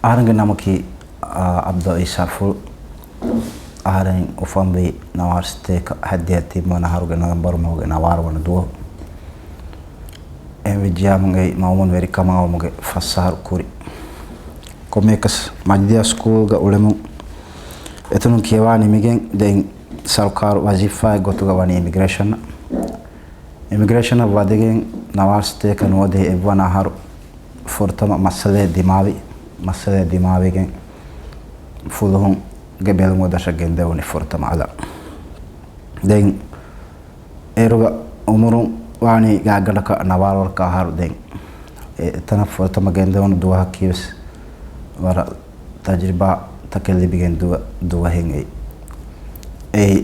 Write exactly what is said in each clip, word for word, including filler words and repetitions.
އަހަރެންގެ ނަމަކީ، އާ، އަބްދުލް އީސް ޝަރަފުލް. އަހަރެން އުފަންވީ ނަވާރަ ސަތޭކަ ހަތްދިހަ ތިންވަނަ އަހަރުގެ ނަވަމްބަރު މަހުގެ ނަވާރަ ވަނަ ދުވަހު. އެހެންވެއްޖިޔާމު އެއީ މައުމޫން ވެރިކަމާވުމުގެ ފަސް އަހަރު ކުރި. ކޮންމެއަކަސް މަޖިދިޔާ ސްކޫލްގަ އުޅެމުން އެތަނުން ކިޔަވާ ނިމިގެން ދެން ސަރުކާރު ވަޒީފާއެއް ގޮތުގަ ވަނީ އިމިގްރޭޝަނަށް. އިމިގްރޭޝަނަށް ވަދެގެން ނަވާރަ ސަތޭކަ ނުވަދިހަ އެއްވަނަ އަހަރު ފުރަތަމަ މައްސަލައެއް ދިމާވި. މައްސަލައެއް ދިމާވެގެން ފުލުހުންގެ ބެލުމުގެ ދަށަށް ގެންދެވުނީ ފުރަތަމަ އަލަށް. ދެން އޭރުގަ އުމުރުން ވާނީ ގާތްގަނޑަކަށް ނަވާރަ ވަރަކަށް އަހަރު. ދެން އެ އެތަނަށް ފުރަތަމަ ގެންދެވުނު ދުވަހަކީވެސް ވަރަށް ތަޖުރިބާތަކެއް ލިބިގެން ދުވަ، ދުވަހެއް އެއީ. އެއީ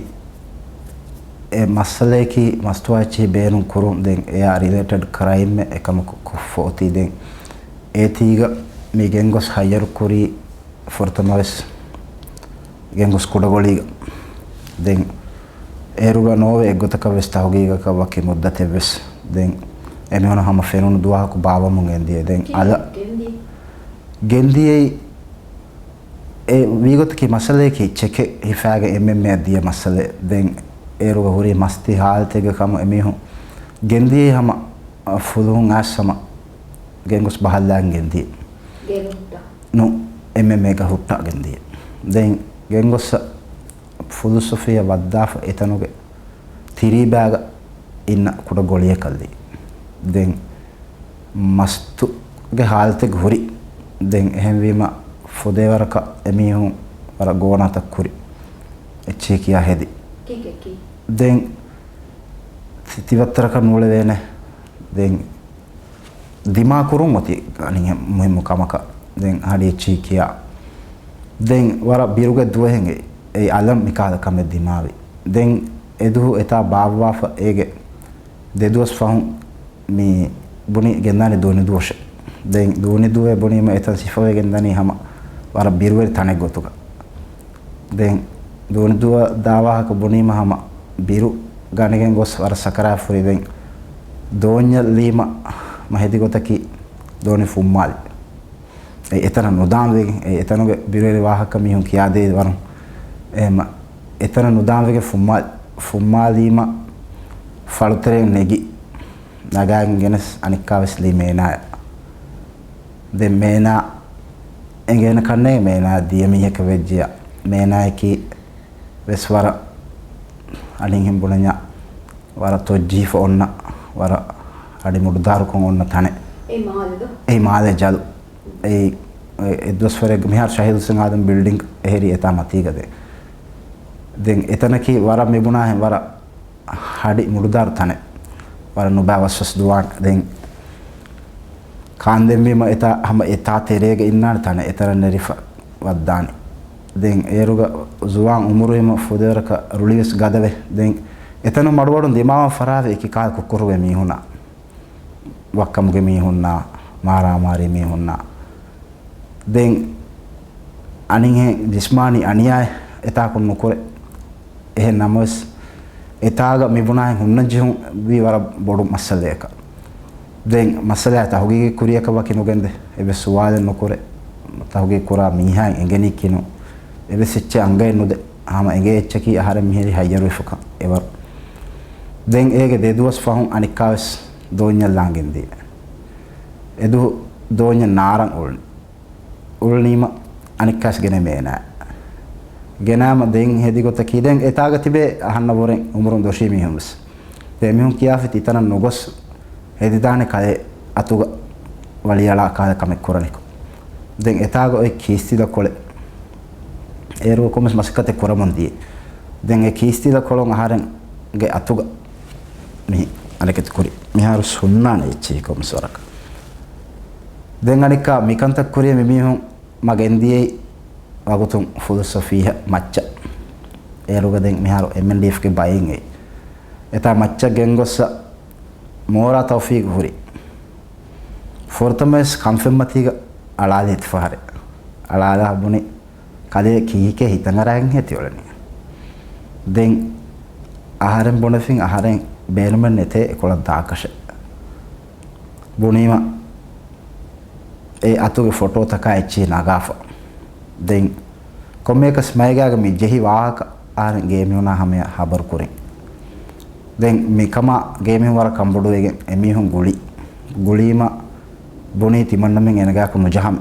އެ މައްސަލަޔަކީ މަސްތުވާ އެއްޗެހި ބޭނުން ކުރުން. ދެން އެއާ ރިލޭޓެޑް ކްރައިމްއެއް އެކަމަކު ކޮށްފަ އޮތީ. ދެން އޭތީގަ މި ގެންގޮސް ހައްޔަރު ކުރީ ފުރަތަމަވެސް ގެންގޮސް ކުޑަގޮޅީގަ. ދެން އޭރުގަ ނޯވެ އެއްގޮތަކަށް ވެސް ތަހުގީގަކަށް ވަކި މުއްދަތެއް ވެސް. ދެން އެމީހުން ހަމަ ފެނުނު ދުވަހަކު ބާއްވަމުން ގެންދިޔަ. ދެން އަލަށް ގެންދިޔައީ އެ ވީގޮތަކީ މައްސަލަޔަކީ ޗެކެއް ހިފާގެ އެމްއެމްއޭއަށް ދިޔަ މައްސަލައެއް. ދެން އޭރުގަ ހުރީ މަސްތި ހާލަތެއްގަ ކަމު އެމީހުން ގެންދިޔައީ ހަމަ ފުލުހުން އައިސް ހަމަ ގެންގޮސް ބަހައްލާގެން ގެންދިޔަ. ނު، އެމްއެމްއޭގަ ހުއްޓާ ގެންދިޔަ. ދެން ގެންގޮސް ފުލުސް އޮފީހަށް ވައްދާފަ އެތަނުގެ ތިރީބާގަ އިންނަ ކުޑަ ގޮޅިއަކަށްލީ. ދެން މަސްތުގެ ހާލަތެއް ހުރި. ދެން އެހެންވީމަ ފުދޭވަރަކަށް އެމީހުން ވަރަށް ގޯނާތައް ކުރި. އެއްޗެހި ކިޔާ ހެދި. ދެން ތި-، ތިބައްތަރަކަށް ނޫޅެވޭނެ. ދެން ދިމާކުރުން އޮތީ އަނި މުހިއްމު ކަމަކަށް. ދެން ހަޑި އެއްޗިހި ކިޔާ. ދެން ވަރަށް ބިރުގެ ދުވަހެއް އެ-، އެއީ އަލަށް މިކާލަ ކަމެއް ދިމާވި. ދެން އެދުވަހު އެތާ ބާއްވާފަ އޭގެ ދެދުވަސް ފަހުން މި ބުނި ގެންދާނެ ދޫނިދުވަށެއް. ދެން ދޫނިދުވެ ބުނީމަ އެތަން ސިފަވެގެން ދަނީ ހަމަ ވަރަށް ބިރުވެރި ތަނެއް ގޮތުގަ. ދެން ދޫނިދުވަ ދާވާހަކަ ބުނީމަ ހަމަ ބިރު ގަނެގެން ގޮސް ވަރަށް ސަކަރާތް ފުރި. ދެން ދޯންޏަށް ލީމަ މަ ހެދި ގޮތަކީ ދޯނި ފުއްމާލި. އެ އެތަނަށް ނުދާން ވެގެން، އެ އެތަނުގެ ބިރުވެރި ވާހަކަ މީހުން ކިޔާދޭ ވަރުން. އެހެމަ އެތަނަށް ނުދާން ވެގެން ފުއްމާ-، ފުއްމާލީމަ ފަޅުތެރެއިން ނެގި، ނަގާގެން ގެނެސް އަނެއްކާވެސް ލީ މޭނާއަށް. ދެން މޭނާ އެނގޭނެ ކަންނޭ މޭނާ ދިޔަ މީހަކަށް ވެއްޖިޔާ. މޭނާއަކީ ވެސް ވަރަށް އަނިހެން ބުނަންޏާ ވަރަށް ތޮއްޖީފަ އޮންނަ، ވަރަށް ހަޑި މުޑުދާރުކޮށް އޮންނަ ތަނެއް. އެ މާލެ ޖަލު. އެ މާލެ ޖަލު. އެ، އެ، އެއްދުވަސްވަރެއް މިހާރު ޝަހީދު ހުސެން އާދަމް ބިލްޑިންގް އެހެރީ އެތާ މަތީގަ ދެ. ދެން އެތަނަކީ ވަރަށް މިބުނާހެން ވަރަށް ހަޑި މުޑުދާރު ތަނެއް. ވަރަށް ނުބައި ވަސްވަސް ދުވާނެ. ދެން ކާންދެންވީމަ އެތާ ހަމަ އެތާ ތެރޭގަ އިންނާނެ ތަނެއް އެތަނަށް ނެރިފަ ވައްދާނެ. ދެން އޭރުގަ ޒުވާން އުމުރުވީމަ ފުދޭވަރަކަށް ރުޅިވެސް ގަދަވެ. ދެން އެތަނުން މަޑުމަޑުން ދިމާވާން ފަރާވެ އެކި ކާ ކުއްކުރުގެ މީހުންނާ، ވައްކަމުގެ މީހުންނާ، މާރާމާރީ މީހުންނާ. ދެން އަނިހެން ޖިސްމާނީ އަނިޔާއެއް އެތާކުން ނުކުރޭ. އެހެން ނަމަވެސް، އެތާގަ މިބުނާހެން ހުންނަން ޖެހުން ވީ ވަރަށް ބޮޑު މައްސަލަޔަކަށް. ދެން މައްސަލައާ ތަހުގީގީ ކުރިޔަކަށް ވަކި ނުގެންދޭ. އެއްވެސް ސުވާލެއް ނުކުރޭ. ތަހުގީގު ކުރާ މީހާއިން އެނގެނީ ކިނު. އެއްވެސް އެއްޗެއް އަނގައެއް ނުދޭ. ހަމަ އެނގޭ އެއްޗަކީ އަހަރެން މިހިރީ ހައްޔަރުވެފަކަން އެވަރު. ދެން އޭގެ ދެދުވަސް ފަހުން އަނެއްކާވެސް ދޯންޏަށް ލާން ގެންދިޔަ. އެދުވަހު ދޯންޏަށް ނާރަން އުޅުނީ. އުޅުނީމަ އަނެއްކާސް ގެނޭ މޭނާ. ގެނާމަ ދެން ހެދި ގޮތަކީ ދެން އެތާގަ ތިބޭ އަހަންނަށްވުރެން އުމުރުން ދޮށީ މީހުން ވެސް. ދެން އެމީހުން ކިޔާފި ތިތަނަށް ނުގޮސް ހެދިދާނެ ކަލޭ އަތުގަ ވަޅިއަޅާ ކާލެ ކަމެއް ކުރަނިކޮށް. ދެން އެތާގަ އޮތް ކީސްތިލަ ކޮޅެއް. އޭރު ކޮންމެސް މަސައްކަތެއް ކުރަމުން ދިޔަ. ދެން އެ ކީސްތިލަ ކޮޅުން އަހަރެންގެ އަތުގަ މި އަނެކެތި ކުރި. މިހާރު ހުންނާނެ އެއްޗެހި ކޮންމެސް ވަރަކަށް. ދެން އަނެއްކާ މިކަންތައް ކުރި މި މީހުން މަ ގެންދިޔައީ ވަގުތުން ފުލުސް އޮފީހަށް މައްޗަށް. އޭރުގަ ދެން މިހާރު އެމްއެންޑީއެފްގެ ބައެއް އެއް. އެތާ މައްޗަށް ގެންގޮއްސަ މޯރާ ތައުފީގު ހުރި. ފުރަތަމަވެސް ކަންފެންމަތީގަ އަޅާލި އެތިފަހަރެއް. އަޅާލާ ބުނި ކަލޭ ކީކޭ ހިތަށް އަރާގެން ހޭ ތިއުޅެނީ. ދެން އަހަރެން ބުނެފިން އަހަރެން ބޭނުމެއް ނެތޭ އެކޮޅަށް ދާކަށެއް. ބުނީމަ އެ އަތުގެ ފޮޓޯތަކާ އެއްޗިހި ނަގާފަ. ދެން ކޮންމެއަކަސް މައިގާގަ މި ޖެހި ވާހަކަ އަހަރެން ގޭ މީހުނާ ހަމަޔަށް ހަބަރު ކުރިން. ދެން މިކަމާ ގޭ މީހުން ވަރަށް ކަންބޮޑުވެގެން އެމީހުން ގުޅި. ގުޅީމަ ބުނީ ތިމަންނަމެން އޭނަގާކު ނުޖަހަމެ.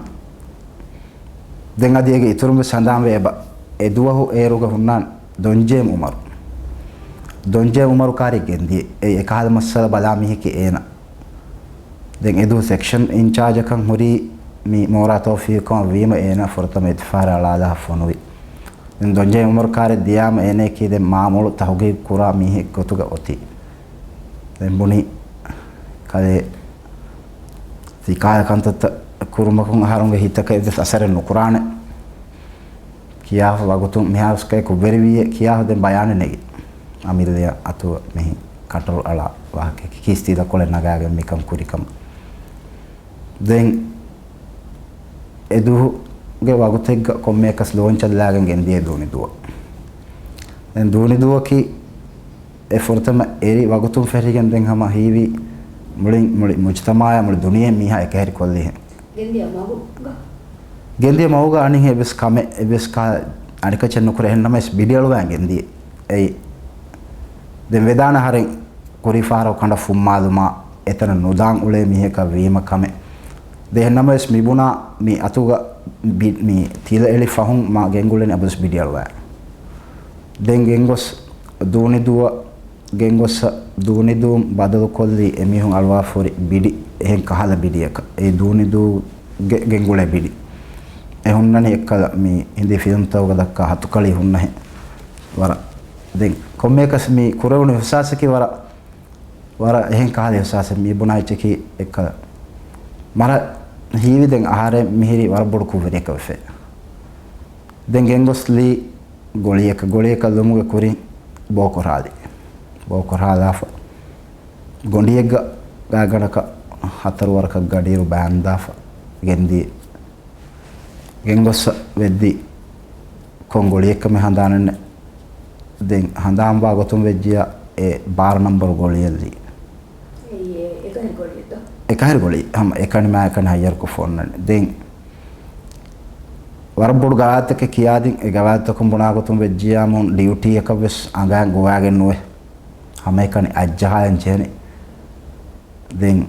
ދެން އަދި އޭގެ އިތުރުން ވެސް ހަނދާންވެ އެބަ. އެ ދުވަހު އޭރުގަ ހުންނާން ދޮންޖޭމް އުމަރު. ދޮންޖޭމް އުމަރު ކާރި ގެންދިޔަ. އެ އެކަހަލަ މައްސަލަ ބަލާ މީހެކޭ އޭނަ. ދެން އެދުވަހު ސެކްޝަން އިންޗާޖަކަށް ހުރީ މި މޯރާ ތައުފީޤު ވީމަ އޭނަ ފުރަތަމަ އެތިފާރަށް އަޅާލާ ފޮނުވި. ދެން ދޮންޖޭ އުމަރު ކާރެއް ދިޔާމަ އޭނައަކީ ދެން މާމޮޅު ތަހުގީގު ކުރާ މީހެއް ގޮތުގަ އޮތީ. ދެން ބުނި ކަލޭ ތިކާލަ ކަންތައްތައް ކުރުމަކުން އަހަރުންގެ ހިތަކަށް އެއްވެސް އަސަރެއް ނުކުރާނެ. ކިޔާފަ ވަގުތުން މިހާރުސްކައި ކުށްވެރިވީއޭ ކިޔާފަ ދެން ބަޔާނެއް ނެގި. އަމިއްލަޔަށް އަތު މިހި ކަޓަރު އަޅާ ވާހަކައެކެ ކީސްތީ ދަކޮޅެއް ނަގާގެން މިކަން ކުރިކަމަށް. ދެން އެދުވަހުގެ ވަގުތެއްގަ ކޮންމެއަކަސް ލޯންޗަށްލާގެން ގެންދިޔަ ދޫނިދޫއަށް. ދެން ދޫނިދޫއަކީ އެ ފުރަތަމަ އެރި ވަގުތުން ފެށިގެން ދެން ހަމަ ހީވީ މުޅި، މުޅި މުޖްތަމާއާ މުޅި ދުނިޔެ މީހާ އެކަހެރި ކޮށްލިހެން. ގެންދިޔަ މަގުގަ؟ ގެންދިޔަ މަގުގަ އަނިހެން އެއްވެސް ކަމެއް، އެއްވެސް ކާ، އަނިކައްޗެއް ނުކުރެ އެހެންނަމަވެސް ބިޑިއަޅުވާން ގެންދިޔަ. އެއީ ދެން ވެދާނެ އަހަރެން ކުރީ ފަހަރަކު ކަނޑަށް ފުއްމާލުމާ އެތަނަށް ނުދާން އުޅޭ މީހަކަށް ވީމަ ކަމެއް. ދެން އެހެންނަމަވެސް މިބުނާ މި އަތުގަ ބި-، މި ތިލަ އެޅި ފަހުން މާ ގެންގުޅެނީ އަބަދުވެސް ބިޑިއަޅުވާ. ދެން ގެންގޮސް ދޫނިދޫއަށް ގެންގޮސް ދޫނިދޫން ބަދަލުކޮށްލީ އެމީހުން އަޅުވާފަ ހުރި ބިޑި، އެހެން ކަހަލަ ބިޑިއަކަށް. އެ ދޫނިދޫގެ ގެންގުޅޭ ބިޑި. އެ ހުންނަނީ އެއްކަލަ މި ހިނދީ ފިލްމްތަކުގަ ދައްކާ ހަތުކަޅި ހުންނަހެން. ވަރަށް. ދެން ކޮންމެއަކަސް މި ކުރެވުނު އިހުސާސަކީ ވަރަށް، ވަރަށް އެހެން ކަހަލަ އިހުސާސެއް. މި ބުނާ އެއްޗަކީ އެއްކަލަ މަރަށް ހީވި ދެން އަހަރެން މިހިރީ ވަރަށް ބޮޑު ކުށްވެރިއަކަށް ވެފަ. ދެން ގެންގޮސްލީ ގޮޅިއަކަށް، ގޮޅިއަކަށް ލުމުގެ ކުރިން ބޯކޮށްހާލި. ބޯކޮށްހާލާފަ ގޮނޑިއެއްގަ ގާތްގަނޑަކަށް ހަތަރު ވަރަކަށް ގަޑިއިރު ބާންދާފަ ގެންދިޔަ. ގެންގޮސް ވެއްދި ކޮން ގޮޅިއެއްކަމެއް ހަނދާނެއް ނެ-، ދެން ހަނދާންވާ ގޮތުން ވެއްޖިޔާ އެ ބާރަ ނަންބަރު ގޮޅިއެއްލީ. އެކަހެރި ގޮޅިއެއް ހަމަ އެކަނި މާ އެކަނި ހައްޔަރުކޮށް ފޮންނަނީ. ދެން ވަރަށް ބޮޑު ގަވާއިދުތަކެއް ކިޔާދިން، އެ ގަވާއިދުތަކުން ބުނާ ގޮތުން ވެއްޖިޔާމުން ޑިއުޓީއަކަށް ވެސް އަނގައިން ގޮވާގެން ނުވޭ. ހަމައެކަނި އަތްޖަހާލަން ޖެހެނީ. ދެން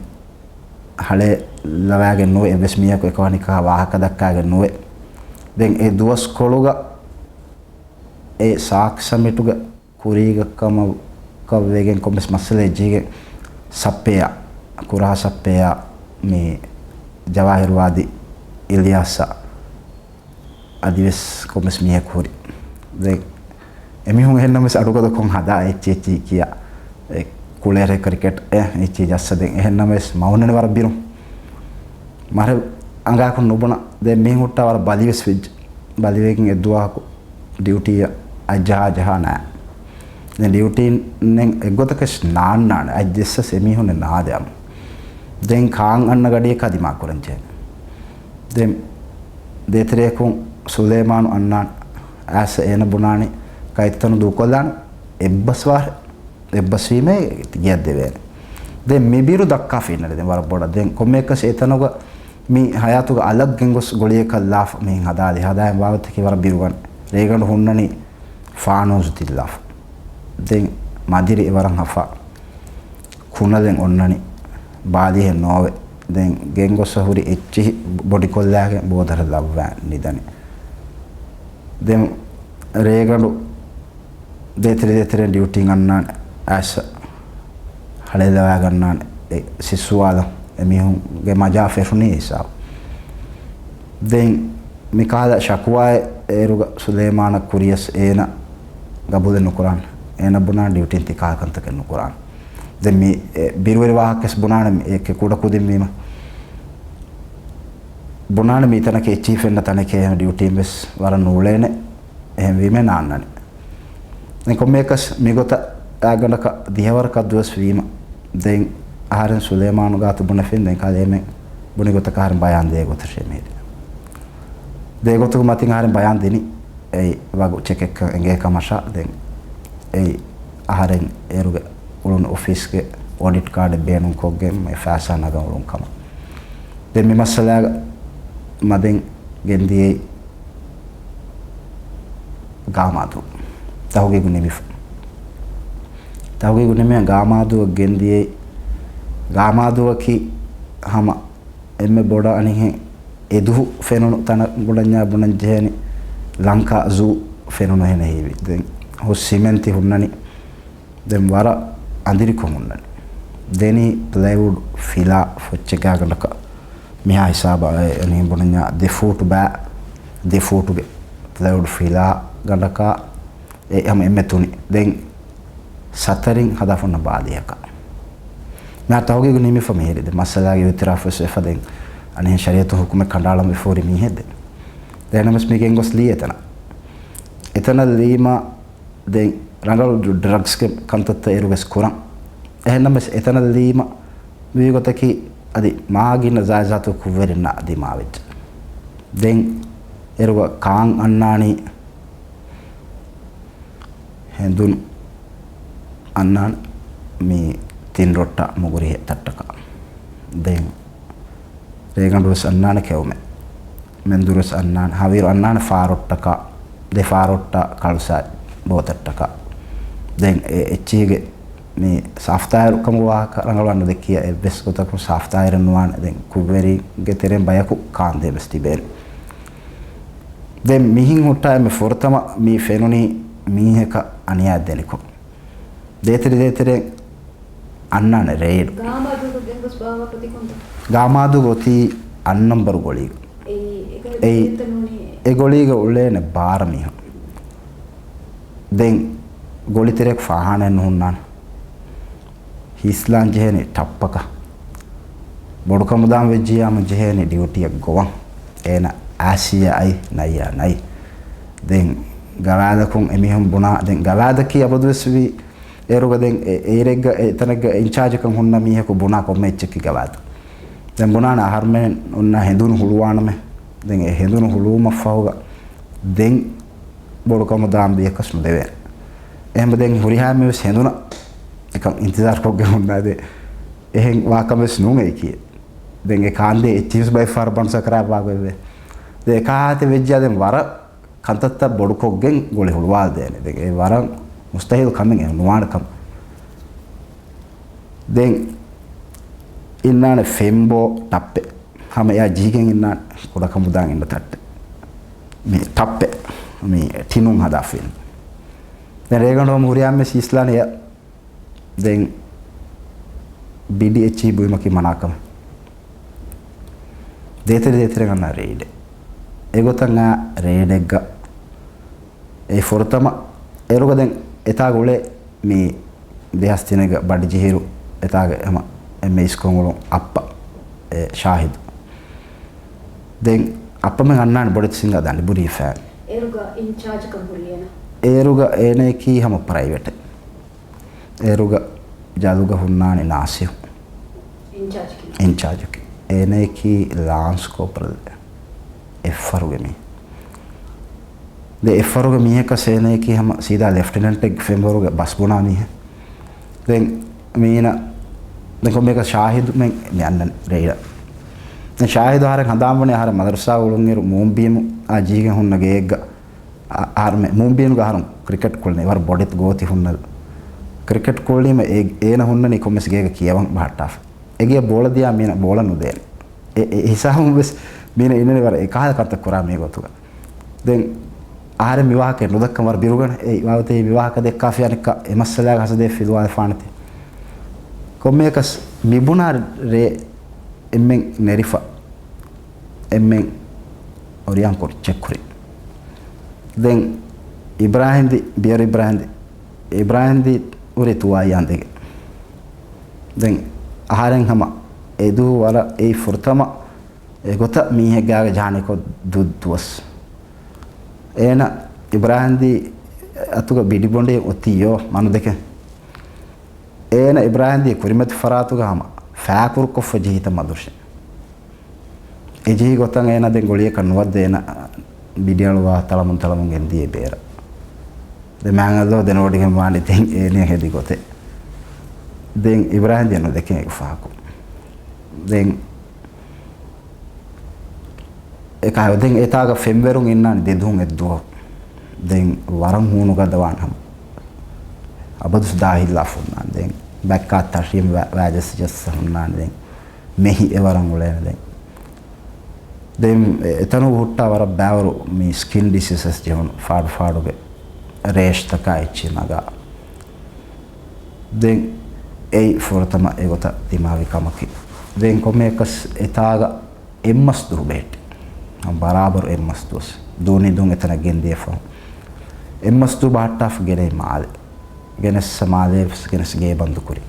ހަޅޭލަވާގެން ނުވޭ، އެއްވެސް މީހަކު އެކަހަނިކާ ވާހަކަ ދައްކާގެން ނުވޭ. ދެން އެ ދުވަސްކޮޅުގަ އެ ސާކް ސަމިޓުގެ ކުރީގަ ކަމަކަށް ވެގެން ކޮންމެސް މައްސަލައެއް ޖެހިގެން ސައްޕެއާ، ކުރަހަ ސައްޕެއާ މި ޖަވާހިރުވާދީ އިލްޔާސްއާ އަދިވެސް ކޮންމެސް މީހަކު ހުރި. ދެން އެމީހުން އެހެންނަމަވެސް އަޑުގަދަކޮށް ހަދާ އެއްޗި އެއްޗި ކިޔާ، އެ ކުޅޭރޭ ކްރިކެޓް އެ އެއްޗި ޖައްސަ ދެން އެހެންނަމަވެސް މަ ހުންނަނީ ވަރަށް ބިރުން. މަރެ އަނގާކުން ނުބުނަ ދެން މީހުން ހުއްޓާ ވަރަށް ބަލިވެސް ވެއްޖެ. ބަލިވެގެން އެއްދުވަހަކު ޑިއުޓީއަށް އަތްޖަހާ ޖަހާ ނާ. ދެން ޑިއުޓީން އެއްގޮތަކަށް ނާންނާނެ. އަތް ޖެއްސަސް އެމީހުންނެއް ނާދެ އަމު. ދެން ކާން އަންނަ ގަޑިއަކާ ދިމާ ކުރަންޖެހޭ. ދެން ދޭތެރެއަކުން ސުލޭމާނު އަންނާނެ. އައިސް އޭނަ ބުނާނީ ކައްތަނު ދޫކޮށްލާނެ އެއްބަސް ވާހެ-، އެއްބަސްވީމޭ ގެއަށް ދެވޭނެ. ދެން މި ބިރު ދައްކާފަ އިންނަނީ ދެން ވަރަށް ބޮޑަށް. ދެން ކޮންމެއަކަސް އެތަނުގަ މި ހަޔާތުގަ އަލަށް ގެންގޮސް ގޮޅިއަކަށް ލާފަ މިހެން ހަދާލި. ހަދާއިން ވާގޮތަކީ ވަރަށް ބިރުގަނެ. ރޭގަނޑު ހުންނަނީ ފާނޫސް ދިއްލާފަ. ދެން މަދިރި އެވަރަށް ހަފާ. ކުނަލެއް އޮންނަނީ ބާލީހެއް ނޯވެ. ދެން ގެންގޮސް ހުރި އެއްޗިހި ބޮޑިކޮށްލާގެން ބޯދަރަށް ލައްވާ ނިދަނީ. ދެން ރޭގަނޑު ދޭތެރެ ދޭތެރެން ޑިއުޓީން އަންނާނެ އައިސް ހަޅޭލަވާގަންނާނެ އެ ސިއްސުވާލަން އެމީހުންގެ މަޖާ ފެށުނީ ހިސާބު. ދެން މިކަހަލަ ޝަކުވާއެއް އޭރުގަ ސުލޭމާނަށް ކުރިޔަސް އޭނަ ގަބޫލެއް ނުކުރާނެ. އޭނަ ބުނާނެ ޑިއުޓީން ތިކާ ކަންތަކެއް ނުކުރާނެ. ދެން މި އެ ބިރުވެރި ވާހަކަސް ބުނާނެ މި އެކެ ކުޑަކުދިން ވީމަ. ބުނާނެ މި ތަނަކީ އެއްޗިހި ފެންނަ ތަނެކޭ އެހެން ޑިއުޓީން ވެސް ވަރަށް ނޫޅޭނެ. އެހެން ވީމޭ ނާންނަނީ. ދެން ކޮންމެއަކަސް މިގޮތަށް އާގަނޑަކަށް ދިހަވަރަކަށް ދުވަސް ވީމަ. ދެން އަހަރެން ސުލޭމާނު ގާތު ބުނެފިން ދެން ކަލޭމެން ބުނި ގޮތަކަށް އަހަރެން ބަޔާން ދޭ ގޮތަށޭ މިހިރީ. ދޭ ގޮތުގެ މަތިން އަހަރެން ބަޔާން ދިނީ އެއީ ވަގު ޗެކެއްކަން އެނގޭ ކަމަށާ. ދެން އެއީ އަހަރެން އޭރުގެ އުޅުނު އޮފީސްގެ އޮޑިޓް ކާޑެއް ބޭނުންކޮށްގެން މި ފައިސާ ނަގަން އުޅުން ކަމަށް. ދެން މި މައްސަލާގަ މަދެން ގެންދިޔައީ ގާމާދޫ. ތަހުގީގު ނިމިފަ. ތަހުގީގު ނިމި ގާމާދޫއަށް ގެންދިޔައީ، ގާމާދޫއަކީ ހަމަ އެންމެ ބޮޑަށް އަނިހެން އެދުހު ފެނުނު ތަނަށް ބުނަންޏާ ބުނަން ޖެހޭނީ ލަންކާ ޒޫ ފެނުނު ހެނެއް ހީވި. ދެން ހުސް ސިމެންތި ހުންނަނީ. ދެން ވަރަށް އަނދިރިކޮށް ހުންނަނީ. ދެނީ ޕްލައިވުޑް ފިލާ ފޮއްޗެއްގާގަނޑަކަށް. މިހާ ހިސާބަށް އެ އަނިހެން ބުނަންޏާ ދެ ފޫޓު ބާ، ދެ ފޫޓުގެ ޕްލައިވުޑް ފިލާ ގަނޑަކާ އެ ހަމަ އެންމެ ތުނި. ދެން ސަތަރިން ހަދާފަ ހުންނަ ބާލިއަކަށް. މިހާރު ތަހުގީގު ނިމިފަ މިހިރީ. ދެން މައްސަލާގެ އިއުތިރާފުވެސް ވެފަ. ދެން އަނިހެން ޝަރީއަތު ހުކުމެއް ކަނޑައަޅަން ވެފަ ހުރި މީހެއް ދެން. ދެން އެހެންނަމަވެސް މި ގެންގޮސް ލީ އެތަނަށް. އެތަނަށް ލީމަ ދެން ރަނގަޅު ޑްރަގްސްގެ ކަންތައްތައް އޭރުވެސް ކުރަން. އެހެންނަމަވެސް އެތަނަށް ލީމަ ވީ ގޮތަކީ އަދި މާ ގިނަ ޒާތްޒާތު ކުށްވެރިންނާ ދިމާވެއްޖެ. ދެން އޭރުގަ ކާން އަންނާނީ ހެނދުނު އަންނާނެ މި ތިން ރޮއްޓަ މުގުރިހެ ތައްޓަކަށް. ދެން ރޭގަނޑުވެސް އަންނާނެ ކެއުމެއް. މެންދުރުވެސް އަންނާނެ. ހަވީރު އަންނާނެ ފާރޮއްޓަކާ، ދެ ފާރޮއްޓަ ކަޅުސާ ބޯތައްޓަކާ. ދެން އެ އެއްޗިހިގެ މި ސާފްތާއިރު ކަމުގެ ވާހަކަ ރަނގަޅު ނުދެއްކިޔާ އެއްވެސް ގޮތަކުން ސާފްތާއިރެއް ނުވާނެ. ދެން ކުށްވެރީގެ ތެރެއިން ބަޔަކު ކާންދޭ ވެސް ތިބޭނެ. ދެން މިހިން ހުއްޓާ އެންމެ ފުރަތަމަ މި ފެނުނީ މީހަކަށް އަނިޔާ ދެނިކޮށް. ދޭތެރެ ދޭތެރެ އަންނާނެ ރެއިޑް. ގާމާދޫގަ ގެންގޮސް ބާވާ ކޮތި ކޮންތަ؟ ގާމާދޫގަ އޮތީ އަން ނަމްބަރު ގޮޅީގަ. އެއީ އެ ގޮޅި އެއީ ދެންތަ ނޫނީ؟ އެ ގޮޅީގަ އުޅޭނެ ބާރަ މީހުން. ދެން ގޮޅި ތެރެއަކު ފާހާނައެއް ނުހުންނާނެ. ހީސްލާން ޖެހޭނެ ޓައްޕަކަށް. ބޮޑުކަމުދާން ވެއްޖިޔާމު ޖެހޭނެ ޑިއުޓީއަށް ގޮވަން. އޭނަ އާސިޔާ އައި ނައްޔާ ނައި. ދެން ގަވާދަކުން އެމީހުން ބުނާ، ދެން ގަވާދަކީ އަބަދުވެސް ވީ އޭރުގަ ދެން އެ، އޭރެއްގަ އެ ތަނެއްގަ އިންޗާޖަކަށް ހުންނަ މީހަކު ބުނާ ކޮންމެ އެއްޗެއްކީ ގަވާދު. ދެން ބުނާނެ އަހަރުމެން އޮންނަ ހެނދުނު ހުޅުވާނަމޭ. ދެން އެ ހެނދުނު ހުޅުވުމަށްފަހުގަ ދެން ބޮޑުކަމުދާން ބިޔަކަސް ނުދެވޭނެ. އެހެން ދެން ހުރިހާ މިވެސް ހެނދުނަށް އެކަން އިންތިޒާރުކޮށްގެން ހުންނާދޭ. އެހެން ވާކަމެސް ނޫން އެއީކީ. ދެން އެ ކާންދޭ އެއްޗިހިސް ބައެއް ފަހަރު ބަނޑު ސަކަރާތް ވާގޮތްވޭ. ދެން އެކާ ހާތެއް ވެއްޖާ ދެން ވަރަށް ކަންތައްތައް ބޮޑުކޮށްގެން ގޮޅި ހުޅުވާލަދޭނެ. ދެން އެ ވަރަށް މުސްތަހީލު ކަމެއް، އެ ނުވާނެ ކަމެއް. ދެން އިންނާނެ ފެންބޯ ޓައްޕެއް. ހަމަ އެއާ ޖީގެން އިންނާނެ ކުޑަކަމުދާން އިންނަ ތައްޓެއް. މި ޓައްޕެއް. މި ޓިނުން ހަދާފިން. ދެން ރޭގަނޑު ހަމަ ހުރިހާމެސް ހީސްލާނެ އެއަށް. ދެން ބިޑި އެއްޗިހި ބުއިމަކީ މަނާކަމެއް. ދޭތެރެ ދޭތެރެ ގަންނަ ރެއިޑެއް. އެގޮތަށް އާ ރެއިޑެއްގަ އެ ފުރަތަމަ އޭރުގަ ދެން އެތާގަ އުޅޭ މި ދެހާސް ތިނެއްގަ ބަޑިޖެހިއިރު އެތާގަ ހަމަ އެންމެ އިސްކޮށް އުޅުނު އައްޕަ އެ ޝާހިދު. ދެން އައްޕަމެން އަންނާނެ ބޮޑެތި ސިނގާ ދަނޑި ބުރީ ފައިން. އޭރުގަ އިންޗާޖަކަށް ހުރި އޭނަ. އޭރުގަ އޭނަޔަކީ ހަމަ ޕްރައިވެޓެއް. އޭރުގަ ޖަލުގަ ހުންނާނެ ނާސިހު. އިންޗާޖަކީ. އިންޗާޖަކީ. އޭނަޔަކީ ލާންސް ކޯޕްރަލް އެއްފަހަރުގެ މީ. ދެ އެއްފަހަރުގެ މީހަކަސް އޭނަޔަކީ ހަމަ ސީދާ ލެފްޓިނެންޓެއްގެ ފެންވަރުގެ ބަސް ބުނާ މީހެއް. ދެން މީނަ ދެން ކޮންމެއަކަސް ޝާހިދުމެން މި އަންނަނީ ރެއިޑަށް. ދެން ޝާހިދު އަހަރެން ހަނދާންވަނީ އަހަރެން މަދަރުސާ އުޅުންއިރު މޫންބީމު އާ ޖީގެން ހުންނަ ގެއެއްގަ އަ-، އަހަރުމެ-، މޫންބީނުގަ އަހަރުން ކްރިކެޓް ކުޅުނީ ވަރަށް ބޮޑެތި ގޯތި ހުންނަލު. ކްރިކެޓް ކުޅުނީމަ އޭ-، އޭނަ ހުންނަނީ ކޮންމެސް ގޭގަ ކިޔަވަން ބަހައްޓާފަ. އެގޭ ބޯޅަ ދިޔާ މީނަ ބޯޅަ ނުދޭނެ. އެ، އެ ހިސާބުން ވެސް މީނަ އިންނަނީ ވަރަށް އެކަހަލަ ކަންތައް ކުރާ މީ ގޮތުގަ. ދެން އަހަރެން މި ވާހަކަ ނުދައްކަން ވަރަށް ބިރުގަނެ. އެ ވާގޮތެއް މި ވާހަކަ ދެއްކާފި އަނެއްކާ އެ މައްސަލާގެ ހަސަދައެއް ފިލުވާލަފާނެތީ. ކޮންމެއަކަސް މިބުނާ ރޭ އެންމެން ނެރިފަ. އެންމެން އޮރިޔާން ކުރި، ޗެކް ކުރި. ދެން އިބްރާހިންދީ، ބިޔަރު އިބްރާހިންދީ، އިބްރާހިންދީ އުރި ތުވާއި އަނދެގެ. ދެން އަހަރެން ހަމަ އެދުވަރަށް އެއީ ފުރަތަމަ އެގޮތަށް މީހެއްގާގެ ޖާނިކޮށް ދު ދުވަސް. އޭނަ އިބްރާހިންދީ އަތުގަ ބިޑިބޮނޑި އޮތީޔޯ މަނުދެކެ. އޭނަ އިބްރާހިންދީ ކުރިމަތި ފަރާތުގަ ހަމަ ފާކުރުކޮށްފަ ޖެހިތަ މަދުށެ. އެޖެހި ގޮތަށް އޭނަ ދެން ގޮޅިއަކަށް ނުވައްދޭ އޭނަ ބިޑިއަޅުވާ ތަޅަމުން ތަޅަމުން ގެންދިޔަ ބޭރަށް. ދެ މާނގަލޯ ދެން ވޮޑިގެން ވާނެ ދެން އޭނަ ހެދި ގޮތެއް. ދެން އިބްރާހިމް ދެން ނުދެކެން އެކު ފާކު. ދެން އެކާ ދެން އެތާގަ ފެންވެރުން އިންނާނެ ދެދުހުން އެއްދުވަހު. ދެން ވަރަށް ހޫނުގަދަވާން ހަމަ. އަބަދުސް ދާހިއްލާފަ ހުންނާނެ. ދެން ބައްކާ ތަށިން ވަ-، ވައިޖަސް ޖައްސަ ހުންނާނެ. ދެން މެހި އެވަރަށް އުޅޭނެ. ދެން ދެން އެ-، އެތަނުގަ ހުއްޓާ ވަރަށް ބައިވަރު މި ސްކިން ޑިސީސަސް ޖެހުނު ފާޑު ފާޑުގެ ރޭޝްތަކާ އެއްޗެއް ނަގާ. ދެން އެއީ ފުރަތަމަ އެގޮތަށް ދިމާވި ކަމަކީ. ދެން ކޮންމެއަކަސް އެތާގަ އެއްމަސް ދުވަހު ބެހެއްޓި. ބަރާބަރު އެއްމަސް ދުވަސް. ދޫނި ދޫން އެތަނަށް ގެންދިޔަފަ. އެއްމަސް ދުވަހު ބަހައްޓާފަ ގެނައި މާލެ. ގެނެއްސަ މާލެ ވެސް ގެނެސް ގޭ ބަންދު ކުރި.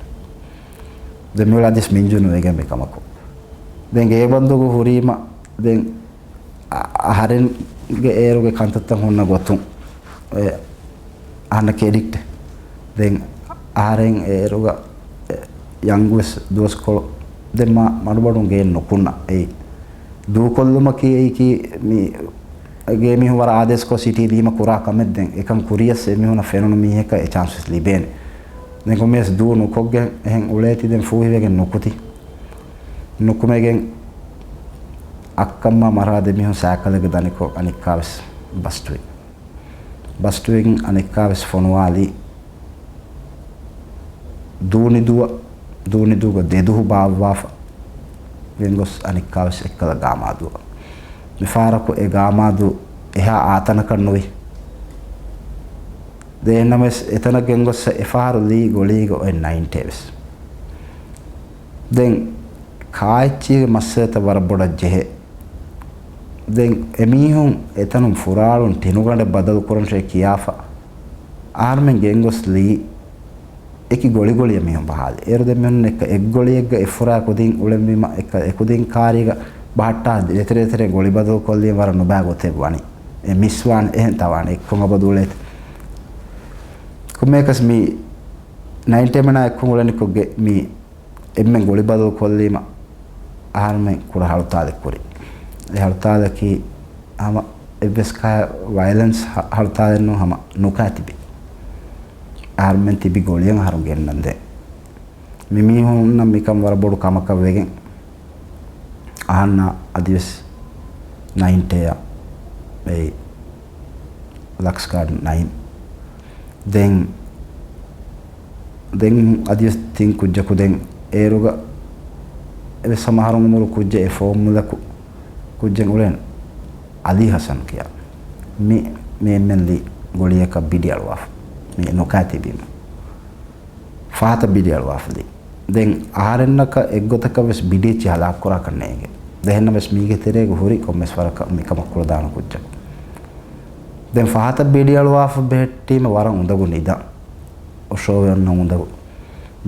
ދެން މިއުޅާ އަދިސް މިންޖުނު ވެގެން މި ކަމަކު. ދެން ގޭ ބަންދުގަ ހުރީމަ ދެން އަ-، އަހަރެންގެ އޭރުގެ ކަންތައްތައް ހުންނަ ގޮތުން އެ އަހަންނަކީ އެޑިކްޓެއް. ދެން އަހަރެން އޭރުގަ އެ ޔަންގް ވެސް ދުވަސްކޮޅު ދެން މާ މަޑުމަޑުން ގެއިން ނުކުންނަ. އެއީ ދޫކޮށްލުމަކީ އެއީކީ މި ގޭ މީހުން ވަރަށް އާދޭސްކޮށް ސިޓީ ލީމަ ކުރާ ކަމެއް. ދެން އެކަން ކުރިޔަސް އެމީހުނަށް ފެނުނު މީހަކަށް އެ ޗާންސް ވެސް ލިބޭނެ. ދެން ކޮންމެޔަސް ދޫ ނުކޮށްގެން އެހެން އުޅޭތީ ދެން ފޫހިވެގެން ނުކުތި. ނުކުމެގެން އައްކަމާ މަރާ ދެމީހުން ސައިކަލެއްގަ ދަނިކޮށް އަނެއްކާވެސް ބަސްޓުވި. ބަސްޓުވިގެން އަނެއްކާވެސް ފޮނުވާލީ ދޫނިދޫއަށް. ދޫނިދޫގަ ދެދުހު ބާއްވާފަ ގެންގޮސް އަނެއްކާވެސް އެއްކަލަ ގާމާދޫއަށް. މިފަހަރަކު އެ ގާމާދޫ އެހާ އާތަނަކަށް ނުވި. ދެންނަމަވެސް އެތަނަށް ގެންގޮސް އެފަހަރު ލީ ގޮޅީގަ އޮތް ނައިންޓޭ ވެސް. ދެން ކާއެއްޗީގެ މައްސަލަތައް ވަރަށް ބޮޑަށް ޖެހޭ. ދެން އެމީހުން އެތަނުން ފުރާޅުން ޓިނުގަނޑެއް ބަދަލު ކުރަންށޭ ކިޔާފަ، އަހަރުމެން ގެންގޮސް ލީ އެކި ގޮޅިގޮޅިއަށް މީހުން ބަހާލި. އޭރު ދެން މީހުން އެއްކަ އެއްގޮޅިއެއްގަ އެއްފުރާ ކުދިން އުޅެންވީމަ، އެއްކަ އެކުދިން ކާރީގަ ބަހައްޓާ ދެތެރޭ ދެތެރޭ ގޮޅި ބަދަލު ކޮށްލީ ވަރަށް ނުބައި ގޮތެއް ވަނީ. އެ މިސް ވާން އެހެން ތަވާނެ އެއްކޮށް އަބަދު އުޅޭތި. ކޮންމެއަކަސް މި ނައިންޓޭމެނާ އެއްކޮށް އުޅެނިކޮށްގެ މި އެންމެން ގޮޅި ބަދަލު ކޮށްލީމަ އަހަރުމެން ކުޑަ ހަޅުތާލެއް ކުރި. އެ ހަޅުތާލަކީ ހަމަ އެއްވެސް ކަހަލަ ވަޔަލެންސް ހަ-، ހަޅުތާލެއް ނޫން، ހަމަ ނުކާ ތިބި. އަހަރުމެން ތިބި ގޮޅިއަށް އަހަރުން ގެންނަންދެން. މި މީހުންނަށް މިކަން ވަރަށް ބޮޑު ކަމަކަށް ވެގެން އަހަންނާ އަދިވެސް ނައިންޓޭއަށް އެއީ ލަކްސް ގާޑް ނައިން. ދެން، ދެން އަދިވެސް ތިން ކުއްޖަކު ދެން އޭރުގަ އެވެސް ހަމަ އަހަރު އުމުރު ކުއްޖެއް އެ ފޯމުލަކު ކުއްޖެއް އުޅެން އަލީ ހަސަން ކިޔާ. މި، މި އެންމެން ލީ ގޮޅިއަކަށް ބިޑި އަޅުވާފަ. މި ނުކާ ތިބީމަ. ފަހަތަށް ބިޑި އަޅުވާފަ ލީ. ދެން އަހަރެންނަކަށް އެއްގޮތަކަށް ވެސް ބިޑިއެއްޗި ހަލާކުކުރާކަށް ނޭނގެ. ދެހެންނަމަވެސް މީގެ ތެރޭގަ ހުރި ކޮންމެސް ވަރަކަށް މިކަމަށް ކުޅަދާނަ ކުއްޖަކު. ދެން ފަހަތަށް ބިޑި އަޅުވާފަ ބެހެއްޓީމަ ވަރަށް އުނދަގޫ ނިދަން. އޮށޯވެ އޮންނަ އުނދަގޫ.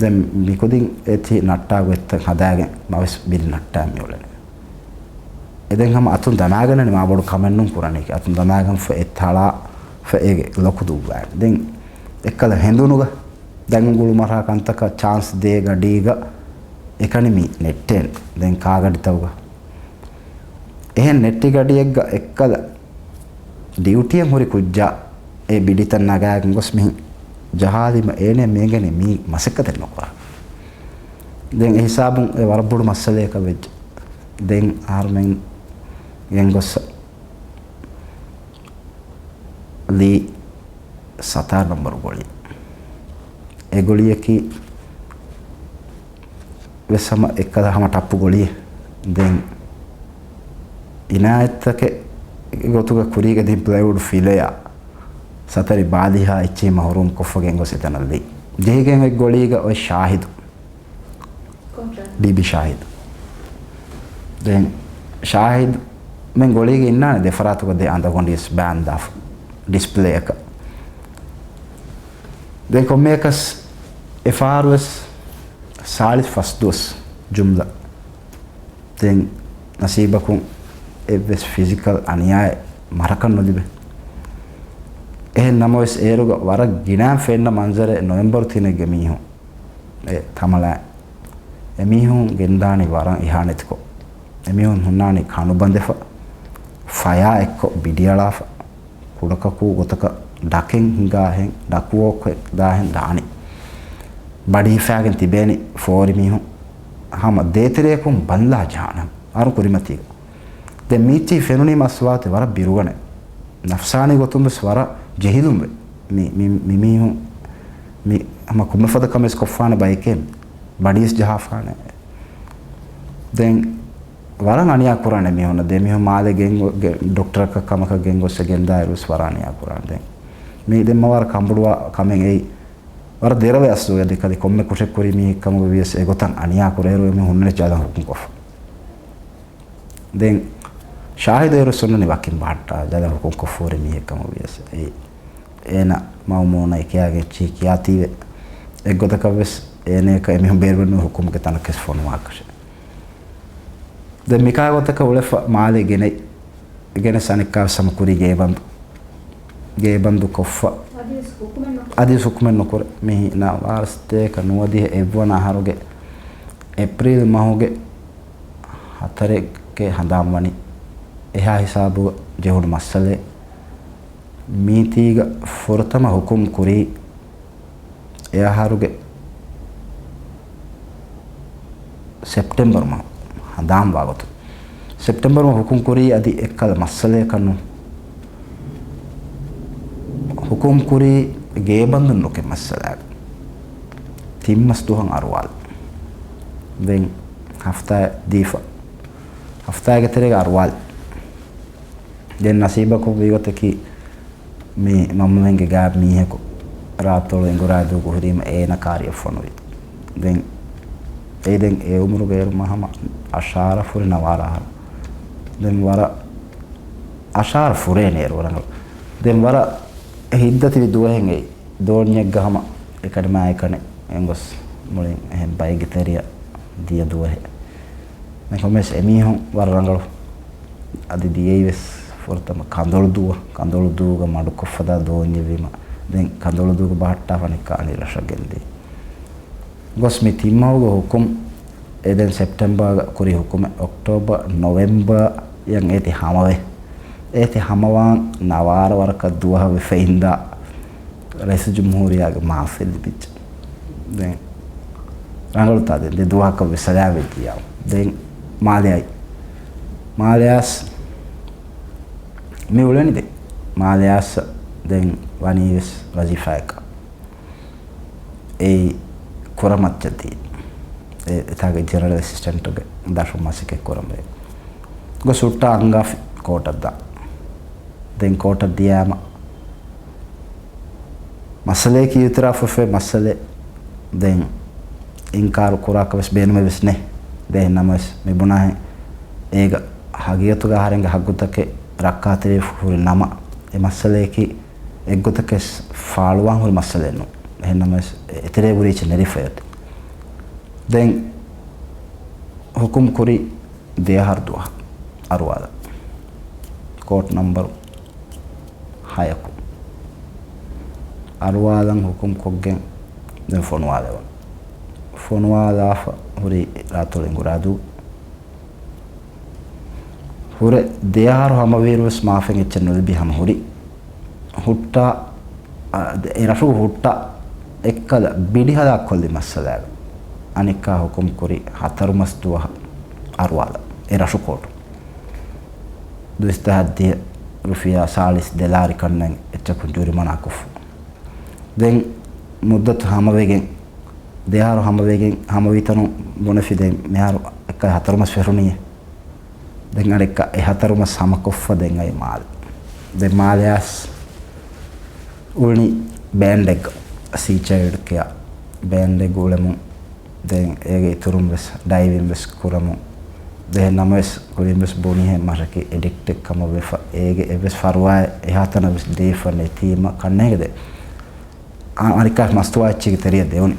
ދެން މިކުދިން އެތި ނައްޓާ ގޮތްތައް ހަދާގެން މަވެސް ބިޑި ނައްޓާ މިއުޅެނީ. އެ ދެން ހަމަ އަތުން ދަމާގަންނަނީ މާ ބޮޑު ކަމެއް ނޫން ކުރަނީކީ. އަތުން ދަމާގަންފަ އެ ތަޅާފަ އޭގެ ލޮކު ދުއްވާނެ. ދެން އެއްކަލަ ހެނދުނުގަ ދަތް އުނގުޅު މަރާ ކަންތަކަށް ޗާންސް ދޭ ގަޑީގަ އެކަނި މި ނެއްޓޭނެ. ދެން ކާގަޑިތައުގަ އެހެން ނެއްޓި ގަޑިއެއްގަ އެއްކަލަ ޑިއުޓީއަށް ހުރި ކުއްޖާ އެ ބިޑިތައް ނަގާގެން ގޮސް މިހިން ޖަހާލީމަ އޭނަ މިއެނގެނީ މީ މަސައްކަތެއް ނުކުރާ. ދެން އެ ހިސާބުން އެ ވަރަށް ބޮޑު މައްސަލަޔަކަށް ވެއްޖެ. ދެން އަހަރުމެން ގެންގޮސް ލީ ސަތާރަ ނަންބަރު ގޮޅި. އެ ގޮޅިއަކީ ވެސް ހަމަ އެއްކަލަ ހަމަ ޓައްޕު ގޮޅިއެއް. ދެން އިނާޔަތްތަކެއް ގޮތުގަ ކުރީގަ ދިން ޕްލައިވުޑް ފިލަޔާ ސަތަރި ބާލިހާ އެއްޗެހި މަހުރޫމް ކޮށްފަ ގެންގޮސް އެތަނަށް ލީ. ޖެހިގެން އޮތް ގޮޅީގަ އޮތް ޝާހިދު. ޑީބީ ޝާހިދު. ދެން ޝާހިދު މެން ގޮޅީގަ އިންނާނެ ދެފަރާތުގަ ދެ އަނދަގޮނޑިވެސް ބާންދާފަ ޑިސްޕްލޭއަކަށް. ދެން ކޮންމެއަކަސް އެފަހަރުވެސް ސާޅީސް ފަސް ދުވަސް ޖުމްލަ. ދެން ނަސީބަކުން އެއްވެސް ފިޒިކަލް އަނިޔާއެއް މަރަކަށް ނުލިބޭ. އެހެން ނަމަވެސް އޭރުގަ ވަރަށް ގިނައިން ފެންނަ މަންޒަރެއް ނޮވެމްބަރު ތިނެއްގެ މީހުން އެ ތަމަޅައި އެމީހުން ގެންދާނީ ވަރަށް އިހާނެތިކޮށް. އެމީހުން ހުންނާނީ ކަނު ބަނދެފަ، ފަޔާ އެއްކޮށް ބިޑިއަޅާފަ، ކުޑަކަކޫ ގޮތަކަށް ޑަކެއް ހިނގާހެން، ޑަކުވޯކެއް ދާހެން ދާނީ. ބަޑި ހިފާގެން ތިބޭނީ ފޯރި މީހުން. ހަމަ ދޭތެރެއަކުން ބަންލާ ޖަހާނަން. އަރު ކުރިމަތީގަ. ދެން މީތި ފެނުނީ މަސްވާތެ ވަރަށް ބިރުގަނެ. ނަފްސާނީ ގޮތުން ވެސް ވަރަށް ޖެހިލުންވެ. މި، މި، މި މީހުން މި ހަމަ ކޮންމެ ފަދަ ކަމެއް ކޮށްފާނެ ބައެކޭ. ބަޑީސް ޖަހާފާނެ. ދެން ވަރަށް އަނިޔާ ކުރާނެ މީހުންނަށް. ދެ މީހުން މާލެ ގެން ގޮ-، ގެ-، ޑޮކްޓަރަކަށް ކަމަކަށް ގެން ގޮސް ގެންދާއިރު ވެސް ވަރަށް އަނިޔާ ކުރާނެ. ދެން މީ ދެން މަ ވަރަށް ކަނބުޅުވާ ކަމެއް އެއީ. ވަރަށް ދެރަވެ އަސްލު އަދި ކަލި ކޮންމެ ކުށެއް ކުރި މީހެއް ކަމުގަ ވިޔަސް އެގޮތަށް އަނިޔާ ކުރޭރު އެމީހުން ހުންނަނީ ޖަލަށް ހުކުމް ކޮށްފަ. ދެން ޝާހިދު އޭރު ސުންނަނީ ވަކިން ބަހައްޓާ ޖަލަށް ހުކުމް ކޮށްފޯރި މީހެއް ކަމަށް ވިޔަސް އެ-، އޭނަ މައުމޫނަށް އެކިޔާގެ އެއްޗިހި ކިޔާތީވެ. އެއްގޮތަކަށް ވެސް އޭނަޔަކަށް އެމީހުން ބޭރުވެރިނު ހުކުމުގެ ތަނަކަށް ފޮނުވާކަށެއް. ދެން މިކާ ގޮތަކަށް އުޅެފަ މާލެ ގެނައި، ގެނެސް އަނެއްކާވެސް ހަމަ ކުރީ ގޭބަންދު. ގޭބަންދު ކޮށްފަ. އަދިވެސް ހުކުމެއް ނުކުރޭ. އަދިވެސް ހުކުމެއް ނުކުރޭ. މި ނަވާރަ ސަތޭކަ ނުވަދިހަ އެއްވަނަ އަހަރުގެ އޭޕްރީލް މަހުގެ ހަތަރެއްގެ ހަނދާން ވަނީ އެހާ ހިސާބުގަ ޖެހުނު މައްސަލައެއް. މީތީގަ ފުރަތަމަ ހުކުމް ކުރީ އެ އަހަރުގެ ސެޕްޓެމްބަރު މަހު ހަނދާން ވާގޮތުން. ސެޕްޓެމްބަރު މަހު ހުކުމް ކުރީ އަދި އެއްކަލަ މައްސަލަޔަކަށް ނޫން. ހުކުމް ކުރީ ގޭބަންދުން ނުކެ މައްސަލައަށް. ތިން މަސް ދުވަހަށް އަރުވާލި. ދެން ހަފްތާއެއް ދީފަ. ހަފްތާއެއްގެ ތެރޭގަ އަރުވާލި. ދެން ނަސީބަކުން ވީގޮތަކީ މި މަންމަމެންގެ ގާތް މީހަކު ރާއަތޮޅު އެނގުރާދޫ ގުހުރީމަ އޭނަ ކާރިއަށް ފޮނުވި. ދެން އެ ދެން އެ އުމުރުގައިރު މަ ހަމަ އަށާރަ ފުރި ނަވާރަ އަހަރު. ދެން ވަރަށް އަށާރަ ފުރޭނެ އޭރު ރަނގަޅު. ދެން ވަރަށް ހިތްދަތިވި ދުވަހެއް އެއީ. ދޯންޏެއްގަ ހަމަ އެކަޑިމާއެކަނި އެނގޮސް މުޅިން އެހެން ބައެއްގެ ތެރެއަށް ދިޔަ ދުވަހެއް. ދެން ކޮންމެސް އެމީހުން ވަރަށް ރަނގަޅު. އަދި ދިޔައީވެސް ފުރަތަމަ ކަނދޮޅުދޫއަށް. ކަނދޮޅުދޫގަ މަޑުކޮށްފަދާ ދޯންޏެއްވީމަ ދެން ކަނދޮޅުދޫގަ ބަހައްޓާފަ ނިކާ އަނި ރަށަށް ގެންދިޔަ. ގޮސް މި ތިންމަހުގެ ހުކުމް އެ ދެން ސެޕްޓެމްބާގަ ކުރި ހުކުމެއް އޮކްޓޯބަ، ނޮވެމްބާ އަށް އޭތި ހަމަވޭ. އޭތި ހަމަވާން ނަވާރަ ވަރަކަށް ދުވަހަށް ވެފައިންދާ ރައީސުލްޖުމްހޫރިއްޔާގެ މާފެއް ލިބިއްޖެ. ދެން ރަނގަޅުތާ ދެން ދެ ދުވަހަކަށް ވެސް ސަލާމަތް ޖިޔާ. ދެން މާލެ އައި. މާލެ އައިސް މި އުޅެނީ ދެން. މާލެ އައިސް ދެން ވަނީ ވެސް ވަޒީފާއަކަށް. އެއީ ކުރަމައްޗަށް ދީ. އެ، އެތާގެ ޖެނެރަލް އެސިސްޓެންޓުގެ ދަށުން މަސައްކަތް ކުރަންވޭ. ގޮސް ހުއްޓާ އަންގާފި ކޯޓަށް ދާ. ދެން ކޯޓަށް ދިޔާމަ މައްސަލައަކީ އިއުތިރާފުވެފައި މައްސަލައެއް. ދެން އިންކާރު ކުރާކަށް ވެސް ބޭނުމެއް ވެސް ނެތް. ދެން ނަމަވެސް މި ބުނާހެން އޭގަ ހަގީގަތުގަ އަހަރެންގެ ހައްގުތަކެއް ރައްކާތެރިވެފަ ހުރި ނަމަ، އެ މައްސަލައަކީ އެއްގޮތަކަށް ފާޅުވާން ހުރި މައްސަލައެއް ނޫން. އެހެން ނަމަވެސް އެ-، އެތެރޭ ބުރީ އެއްޗެއް ނެރިފަ އޮތީ. ދެން ހުކުމް ކުރީ ދެ އަހަރު ދުވަހަށް އަރުވާލަން. ކޯޓް ނަމްބަރު ހަޔަކު އަރުވާލަން ހުކުމް ކޮށްގެން ދެން ފޮނުވާލެވުނު. ފޮނުވާލާފަ ހުރީ ރާއަތޮޅު އެނގުރާދޫ. ހުރެ ދެ އަހަރު ހަމަވިއިރު ވެސް މާފެއް އެއްޗެއް ނުލިބި ހަމަ ހުރި. ހުއްޓާ، އަ، އެ ރަށު ހުއްޓާ އެއްކަލަ ބިޑި ހަލާކުކޮށްލި މައްސަލައެއް. އަނެއްކާ ހުކުމް ކުރި ހަތަރު މަސް ދުވަހަށް އަރުވާލަ އެ ރަށު ކޯޓު. ދުއިސައްތަ ދިހަ ރުފިޔާ ސާޅީސް ދެލާރި ކަންނެން އެއްޗަކުން ޖުރިމަނާ ކޮށްފަ. ދެން މުއްދަތު ހަމަވެގެން، ދެ އަހަރު ހަމަވެގެން، ހަމަވީތަނުން ބުނެފި ދެން މިހާރު އެއްކަ ހަތަރު މަސް ފެށުނީ. ދެން އަނެއްކާ އެ ހަތަރު މަސް ހަމަކޮށްފަ ދެން އައި މާލެ. ދެން މާލެ އައިސް އުޅުނީ ބޭންޑެއްގަ، ސީ ޗައިލްޑް ކެއާ ބޭންޑެއްގަ އުޅެމުން. ދެން އޭގެ އިތުރުން ވެސް ޑައިވިން ވެސް ކުރަމުން. ދެން ނަމަވެސް ކުރިން ވެސް ބުނިހެން މަށަކީ އެޑިކްޓެއް ކަމަށް ވެފަ، އޭގެ އެއްވެސް ފަރުވާއެއް އެހާތަނަށް ވެސް ދީފަ ނެތީމަ ކަންނޭނގެ ދެ. އަނެއްކާ މަސްތުވާ އެއްޗެއްގެ ތެރެއަށް ދެވުނީ.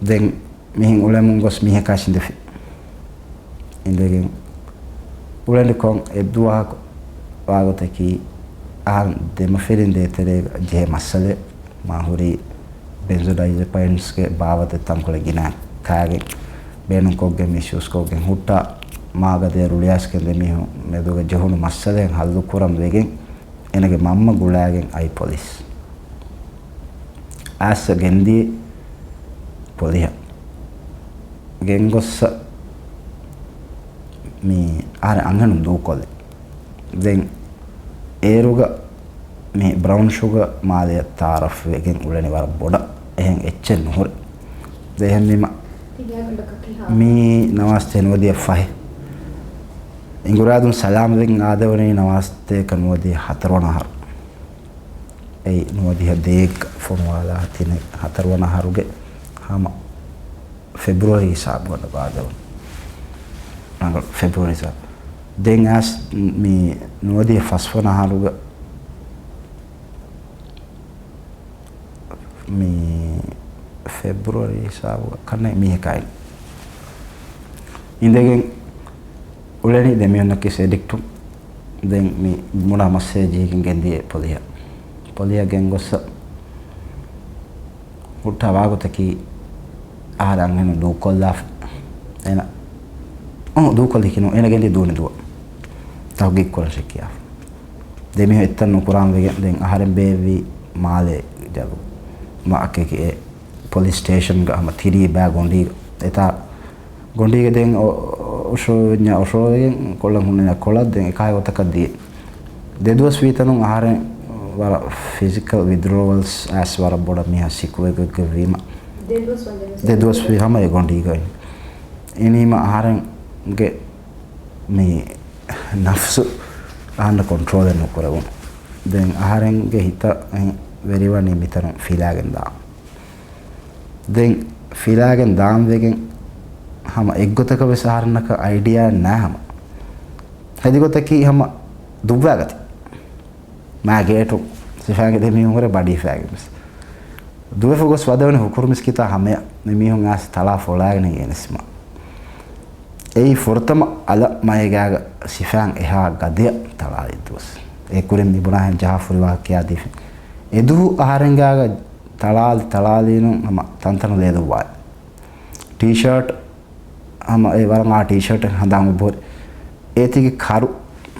ދެން މިހެން އުޅެމުން ގޮސް މީހަކާ އިނދެފި. އިނދެގެން އުޅެނިކޮށް އެއްދުވަހަކު ވާގޮތަކީ އަހަރު ދެމަފިރިން ދޭތެރޭގަ ޖެހޭ މައްސަލައެއް މާ ހުރީ ބެންޒޮޑައިޒަޕައިންސްގެ ބާވަތް ތަންކޮޅެއް ގިނަ ކާގެން ބޭނުންކޮށްގެން މިސްޔޫސްކޮށްގެން ހުއްޓާ މާގަދޭ ރުޅިއައިސްގެން ދެމީހުން މެދުގަ ޖެހުނު މައްސަލައެއް ހައްލުކުރަން ވެގެން އޭނަގެ މަންމަ ގުޅާގެން އައި ޕޮލިސް. އައިސް ގެންދިޔަ ޕޮލިހަށް. ގެންގޮއްސަ މި އަހަރެން އަންހެނުން ދޫކޮށްލި. ދެން އޭރުގަ މި ބްރައުން ޝުގަ މާލެއަށް ތައާރަފް ވެގެން އުޅެނި ވަރަށް ބޮޑަށް އެހެން އެއްޗެއް ނުހުރޭ. ދެ އެހެންވީމަ މި ނަވާސްތޭ ނުވަދިހަ ފަހެ އިނގުރާދުން ސަލާމް ވެގެން އާދެވުނީ ނަވާސްތޭކަ ނުވަދިހަ ހަތަރުވަނަ އަހަރު. އެއީ ނުވަދިހަ ދޭއްގަ ފޮނުވާލާ ތިނެއް ހަތަރުވަނަ އަހަރުގެ ހަމަ ފެބްރުއަރީ ހިސާބުގަނޑަށް ބާދެވުނު. ރަނގަޅު ފެބްރުއަރީ ހިސާބު. ދެން އައިސް މި ނުވަދިހަ ފަސްވަނަ އަހަރުގަ މި ފެބްރުއަރީ ހިސާބުގަ ކަންނޭ މީހަކާއި އިނދެގެން އުޅެނީ ދެމީހުންނަކީ ސެޑިކްޓު. ދެން މި ބުނާ މައްސަލަ ޖީގެން ގެންދިޔަ ޕޮލިހަ. ޕޮލިހަ ގެންގޮއްސަ ހުއްޓާ ވާގޮތަކީ އަހަރެން އަންހެނުން ދޫކޮށްލާފަ. އޭނަ އޮ ދޫކޮށްލި ކިނު އޭނަ ގެންދިޔަ ދޫނި ދުވަ. ތަހުގީގު ކުރަން ޝެއްކިޔާފަ. ދެމީހުން އެއްތަން ނުކުރާން ވެގެން ދެން އަހަރެން ބޭއްވީ މާލޭ ޖަލު. މަ އަކޭކި އެ ޕޮލިސް ސްޓޭޝަންގަ ހަމަ ތިރީ ބާ ގޮނޑީގަ. އެތާ ގޮނޑީގަ ދެން އޮ-، އޮށޯ ވެންޏާ އޮށޯވެގެން ކޮޅަށް ހުންނަ ކޮޅަށް ދެން އެކާ ގޮތަކަށް ދިޔަ. ދެދުވަސް ވީތަނުން އަހަރެން ވަރަށް ފިޒިކަލް ވިދްރޯވަލްސް އައިސް ވަރަށް ބޮޑަށް މީހާ ސިކުވެގޮތްގަ ވީމަ. ދެދުވަސް ވީ ހަމަ އެ ގޮނޑީގައި. އިނީމަ އަހަރެންގެ މި ނަފްސު އަހަންނަށް ކޮންޓްރޯލެއް ނުކުރެވުނު. ދެން އަހަރެންގެ ހިތަށް ވެރިވަނީ މިތަނުން ފިލާގެން ދާން. ދެން ފިލާގެން ދާން ވެގެން ހަމަ އެއްގޮތަކަށް ވެސް އަހަރެންނަކަށް އައިޑިއާއެއް ނާ ހަމަ. ހެދިގޮތަކީ ހަމަ ދުއްވާގަތި. މާ ގޭޓު ސިފާގެ ދެ މީހުން ހުރެ ބަޑީ ފައިގެން ވެސް. ދުވެފަ ގޮސް ވަދެވުނީ ހުކުރު މިސްކިތާ ހަމަޔަށް މި މީހުން އާސް ތަޅާ ފޮޅާގެން ގެނެސްމަ. އެއީ ފުރަތަމަ އަލަށް މައިގާގަ ސިފާން އެހާ ގަދަޔަށް ތަޅާލި ދުވަސް. އެ ކުރިން މި ބުނާހެން ޖަހާ ފުރިވާ ކިޔާދީފިން. އެދުހު އަހަރެންގާގަ ތަޅާލި ތަޅާލީނު ހަމަ ތަންތަނު ލޭދުއްވާލި. ޓީޝާޓް ހަމަ އެ ވަރަށް އާ ޓީޝާޓެއް ހަނދާން އުއްބުހުރި. އޭތީގެ ކަރު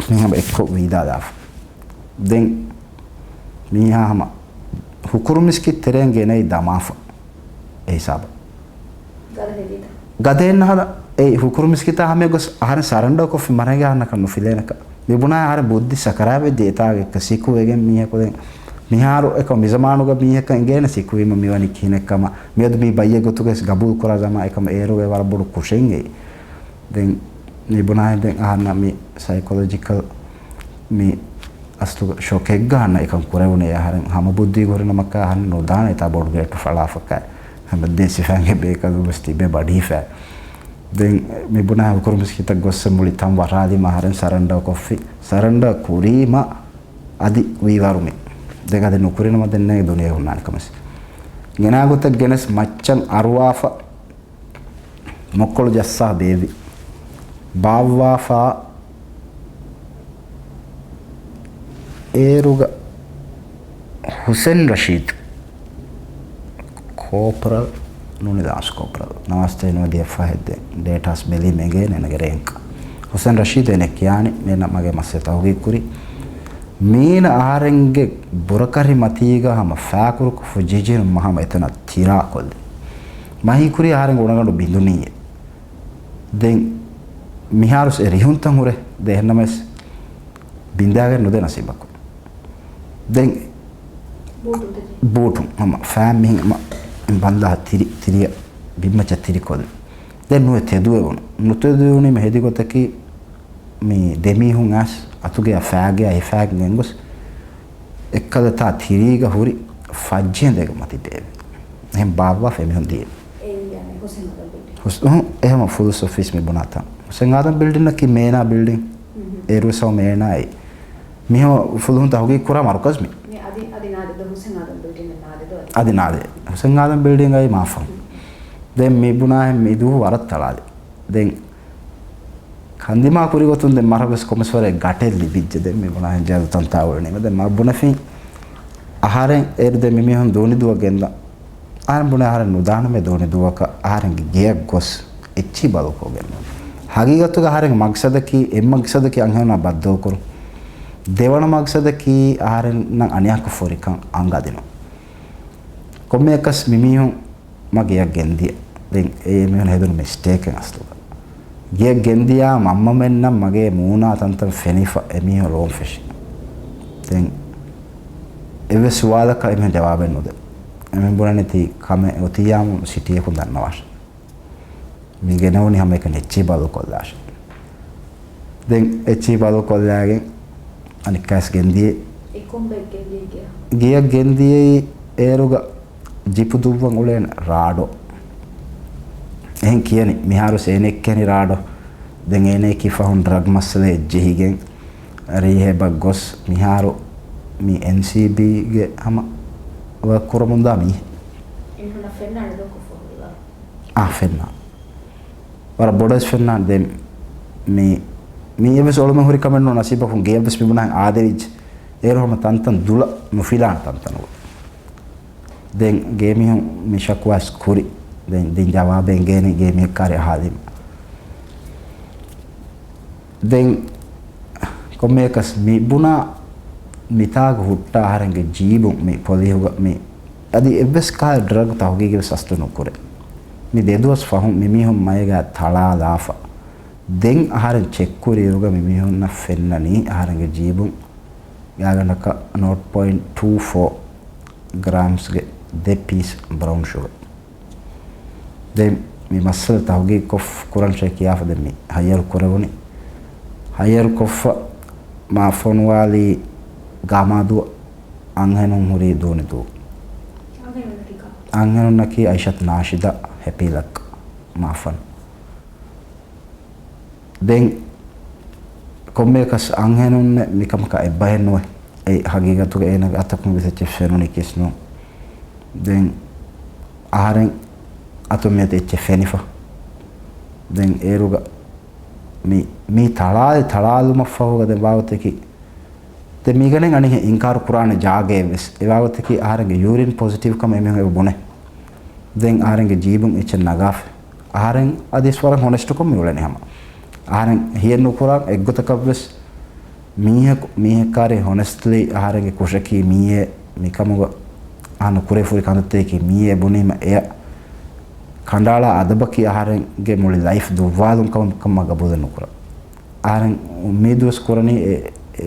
މި ހަމަ އެއްކޮށް ވީދާލާފަ. ދެން މީހާ ހަމަ ހުކުރު މިސްކިތް ތެރެއިން ގެނައި ދަމާފަ. އެ ހިސާބަށް. ގަދަ ހެދީތަ؟ ގަދައެއް ނަހަލަ އެ ހުކުރު މިސްކިތާ ހަމަޔަށް ގޮސް އަހަރެން ސަރަންޑަ ކޮށްފި މަރަނގެ އަހަންނަކަށް ނުފިލޭނަކަށް. މި ބުނާ އަހަރެން ބުއްދި ސަކަރާތްވެއްޖެ އެތާގެ އެއްކަ ސިކު ވެގެން މީހަކު ދެން މިހާރު އެކަ މިޒަމާނުގަ މީހަކަށް އިނގޭނެ ސިކުވީމަ މިވަނީ ކިހިނެއްކަމަށް. މިއަދު މީ ބައްޔެއް ގޮތުގަސް ގަބޫލު ކުރާ ޒަމާ އެކަމަ އޭރުގެ ވަރަށް ބޮޑު ކުށެއް އެއީ. ދެން މި ބުނާހެން ދެން އަހަންނަށް މި ސައިކޮލޮޖިކަލް މި އަސްލުގަ ޝޮކެއްގަ އަހަންނަށް އެކަން ކުރެވުނޭ އަހަރެން ހަމަ ބުއްދީ ކުރިނަމަކާ އަހަން ނުދާނެ ތާ ބޮޑު ގޭޓު ފަޅާފަކާ ހަމަ ދެ ސިފާންގެ ބޭކަލު ވެސް ތިބެ ބަޑީފަ. ދެން މި ބުނާ ހުކުރު މިސްކިތަށް ގޮއްސަ މުޅި ތަން ވަރާލީމަ އަހަރެން ސަރަންޑަ ކޮށްފި. ސަރަންޑަ ކުރީމަ އަދި ވީވަރުމި. ދެން އަދި ނުކުރިނަމަ ދެންނެ ދުނިޔެ ހުންނާނެ ކަމެސް. ގެނާ ގޮތަށް ގެނެސް މައްޗަށް އަރުވާފަ. މޮކޮޅު ޖައްސާ ބޭއްވި. ބާއްވާފާ އޭރުގަ ހުސެން ރަޝީދު ކޯޕްރަލް ނޫނީ ލާންސް ކޯޕްރަލް ނަވާސްތޭ ނުވަދިހަ ފަހެއް ދެން ޑޭޓާސް ބެލީމަ އެނގޭނެ އޭނަގެ ރޭންކް. ހުސެން ރަޝީދު އޭނަ ކިޔާނީ މީނަ މަގޭ މައްސަލަ ތަހުގީގު ކުރި. މީނަ އަހަރެންގެ ބުރަކަށި މަތީގަ ހަމަ ފާކުރުކޮށްފަ ޖިހިޖިހިނު މަ ހަމަ އެތަނަށް ތިރާކޮށްލި. މަހިކުރީ އަހަރެން އުނަގަނޑު ބިނދުނީއޭ. ދެން މިހާރުސް އެ ރިހުންތައް ހުރެ ދޭހެންނަމަވެސް ބިނދާގެން ނުދޭ ނަސީބަކު. ދެން ބޫޓުން ތެދު. ބޫޓުން ހަމަ ފާން މިހިން ހަމަ ބަންދާ ތިރި، ތިރިއަށް ބިންމައްޗަށް ތިރިކޮށްލި. ދެން ނުވެ ތެދުވެވުނު. ނުތެދުވެވުނީމަ ހެދި ގޮތަކީ މި ދެމީހުން އައިސް އަތުގެއާ ފާގެއާ ހިފާގެން ގޮސް އެއްކަލަތާ ތިރީގަ ހުރި ފައްޖެހެން ދޭގަ މަތި ބޭއްވި. އެހެން ބާއްވާފަ އެމީހުން ދިޔަ. އެ އިނގޭ ހުސެން އާދަމް ބިލްޑިން. ހުސް-، އުހު، އެ ހަމަ ފުލުސް އޮފީސް މި ބުނާތަން. ހުސެން އާދަމް ބިލްޑިންއަކީ މޭނާ ބިލްޑިން. އޭރުވެސް ހަމަ މޭނާއޭ. މިހަމަ ފުލުހުން ތަހުގީގު ކުރާ މަރުކަޒް މި. މި އަދި، އަދި ނާދެއް ދޯ ހުސެން އާދަމް ބިލްޑިން ނާދެއް ދޯ އަދި. އަދި ނާދެއް. ހުސެން އާދަމް ބިލްޑިން އައި މާފަހު. ދެން މި ބުނާހެން މި ދުވަހު ވަރަށް ތަޅާލި. ދެން ކަންދިމާ ކުރި ގޮތުން ދެން މަރަށް ވެސް ކޮމެސް ވަރެއް ގަޓެއް ލިބިއްޖެ ދެން މި ބުނާހެން ޖަލު ތަންތާ އުޅެނީމަ. ދެން މަ ބުނެފިން އަހަރެން އޭރު ދެން މި މީހުން ދޫނި ދުވަ ގެންދަ. އަހަރެން ބުނެ އަހަރެން ނުދާނަމޭ ދޫނި ދުވަކަށް އަހަރެންގެ ގެޔަށް ގޮސް އެއްޗިހި ބަލޮކޯ ގެންނަ. ހަގީގަތުގަ އަހަރެންގެ މަގްސަދަކީ، އެއް މަގްސަދަކީ އަންހެނުންނާ ބައްދަލުކުރުން. ދެވަނަ މަގްސަދަކީ އަހަރެންނަށް އަނިޔާކޮށް ފޯރިކަން އަނގަދިނުން. ކޮންމެއަކަސް މި މީހުން މަ ގެޔަށް ގެންދިޔަ. ދެން އެ މީހުން ހެދުނު މިސްޓޭކެއް އަސްލުގަ. ގެޔަށް ގެންދިޔާ މަންމަމެންނަށް މަގޭ މޫނާ ތަންތަން ފެނިފަ އެމީހުން ރޯން ފެށި. ދެން އެއްވެސް ސުވާލަކަށް އެމީހުން ޖަވާބެއް ނުދޭ. އެމީހުން ބުނަނީ ތީ ކަމެއް އޮތިއްޔާމު ސިޓީއަކުން ދަންނަވާށޭ. މި ގެނެވުނީ ހަމައެކަނި އެއްޗެހި ބަދަލުކޮށްލާށޭ. ދެން އެއްޗެހި ބަދަލުކޮށްލާގެން އަނެއްކާވެސް ގެންދިޔައީ. އެ ކޮންބައެއް ގެންދިޔައީ ގެޔަށް؟ ގެޔަށް ގެންދިޔައީ އޭރުގަ ޖިޕު ދުއްވަން އުޅޭނެ ރާޑޯ. އެހެން ކިޔަނީ. މިހާރުވެސް އޭނަ އެއްކެހެނީ ރާޑޯ. ދެން އޭނައަކީ ފަހުން ޑްރަގް މައްސަލައެއް ޖެހިގެން ރީހޭބަށް ގޮސް މިހާރު މި އެމްސީބީގެ ހަމަ ވަކް ކުރަމުންދާ މީހެއް. އެމީހުންނަށް ފެންނާނެ ދޯ ކޮށްފަ ހުރި ވަރަށް؟ އާ، ފެންނާނެ. ވަރަށް ބޮޑަށް ވެސް ފެންނާނެ. ދެން މި، މީ އެއްވެސް އޮޅުމެއް ހުރި ކަމެއް ނޫން. ނަސީބަކުން ގެޔަށްވެސް މި ބުނާ އާދެވިއްޖެ. އޭރު ހަމަ ތަންތަން ދުލަށް ނުފިލާނެ ތަންތަނުގަ. ދެން ގޭމީހުން މި ޝަކުވާސް ކުރި. ދެން ދިން ޖަވާބެއް އެނގޭނީ ގޭމީހަކާރި އަހާލީމަ. ދެން ކޮންމެއަކަސް މި ބުނާ މިތާގަ ހުއްޓާ އަހަރެންގެ ޖީބުން މި ޕޮލިހުގަ މި އަދި އެއްވެސް ކަހަލަ ޑްރަގް ތަހުގީގެއް ވެސް އަސްލު ނުކުރޭ. މި ދެދުވަސް ފަހުން މިމީހުން މައިގާ ތަޅާލާފަ. ދެން އަހަރެން ޗެކްކުރިއިރުގަ މިމީހުންނަށް ފެންނަނީ އަހަރެންގެ ޖީބުން ގާގަނޑަކަށް ނޯޓް ޕޮއިންޓް ޓޫ ފޯ ގްރާމްސްގެ ދެ ޕީސް ބްރައުން ޝުގަ. ދެން މި މައްސަލަ ތަހުގީގު ކޮށް ކުރަންށޭ ކިޔާފަ ދެން މި ހައްޔަރު ކުރެވުނީ. ހައްޔަރު ކޮށްފަ މާ ފޮނުވާލީ ގާމާދުއަށް އަންހެނުން ހުރީ ދޫނި ދޫ. އަންހެނުންނަކީ އައިޝަތު ނާޝިދާ ހެޕީލަކް މާފަން. ދެން ކޮންމެއަކަސް އަންހެނުންނެއް މިކަމަކަށް އެއްބަހެއް ނުވޭ. އެ ހަގީގަތުގަ އޭނަގެ އަތަކުން ވެސް އެއްޗެއް ފެނުނީ ކިސްނު. ދެން އަހަރެން އަތުން މިއަދު އެއްޗެއް ފެނިފަ. ދެން އޭރުގަ މި، މީ ތަޅާލި ތަޅާލުމަށްފަހުގަ ދެން ވާގޮތަކީ ދެން މީގަނެ އަނިހެން އިންކާރު ކުރާނެ ޖާގައެއް ވެސް. އެ ވާގޮތަކީ އަހަރެންގެ ޔޫރިން ޕޮޒިޓިވް ކަމަށް އެމީހުން އެބަ ބުނެ. ދެން އަހަރެންގެ ޖީބުން އެއްޗެއް ނަގާފަ. އަހަރެން އަދިސް ވަރަށް ހޮނެސްޓުކޮށް މި އުޅެނީ ހަމަ. އަހަރެން ހިޔެއް ނުކުރާ އެއްގޮތަކަށްވެސް މީހަކު، މީހަކާރި ހޮނެސްޓްލީ އަހަރެންގެ ކުށަކީ މީއޭ މިކަމުގަ އަހަން ނުކުރެވިފަ ހުރި ކަންތައްތަކެކޭ މީއޭ ބުނީމަ އެޔަށް ކަނޑައަޅާ އަދަބަކީ އަހަރެންގެ މުޅި ލައިފް ދުއްވާލުން ކަމަށް މަގަބޫލެއް ނުކުރާ. އަހަރެން އުއްމީދުވެސް ކުރަނީ އެ، އެ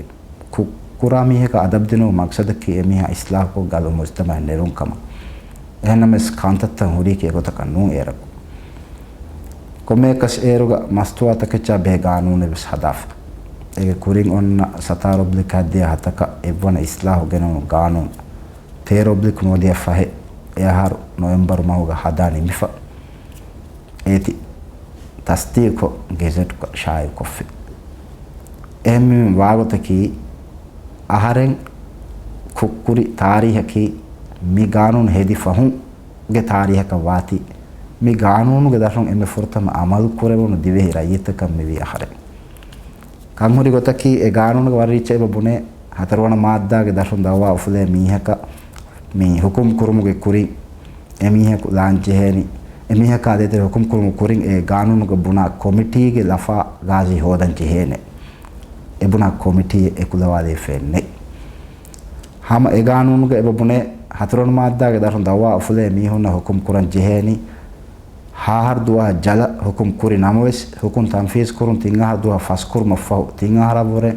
ކު-، ކުރާ މީހަކަށް އަދަބު ދިނުމަށް މަގްސަދަކީ އެމީހާ އިސްލާހުކޮށް ގަލު މުޖްތަމައަށް ނެރުން ކަމަށް. އެހެންނަމަވެސް ކަންތައްތައް ހުރީކީ އެގޮތަކަށް ނޫން އޭރަކު. ކޮންމެއަކަސް އޭރުގަ މަސްތުވާތަކެއްޗާ ބެހޭ ގާނޫނެއް ވެސް ހަދާފަ. އޭގެ ކުރިން އޮންނަ ސަތާރަ އޮބްލިކް ހައްދިހަ ހަތަކަށް އެއްވަނަ އިސްލާހު ގެނައުނު ގާނޫނު ތޭރަ އޮބްލިކް ނުވަދިހަ ފަހެއް އެއަހަރު ނޮވެމްބަރު މަހުގަ ހަދާ ނިމިފަ. އޭތި ތަސްދީގުކޮށް ގެޒެޓްކޮށް ޝާއިޢުކޮށްފި. އެހެންމެ ވާގޮތަކީ، އަހަރެން ކުށްކުރި ތާރީހަކީ މި ގާނޫނު ހެދި ފަހުން ގެ ތާރީހަކަށް ވާތީ، މި ގާނޫނުގެ ދަށުން އެންމެ ފުރަތަމަ އަމަލު ކުރެވުނު ދިވެހި ރައްޔިތަކަށް މިވީ އަހަރެން. ކަންހުރި ގޮތަކީ، އެ ގާނޫނުގެ ވަރަށް ރީއްޗަށް އެބަ ބުނޭ، ހަތަރުވަނަ މާއްދާގެ ދަށުން ދައުވާ އުފުލޭ މީހަކަށް މި ހުކުމް ކުރުމުގެ ކުރިން އެމީހަކު ލާން ޖެހޭނީ، އެމީހަކާ ދޭތެރޭ ހުކުމް ކުރުމުގެ ކުރިން އެ ގާނޫނުގަ ބުނާ ކޮމިޓީގެ ލަފާ ގާޒީ ހޯދަން ޖެހޭނެ. އެ ބުނާ ކޮމިޓީއެއް އެކުލަވާލެވިފައެއް ނެތް. ހަމަ އެ ގާނޫނުގަ އެބަ ބުނޭ، ހަތަރުވަނަ މާއްދާގެ ދަށުން ދައުވާ އުފުލޭ މީހުންނަށް ހުކުމް ކުރަން ޖެހޭނީ، ހަ އަހަރު ދުވަހަށް ޖަލަށް ހުކުމް ކުރި ނަމަވެސް، ހުކުމް ތަންފީޒް ކުރުން ތިން އަހަރު ދުވަހަށް ފަސްކުރުމަށްފަހު، ތިން އަހަރަށްވުރެ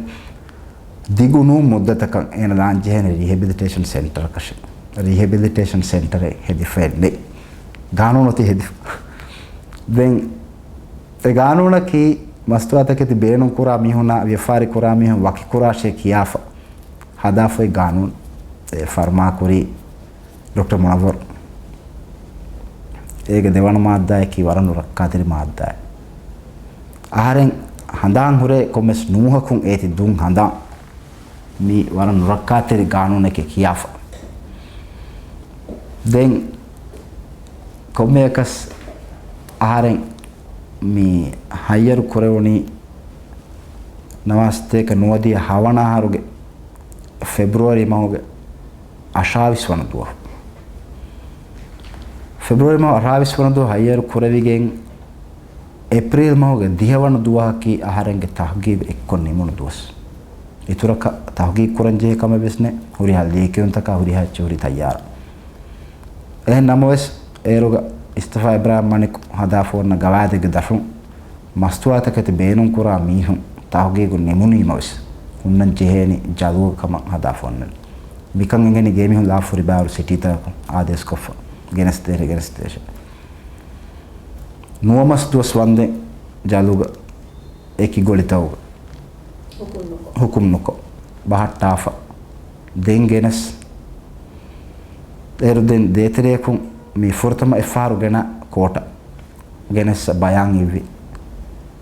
ދިގު ނޫން މުއްދަތަކަށް އޭނަ ލާން ޖެހޭނެ ރީހެބިލިޓޭޝަން ސެންޓަރަކަށެއް. ރީހެބިލިޓޭޝަން ސެންޓަރެއް ހެދިފައެއް ނެތް. ގާނޫނު އޮތީ ހެދިފަ. ދެން އެ ގާނޫނަކީ މަސްތުވާތަކެތި ބޭނުންކުރާ މީހުންނާ ވިޔަފާރި ކުރާ މީހުން ވަކިކުރާށޭ ކިޔާފަ ހަދާފައި ގާނޫނު. އެ ފަރުމާކުރީ ޑޮކްޓަރ މުނައްވަރު. އޭގެ ދެވަނަ މާއްދާއަކީ ވަރަށް ނުރައްކާތެރި މާއްދާއެއް. އަހަރެން ހަނދާން ހުރޭ ކޮންމެސް ނޫހަކުން އޭތި ދުން ހަނދާން މީ ވަރަށް ނުރައްކާތެރި ގާނޫނެކޭ ކިޔާފަ. ދެން ކޮންމެއަކަސް އަހަރެން މި ހައްޔަރު ކުރެވުނީ ނަވާސަތޭކަ ނުވަދިހަ ހަވަނަ އަހަރުގެ ފެބްރުއަރީ މަހުގެ އަށާވީސް ވަނަ ދުވަހު. ފެބްރުއަރީ މަހު އަށާވީސް ވަނަ ދުވަހު ހައްޔަރު ކުރެވިގެން، އޭޕްރީލް މަހުގެ ދިހަ ވަނަ ދުވަހަކީ އަހަރެންގެ ތަހުގީގު އެއްކޮށް ނިމުނު ދުވަސް. އިތުރަކަށް ތަހުގީގު ކުރަން ޖެހޭ ކަމެއް ވެސް ނެތް. ހުރިހާ ލިޔެކިޔުންތަކާ ހުރިހާ އެއްޗެއް ހުރީ ތައްޔާރަށް. އެހެން ނަމަވެސް، އޭރުގަ އިސްތިފާ އިބްރާހިމް މަނިކު ހަދާފަ އޮންނަ ގަވާއިދެއްގެ ދަށުން މަސްތުވާތަކެތި ބޭނުންކުރާ މީހުން ތަހުގީގު ނިމުނީމަވެސް، ހުންނަން ޖެހޭނީ ޖަލުގަ ކަމަށް ހަދާފަ އޮންނަނީ. މިކަން އެނގެނީ ގޭމީހުން ލާފަ ހުރި ބައިވަރު ސިޓީތަކަކުން އާދޭސްކޮށްފަ ގެނެސްދޭށޭ، ގެނެސްދޭށޭ. ނުވަމަސް ދުވަސް ވަންދެން ޖަލުގަ އެކި ގޮޅިތަކުގަ ހުކުމް ނުކޮށް. ހުކުމް ނުކޮށް، ބަހައްޓާފަ. ދެން ގެނެސް، އޭރު ދެން ދޭތެރެއަކުން މި ފުރަތަމަ އެއްފަހަރު ގެނަ ކޯޓަށް ގެނެސް ބަޔާން އިއްވި.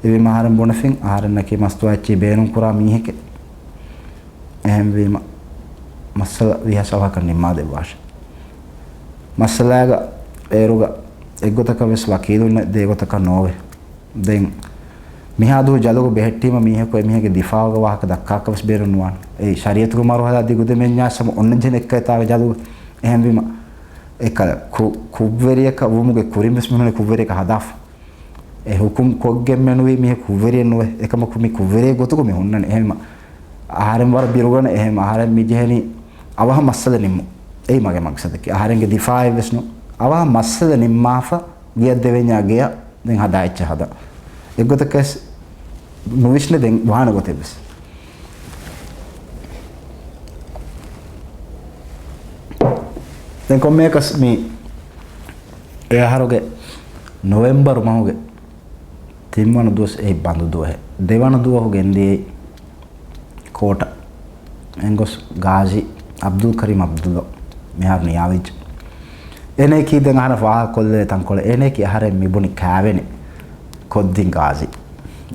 އިވި އަހަރެން ބުނެފިން، އަހަރެންނަކީ މަސްތުވާ އެއްޗިހި ބޭނުން ކުރާ މީހެކޭ. އެހެންވީމަ، މައްސަލަ ވީހާވެސް އަވަހަކަށް ނިންމާދެއްވާށޭ. މައްސަލާގަ އޭރުގަ އެއްގޮތަކަށް ވެސް ވަކީލުންނެއް ދޭ ގޮތަކަށް ނޯވޭ. ދެން މިހާ ދުވަހު ޖަލުގަ ބެހެއްޓީމަ މީހަކު އެމީހެއްގެ ދިފާއުގެ ވާހަކަ ދައްކާކަށް ވެސް ބޭނުން ނުވާނެ. އެއީ ޝަރީއަތުގެ މަރުހަލާ ދިގުދެމެންޏާ ހަމަ އޮންނަންޖެހޭ އެއްކަލަ ޖަލު. އެހެންވީމަ، އެކަލަ ކު-، ކުށްވެރިޔަކަށް ވުމުގެ ކުރިން ވެސް މިހުންނަނީ ކުށްވެރިޔަކަށް ހަދާފަ. އެ ހުކުމް ކޮށްގެން މެނުވީ މީހެއް ކުށްވެރިއެއް ނުވޭ. އެކަމަކު މި ކުށްވެރިއެއް ގޮތުގަ މި ހުންނަނީ. އެހެންވީމަ، އަހަރެން ވަރަށް ބިރުގަނެ. އެހެން އަހަރެން މި ޖެހެނީ އަވަހަށް މައްސަލަ ނިންމުން. އެއީ މަގޭ މަގްސަދަކީ. އަހަރެންގެ ދިފާއެއް ވެސް ނޫން. އަވަހަށް މައްސަލަ ނިންމާފަ، ގެޔަށް ދެވެންޏާ ގެޔަށް ދެން ހަދާ އެއްޗެއް ހަދާ. އެއްގޮތަކަސް ނުވިސްނެ ދެން ވާނެ ގޮތެއް ވެސް. ދެން ކޮންމެއަކަސް މި އެ އަހަރުގެ ނޮވެމްބަރު މަހުގެ ތިންވަނަ ދުވަސް އެއީ ބަންދު ދުވަހެއް. ދެވަނަ ދުވަހު ގެންދިޔައީ ކޯޓަށް. އެނގޮސް ގާޒީ އަބްދުލް ކަރީމް އަބްދުއްލާ މިހާރު ނިޔާވެއްޖެ. އޭނައަކީ ދެން އަހަރެން ފާހަގަކޮށްލެވޭ ތަންކޮޅެއް. އޭނައަކީ އަހަރެން މިބުނި ކާވެނި ކޮށްދިން ގާޒީ.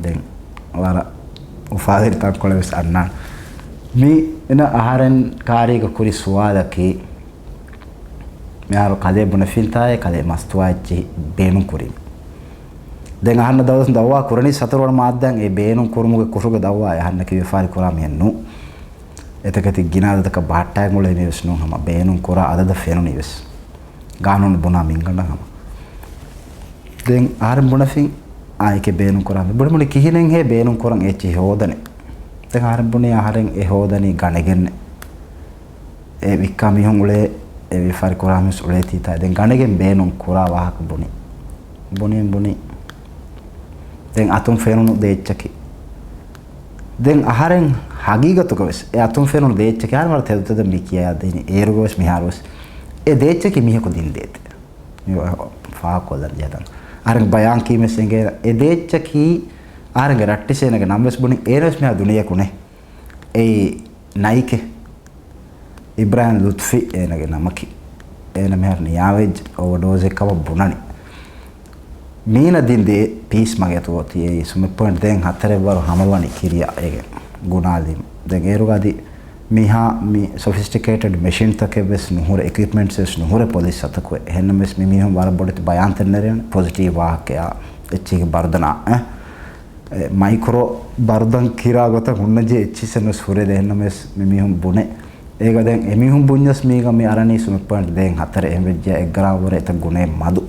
ދެން ވަރަށް އުފާވެރި ތަންކޮޅެއް ވެސް އަންނާނެ. މި އޭނަ އަހަރެން ކާރީގަ ކުރި ސުވާލަކީ، މިހާރު ކަލޭ ބުނެފިންތާއޭ ކަލޭ މަސްތުވާ އެއްޗިހި ބޭނުން ކުރީމަ. ދެން އަހަންނަށް ދައުލަތުން ދައުވާ ކުރަނީ ސަތަރު ވަނަ މާއްދާއިން އެ ބޭނުން ކުރުމުގެ ކުށުގެ ދައުވާ. އަހަންނަކީ ވިޔަފާރި ކުރާ މީހެއް ނޫން. އެތަކެތި ގިނަ އަދަދަކަށް ބަހައްޓާގެން އުޅޭ މީހެއް ވެސް ނޫން. ހަމަ ބޭނުން ކުރާ އަދަދަށް ފެނުނީ ވެސް. ގާނޫނު ބުނާ މިންގަނޑަށް ހަމަ. ދެން އަހަރެން ބުނެފިން އާއެކޭ ބޭނުން ކުރާ މި ބުނި ބުނި ކިހިނެއްހޭ ބޭނުން ކުރަން އެއްޗެހި ހޯދަނީ. ދެން އަހަރެން ބުނީ އަހަރެން އެ ހޯދަނީ ގަނެގެންނޭ. އެ ވިއްކާ މީހުން އުޅޭ، އެ ވިޔަފާރި ކުރާ މީހުން އުޅޭތީތާ. ދެން ގަނެގެން ބޭނުން ކުރާ ވާހަކަ ބުނި. ބުނި ބުނި. ދެން އަތުން ފެނުނު ދޭއްޗަކީ. ދެން އަހަރެން ހަގީގަތުގަ ވެސް އެ އަތުން ފެނުނު ދޭއްޗަކީ އަހަރެން ވަރަށް ތެދުތެދަށް މި ކިޔައިދެނީ. އޭރުގަ ވެސް މިހާރު ވެސް އެ ދޭއްޗަކީ މީހަކު ދިން ދޭތެ. މި ފާހަގަކޮށްލަން ޖެހޭ ތަން. އަހަރެން ބަޔާން ކީމެސް އެނގޭ އެ ދޭއްޗަކީ އަހަރެންގެ ރައްޓިސޭނަގެ ނަން ވެސް ބުނި. އޭނަ ވެސް މިހާ ދުނިޔެއަކު ނެތް. އެއީ ނައިކެ. އިބްރާހިމް ލުތްފީ އޭނަގެ ނަމަކީ. އޭނަ މިހާރު ނިޔާވެއްޖެ އޯވަޑޯޒެއް ކަމަށް ބުނަނީ. މީނަ ދިން ދޭ ޕީސް މަގޭތޯ ތި އެއީ ސުމެއް ޕޮއިންޓް ދޭން ހަތަރެއް ވަރު ހަމަވަނީ ކިރިޔާ އޭގެ ގުނާލީމަ. ދެން އޭރުގަ އަދި މިހާ މި ސޮފިސްޓިކޭޓެޑް މެޝިންތަކެއް ވެސް ނުހުރެ، އިކުއިޕްމަންޓްސް ވެސް ނުހުރެ ޕޮލިސް އަތަކު. އެހެންނަމަވެސް މި މީހުން ވަރަށް ބޮޑެތި ބަޔާންތެއް ނެރެން ޕޮޒިޓިވް ވާހަކައާ އެއްޗެހި ބަރުދަނާ އެ އެ މައިކްރޯ ބަރުދަން ކިރާ ގޮތަށް ހުންނަންޖެހޭ އެއްޗިސެއް ނުވެސް ހުރޭ. ދެހެންނަމެސް މި މީހުން ބުނެ. އޭގަ ދެން އެމީހުން ބުންޏަސް މީގަ މި އަރަނީ ސުމެއް ޕޮއިންޓް ދޭން ހަތަރެއް އެހެން ވެއްޖެ އެއްގަރާމް ވުރެ އެތައް ގުނައެއް މަދު.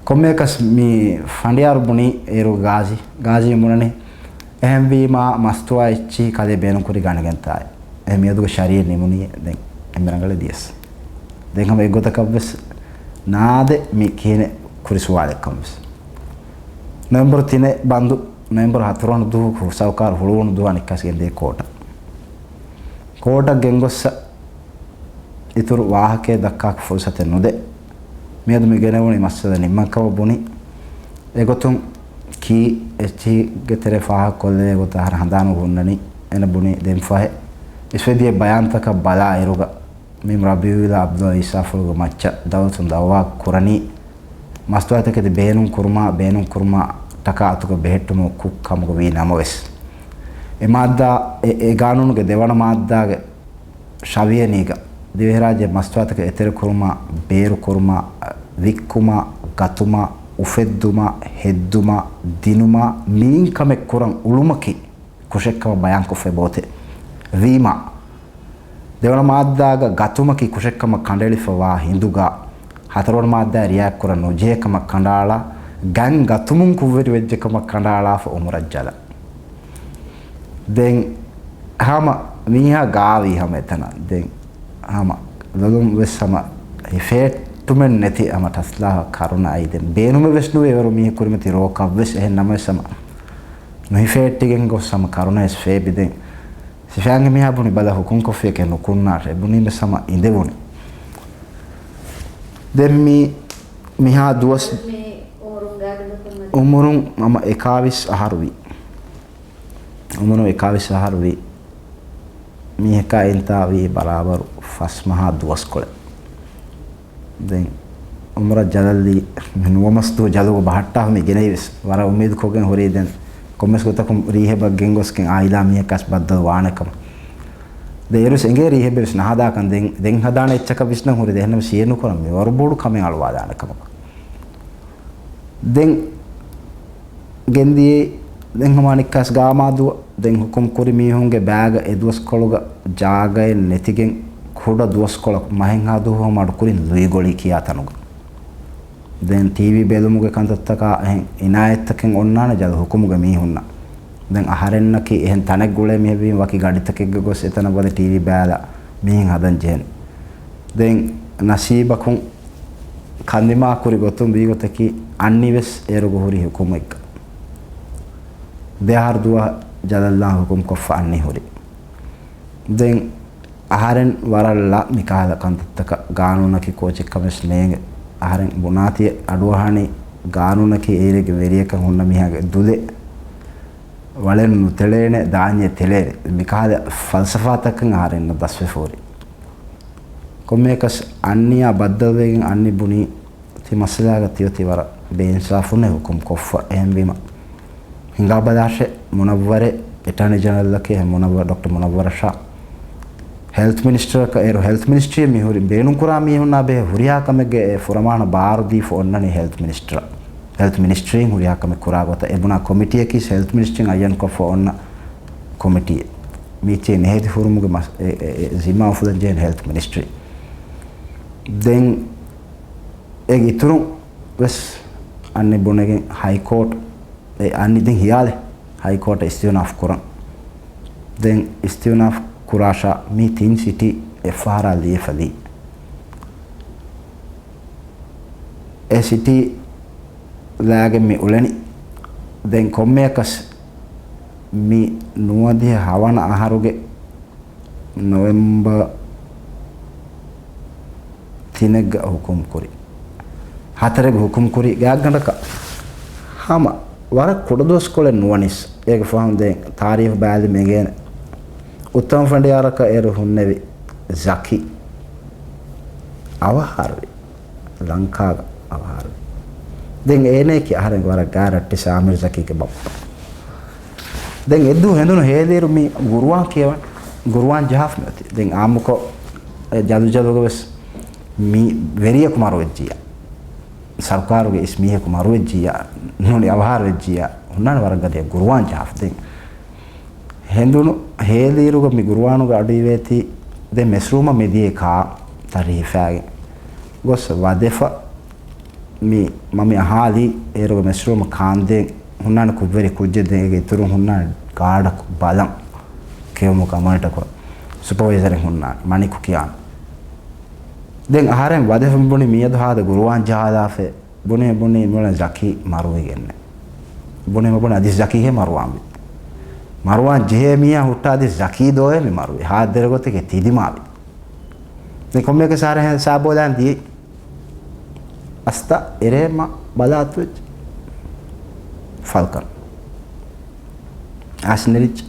ކޮންމެއަކަސް މި ފަނޑިޔާރު ބުނީ އޭރު ގާޒީ. ގާޒީ ބުނަނީ އެހެންވީމާ މަސްތުވާ އެއްޗިހި ކަލޭ ބޭނުން ކުރި ގަނެގެންތާއި. އެ މިއަދުގެ ޝަރީއަތް ނިމުނީ ދެން އެންމެ ރަނގަޅަށް ދިޔަސް. ދެން ހަމަ އެއްގޮތަކަށްވެސް ނާދެ މި ކިހިނެއް ކުރި ސުވާލެއްކަންވެސް. ނޮވެމްބަރު ތިނެއް ބަންދު، ނޮވެމްބަރު ހަތަރުވަނަ ދުވަހު ސަރުކާރު ހުޅުވުނު ދުވަހަށް ނިއްކާސް ގެންދިޔަ ކޯޓަށް. ކޯޓަށް ގެންގޮއްސަ އިތުރު ވާހަކައެއް ދައްކާކަށް ފުރުސަތެއް ނުދޭ. މިއަދު މި ގެނެވުނީ މައްސަލަ ނިންމަން ކަމަށް ބުނި. އެގޮތުން ކީ އެއްޗިހިގެ ތެރޭ ފާހަގަކޮށްލެވޭ ގޮތަށް އަހަރެން ހަނދާނު ހުންނަނީ. އޭނަ ބުނީ ދެންފަހެ އިސްވެދިޔަ ބަޔާންތަކަށް ބަލާ އިރުގަ މި ރަބީޢުލްއަވަލް އިސާފުޅުގެ މައްޗަށް ދައުލަތުން ދައުވާ ކުރަނީ މަސްތުވާތަކެތި ބޭނުން ކުރުމާ، ބޭނުން ކުރުމާ ޓަކާ އަތުގަ ބެހެއްޓުމުގެ ކުށް ކަމުގަ ވީ ނަމަވެސް، އެ މާއްދާ، އެ، އެ ގާނޫނުގެ ދެވަނަ މާއްދާގެ ޝަވިޔަނީގަ ދިވެހިރާއްޖެ މަސްތުވާތަކެއް އެތެރެކުރުމާ، ބޭރުކުރުމާ، ވިއްކުމާ، ގަތުމާ، އުފެއްދުމާ، ހެއްދުމާ، ދިނުމާ، މިއިން ކަމެއް ކުރަން އުޅުމަކީ ކުށެއްކަމަށް ބަޔާންކޮށްފައި ބޯތެ. ވީމާ، ދެވަނަ މާއްދާގަ ގަތުމަކީ ކުށެއްކަމަށް ކަނޑައެޅިފަވާ ހިނދުގަ، ހަތަރުވަނަ މާއްދާއަށް ރިއާޔަތްކުރަން ނުޖެހޭ ކަމަށް ކަނޑައަޅާ، ގަން ގަތުމުން ކުށްވެރި ވެއްޖެ ކަމަށް ކަނޑައަޅާފަ އުމުރަށް ޖަލަން. ދެން ހަމަ މީހާ ގާވީ ހަމަ އެތަނަށް. ދެން ހަމަ ލޮލުން ވެސް ހަމަ ހިފޭ ޓުމެން ނެތި ހަމަ ޓަސްލާ ކަރުނަ އައި ދެން ބޭނުމެއް ވެސް ނުވޭ އެވަރު މީހެއް ކުރިމަތި ރޯކަށް ވެސް. އެހެން ނަމަވެސް ހަމަ ނުހިފޭއްޓިގެން ގޮސް ހަމަ ކަރުނަ ވެސް ފޭބި ދެން ސިފައިންގެ މީހާ ބުނި ބަލަ ހުކުމް ކޮށްފިއެކޭ ނުކުންނާށޭ ބުނީމެސް ހަމަ އިނދެވުނީ. ދެން މީ މިހާ ދުވަސް އުމުރުން ހަމަ އެކާވީސް އަހަރު ވީ. އުމުރުން އެކާވީސް އަހަރު ވީ. މީހަކާ އިންތާ ވީ ބަރާބަރު ފަސް މަހާ ދުވަސްކޮޅެއް. ދެން އުމުރަށް ޖަލަށްލީ ނުވަ މަސް ދުވަ ޖަލުގަ ބަހައްޓާފަ މި ގެނައީވެސް. ވަރަށް އުއްމީދު ކޮށްގެން ހުރީ ދެން ކޮންމެސް ގޮތަކުން ރީހެބަށް ގެންގޮސްގެން އާއިލާ މީހަކާސް ބައްދަލު ވާނެ ކަމަށް. ދެން އޭރުވެސް އެނގޭ ރީހެބެއްވެސް ނަހަދާކަން. ދެން، ދެން ހަދާނެ އެއްޗަކަށް ވިސްނަން ހުރި ދެން އެހެންނަމަ ސިއެއް ނުކުރަން މިވަރު ބޮޑު ކަމެއް އަޅުވާލާނެ ކަމަކަށް. ދެން ގެންދިޔައީ ދެން ހަމަ އަނެއްކާސް ގާމާ ދުވަ. ދެން ހުކުމް ކުރި މީހުންގެ ބައިގަ އެ ދުވަސްކޮޅުގަ ޖާގައެއް ނެތިގެން ކުޑަ ދުވަސްކޮޅަކު މަހެއްހާ ދުވަހު ހަމަ އަޑުކުރިން ލުއިގޮޅި ކިޔާ ތަނުގަ. ދެން ޓީވީ ބެލުމުގެ ކަންތައްތަކާ އެހެން އިނާޔަތްތަކެއް އޮންނާނެ ޖަލު ހުކުމުގެ މީހުންނަށް. ދެން އަހަރެންނަކީ އެހެން ތަނެއް ގުޅޭ މީހެއްވީމަ ވަކި ގަޑިތަކެއްގަ ގޮސް އެތަނަށް ވަދެ ޓީވީ ބައިލާ މީހެއް ހަދަން ޖެހެނީ. ދެން ނަސީބަކުން ކަންދިމާ ކުރި ގޮތުން ވީގޮތަކީ އަންނިވެސް އޭރުގަ ހުރި ހުކުމެއްގަ. ދެ އަހަރު ދުވަހަށް ޖަލަށްލާން ހުކުމް ކޮށްފަ އަންނި ހުރި. ދެން އަހަރެން ވަރަށް ލަ މިކަހަލަ ކަންތައްތަކަށް ގާނޫނަކީ ކޯޗެއްކަމެސް ނޭނގެ. އަހަރެން ބުނާތީ އަޑުއަހާނީ ގާނޫނަކީ އޭރެގެ ވެރިޔަކަށް ހުންނަ މީހާގެ ދުލެއް ވަޅެއް ނުތެޅޭނެ، ދާންޏެއް ތެޅޭނެ. މިކަހަލަ ފަލްސަފާތަކަށް އަހަރެންނަށް ދަސްވެފަ ހުރި. ކޮންމެއަކަސް އަންނިޔާ ބައްދަލުވެގެން އަންނި ބުނީ ތި މައްސަލާގަ ތިއޮތީ ވަރަށް ބޭއިންސާފުންނޭ ހުކުމް ކޮށްފަ. އެހެންވީމަ ހިނގާބަލާށޭ، މުނައްވަރެއް އެޓާނީ ޖެނެރަލްއަކީ އެހެން މުނައްވަރު، ޑޮކްޓަރ މުނައްވަރަށާ ހެލްތް މިނިސްޓަރަކަށް އޭރު ހެލްތް މިނިސްޓްރީ މި ހުރި ބޭނުންކުރާ މީހުންނާ ބެހޭ ހުރިހާ ކަމެއްގެ ފުރަމާނަ ބާރު ދީފަ އޮންނަނީ ހެލްތް މިނިސްޓަރަށް. ހެލްތް މިނިސްޓްރީން ހުރިހާ ކަމެއް ކުރާ ގޮތަށް އެ ބުނާ ކޮމިޓީއަކީ ހެލްތް މިނިސްޓްރީން އައްޔަން ކޮށްފަ އޮންނަ ކޮމިޓީއެއް. މީތި މެހެދި ހުރުމުގެ މަސް-، އެ، އެ، އެ ޒިންމާ އުފުލަން ޖެހޭނެ ހެލްތް މިނިސްޓްރީ. ދެން އޭގެ އިތުރުން ވެސް އަންނި ބުނެގެން ހައިކޯޓް، އެ އަންނި ދެން ހިޔާލެއް ހައިކޯޓަށް އިސްތިއުނާފް ކުރަން. ދެން އިސްތިއުނާފް ކުރާށާ މި ތިން ސިޓީ އެފްއާއާރާ ލިޔެފަ ލީ. އެ ސިޓީ ލާގެން މި އުޅެނީ. ދެން ކޮންމެއަކަސް މި ނުވަދިހަ ހަވަނަ އަހަރުގެ ނޮވެމްބަރ ތިނެއްގަ ހުކުމް ކުރި. ހަތަރެއްގަ ހުކުމް ކުރި ގާތްގަނޑަކަށް ހަމަ ވަރަށް ކުޑަ ދުވަސްކޮޅެއް ނުވަނީސް. އޭގެ ފަހުން ދެން ތާރީޚު ބައިލި މެގޭނެ. އުއްތަމަ ފަނޑިޔާރަކަށް އޭރު ހުންނެވި ޒަކީ އަވަހާރުވި. ލަންކާގަ އަވަހާރުވި. ދެން އޭނައަކީ އަހަރެން ވަރަށް ގާތް ރައްޓި ސާމިރު ޒަކީގެ ބައްޕަ. ދެން އެއްދުވަހު ހެނދުނު ހޭލިއިރު މި ގުރުއާން ކިޔަވަން، ގުރުއާން ޖަހާފަ މިއޮތީ. ދެން އާއްމުކޮށް އެ ޖަލުޖަލުގަ ވެސް މި ވެރިޔަކު މަރުވެއްޖިއްޔާ، ސަރުކާރުގެ އިސް މީހަކު މަރުވެއްޖިއްޔާ، ނޫނީ އަވަހާރުވެއްޖިއްޔާ، ހުންނާނެ ވަރަށް ގަދަޔަށް ގުރުއާން ޖަހާފަ. ދެން ހެނދުނު ހޭލިއިރުގަ މި ގުރުއާނުގެ އަޑު އިވޭތީ، ދެން މެސްރޫމަށް މިދިޔައީ ކާ ތަރި ހިފާގެން ގޮސް ވަދެފަ. މި މަ މި އަހާލީ އޭރުގެ މެސްރޫމަށް ކާންދޭން ހުންނާނެ ކުށްވެރި ކުއްޖެއް. ދެން އޭގެ އިތުރުން ހުންނާނެ ގާޑަކު ބަލަން ކެއުމުގަ މޮނިޓަ ކުރަން ސުޕަވައިޒަރެއް ހުންނާނެ މަނިކު ކިޔާނެ. ދެން އަހަރެން ވަދެފަ ބުނި މިއަދު ހާދަ ގުރުއާން ޖަހާލާފަ. ބުނި، ބުނި މިއުޅެން ޒަކީ މަރުވިގެންނެއް. ބުނި، ބުނި އަދި ޒަކީހޭ މަރުވާންވީ. މަރުވާން ޖެހޭ މީހާ ހުއްޓާ އަދި ޒަކީ ދޯއޭ މި މަރުވީ. ހާދަ ދެރަ ގޮތެކޭ ތިލިމާވި. ދެން ކޮންމެއަކަސް އަހަރެން ސާބޯލާން ދިޔައީ. އަސްތަ އެރޭ މަ ބަލާތުވެއްޖެ. ފަލްކަން. އަސް ނެރިއްޖެ.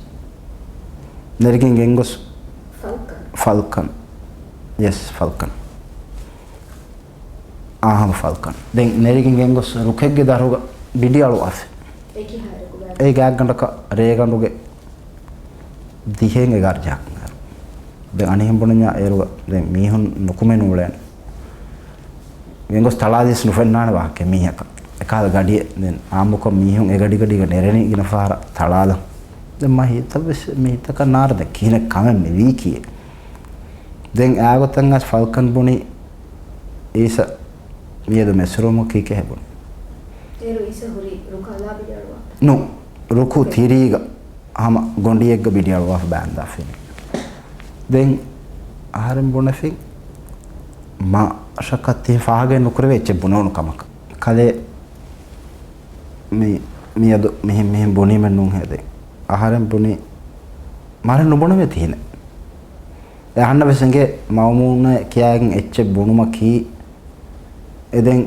ނެރިގެން ގެންގޮސް ފަލްކަން. ފަލްކަން. ޔެސް، ފަލްކަން. އާ، ހަމަ ފަލްކަން. ދެން ނެރިގެން ގެންގޮސް ރުކެއްގެ ދަށުގަ ބިޑިއަޅުވާފަ. އެކި ހާއިރަކު ގާތް. އެ ގާތްގަނޑަކަށް ރޭގަނޑުގެ ދިހައިން އެގާރަ ޖަހަކަށް އަހަރު. ދެން އަނިހެން ބުނަންޏާ އޭރުގަ ދެން މީހުން ނުކުމެ ނޫޅޭނެ. ގެންގޮސް ތަޅާލިޔަސް ނުފެންނާނެ ވާހަކަ މީހަކަށް. އެކާލަ ގަޑިއެއް ދެން އާއްމުކޮށް މީހުން އެ ގަޑި ގަޑީގަ ނެރެނީ ގިނަ ފަހަރަށް ތަޅާލަން. ދެން މަ ހިތަށްވެސް މި ހިތަކަށް ނާރަ ދެން ކިހިނެއް ކަމެއް މި ވީކީއެއް. ދެން އާގޮތަށް އަސް ފަލްކަން ބުނި އީސަ މިއަދު މެސްރޫމު ކީކޭ ބުނި. އޭރު އީސަ ހުރީ ރުކާލާ ބިޑިއަޅުވާ. ނު، ރުކު ތިރީގަ ހަމަ ގޮނޑިއެއްގަ ބިޑިއަޅުވާފަ ބާންދާފިނި. ދެން އަހަރެން ބުނެފިން މަޝައްކަތް ތިހެން ފާހަގައެއް ނުކުރެވޭ އެއްޗެއް ބުނެވުނު ކަމަކަށް. ކަލޭ މި، މިއަދު މިހެން، މިހެން ބުނީމެއް ނޫންހޭ. ދެން އަހަރެން ބުނީ މަރެއް ނުބުނެވޭ ތިހިނެއް. އެ އަހަންނަށް ވެސް އެނގޭ މައުމޫނަށް ކިޔާގެން އެއްޗެއް ބުނުމަކީ، އެ ދެން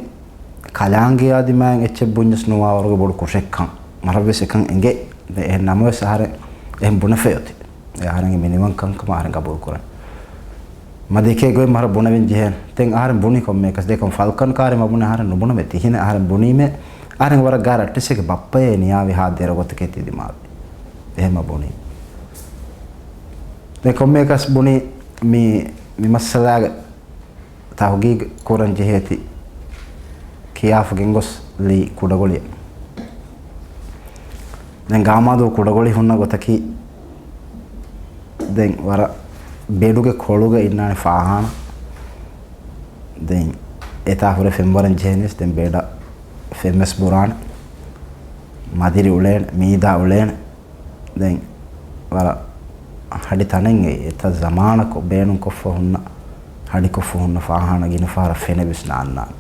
ކަލާނގެއާ ދިމާއިން އެއްޗެއް ބުންޏަސް ނުވާވަރުގެ ބޮޑު ކުށެއްކަން މަރަށް ވެސް އެކަން އެނގޭ. ދެ-، އެހެން ނަމަވެސް އަހަރެން އެހެން ބުނެފައި އޮތީ. އެ އަހަރެންގެ މިނިވަންކަންކަމަށް އަހަރެން ގަބޫލުކުރަން. މަ ދެކޭ ގޮތް މަރަށް ބުނެވިން ޖެހޭނެ. ދެން އަހަރެން ބުނި ކޮންމެއަކަސް ދެކޮން ފަލްކަން ކާރި މަ ބުނެ އަހަރެން ނުބުނެވޭ ތިހިނެއް. އަހަރެން ބުނީމޭ، އަހަރެން ވަރަށް ގާ ރައްޓެއްސެއްގެ ބައްޕައޭ ނިޔާވި ހާ ދެރަ ގޮތެކޭ ތި ދިމާވި. އެހެން މަ ބުނީ. ދެން ކޮންމެއަކަސް ބުނީ މި، މި މައްސަލާގެ ތަހުގީގު ކުރަން ޖެހޭތީ ކިޔާފަ ގެންގޮސްލީ ކުޑަގޮޅިއަށް. ދެން ގާމާދޫ ކުޑަގޮޅި ހުންނަ ގޮތަކީ ދެން ވަރަށް ބެޑުގެ ކޮޅުގަ އިންނާނެ ފާހާނަ. ދެން އެތާ ހުރެ ފެންވަރަން ޖެހެނީސް ދެން ބެޑަށް ފެންވެސް ބުރާނެ. މަދިރި އުޅޭނެ، މީދާ އުޅޭނެ. ދެން ވަރަށް ހަޑި ތަނެއް އެއީ. އެތައް ޒަމާނަކު ބޭނުންކޮށްފަ ހުންނަ، ހަޑިކޮށްފަ ހުންނަ ފާހާނަ ގިނަ ފަހަރަށް ފެނެވެސް ނާންނާނެ.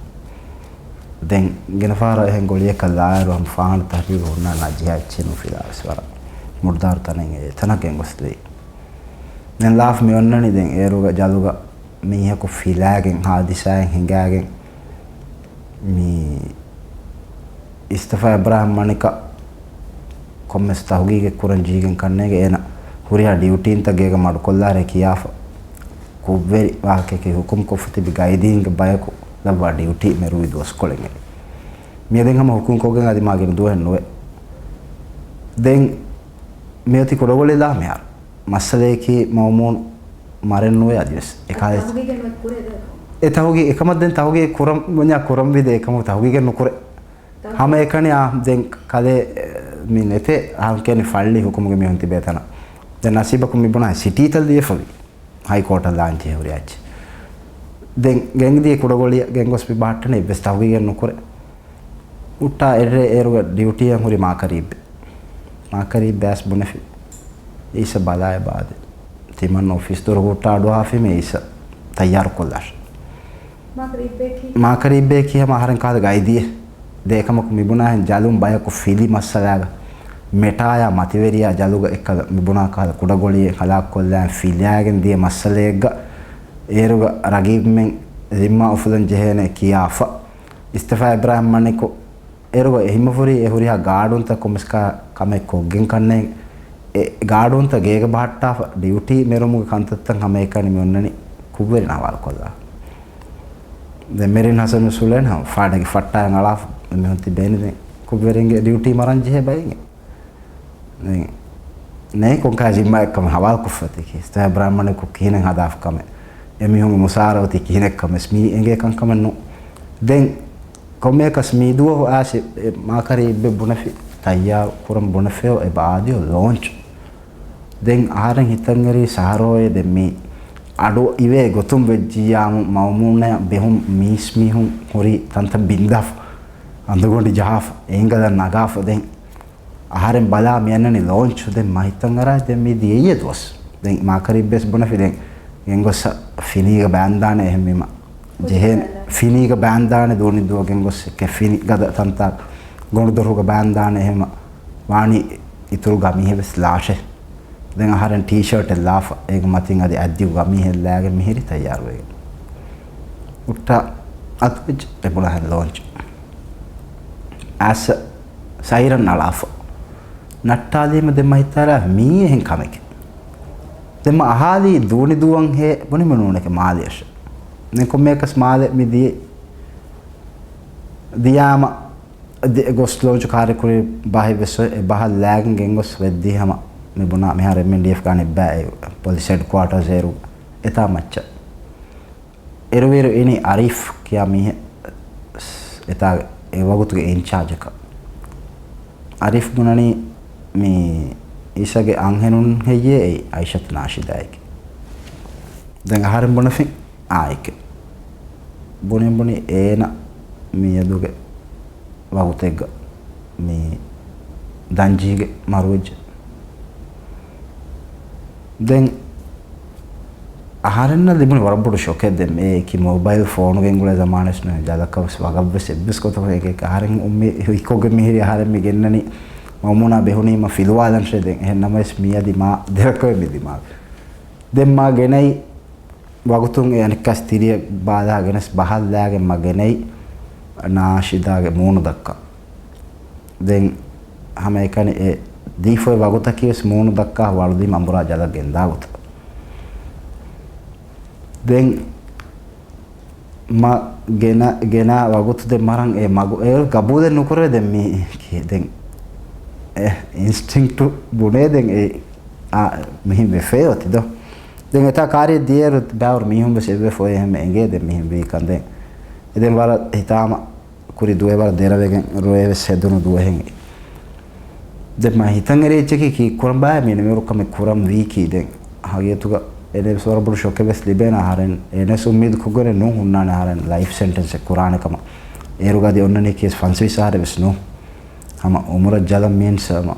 ދެން ގިނަ ފަހަރަށް އެހެން ގޮޅިއަކަށް ލާއިރު ހަމަ ފާހާނަ ތަހުގީގު ހުންނާނެ ނާ ޖިހާ އެއްޗެއް ނުފިލާވެސް ވަރަށް މުޑުދާރު ތަނެއް އެ ތަނަށް ގެންގޮސްލީ. ދެން ލާފަ މި އޮންނަނީ ދެން އޭރުގަ ޖަލުގަ މީހަކު ފިލާގެން ހާދިސާއެއް ހިނގާގެން މި އިސްތިފާ އިބްރާހިމް މަނިކަށް ކޮންމެސް ތަހުގީގެއް ކުރަން ޖީގެން ކަންނޭގެ އޭނަ ހުރިހާ ޑިއުޓީންތައް ގޭގަ މަޑުކޮށްލާރޭ ކިޔާފަ ކުށްވެރި ވާހަކައަކީ ހުކުމް ކޮށްފަ ތިބި ގައިދީންގެ ބަޔަކު ލައްވާ ޑިއުޓީ މެރުވި ދުވަސްކޮޅެއް އެ. މިއަދު ހަމަ ހުކުމް ކޮށްގެން އަދި މާ ގިނަ ދުވަހެއް ނުވޭ. ދެން މިއޮތީ ކުޑަގޮޅިލާ މިހާރު. މައްސަލަޔަކީ މައުމޫނު މަރެއް ނުވޭ އަދިވެސް. އެކާލެ ތަހުގީގެއް ނުވެ ކުރޭ ދެ. އެ ތަހުގީ-، އެކަމަށް ދެން ތަހުގީގެއް ކުރަން ވަންޏާ ކުރަންވީ ދެ އެކަމަށް ތަހުގީގެއް ނުކުރޭ. ތަހުގީ-، ހަމައެކަނި އާ ދެން ކަލޭ މި ނެތޭ އާ ކެނި ފައްޅި ހުކުމުގެ މީހުން ތިބޭ ތަނަށް. ދެން ނަސީބަކުން މި ބުނާ ސިޓީތައް ލިޔެފަވީ. ހައިކޯޓަށް ލާންޗެ ހުރި އައްޗި. ދެން ގެންދިޔަ ކުޑަގޮޅި ގެންގޮސް މި ބަހައްޓަނީ އެއްވެސް ތަހުގީގެއް ނުކުރޭ. ހުއްޓާ އެއްރޭ އޭރުގަ ޑިއުޓީއަށް ހުރި މާކަރީއްބެ. މާކަރީއްބެ އައިސް ބުނެފި. އީސަ ބަލާއި ބާދެ. ތިމަން އޮފީސް ދޮރު ހުއްޓާ އަޑުއަހާފީމޭ އީސަ ތައްޔާރުކޮށްލާށޭ. މާކަރީއްބެއަކީ؟ މާކަރީއްބެއަކީ ހަމަ އަހަރެން ކާލަ ގައިދީއެއް. ދޭ އެކަމަކު މިބުނާހެން ޖަލުން ބަޔަކު ފިލި މައްސަލާގަ މެޓާޔާ މަތިވެރިޔާ ޖަލުގަ އެއްކަލަ މިބުނާ ކާލަ ކުޑަގޮޅިއެއް ހަލާކުކޮށްލާން ފިލާގެން ދިޔަ މައްސަލައެއްގަ އޭރުގަ ރަގީބްމެން ޒިންމާ އުފުލަން ޖެހޭނެ ކިޔާފަ. އިސްތިފާ އިބްރާހިމް މަނިކު އޭރުގަ އެހިމަފުރީ އެ ހުރިހާ ގާޑުންތައް ކޮމިސްކާ ކަމެއް ކޮށްގެން ކަންނޭނގެ. އެ ގާޑުންތައް ގޭގަ ބަހައްޓާފަ ޑިއުޓީ މެރުމުގެ ކަންތައްތައް ހަމައެކަނި މި އޮންނަނީ ކުށްވެރިން ހަވާލުކޮށްލާ. ދެން މެރިން ހަސަން ސުލޭން ހަމަ ފާޑެއްގެ ފައްޓާއިން އަޅާފަ މީހުން ތިބޭނެ ދެން ކުށްވެރިންގެ ޑިއުޓީ މަރަން ޖެހޭ ބައެއް. ދެން ނޭ ކޮންކާ ޒިންމާއެއްކަމެއް ހަވާލުކޮށްފަތިކީ ސްތާ ބްރާހްމަނެކު ކިހިނެއް ހަދާފަ ކަމެއް. އެމީހުންގެ މުސާރަ އޮތީ ކިހިނެއްކަމެސް މީ އެނގޭ ކަންކަމެއް ނޫން. ދެން ކޮންމެއަކަސް މީ ދުވަހު އާސި އެ މާކަރީ އިއްބެ ބުނެފި ތައްޔާރު ކުރަން ބުނެފެއޯ އެބަ އާދިޔޯ ލޯންޗު. ދެން އަހަރެން ހިތަށްއެރީ ސަހަރޯއޭ ދެން މީ އަޑު އިވޭ ގޮތުން ވެއްޖިއްޔާމު މައުމޫނަށް ބެހުން މީސްމީހުން ހުރީ ތަންތަން ބިންދާފަ. އަނދުގޮނޑި ޖަހާފަ އެނގަލަށް ނަގާފަ ދެން އަހަރެން ބަލާ މިއަންނަނީ ލޯންޗު ދެން މަ ހިތަށްއަރާ ދެން މީ ދިޔައީ ދުވަސް. ދެން މާކަރީ އިއްބެސް ބުނެފި ދެން ގެންގޮސް ފިނީގަ ބާންދާނެ އެހެންވީމަ. ޖެހޭނެ ފިނީގަ ބާންދާނެ ދޫނި ދުވަ ގެންގޮސް އެކެ ފިނި ގަދަ ތަންތާ ގޮނޑުދޮރުގަ ބާންދާނެ އެހެމަ ވާނީ އިތުރު ގަމީހެއް ވެސް ލާށޭ. ދެން އަހަރެން ޓީޝާޓެއް ލާފަ އޭގެ މަތިން އަދި އަތްދިގު ގަމީހެއް ލާގެން މިހިރީ ތައްޔާރުވެގެން. ހުއްޓާ އަތުވެއްޖެ އެބުނާހެން ލޯންޗު. އައިސް ސައިރަން އަޅާފަ. ނައްޓާލީމަ ދެން މަ ހިތަށްއަރާ މީ އެހެން ކަމެކޭ. ދެން މަ އަހާލީ ދޫނި ދުވަން ހޭ ބުނިމަ ނޫނެކެ މާލެއަށެ. ދެން ކޮންމެއަކަސް މާލެ މި ދިޔަ ދިޔާމަ ދެ-، ގޮސް ލޯންޗު ކާރިކުރި ބަހެއް ވެސް އޮތް. އެ ބަހަށް ލާގެން ގެންގޮސް ވެއްދީ ހަމަ މި ބުނާ މިހާރު އެމްއެންޑީއެފް ގާނެ އެއްބައި ޕޮލިސް ހެޑްކުއާޓާސް އޭރު އެތާ މައްޗަށް. އިރުވިއިރު އިނީ އަރީފް ކިޔާ މީހެއް އެތާ އެ ވަގުތުގެ އިންޗާޖަކަށް. އަރީފް ބުނަނީ މި އީސަގެ އަންހެނުން ހެއްޔޭ އެއީ އައިޝަތު ނާޝިދާއެކޭ. ދެން އަހަރެން ބުނެފިން އާއެކޭ. ބުނިން ބުނި އޭނަ މިއަދުގެ ވަގުތެއްގަ މި ދަންޖީގެ މަރުވެއްޖެ. ދެން އަހަރެންނަށް ލިބުނީ ވަރަށް ބޮޑު ޝޮކެއް. ދެން އެކި މޯބައިލް ފޯނުގެ ގުޅޭ ޒަމާނެސް ނޫން، ޖަލަކަށް ވެސް ވަގަށް ވެސް އެއްވެސް ގޮތަކުން އެކެ އަހަރެން އުއްމީ ހިކޮށްގެން މިހިރީ. އަހަރެން މި ގެންނަނީ މައުމޫނާ ބެހުނީމަ ފިލުވާލަންށޭ. ދެން އެހެން ނަމަވެސް މިއަދި މާ ދެރަކޮޅެއް މި ދިމާވި. ދެން މާ ގެނައި ވަގުތުން އެ އަނެއްކާސް ތިރިއަށް ބާލާ ގެނެސް ބަހައްލާގެން މަ ގެނައި ނާޝިދާގެ މޫނު ދައްކާ. ދެން ހަމައެކަނި އެ ދީފޮއި ވަގުތަކީ ވެސް މޫނު ދައްކާ ވަޅުދީމަ އަނބުރާ ޖަލަށް ގެންދާ ގޮތަށް. ދެން މަ ގެނަ، ގެނާ ވަގުތު ދެން މަރަން އެ މަގު އެ ގަބޫލެއް ނުކުރޭ. ދެން މީ ކި-، ދެން އެ އިންސްޓިންކްޓު ބުނޭ ދެން އެ އާ، މިހިން ވެފައޭ އޮތީ ދޯ. ދެން އެތާ ކާރިއަށް ދިޔައިރު ބައިވަރު މީހުން ވެސް އެއްވެފަ އޮތް އެހެން އެނގޭ. ދެން މިހިން ވީ ކަން ދެން އެ ދެން ވަރަށް ހިތާމަ ކުރި ދުވަހެއް ވަރަށް ދެރަވެގެން ރޮއެ ވެސް ހެދުނު ދުވަހެއް. ދެން މަ ހިތަށް އެރި އެއްޗަކީ ކީއްކުރަން ބާއޭ މި ނިމިއިރު ކަމެއް ކުރަން ވީކީ. ދެން ހަގީގަތުގަ އެނެ ވެސް ވަރަށް ބޮޑު ޝޮކެއް ވެސް ލިބޭނެ އަހަރެން. އެނެސް އުއްމީދު ކޮށްގެނެއް ނޫން ހުންނާނެ އަހަރެން ލައިފް ސެންޓެންސެއް ކުރާނެ ކަމަށް. އޭރުގަ އަދި އޮންނަނީ ކޭސް ފަންސަވީސް އަހަރެއް ވެސް ނޫން. ހަމަ އުމުރަށް ޖަލަށް މީންސް ހަމަ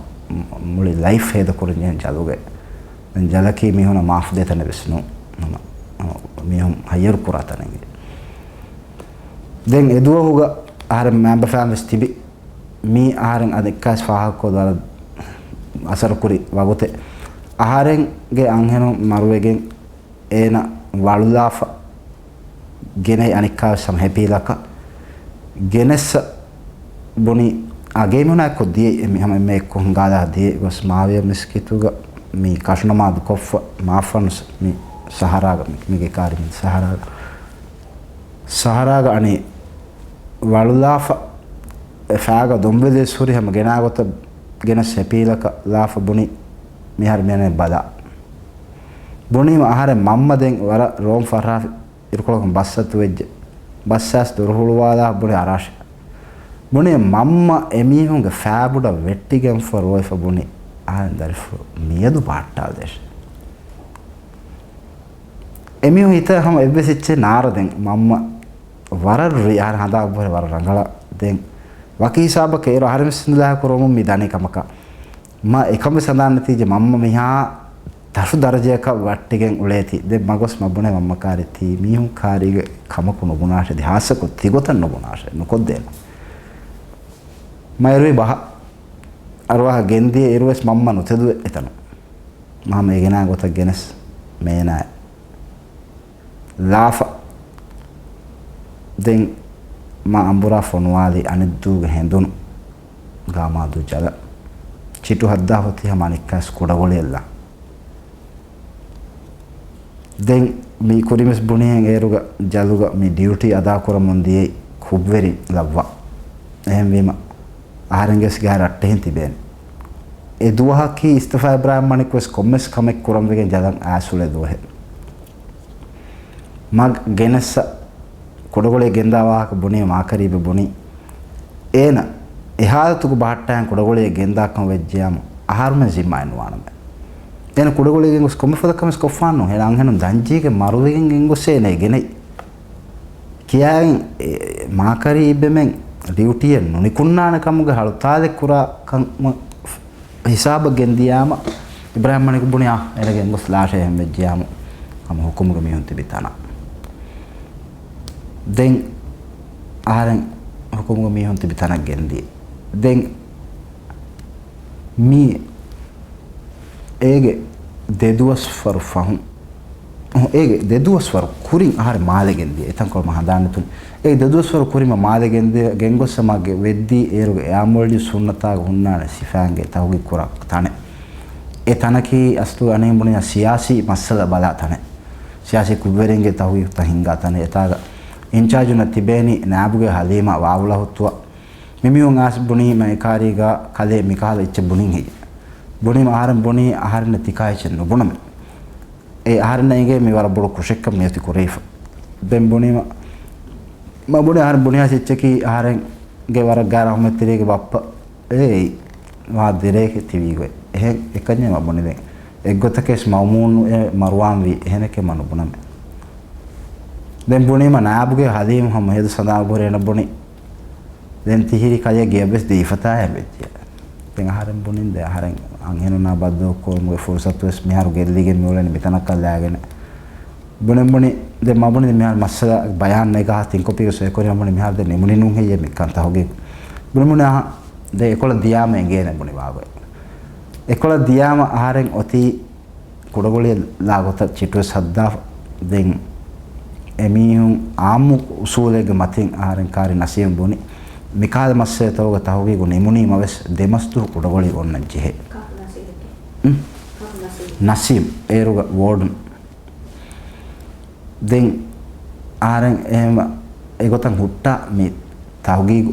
މުޅި ލައިފް ހޭދަކުރަން ޖެހެން ޖަލުގެ. ދެން ޖަލަކީ މީހުނަށް މާފު ދޭ ތަނެއް ވެސް ނޫން. ހަމަ، ހަމަ މީހުން ހައްޔަރު ކުރާ ތަނެއް. ދެން އެދުވަހުގަ އަހަރެން މައިންބަފައިން ވެސް ތިބި. މީ އަހަރެން އަދި އެއްކާސް ފާހަގަކޮށް ވަރަށް އަސަރުކުރި ވަގުތެއް. އަހަރެންގެ އަންހެނުން މަރުވެގެން އޭނަ ވަޅުލާފަ ގެނައި އަނެއްކާވެސް ހަމަ ހެޕީލަކަށް ގެނެއްސަ ބުނި އާ ގޭމުނާއެއްކޮށް ދިޔައީ އެ މި ހަމަ އެންމެ އެއްކޮށް ހިނގާލާ ދިޔައީ ގޮސް މާވިޔަ މިސްކިތުގަ މި ކަށުނަމާދު ކޮށްފަ މާފަންސް މި ސަހަރާގަ މި، މިގެ ކާރި މި ސަހަރާގަ ސަހަރާގަ އަނި ވަޅުލާފަ އެ ފާގަ ދޮންބެލި ވެސް ހުރި ހަމަ ގެނާ ގޮތަށް ގެނެސް ހެޕީލަކަށް ލާފަ ބުނި މިހާރު މިއަނެއް ބަލާ. ބުނީމަ އަހަރެން މަންމަ ދެން ވަރަށް ރޯން ފަށާފި އިރުކޮޅަކުން ބައްސަތު ވެއްޖެ. ބައްސާސް ދޮރު ހުޅުވާލާ ބުނި އަރާށެ. ބުނި މަންމަ އެމީހުންގެ ފާބުޑަށް ވެއްޓިގެންފަ ރޯއިފަ ބުނި އަހަރެން ދަރިފުޅު މިއަދު ބަހައްޓާލަދޭށެ. އެމީހުން ހިތަށް ހަމަ އެއްވެސް އެއްޗެއް ނާރަ ދެން މަންމަ ވަރަށް ރުއި އަހަރެން ހަނދާން އެބަހުރި ވަރަށް ރަނގަޅަށް. ދެން ވަކި ހިސާބަކަށް އޭރު އަހަރެން ވެސް ހިނދުލާހި ކުރަމުން މި ދަނީ ކަމަކަށް. މަ އެކަން ވެސް ހަނދާން ނެތީޖެ މަންމަ މިހާ ތަށު ދަރަޖަޔަކަށް ވައްޓިގެން އުޅޭތީ. ދެން މަގޮސް މަ ބުނޭ މަންމަ ކާރި ތީ މީހުން ކާރީގެ ކަމަކު ނުބުނާށެ ދި ހާއްސަކޮށް ތިގޮތަށް ނުބުނާށެ ނުކޮށްދޭނަ. މަ އެރުވި ބަހަ އަރުވާހަ ގެންދިޔަ އިރުވެސް މަންމަ ނުތެދުވެ އެތަނު. މަ ހަމަ އެގެނާ ގޮތަށް ގެނެސް މޭނާ ލާފަ. ދެން މަ އަނބުރާ ފޮނުވާލި އަނެއްދޫގެ ހެނދުނު ގާމާދޫ ޖަލަށް. ޗިޓު ހައްދާ ހޮތި ހަމަ އަނެއްކާސް ކުޑަގޮޅިއެއްލާ. ދެން މި ކުރިންވެސް ބުނިހެން އޭރުގަ ޖަލުގަ މި ޑިއުޓީ އަދާކުރަމުން ދިޔައީ ކުށްވެރިން ލައްވާ. އެހެންވީމަ އަހަރެންގެސް ގާ ރައްޓެހިން ތިބޭނެ. އެ ދުވަހަކީ އިސްތިފާ އިބްރާހިމް މަނިކުވެސް ކޮންމެސް ކަމެއް ކުރަން ވެގެން ޖަލަން އާސުޅޭ ދުވަހެއް. މަގް ގެނެއްސަ ކުޑަގޮޅި ގެންދާ ވާހަކަ ބުނީ މާކަރީބެ ބުނީ. އޭނަ އެ ހާލަތުގަ ބަހައްޓާއިން ކުޑަގޮޅި ގެންދާކަން ވެއްޖެޔާމު އަހަރުމެން ޒިންމާއެއް ނުވާނަމޭ. އޭނަ ކުޑަގޮޅި ގެންގޮސް ކޮންމެ ފަދަ ކަމެއް ކޮށްފާނު އޭނަ އަންހެނުން ދަންޖީގެ މަރުވެގެން ގެންގޮސް އޭނަ ގެނައި. ކިޔާގެން މާކަރީ އިބެމެން ޑިއުޓީއެއް ނުނިކުންނާނެ ކަމުގެ ހަޅުތާލެއް ކުރާ ކަމަށް ހިސާބަށް ގެންދިޔާމަ، އިބްރާހިމް މަނިކު ބުނި އާ، އޭނަ ގެންގޮސް ލާށޭ އެހެން ވެއްޖިޔާމު، ހަމަ ހުކުމުގެ މީހުން ތިބި ތަނަށް. ދެން އަހަރެން ހުކުމުގެ މީހުން ތިބި ތަނަށް ގެންދިޔަ. ދެން މީ އޭގެ ދެދުވަސްވަރު ފަހުން، އޭގެ ދެދުވަސްވަރު ކުރިން އަހަރެން މާލެ ގެންދިޔަ. އެތަންކޮޅު މަ ހަނދާން ނެތުން. އޭގެ ދެދުވަސްވަރު ކުރިން މާލެ ގެންދިޔަ، ގެންގޮއްސަ މާގެ ވެއްދީ އޭރުގެ އެއާމޯލްޑިވް ސުންނަތާގެ ހުންނާނެ ސިފައިންގެ ތަހުގީގު ކުރާ ތަނެއް. އެ ތަނަކީ އަސްލު އަނެއް ބުނި ސިޔާސީ މައްސަލަ ބަލާ ތަނެއް. ސިޔާސީ ކުށްވެރިންގެ ތަހުގީގުތައް ހިންގާ ތަނެއް. އެތާގަ އިންޗާޖުންނަށް ތިބޭނީ ނާބުގެ ހަލީމާ ވާވުޅަ ހުއްތުވާ. މިމީހުން އާސް ބުނީ މައިކާރީގަ ކަލޭ މިކަހަލަ އެއްޗެއް ބުނިން ހެއްޔެ؟ ބުނީމަ އަހަރެން ބުނީ އަހަރެންނަށް ތިކާ އެއްޗެއް ނުބުނަމޭ. އެ އަހަރެންނަށް އެނގޭ މި ވަރަށް ބޮޑު ކުށެއްކަން މިއޮތީ ކުރެވިފަ. ދެން ބުނީމަ، މަ ބުނީ އަހަރެން ބުނިހާސް އެއްޗަކީ އަހަރެންގެ ވަރަށް ގާތް ރަހުމަތްތެރިއެއްގެ ބައްޕަ އޭ ވާ ދެރޭގެ ތިބީގޮތް. އެހެން އެކަންޏެއް މަ ބުނި ދެން. އެއްގޮތަކަށް މައުމޫނު އެ މަރުވާންވީ އެހެނެކޭ މަ ނުބުނަމޭ. ދެން ބުނީމަ ނާބުގެ ހަލީމް ހަމަ ހެދު ސަނދާ ބުރޭނަ ބުނި. ދެން ތިހިރި ކަލޭ ގެޔަށްވެސް ދީފަތާ ހެން ވެއްޖެ. ދެން އަހަރެން ބުނިން ދެ އަހަރެން އަންހެނުންނާ ބައްދަލުކުރުމުގެ ފުރުސަތުވެސް މިހާރު ގެއްލިގެން މިއުޅެނީ މިތަނަކަށް ލާގެނެ. ބުނެން ބުނި، ދެ މަ ބުނި މިހާރު މައްސަލަ ބަޔާން ނެގާ ތިން ކޮޕީގެ ސޮއިކޮރި މަ ބުނި މިހާރު ދެ ނިމުނި ނޫން ހެއްޔޭ މިކަން ތަހުގީގު. ބުނި ބުނި އަހަ، ދެ އެކޮޅަށް ދިޔާމަ އެނގޭނެ ބުނި ވާގޮތް. އެކޮޅަށް ދިޔާމަ އަހަރެން އޮތީ ކުޑަގޮޅިއެއް ލާ ގޮތަށް ޗިޓުވެސް ހައްދާފަ. ދެން އެމީހުން އާއްމު އުސޫލެއްގެ މަތިން އަހަރެން ކާރި ނަސީމް ބުނި. މިކާލަ މައްސަލަތަކުގެ ތަހުގީގު ނިމުނީ މަވެސް ދެ މަސް ދުވަހު ކުޑަގޮޅި އޮންނަން ޖެހޭ. ނަސީމް އޭރުގަ ވޯޑުން. ދެން އަހަރެން އެހެން އެގޮތަށް ހުއްޓާ މި ތަހުގީގު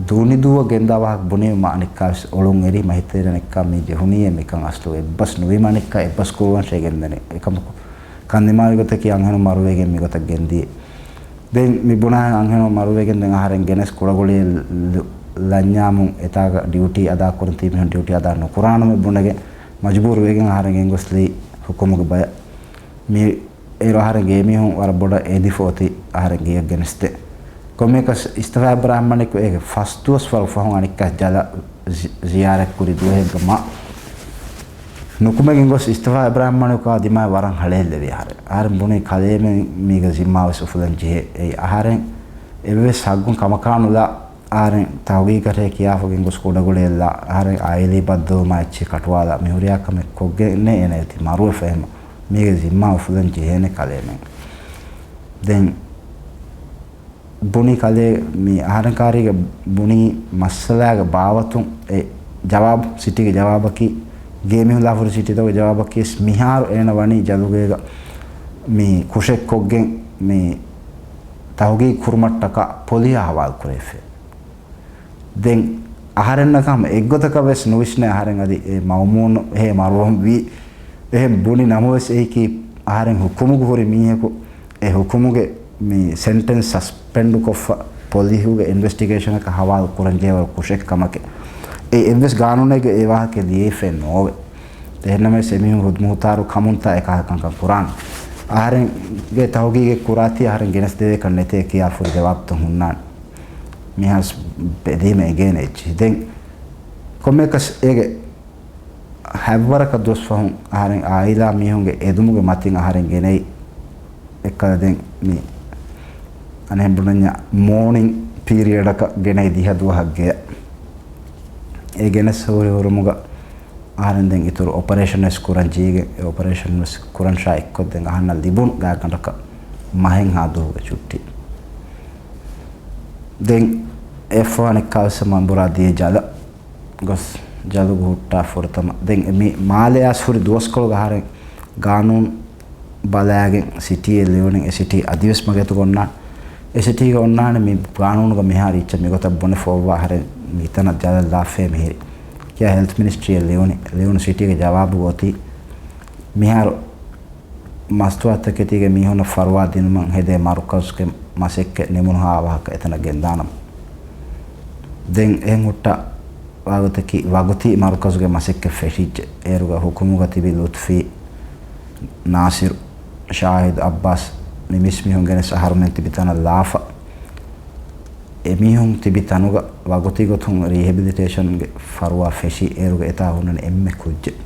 ދޫނިދޫއަށް ގެންދާ ވާހަކަ ބުނީމަ މަ އަނެއްކާވެސް އޮޅުން އެރި މަ ހިތަށް އެރި އަނެއްކާ މި ޖެހުނީއޭ މިކަން އަސްލު އެއްބަސް ނުވީމަ އަނެއްކާ އެއްބަސް ކުރުވަން ޝޭ ގެންދަނީ. އެކަމަކު ކަން ދިމާވި ގޮތަކީ އަންހެނުން މަރުވެގެން މިގޮތަށް ގެންދިޔޭ. ދެން މި ބުނާ އަންހެނުން މަރުވެގެން ދެން އަހަރެން ގެނެސް ކުޑަގޮޅި ލަންޏާމުން އެތާގަ ޑިއުޓީ އަދާ ކުރަން ތިބިހުން ޑިއުޓީ އަދާ ނުކުރާނަމޭ ބުނެގެން މަޖުބޫރު ވެގެން އަހަރެން ގެންގޮސްލީ ހުކުމުގެ ބަޔަށް. މި އޭރު އަހަރެން ގޭމީހުން ވަރަށް ބޮޑަށް އެދިފަ އޮތީ އަހަރެން ގެޔަށް ގެނެސްދޭ. ކޮންމެއަކަސް އިސްތަފާ އިބްރާހިމް މަނިކު އޭގެ ފަސް ދުވަސް ވަރު ފަހުން އަނެއްކާ ޒި-، ޒިޔާރަތް ކުރި ދުވަހެއްގަ މަ ނުކުމެގެން ގޮސް އިސްތަފާ އިބްރާހިމް މަނިކު ދިމާ ވަރަށް ހަޅޭއްލެވި އަހަރެން. އަހަރެން ބުނީ ކަލޭމެން މީގެ ޒިންމާ ވެސް އުފުލަން ޖެހޭ. އެއީ އަހަރެން އެއްވެސް ހައްގުން ކަމަކާ ނުލާ އަހަރެން ތަހުގީގަށޭ ކިޔާފަ ގެންގޮސް ކުޑަގޮޅިއެއްލާ އަހަރެން އާއިލީ ބައްދަލުވުމާ އެއްޗެއް ކަޓުވާލާ މި ހުރިހާ ކަމެއް ކޮށްގެންނޭ އޭނަ އެތި މަރުވެފަ އެހެން މީގެ ޒިންމާ އުފުލަން ޖެހޭނެ ކަލޭމެން. ދެން ބުނި ކަލޭ މި އަހަރެން ކާރީގެ ބުނި މައްސަލާގެ ބާވަތުން އެ ޖަވާބު ސިޓީގެ ޖަވާބަކީ ގޭމިހުން ލާފުރި ސިޓީތަކުގެ ޖަވާބަކީ ވެސް މިހާރު އޭނަ ވަނީ ޖަލުގޭގަ މި ކުށެއްކޮށްގެން މި ތަހުގީގު ކުރުމަށްޓަކާ ޕޮލިހާ ހަވާލު ކުރެވިފަ. ދެން އަހަރެންނަކަށް ހަމަ އެއްގޮތަކަށް ވެސް ނުވިސްނޭ އަހަރެން އަދި އެ މައުމޫނު އެހޭ މަރުވަން ވީ. އެހެން ބުނި ނަމަވެސް އެއީކީ އަހަރެން ހުކުމުގަ ހުރި މީހަކު އެ ހުކުމުގެ މި ސެންޓެންސް ސަސްޕެންޑު ކޮށްފަ ޕޮލިހުގެ އިންވެސްޓިގޭޝަނަކަށް ހަވާލު ކުރަން ޖެހޭވަރު ކުށެއް ކަމަކެއް. އެ އެއްވެސް ގާނޫނެއްގަ އެ ވާހަކަ ލިޔެފައެއް ނޯވެ. އެހެންނަމަވެސް އެމީހުން ހުދުމުހުތާރު ކަމުންތާ އެކާ ކަންކަން ކުރާނެ. އަހަރެންގެ ތަހުގީގެއް ކުރާތީ އަހަރެން ގެނެސްދެވޭކަށް ނެތޭ ކިޔާ ފުރި ޖަވާބުތައް ހުންނާނެ. މިހާސް ބެދީމަ އެނގޭނެ އެއްޗިހި. ދެން ކޮންމެއަކަސް އޭގެ ހަތްވަރަކަށް ދުވަސް ފަހުން އަހަރެން އާއިލާ މީހުންގެ އެދުމުގެ މަތިން އަހަރެން ގެނައި އެއްކަލަ ދެން މި އަނެއް ބުނަންޏާ މޯނިން ޕީރިއަޑަކަށް ގެނައި ދިހަ ދުވަހަށް ގެޔަށް. އެ ގެނެސް ހުރި ހުރުމުގަ އަހަރެން ދެން އިތުރު އޮޕަރޭޝަން ވެސް ކުރަން ޖީގެން އެ އޮޕަރޭޝަން ވެސް ކުރަން ޝާ އެއްކޮށްދެން އަހަންނަށް ލިބުނު ގާތްގަނޑަކަށް މަހެއްހާ ދުވަހުގެ ޗުއްޓީ. ދެން އެއަށްފަހު އަނެއްކާވެސް މަންބުރާ ދިޔަ ޖަލަށް ގޮސް ޖަލުގަ ހުއްޓާ ފުރަތަމަ. ދެން މި މާލެ އައިސް ހުރި ދުވަސްކޮޅުގަ އަހަރެން ގާނޫނު ބަލާގެން ސިޓީއެއް ލިޔުނީ. އެ ސިޓީ އަދިވެސް މަގޭތުގަ އޮންނާނެ. އެ ސިޓީގަ އޮންނާނެ މި ގާނޫނުގަ މިހާރު އިއްޗަށް މިގޮތަށް ބުނެފަ އޮއްވާ އަހަރެން މިތަނަށް ޖަލަށް ލާފައޭ މިހިރީ ކިޔާ ހެލްތް މިނިސްޓްރީއަށް ލިޔުނީ. ލިޔުނު ސިޓީގެ ޖަވާބު އޮތީ މިހާރު މަސްތުވާތަކެތީގެ މީހުންނަށް ފަރުވާ ދިނުމަށް ހެދޭ މަރުކަޒުގެ މަސައްކަތް ނިމުނުހާ ވާހަކަ އެތަނަށް ގެންދާނަމަ. ދެން އެހެން ހުއްޓާ ވާގޮތަކީ ވަގުތީ މަރުކަޒުގެ މަސައްކަތް ފެށިއްޖެ. އޭރުގަ ހުކުމުގަ ތިބި ލުތުފީ، ނާސިރު، ޝާހިދު، އައްބާސް މި މިސް މީހުން ގެނެސް އަހަރުމެން ތިބި ތަނަށް ލާފަ. އެމީހުން ތިބި ތަނުގަ ވަގުތީ ގޮތުން ރީހެބިލިޓޭޝަންގެ ފަރުވާ ފެށި އޭރުގަ އެތާ ހުންނަނީ އެންމެ ކުއްޖެއް.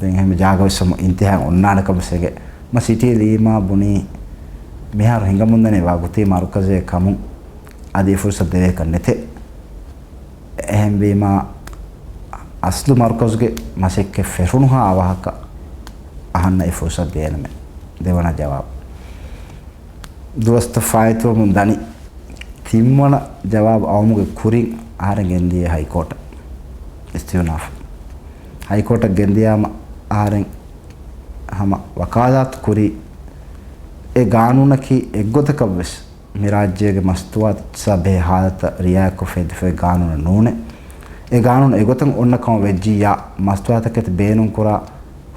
ދެން އެހެން ޖާގަވެސް ހަމަ އިންތިހާ އޮންނާނެ ކަމަށް އެނގޭ. މަ ސިޓީ ލީމާ ބުނީ މިހާރު ހިނގަމުންދަނީ ވަގުތީ މަރުކަޒެއް ކަމުން އަދި އެ ފުރުސަތު ދެވޭކަށް ނެތޭ. އެހެންވީމާ އަސްލު މަރުކަޒުގެ މަސައްކަތް ފެށުނުހާ ވާހަކަ އަހަންނަށް އެ ފުރުސަތު ދޭނަމޭ. ދެވަނަ ޖަވާބު. ދުވަސްތައް ފާއިތުވަމުން ދަނީ. ތިންވަނަ ޖަވާބު އައުމުގެ ކުރިން އަހަރެން ގެންދިޔަ ހައިކޯޓަށް އިސްތިއުނާފު. ހައިކޯޓަށް ގެންދިޔާމަ އަހަރެން ހަމަ ވަކާލާތު ކުރީ އެ ގާނޫނަކީ އެއްގޮތަކަށްވެސް މި ރާއްޖޭގެ މަސްތުވާތަ ބެހޭ ހާލަތަށް ރިއާޔަތްކޮށް ހެދިފައި ގާނޫނެއް ނޫނޭ. އެ ގާނޫނު އެގޮތަށް އޮންނަ ކަމަށް ވެއްޖިއްޔާ މަސްތުވާތަކެތި ބޭނުންކުރާ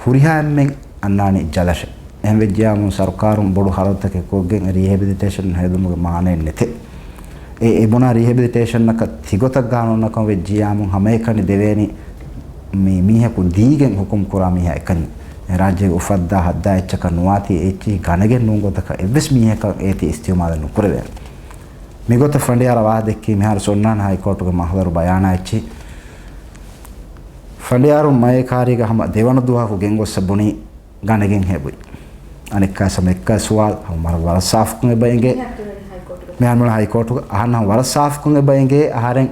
ހުރިހާ އެންމެން އަންނާނީ ޖަލަށޭ. އެހެން ވެއްޖިއްޔާމު ސަރުކާރުން ބޮޑު ހަރަދުތަކެއް ކޮށްގެން ރީހެބިލިޓޭޝަން ހެދުމުގެ މާނައެއް ނެތޭ. އެ އެބުނާ ރީހެބިލިޓޭޝަންއަކަށް ތިގޮތަށް ގާނޫނަކަށް ވެއްޖިއްޔާމު ހަމައެކަނި ދެވޭނީ މި މީހަކު ދީގެން ހުކުމް ކުރާ މީހާ އެކަނި. ރާއްޖޭގެ އުފައްދާ ހައްދާ އެއްޗަކަށް ނުވާތީ އެއްޗިހި ގަނެގެން ނޫން ގޮތަކަށް އެއްވެސް މީހަކަށް އޭތި އިސްތިއުމާލެއް ނުކުރެވޭނެ. މިގޮތަށް ފަނޑިޔާރަށް ވާހަކަ ދެއްކީ މިހާރު އޮންނާނެ ހައިކޯޓުގެ މަހުލަރު ބަޔާނާ އެއްޗިހި. ފަނޑިޔާރު މައެއް ކާރީގަ ހަމަ ދެވަނަ ދުވަހަކު ގެންގޮއްސަ ބުނީ ގަނެގެން ހެބުއި. އަނެއްކާ ސަމެއްކާ ސުވާލު ހަމަ ވަރަށް ސާފުކޮށް އެބަ އެނގޭ. މިހާރު ހައިކޯޓުގަ އަހަން ހަމަ ވަރަށް ސާފުކޮށް އެބަ އެނގޭ އަހަރެން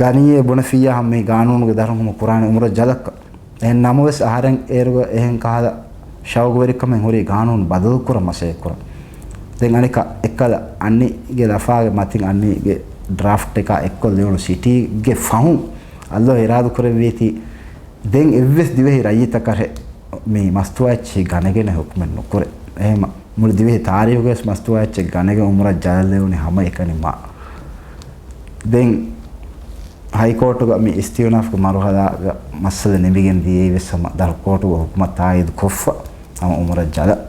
ގަނީ އެ ބުނެފިއްޔާ ހަމަ މި ގާނޫނުގެ ދަށުން ހަމަ ކުރާނެ އުމުރަށް ޖަލަކަށް. އެހެން ނަމަވެސް އަހަރެން އޭރުގަ އެހެން ކަހަލަ ޝައުގުވެރިކަމެއް ހުރީ ގާނޫނު ބަދަލުކުރަން މަސައްކަތްކުރަން. ދެން އަނެކަ އެއްކަލަ އަންނިގެ ލަފާގެ މަތިން އަންނިގެ ޑްރާފްޓް އެކާ އެއްކޮށް ލިޔުނު ސިޓީގެ ފަހުން އައްލޯ އިރާދަކުރެއްވީތީ ދެން އެއްވެސް ދިވެހި ރައްޔިތަކަށް މި މަސްތުވާ އެއްޗެހި ގަނެގެނެއް ހުކުމެއް ނުކުރޭ. އެހެމަ މުޅި ދިވެހި ތާރީހުގަވެސް މަސްތުވާ އެއްޗެއް ގަނެގެން އުމުރަށް ޖަލަށް ލެވުނީ ހަމައެކަނި މާ. ދެން ހައިކޯޓުގަ މި އިސްތިއުނާފްގެ މަރުހަލާގަ މައްސަލަ ނިމިގެން ދިޔައީވެސް ހަމަ ދަށުކޯޓުގެ ހުކުމަށް ތާއީދު ކޮށްފަ ހަމަ އުމުރަށް ޖަލަށް.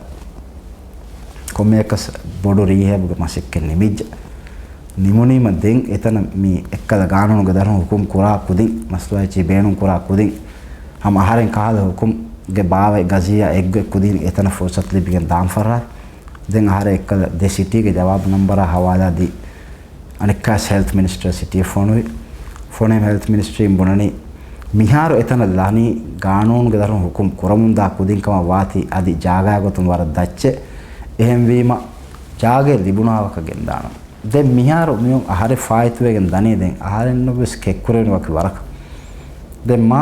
ކޮންމެއަކަސް ބޮޑު ރީހޭބްގެ މަސައްކަތް ނިމިއްޖެ. ނިމުނީމަ ދެން އެތަނަށް މި އެއްކަލަ ގާނޫނުގެ ދަށުން ހުކުމް ކުރާ ކުދިން، މަސްތުވާ އެއްޗެހި ބޭނުން ކުރާ ކުދިން، ހަމަ އަހަރެން ކަހަލަ ހުކުމްގެ ބާވަތް ގަޒިއްޔާ އެއްގޮތް ކުދިން އެތަނަށް ފުރުސަތު ލިބިގެން ދާން ފަށާ. ދެން އަހަރެން އެއްކަލަ ދެ ސިޓީގެ ޖަވާބު ނަންބަރާ ހަވާލާ ދީ އަނެއްކާސް ހެލްތް މިނިސްޓަރ ސިޓީއަށް ފޮނުވި. ފޮނުވީމަ ހެލްތް މިނިސްޓްރީން ބުނަނީ، މިހާރު އެތަނަށް ލާނީ ގާނޫނުގެ ދަށުން ހުކުމް ކުރަމުންދާ ކުދިން ކަމަށް ވާތީ އަދި ޖާގާ ގޮތުން ވަރަށް ދައްޗެއް. އެހެންވީމަ ޖާގައެއް ލިބުނާ ވަކަށް ގެންދާނަން. ދެން މިހާރު މިއޮން އަހަރެއް ފާއިތުވެގެން ދަނީ ދެން އަހަރެންނަށްވެސް ކެއްކުރެވެނި ވަކި ވަރަކަށް. ދެން މާ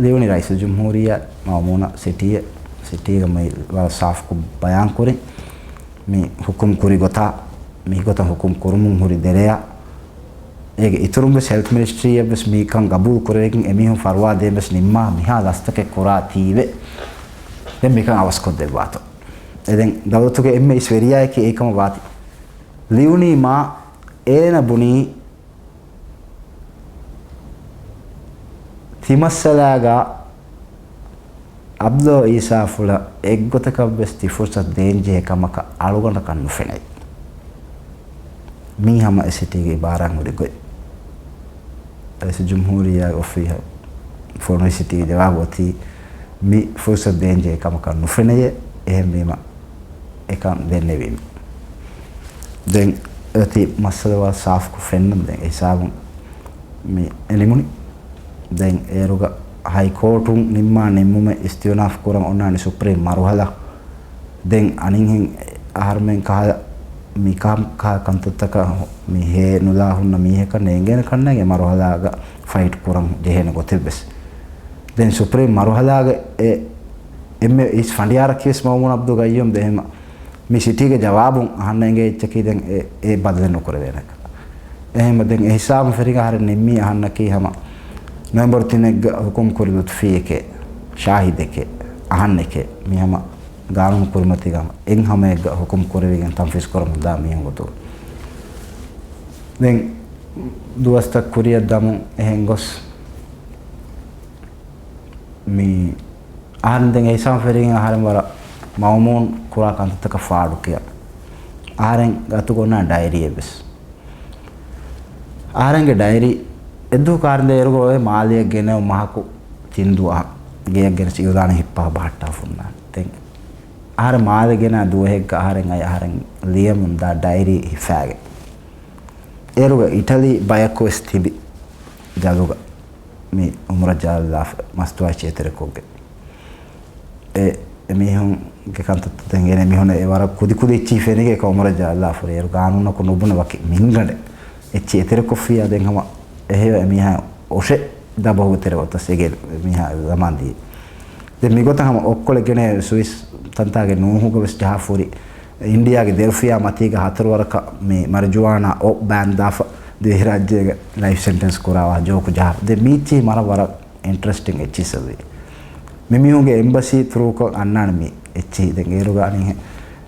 ލިޔުނީ ރައީސުލްޖުމްހޫރިއްޔާ މައުމޫނަށް ސިޓީއެއް، ސިޓީގަ މި ވަރަށް ސާފުކޮށް ބަޔާންކުރިން މި ހުކުމް ކުރި ގޮތާ، މި ގޮތަށް ހުކުމް ކުރުމުން ހުރި ދެރަޔާ، އޭގެ އިތުރުން ވެސް ހެލްތް މިނިސްޓްރީއަށް ވެސް މިކަން ގަބޫލު ކުރެވިގެން އެމީހުން ފަރުވާ ދޭން ވެސް ނިންމާ މިހާ ލަސްތަކެއް ކުރާތީވެ. ދެން މިކަން އަވަސްކޮށްދެއްވާތޯ. އެ ދެން ދައުލަތުގެ އެންމެ އިސް ވެރިޔާއަކީ އެއީ ކަމަށް ވާތީ. ލިޔުނީ މާ އޭނަ ބުނީ ތިމައްސަލާގަ އަބްދޯ އީސާފުޅަށް އެއްގޮތަކަށްވެސް ތި ފުރުސަތު ދޭންޖެހޭ ކަމަކަށް އަޅުގަނޑަކަށް ނުފެނޭ. މީ ހަމަ އެ ސިޓީގެ އިބާރާތް ހުރި ގޮތް. ރައީސުލްޖުމްހޫރިއްޔާގެ އޮފީހަށް ފޮނުވި ސިޓީގެ ޖަވާބު އޮތީ، މި ފުރުސަތު ދޭންޖެހޭ ކަމަކަށް ނުފެނެޔޭ، އެހެންވީމަ އެކަން ދެންނެވީމަ. ދެން އޮތީ މައްސަލަ ވަރަށް ސާފުކޮށް ފެންނަން ދެން އެ ހިސާބުން މި އެ ނިމުނީ. ދެން އޭރުގަ ހައިކޯޓުން ނިންމާ ނިންމުމެއް އިސްތިއުނާފް ކުރަން އޮންނާނެ ސުޕްރީމް މަރުހަލާ. ދެން އަނިހެން އަހަރުމެން ކަހަލަ މި ކަހަ ކަންތައްތަކަށް މި ހޭ ނުލާ ހުންނަ މީހަކަށް ނޭނގޭނެ ކަންނޭނގެ މަރުހަލާގަ ފައިޓް ކުރަން ޖެހޭނެ ގޮތެއް ވެސް. ދެން ސުޕްރީމް މަރުހަލާގެ އެ އެންމެ އިސް ފަނޑިޔާރަކީ ވެސް މައުމޫން އަބްދުލް ގައްޔޫމް ދެހެމަ. މި ސިޓީގެ ޖަވާބުން އަހަންނަށް އެނގޭ އެއްޗަކީ ދެން އެ، އެ ބަދަލެއް ނުކުރެވޭނެކަން. އެހެންމަ ދެން އެ ހިސާބުން ފެށިގެން އަހަރެން ނިންމީ އަހަންނަކީ ހަމަ ނޮވެމްބަރު ތިނެއްގަ ހުކުމް ކުރި ލުތުފީއެކޭ، ޝާހިދެކޭ، އަހަންނެކޭ. މި ހަމަ ގާނޫނު ކުރިމަތީގަ ހަމަ އެއް ހަމައެއްގަ ހުކުމް ކުރެވިގެން ތަންފީޒް ކުރަމުންދާ މީހުން ގޮތުގަ. ދެން ދުވަސްތައް ކުރިއަށް ދަމުން އެހެން ގޮސް މި އަހަރެން ދެން އެ ހިސާބުން ފެށިގެން އަހަރެން ވަރަށް މައުމޫން ކުރާ ކަންތައްތަކަށް ފާޑުކިޔާ. އަހަރެން ގަތުގަ އޮންނާ ޑައިރީއެއް ވެސް. އަހަރެންގެ ޑައިރީ އެއްދުވަހަކު އަހަރެން ދޭ އޭރުގަ އޮވޭ މާލެއަށް ގެނެވުނު މަހަކު ތިން ދުވަހަށް ގެއަށް ގެނެސް އިއުލާނެއް ހިއްޕާ ބަހައްޓާފަ އޮންނާނެ. ދެން އަހަރެން މާލެ ގެނާ ދުވަހެއްގަ އަހަރެން އައި އަހަރެން ލިޔަމުން ދާ ޑައިރީ ހިފާގެން. އޭރުގަ އިޓަލީ ބަޔަކު ވެސް ތިބި ޖަލުގަ. މި އުމުރަށް ޖަލަށް ލާފަ މަސްތުވާ އެއްޗިހި އެތެރެކޮށްގެން. އެ، އެމީހުންގެ ކަންތައްތައް ދެން އޭނަ މީހުން އެ ވަރަށް ކުދި ކުދި އެއްޗިހި ފެނިގެން އެކަ އުމުރަށް ޖަލަށް ލާފަ ހުރި. އޭރު ގާނޫނަކު ނުބުނެ ވަކި މިންގަނޑެއް އެއްޗިހި އެތެރެކޮށްފިއްޔާ ދެން ހަމަ އެހެޔޮ އެމީހާ އޮށެ ދަބަހުގެ ތެރެ އޮތަސް އެގެ މީހާ ޒަމާން ދިޔަ. ދެން މިގޮތަށް ހަމަ އޮއްކޮޅެއް ގެނެ ސުވިސް ތަންތާގެ ނޫހުގަ ވެސް ޖަހާފަ ހުރި. އިންޑިޔާގެ ދެރަފިޔާ މަތީގަ ހަތަރު ވަރަކަށް މި މަރިޖުވާނާ އޮށް ބޭން ދާފަ ދިވެހިރާއްޖޭގެ ލައިފް ސެންޓެންސް ކުރާ ވާހަކަ ޖޯކު ޖަހާފަ. ދެން މީއްޗިހި މަރަށް ވަރަށް އިންޓްރެސްޓިން އެއްޗިހި ސައްވީ. މި މީހުންގެ އެމްބަސީ ތުރޫކޮށް އަންނާނެ މި އެއްޗިހި. ދެން އޭރުގަ އަނިހެން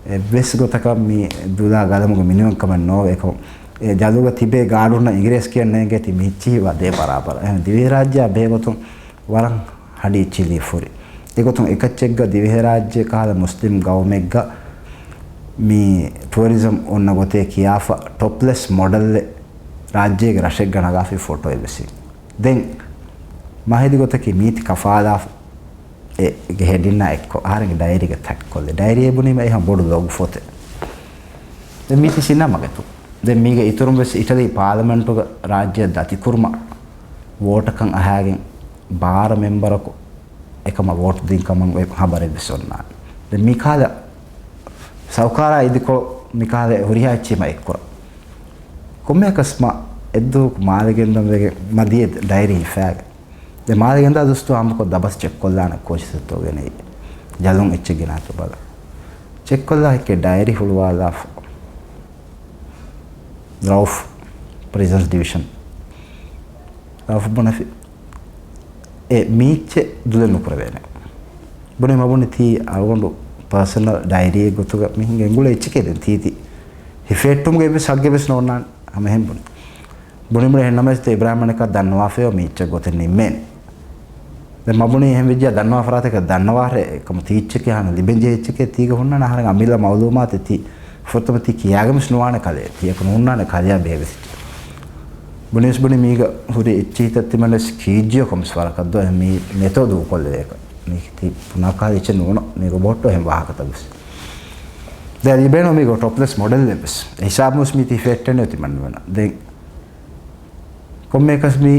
އެއްވެސް ގޮތަކަށް މި ދުލާ ގަލަމުގެ މިނިވަންކަމެއް ނޯވޭ. އެކަމަ އެ ޖަލުގަ ތިބޭ ގާޑުންނަށް އިނގިރޭސި ކިޔަން ނޭނގޭތީ މި އެއްޗިހި ވަދޭ ބަރާބަރަށް. އެހެން ދިވެހިރާއްޖެއާ ބެހޭގޮތުން ވަރަށް ހަޑި އެއްޗިހި ލިޔެފަ ހުރި. އެގޮތުން އެކައްޗެއްގަ ދިވެހިރާއްޖެ ކަހަލަ މުސްލިމް ގައުމެއްގަ މި ޓުއަރިޒަމް އޮންނަ ގޮތޭ ކިޔާފަ ޓޮޕްލެސް މޮޑެލްއެއް ރާއްޖޭގެ ރަށެއްގަ ނަގާފައި ފޮޓޯއެއް ވެސް. ދެން މަހެދި ގޮތަކީ މީތި ކަފާލާފަ އޭގެ ހެޑިންއާ އެއްކޮށް އަހަރެންގެ ޑައިރީގަ ތަކެއް ކޮށްލި. ޑައިރީ އެބުނީމަ އެހާ ބޮޑު ލޮގު ފޮތެއް. ދެން މީތި ސިނަމަގެތު. ދެން މީގެ އިތުރުން ވެސް އިޓަލީ ޕާލަމެންޓުގަ ރާއްޖެއަށް ދަތިކުރުމަށް ވޯޓަކަށް އަހާގެން ބާރަ މެމްބަރަކު އެކަމަށް ވޯޓް ދިން ކަމަށް އޮތް ހަބަރެއް ވެސް އޮންނާނެ. ދެން މިކާލަ ސަރުކާރާ އިދިކޮޅު މިކާލަ ހުރިހާ އެއްޗިހި މަ އެއްކުރަ. ކޮންމެއަކަސް މަ އެއްދުވަހު މާލެ ގެންދަން ވެގެން މަ ދިޔަ ޑައިރީ ހިފާގެން. ދެން މާލެ ގެންދާ ދުވަސް ހަމަކޮށް ދަބަސް ޗެކްކޮށްލާނެ ކޯޗިސް އެއްތޯ ގެނައީ. ޖަލުން އެއްޗެއް ގެނާތޯ ބަލަ. ޗެކްކޮށްލާ ހެއްކެ ޑައިރީ ހުޅުވާލާފަ. ރައުފް، ޕްރިޒަންސް ޑިވިޝަން. ރައުފް ބުނެފި. އެ މީއްޗެއް ދުލެއް ނުކުރެވޭނެ. ބުނެ މަ ބުނި ތީ އަޅުގަނޑު ޕާސަނަލް ޑައިރީއެއް ގޮތުގަ މިހިން ގެންގުޅޭ އެއްޗެކޭ ދެން ތީ ތީ. ހިފެއްޓުމުގެ އެއްވެސް ހައްގެއް ވެސް ނޯންނާނެ. ހަމަ އެހެން ބުނި. ބުނި ބުނި އެހެންނަމަވެސް ތޭ އިބްރާހިމް އަނެކާ ދަންނަވާފައި މީއްޗެއް ގޮތެއް ނިންމޭނެ. ދެން މަ ބުނީ އެހެން ވެއްޖާ ދަންނަވާ ފަރާތަކަށް ދަންނަވާށޭ ކަމު ތީ އެއްޗެކޭ އަހަން ލިބެންޖެހޭ އެއްޗެކޭ ތީގަ ހުންނާނެ އަހަރެން އަމިއްލަ މައުލޫމާތެއް ތީ ފުރަތަމަ ތީ ކިޔާގެން ވެސް ނުވާނެ ކަލޭ ތީއަކު ނުހުންނާނެ ކަލެއާ ބޭބެސި. ބުނިވެސް ބުނި މީގަ ހުރި އެއްޗިހިތައް ތިމަންވެސް ކީއްޖިޔޯ ކޮމްސް ވަރަކަށް ދޯ މީ ނެތޯ ދޫކޮށްލެވޭކަށް. މީ ތީ ބުނާ ކާލި އެއްޗެއް ނޫނަ މީ ރޮބޯޓް އެހެން ވާހަކަތައް ވެސް. ދެ ލިބޭނޯ މީގަ ޓޮޕްލެސް މޮޑެލް ވެސް. އެ ހިސާބުން ވެސް މީ ތި ފެއްޓެނެ ތިމަން ނުވެނަ. ދެން ކޮންމެއަކަސް މި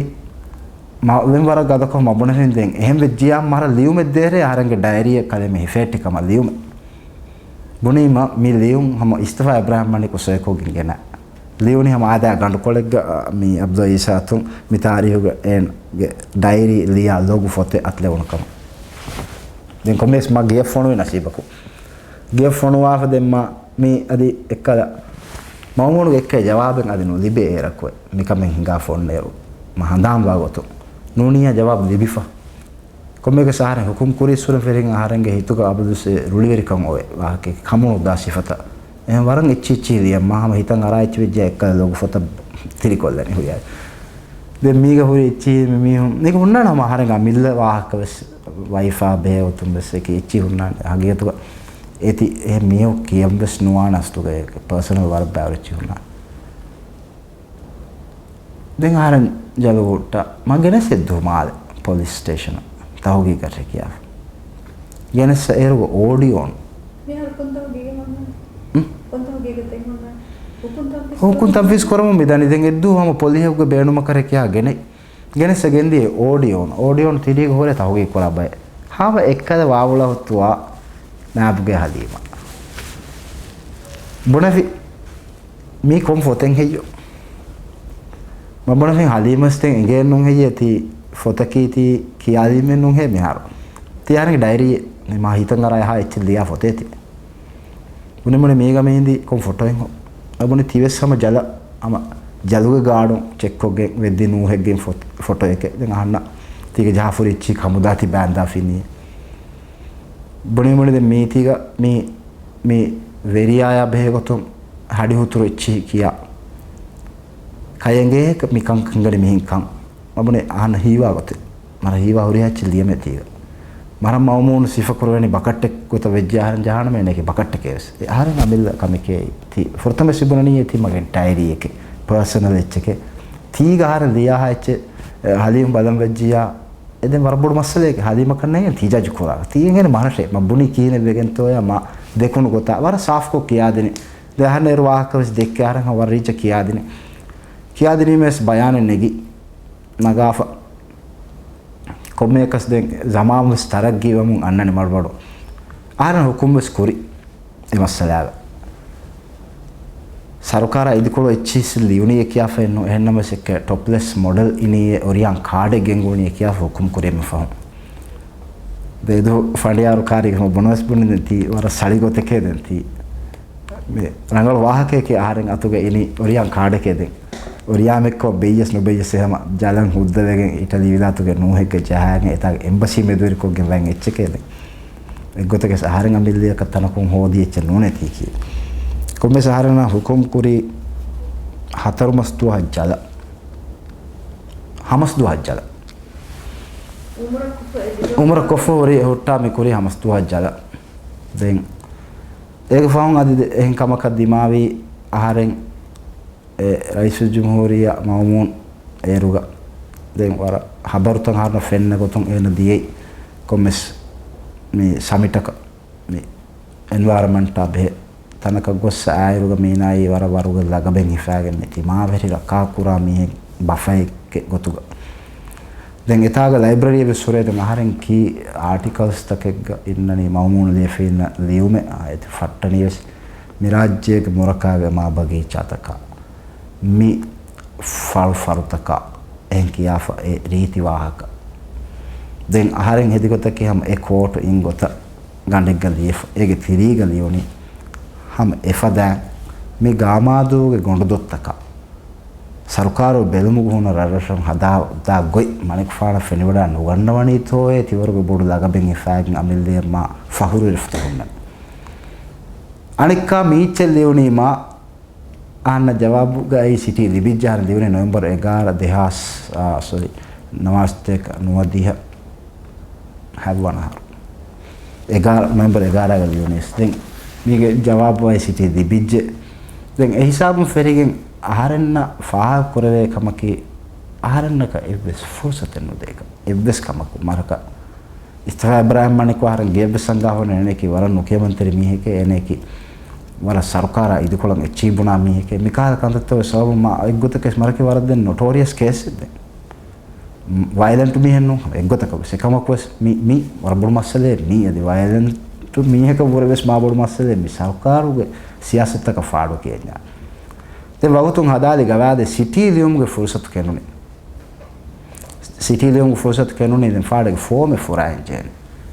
މަ-، ދެން ވަރަށް ގަދަކޮށް މަ ބުނެފިން ދެން އެހެން ވެއްޖިޔާ މަރަށް ލިޔުމެއް ދޭރޭ އަހަރެންގެ ޑައިރީއަށް ކަލޭ މި ހިފޭއްޓި ކަމަށް ލިޔުމެއް. ބުނީމަ މި ލިޔުން ހަމަ އިސްތަފާ އިބްރާހިމް މަނިކު ސޮއިކޯގެން ގެނަ ލިޔުނީ ހަމަ އާދާ ގަނޑުކޮޅެއްގަ މި އަބްދުﷲ އީސާ އަތުން މި ތާރީހުގަ އޭންގެ ޑައިރީ ލިޔާ ލޮގު ފޮތެއް އަތުލެވުނު ކަމަށް. ދެން ކޮންމެސް މަ ގެޔަށް ފޮނުވި ނަސީބަކު. ގެޔަށް ފޮނުވާފަ ދެން މަ މީ އަދި އެއްކަލަ މައުމޫނުގެ އެއްކަލަ ޖަވާބެއް އަދި ނުލިބޭ އޭރަކު މިކަމެއް ހިނގާފަ އޮންނައިރު މަ ހަނދާންވާ ގޮތުން ނޫނިއްޔާ ޖަވާބު ލިބިފަ. ކޮންމެގެ އަހަރެން ހުކުމް ކުރީއްސުރެ ފެރިން އަހަރެންގެ ހިތުގަ އަބަދުސް ރުޅިވެރިކަން އޮވޭ ވާހަކަ ކަމުނު ދާ ސިފަތައް. އެހެން ވަރަށް އެއްޗި އެއްޗި ލިޔަން މާ ހަމަ ހިތަށް އަރާ އެއްޗި ވެއްޖެ އެއްކަލަ ލޮގު ފޮތަށް ތިރިކޮށްލަނީ ހުރިހާ. ދެން މީގަ ހުރި އެއްޗިހި މި މީހުން މީގަ ހުންނާނެ ހަމަ އަހަރެން އަމިއްލަ ވާހަކަ ވެސް ވައިފާ ބެހޭ އޮތުން ވެސް އެކި އެއްޗި ހުންނާނެ ހަގީގަތުގަ އޭތި އެ މީހު ކިޔަން ވެސް ނުވާނެ އަސްތުގަ ޕާސަނަލް ވަރަށް ބާރު އެއްޗި ހުންނާނެ. ދެން އަހަރެން ޖަލު ހުއްޓާ މަ ގެނެސް އެއްދު މާލެ ޕޮލިސް ސްޓޭޝަނަށް ތަހުގީގަށް ކިޔާފަ. ގެނެސް އޭރުގަ އޯޑިއޯން. މިހާރު ކޮން ތަހުގީގެއް ހުންނާނެ؟ ހުން؟ ކޮން ތަހުގީގެއް ދެން ހުންނާނެ؟ ހުކުމް ތަންފީޒް ހުކުމް ކުރަމުން ތަންފީޒް ކުރަމުން މިދަނީ. ދެން އެއްދު ހަމަ ޕޮލިހެއްގެ ބޭނުމަކަށް ކިޔާ ގެނެ. ގެނެސް ގެންދިޔަ އޯޑިއޯން. އޯޑިއޯން ތިރީގަ ހުރެ ތަހުގީގު ކުރާ ބައެއް. ހާވަ އެއްކަލަ ވާވުޅަ ހުއްތުވާ ނާބްގެ ހަލީމަ. ބުނެފި. މީ ކޮން ފޮތެއް ހެއްޔޯ؟ މަ ބުނެފިން ހަލީމަސް ދެން އިނގޭން ނޫން ހެއްޔޭ ތީ ފޮތަކީ ތީ ކިޔާލީމެއް ނޫން ހޭ މިހާރު. ތިޔާނގެ ޑައިރީ މާ ހިތަށް އަރާ އެހާ އެއްޗެއް ލިޔާ ފޮތޭ ތި. ބުނި ބުނި މީގަ މީނދި ކޮން ފޮޓޯއެއް ހޯ؟ އަ ބުނި ތިވެސް ހަމަ ޖަލަ ހަމަ ޖަލުގެ ގާޑުން ޗެކްކޮށްގެން ވެއްދި ނޫހެއްގެން ފޮ-، ފޮޓޯއެކޭ. ދެން އަހަންނަށް ތީގެ ޖަހާފުރި އެއްޗި ކަމުދާތި ބާންދާ ފިނީ. ބުނި ބުނި ދެން މީތީގަ މީ، މީ ވެރިޔާޔާ ބެހޭ ގޮތުން ހަޑިހުތުރު އެއްޗިހި ކިޔާ. ކަޔެނގޭ މިކަން ކަންގަނޑި މިހިން ކަން. މަ ބުނި އަހަންނަށް ހީވާ ގޮތެއް. މަރަށް ހީވާ ހުރިހާ އެއްޗެއް ލިޔަމޭ ތީގަ. މަރަށް މައުމޫނު ސިފަ ކުރެވެނީ ބަކައްޓެއް ގޮތަށް ވެއްޖެ އަހަރެން ޖަހާނަމޭ އޭނައަކީ ބަކައްޓެކޭ ވެސް. އެ އަހަރެން އަމިއްލަ ކަމެކޭ ތި ފުރަތަމަ ސިބުނަނީ އެ ތި މަގެން ޑައިރީއެކޭ. ޕާސަނަލް އެއްޗެކޭ. ތީގަ އަހަރެން ލިޔާހާ އެއްޗެއް، އެ، ހަލީމް ބަލަން ވެއްޖިޔާ. އެ ދެން ވަރަށް ބޮޑު މައްސަލައެކޭ. ހަލީމަކަށް ނޭނގެ ތި ޖަޖް ކުރާ. ތީ އެނގޭނެ މަރަށޭ. މަ ބުނީ ކިހިނެއް ވެގެންތޯޔާ މަ ދެކުނު ގޮތާ. ވަރަށް ސާފްކޮށް ކިޔާދިނި. ދެ އަހަން އޭރު ވާހަކަ ވެސް ދެއްކޭ އަހަރެން ވަރަށް ރީއްޗަށް ކިޔާދިނި. ކިޔާދިނީމަ ވެސް ބަޔާނެއް ނެގި ނަގާފަ. ކޮންމެއަކަސް ދެން ޒަމާން ވެސް ތަރައްގީ ވަމުން އަންނަނީ މަޑުމަޑު. އަހަރެން ހުކުމް ވެސް ކުރި އެ މައްސަލާގަ. ސަރުކާރާ އިދިކޮޅު އެއްޗިހި ސިއްލި ޔުނީ އެ ކިޔާފައެއް ނޫ. އެހެންނަމަވެސް އެއްކަ ޓޮޕްލެސް މޮޑެލް އިނީ އެ އޮރިޔާން ކާޑެއް ގެންގުޅުނީ އެ ކިޔާފަ ހުކުމް ކުރި އެންމެ ފަހުން. ދެ އެދު ފަނޑިޔާރު ކާރީގެ ހަމަ ބުނަވެސް ބުނި ދެން ތީ ވަރަށް ސަޅި ގޮތެކޭ ދެން ތީ. މި ރަނގަޅު ވާހަކައެކޭ އަހަރެން އަތުގަ އިނީ އޮރިޔާން ކާޑެކޭ ދެން. އޮރިޔާމެއްކޮށް ބެއްޔަސް ނުބެއްޔަސް އެ ހަމަ ޖަލަން ހުއްދަވެގެން އިޓަލީ ވިލާތުގެ ނޫހެއްގަ ޖަހާގެން އެތާގެ އެމްބަސީ މެދުވެރިކޮށްގެން ވަން އެއްޗެކޭ ދެން. އެއްގޮތަކަސް އަހަރެން އަމިއްލައަކަށް ތަނަކުން ހޯދި އެއްޗެއް ނޫނޭ ތީކީ. ކޮންމެސް އަހަރެންނާ ހުކުމް ކުރީ ހަތަރު މަސް ދުވަހަށް ޖަލަ. ހަމަސް ދުވަހަށް ޖަލަ. އުމުރަކުފަ އެ ދިގަ އުމުރަކުފަ ހުރި ހުއްޓާ މި ކުރީ ހަމަސް ދުވަހަށް ޖަލަ. ދެން އޭގެ ފަހުން އަދި ދެ-، އެހެން ކަމަކަށް ދިމާވީ އަހަރެން އެ ރައީސުލްޖުމްހޫރިއްޔާ މައުމޫން އޭރުގަ ދެން ވަރަށް ހަބަރުތައް އަހަރުން ފެންނަ ގޮތުން އޭނަ ދިޔައީ ކޮންމެސް މި ސަމިޓަކަށް މި އެންވަޔަރަމަންޓާ ބެހޭ ތަނަކަށް ގޮއްސަ އާއިރުގަ މީނާއީ ވަރަށް ވަރުގެ ލަގަބެއް ހިފާގެން ނެތި މާވެރި ރައްކާކުރާ މީހެއް ބަފައެއްގެ ގޮތުގަ. ދެން އެތާގަ ލައިބްރަރީއެއް ވެސް ހުރޭ. ދެން އަހަރެން ކީ އާޓިކަލްސް ތަކެއްގަ އިންނަނީ މައުމޫނު ލިޔެފައި އިންނަ ލިޔުމެއް. އާ، އެތި ފައްޓަނީ ވެސް މި ރާއްޖޭގެ މުރަކާގެ މާ ބަގީޗާތަކާ، މި ފަޅު ފަރުތަކާ އެހެން ކިޔާފަ އެ ރީތި ވާހަކަ. ދެން އަހަރެން ހެދި ގޮތަކީ ހަމަ އެ ކޯޓު އިން ގޮތަށް ގަނޑެއްގަ ލިޔެފަ، އޭގެ ތިރީގަ ލިޔުނީ ހަމަ އެފަދައިން މި ގާމާދޫގެ ގޮނޑުދޮށްތަކާ ސަރުކާރު ބެލުމުގަ ހުންނަ ރަށްރަށުން ހަދާ ދާ ގޮތް. މަނިކުފާނަށް ފެނިވަޑާ ނުގަންނަވަނީތޯއޭ ތިވަރުގެ ބޮޑު ލަގަބެއް ހިފާގެން އަމިއްލައަށް މާ ފަހުރުވެރިފަތަހުންނަ. އަނެއްކާ މީއްޗެއް ލިޔުނީމާ އަންނަ ޖަވާބުގައި ސިޓީ ލިބިއްޖެ. އަހަރެން ލިޔުނީ ނޮވެމްބަރު އެގާރަ ދެހާސް، އާ، ސޮރީ، ނަވާސްތޭކަ ނުވަދިހަ ހަތްވަނަ އަހަރު. އެގާރަ، ނޮވެމްބަރު އެގާރަގަ ލިޔުނީސް. ދެން މީގެ ޖަވާބު އައި ސިޓީ ލިބިއްޖެ. ދެން އެ ހިސާބުން ފެރިގެން އަހަރެންނަށް ފާހަގަ ކުރެވޭ ކަމަކީ، އަހަރެންނަކަށް އެއްވެސް ފުރުސަތެއް ނުދޭކަށް. އެއްވެސް ކަމަކު މަރަކަށް އިސްތިފާ އިބްރާހިމް މަނިކު އަހަރެން ގެޔަށްވެސް އަންގާފަ އެނެކީ ވަރަށް ނުކިޔަމަންތެރި މީހެކޭ، އެނެކީ ވަރަށް ސަރުކާރާ އިދިކޮޅަށް އެއްޗިހި ބުނާ މީހެކޭ. މިކަހަލަ ކަންތައްތައް ވެސް ސަބަބުން މާ އެއްގޮތަކަށް ވެސް މަރަކީ ވަރަށް ދެން ނޮޓޯރިއަސް ކޭސްއެއް ދެން. ވަޔަލެންޓް މީހެއް ނޫން އެއްގޮތަކަށް ވެސް. އެކަމަކު ވެސް މި، މި ވަރަށް ބޮޑު މައްސަލައެއް މީ. އަދި ވަޔަލެންޓް މީހަކަށް ވުރެ ވެސް މާ ބޮޑު މައްސަލައެއް މި ސަރުކާރުގެ ސިޔާސަތަކަށް ފާޑު ކިޔަންޏާ. ދެން ވަގުތުން ހަދާލި ގަވާއިދެއް ސިޓީ ލިޔުމުގެ ފުރުސަތު ކެނޑުނީ. ސިޓީ ލިޔުމުގެ ފުރުސަތު ކެނޑުނީ ދެން ފާޑެއްގެ ފޯމެއް ފުރާއިން ޖެހެން.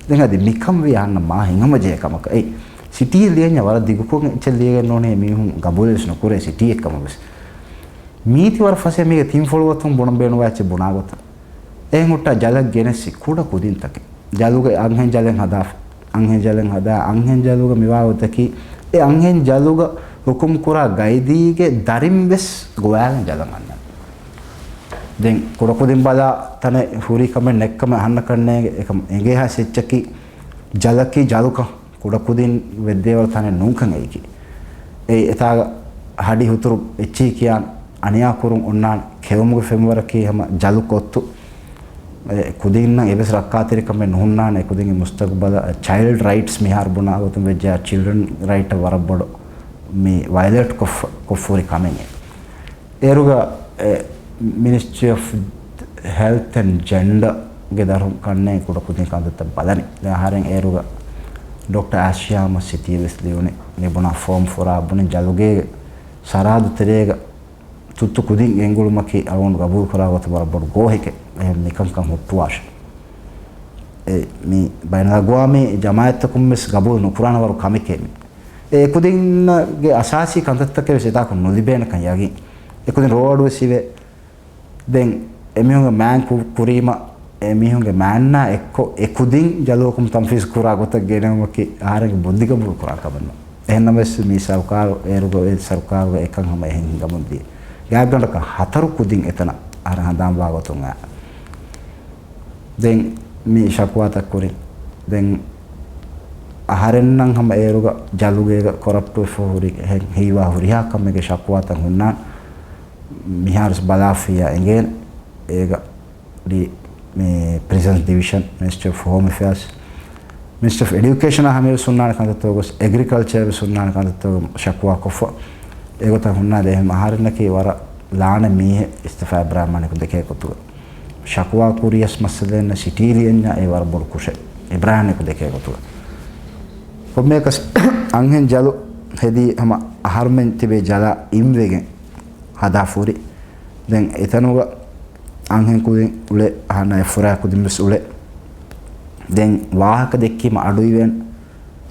ދެން އަދި މިކަން ވީ އަހަންނަށް މާ ހިނގަމަޖެހޭ ކަމަކަށް. އެއް ސިޓީ ލިޔަންޏާ ވަރަށް ދިގުކޮށް އެއްޗެއް ލިޔެގެން ނޫނީ މީހުން ގަބޫލެއް ވެސް ނުކުރޭ ސިޓީއެއް ކަމަށް ވެސް. މީތި ވަރަށް ފަސޭހަ މީގެ ތިން ފޮޅުވަތުން ބުނަން ބޭނުންވާ އެއްޗެއް ބުނާ ގޮތަށް. އެހެން ހުއްޓާ ޖަލަށް ގެނެސް ކުޑަ ކުދިންތަކެއް. ޖަލުގެ އަންހެން ޖަލެއް ހަދާފަ. އަންހެން ޖަލެއް ހަދާ، އަންހެން ޖަލުގަ މިވާ ގޮތަކީ، އެ އަންހެން ޖަލުގަ ހުކުމް ކުރާ ގައިދީގެ ދަރިން ވެސް ގޮވާލަން ޖަލަށް އަންނަން. ދެން ކުޑަކުދިން ބަލާ ތަނެއް ހުރީ ކަމެއް ނެތްކަމެއް އަހަންނަކަށް ނޭނގެ. އެކަމަ އެނގޭހާ އެއްޗަކީ ޖަލަކީ ޖަލުކަން. ކުޑަކުދިން ވެއްދޭވަރު ތަނެއް ނޫންކަން އެއީކީ. އެ އެތާގަ ހަޑި ހުތުރު އެއްޗިހި ކިޔާން އަނިޔާ ކުރުން އޮންނާނެ. ކެއުމުގެ ފެންވަރަކީ ހަމަ ޖަލު ކޮއްތު. އެ ކުދިންނަށް އެއްވެސް ރައްކާތެރިކަމެއް ނުހުންނާނެ. އެ ކުދިންގެ މުސްތަގުބަލަށް ޗައިލްޑް ރައިޓްސް މިހާރު ބުނާ ގޮތުން ވެއްޖެ، ޗިލްޑްރަން ރައިޓަށް ވަރަށް ބޮޑު މި ވަޔަލޭޓް ކޮށްފަ، ކޮށްފަ ހުރި ކަމެއް. އޭރުގަ، އެ، މިނިސްޓްރީ އޮފް ހެލްތް އެންޑް ޖެންޑަރގެ ދަރުން ކަންނޭނގެ ކުޑަކުދިން ކަންތައްތައް ބަލަނީ. ދެން އަހަރެން އޭރުގަ ޑޮކްޓަރ އާޝިޔާ ހަމަ ސިޓީ ވެސް ލިޔުނީ. މި ބުނާ ފޯމް ފުރާ ބުނި ޖަލުގޭގެ ސަރަހައްދު ތެރޭގަ ތުއްތު ކުދިން ގެންގުޅުމަކީ އަޅުގަނޑު ގަބޫލު ކުރާ ގޮތަށް ވަރަށް ބޮޑު ގޯހެކޭ. އެހެން މިކަންކަން ހުއްޓުވާށޭ. އެ، މި ބައިނަލްއަގްވާމީ ޖަމާއަތްތަކުން ވެސް ގަބޫލު ނުކުރާނެ ވަރު ކަމެކޭ މި. އެ އެކުދިންގެ އަސާސީ ކަންތައްތަކެއް ވެސް އެތާކު ނުލިބޭނެކަން ޔަގީން. އެކުދިން ރޯޑު ވެސް އިވޭ. ދެން އެމީހުންގެ މާތް ކު-، ކުރީމަ އެމީހުންގެ މާތްނާ އެއްކޮށް އެކުދިން ޖަލު ހުކުމް ތަންފީޒު ކުރާ ގޮތަށް ގެނެވުމަކީ އަހަރެންގެ ބުއްދި ގަބޫލު ކުރާ ކަމެއް ނޫން. އެހެންނަމަވެސް މި ސަރުކާރު އޭރުގަ އޮތް ސަރުކާރުގަ އެކަން ހަމަ އެހެން ހިނގަމުން ދިޔަ. ގާތްގަނޑަކަށް ހަތަރު ކުދިން އެތަނަށް އަހަރެން ހަނދާންވާ ގޮތުން އައި. ދެން މި ޝަކުވާތައް ކުރިން. ދެން އަހަރެންނަށް ހަމަ އޭރުގަ ޖަލުގޭގަ ކޮރަޕްޓްވެފަ ހުރި ހެ-، ހީވާ ހުރިހާ ކަމެއްގެ ޝަކުވާތައް ހުންނާނެ. މިހާރު ބަލާފިޔާ އެނގޭނެ. އޭގަ މި ޕްރިޒަންސް ޑިވިޝަން، މިނިސްޓްރީ އޮފް ހޯމް އެފެއާސް، މިނިސްޓްރީ އޮފް އެޑިއުކޭޝަނާ ހަމަޔަށް ހުންނާނެ ކަންތައްތައް ގޮސް، އެގްރިކަލްޗަރ ވެސް ހުންނާނެ ކަންތައްތައް ޝަކުވާ ކޮށްފަ. އެގޮތަށް ހުންނާނެ އެހެން އަހަރެންނަކީ ވަރަށް ލާނެ މީހެއް އިސްތިފާ އިބްރާހިމް މަނިކު ދެކޭ ގޮތުގަ. ޝަކުވާ ކުރިޔަސް މައްސަލައެއް ނެތް ސިޓީ ލިޔަންޏާ އެ ވަރަށް ބޮޑު ކުށެއް އިބްރާހިމް މަނިކު ދެކޭ ގޮތުގަ. ކޮންމެއަކަސް އަންހެން ޖަލު ހެދީ ހަމަ އަހަރުމެން ތިބޭ ޖަލާ އިންވެގެން ހަދާފަ ހުރި. ދެން އެތަނުގަ އަންހެން ކުދިން އުޅޭ އަހަންނާ އެ ފުރާ ކުދިން ވެސް އުޅޭ. ދެން ވާހަކަ ދެއްކީމަ އަޑު އިވޭން.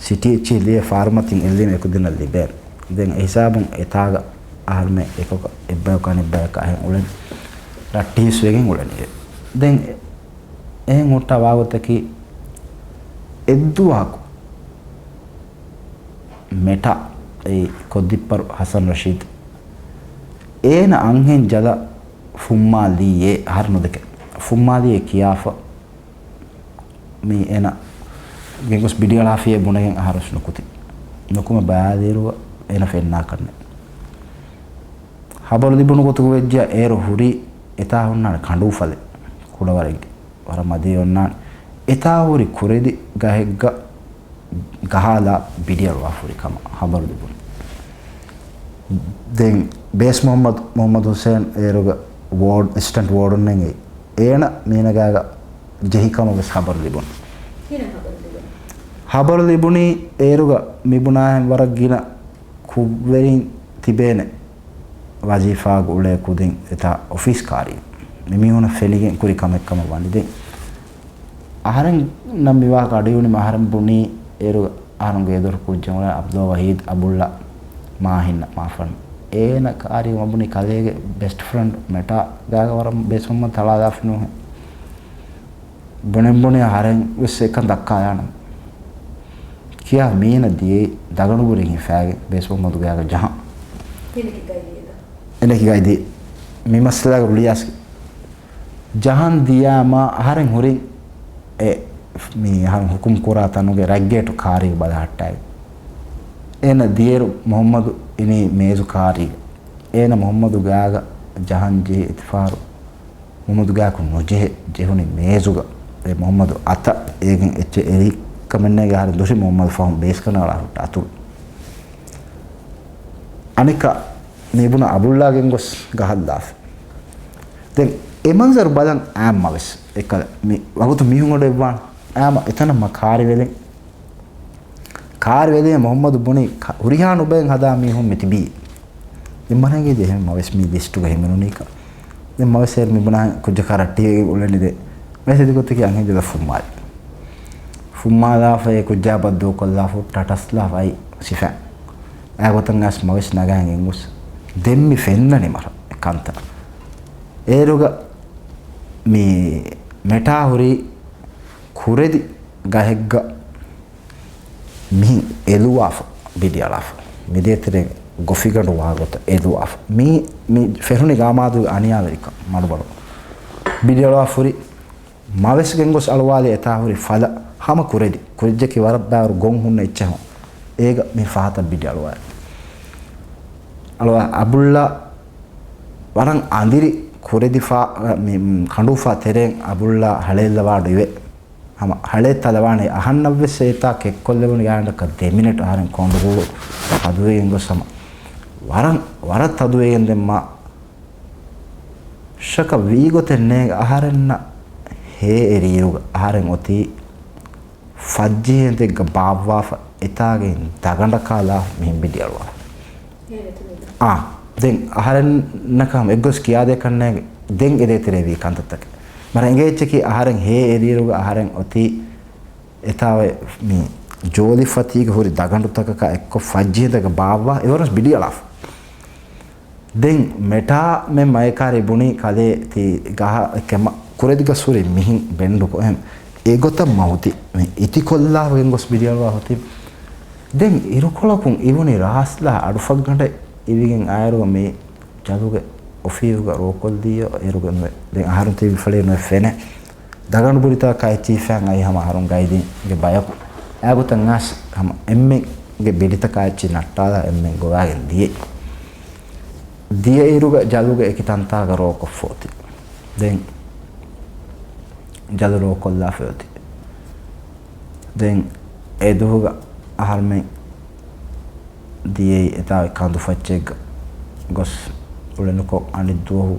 ސިޓީ އެއްޗިހި ލިޔެ ފާރުމަތިން އެއްލީމަ އެކުދިންނަށް ލިބޭން. ދެން އެހިސާބުން އެތާގަ އަހަރުމެން އެކަކަށް އެއްބަޔަކު އަނެއްބަޔަކަށް އަހެން އުޅެން ރައްޓިހިސް ވެގެން އުޅެނީ. ދެން އެހެން ހުއްޓާ ވާގޮތަކީ އެއްދުވަހަކު މެޓާ އެއީ ކޮށްދިއްޕަރު ހަސަން ރަޝީދު އޭނަ އަންހެން ޖަލަށް ފުއްމާލީއޭ އަހަރެން ނުދެކެ. ފުއްމާލީއޭ ކިޔާފަ މި އޭނަ ގެންގޮސް ބިޑިއަޅާފިޔޭ ބުނެގެން އަހަރުސް ނުކުތި. ނުކުމެ ބައިވެރިވަ އޭނަ ފެންނާކަށްނެ. ހަބަރު ލިބުނު ގޮތުގަ ވެއްޖެ އޭރު ހުރީ އެތާ ހުންނާނެ ކަނޑޫފަލެއް ކުޑަވަރެއްގެ. ވަރަށް މަދީ އޮންނާނެ. އެތާ ހުރި ކުރެދި ގަހެއްގަ ގަހާލާ ބިޑިއަޅުވާފަ ހުރި ކަމަށް ހަބަރު ލިބުނު. ދެން ބޭސް މުހައްމަދު، މުހައްމަދު ހުސޭން އޭރުގަ ވޯޑް، އެސިސްޓެންޓް ވޯޑުން އެނގޭ. އޭނަ މީނަގާގަ ޖެހިކަމަށް ވެސް ހަބަރު ލިބުނު. ކިހިނެއް ހަބަރު ލިބުނު؟ ހަބަރު ލިބުނީ އޭރުގަ މިބުނާހެން ވަރަށް ގިނަ ކުށްވެރިން ތިބޭނެ ވަޒީފާގަ އުޅޭ ކުދިން އެތާ އޮފީސް ކާރީ. މި މީހުނަށް ފެނިގެން ކުރި ކަމެއް ކަމަށް ވަނީ. ދެން އަހަރެންނަށް މިވާހަކަ އަޑުއިވުނީމަ އަހަރެން ބުނީ އޭރު އަހަރުން ގޭދޮރު ކުއްޖެއް އުޅޭ އަބްދުﷲ ވަހީދް އަބުއްލާ މާހިންނަށް މާފަން. އޭނަ ކާރީ މަ ބުނީ ކަލޭގެ ބެސްޓް ފްރެންޑް މެޓާ ގާގަ ވަރަށް ބޭސްވަމަށް ތަޅާލާފި ނޫހެ. ބުނެން ބުނި އަހަރެން ވެސް އެކަން ދައްކާލާނަން. ކިޔާ މީނަ ދިޔައީ ދަގަނޑު ބުރިން ހިފާގެން ބޭސް މުހައްމަދު ގާގަ ޖަހަން. އެނެކި ގައި ދި. މި މައްސަލާގަ ރުޅިޔާސް ޖަހަން ދިޔާމާ އަހަރެން ހުރިން އެ މި އަހަރުން ހުކުމް ކުރާ ތަނުގެ ރަތްގޭޓު ކާރީގަ ބަލަހައްޓާގެން. އޭނަ ދިޔައިރު މުހައްމަދު އިނީ މޭޒު ކާރީގަ. އޭނަ މުހައްމަދު ގާގަ ޖަހަން ޖެހި އެތިފާރު މުހައްމަދު ގާކު ނުޖެހެ ޖެހުނީ މޭޒުގަ. އެ މުހައްމަދު އަތަށް އޭގެން އެއްޗެއް އެރި ކަމެއް ނޭގެ އަހަރެން ދުށި މުހައްމަދު ފަހުން ބޭސްގަނޑަށް އަޅާ ހުއްޓާ އަތުން. އަނެއްކާ މިބުނަ އަބުއްލާ ގެންގޮސް ގަހައްލާފި. ދެން އެ މަންޒަރު ބަލަން އާއްމަ ވެސް އެކަލަ މި ވަގުތު މީހުން އަޑު އެއްވާން އާއްމަ އެތަނަށް މަ ކާރިވެލިން. ކާރިވެލި މުހައްމަދު ބުނި ކަ-، ހުރިހާ ނުބައިން ހަދާ މީހުން މި ތިބީ. ދެން މަނައިގެ ޖެހެން މަވެސް މީ ލިސްޓުގަ ހިމެނުނީކަ. ދެން މަވެސް އޭރު މިބުނާ ކުއްޖަކާ ރައްޓިވެގެން އުޅެނިދެ. މަވެސް އެދި ގޮތަކީ އަންހެން ޖަލަށް ފުއްމާލި. ފުއްމާލާފަ އެ ކުއްޖާ ބައްދޫކޮށްލާފަ ޓަޓަސްލާފަ އައި ސިފަ. އާ ގޮތަށް އަސް މަވެސް ނަގާ ގެންގޮސް. ދެން މި ފެންނަނީ މަރ ކަންތައް. އޭރުގަ މި މެޓާ ހުރީ ކުރެދި ގަހެއްގަ މިހިން އެލުވާފަ ބިޑިއަޅާފަ. މިދޭތެރޭ ގޮފިގަނޑު ވާގޮތަށް އެލުވާފަ. މީ، މި ފެށުނީ ގާމާދޫގެ އަނިޔާވެރިކަން މަޑުބަޑު. ބިޑިއަޅުވާފަ ހުރި މަވެސް ގެންގޮސް އަޅުވާލި އެތާ ހުރި ފަލަ ހަމަ ކުރެދި. ކުރެއްޖަކީ ވަރަށް ބާރު ގޮން ހުންނަ އެއްޗެއް ހަމަ. އޭގަ މި ފަހަތަށް ބިޑި އަޅުވާ. އަޅުވާ އަބުއްލާ ވަރަށް އަނދިރި ކުރެދިފާ، މި، ކަނޑޫފާ ތެރެއިން އަބުއްލާ ހަޅޭއްލަވާ އަޑު އިވޭ. ހަމަ ހަޅޭއް ތަލަވާނެ އަހަންނަށްވެސް އެތާ ކެއްކޮށްލެވުނު ގާނޑަކަށް ދެ މިނެޓް އަހަރެން ކޮނޑުގުޅު ތަދުވެގެން ގޮސް ހަމަ ވަރަށް، ވަރަށް ތަދުވެގެން ދެން މާ ޝަކަށް ވީގޮތެއް ނޭނގެ އަހަރެންނަށް ހޭ އެރިއިރުގަ އަހަރެން އޮތީ ފައްޖިހޭން ދެއްގަ ބާއްވާފަ އެތާގެ ދަގަނޑަކާލާ މިހިން ބިޑިއަޅުވާ. އާ، ދެން އަހަރެންނަކަށް އެއްގޮސް ކިޔާދޭކަށް ނޭނގެ ދެން އެދޭތެރޭ ވީ ކަންތައްތަކެއް. މަރަށް އެނގޭ އެއްޗަކީ އަހަރެން ހޭ އެރިއިރުގަ އަހަރެން އޮތީ އެތާވެ މި ޖޯލިފަތީގަ ހުރި ދަގަނޑުތަކަކާ އެއްކޮށް ފައްޖިހޭން ދެއްގަ ބާއްވާ އެވަރުން ބިޑިއަޅާފަ. ދެން މެޓާ މެ މައެކާރި ބުނީ ކަލޭ ތި ގަހަ ކެމަ ކުރެދިގަސް ހުރި މިހިން ބެންޑުކޮށް އެހެން އެގޮތަށް މަ ހުތި އިތިކޮށްލާފަ ގެންގޮސް ބިޑިއަޅުވާ ހުތި. ދެން އިރުކޮޅަކުން އިވުނީ ރާސްލާ އަޑުފަށްގަނޑެއް އިވިގެން އާއިރު މި ޖަލުގެ އޮފީހުގަ ރޯކޮށްލިއްޔޯ އޭރުގެ ނުވެ. ދެން އަހަރުން ތިބި ފަޅި ނުވެ ފެނެ. ދަގަނޑު ބުރިތަކަކާ އެއްޗިހިފައިން އައި ހަމަ އަހަރުން ގައިދީންގެ ބަޔަކު. އާގޮތަށް އަސް ހަމަ އެންމެންގެ ބިޑިތަކާ އެއްޗި ނައްޓާލާ އެންމެން ގޮވާގެން ދިޔަ. ދިޔައިރުގަ ޖަލުގެ އެކި ތަންތާގަ ރޯކޮށްފޯތި. ދެން ޖަލު ރޯކޮށްލާފައޮތި. ދެން އެ ދުހުގަ އަހަރުމެން ދިޔައީ އެތާ ކަނދުފައްޗެއްގަ ގޮސް އުޅެނުކޮށް އަނެއް ދުވަހު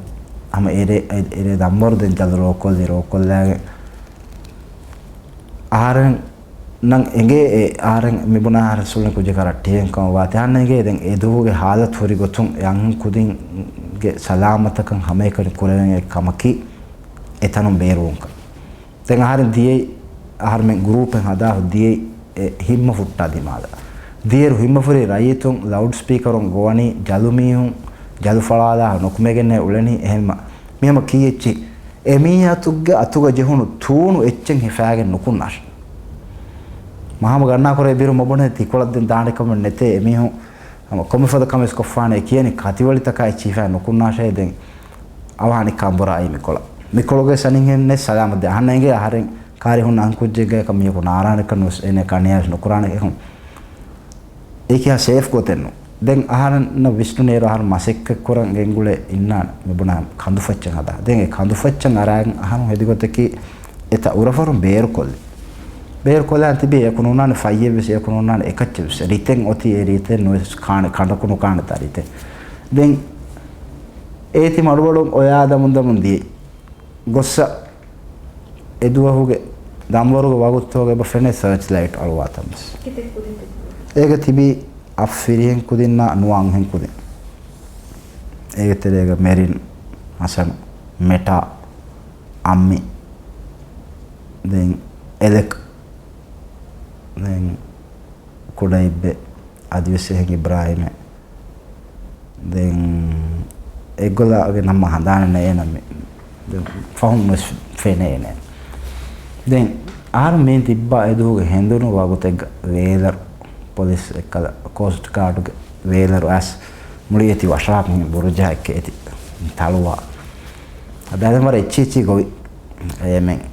ހަމަ އެރޭ، އެރޭ ދަންވަރު ދެން ޖަލު ރޯކޮށްލި، ރޯކޮށްލާގެން އަހަރެންނަށް އެނގޭ އެ އަހަރެން މިބުނާ އަހަރެން ރަސޫލުން ކުއްޖަކާ ރައްޓެހިވެން ކަމަށް ވާތީ. އަހަންނަށް އެނގޭ ދެން އެ ދުވަހުގެ ހާލަތު ހުރި ގޮތުން އެ އަންހެން ކުދިންގެ ސަލާމަތަކަން ހަމައެކަނި ކުރެވެން އެއް ކަމަކީ އެތަނުން ބޭރުވުންކަން. ދެން އަހަރެން ދިޔައީ، އަހަރުމެން ގްރޫޕެއް ހަދާފަ ދިޔައީ އެ ހިންމަ ފުއްޓާ ދިމާލަށް. ދިޔައިރު ހިންމަފުރި ރައްޔިތުން ލައުޑް ސްޕީކަރުން ގޮވަނީ ޖަލު މީހުން ޖަލު ފަޅާލާ ނުކުމެގެންނޭ އުޅެނީ. އެހެންމަ މިހަމަ ކީއްޗި އެމީހަކުގެ އަތުގަ ޖެހުނު ތޫނު އެއްޗެއް ހިފާގެން ނުކުންނާށޭ. މަހަމަ ގަންނާކުރޭ ބިރު މަބުނެ ތިކޮޅަށް ދެން ދާނެ ކަމެއް ނެތޭ. އެމީހުން ހަމަ ކޮންމެ ފަދަ ކަމެއް ކޮށްފާނެ ކިޔަނީ ކަތިވަޅިތަކާ އެއްޗިހިފާ ނުކުންނާށޭ. ދެން އަވަހަނި ކާނބުރާއި މިކޮޅަށް. މިކޮޅުގެ ސަނިހެން ނެތް ސަލާމަތް ދޭ. އަހަންނަށް އެނގޭ އަހަރެން ކާރި ހުންނަ އަންކުއްޖެއްގައި ކަމިޔަކު ނާރާނެކަން ވެސް އޭނަ ކަނިޔާ ވެސް ނުކުރާނެ އެކަން. އެކިހާ ސޭފް ގޮތެއްނު. ދެން އަހަރެންނަށް ވިސްނުނޭރު އަހަރު މަސައްކަތްކުރަން ގެންގުޅޭ އިންނާނެ މިބުނާ ކަނދުފައްޗެއް ހަދާ. ދެން އެ ކަނދުފައްޗަށް އަރާގެން އަހަރު ހެދިގޮތަކީ އެތަ އުރަފަރުން ބޭރުކޮށްލި. ބޭރުކޮށްލާން ތިބީ އެކު ނޫނާނެ ފައްޔެއްވެސް އެކު ނޫނާނެ އެކައްޗެއްވެސް. ރިތެން އޮތީ އެ ރިތެން ނުވެސް ކާނެ ކަނޑަކު ނުކާނެތާ ރިތެން. ދެން އޭތި މަޑުބަޑުން އޮޔާ ދަމުން ދަމުން ދިޔަ. ގޮއްސަ އެދުވަހުގެ ދަންވަރުގެ ވަގުތުގަ އެބަ ފެނޭ ސާޗް ލައިޓް އަޅުވާތަން ވެސް. އޭގަ ތިބީ އަށް ފިރިހެން ކުދިންނާ ނުވަ އަންހެން ކުދިން. އޭގެ ތެރޭގަ މެރިން، ހަސަން، މެޓާ، އައްމި، ދެން އެލެކް، ދެން ކުޑައިބްބެ، އަދިވެސް އެހެން އިބްރާހިމެއް. ދެން އެއްގޮލާގެ ނަމަ ހަނދާނެއް ނެތް އޭނަ މި-، ދެން ފަހުން ވެސް ފެނޭނެ. ދެން އަހަރު މި ތިއްބާ އެދުވަހުގެ ހެނދުނު ވަގުތެއްގަ ވޭލަރު ޕޮލިސް އެއްކަލަ ކޯސްޓް ގާޑުގެ ވޭލަރު އައިސް މުޅި އޭތި ވަށާ މި ބުރުޖާ އެއްކެ އޭތި ތަޅުވާ. އަދި ވަރަށް އެއްޗި އެއްޗި ގޮވި. އޭ މެ-،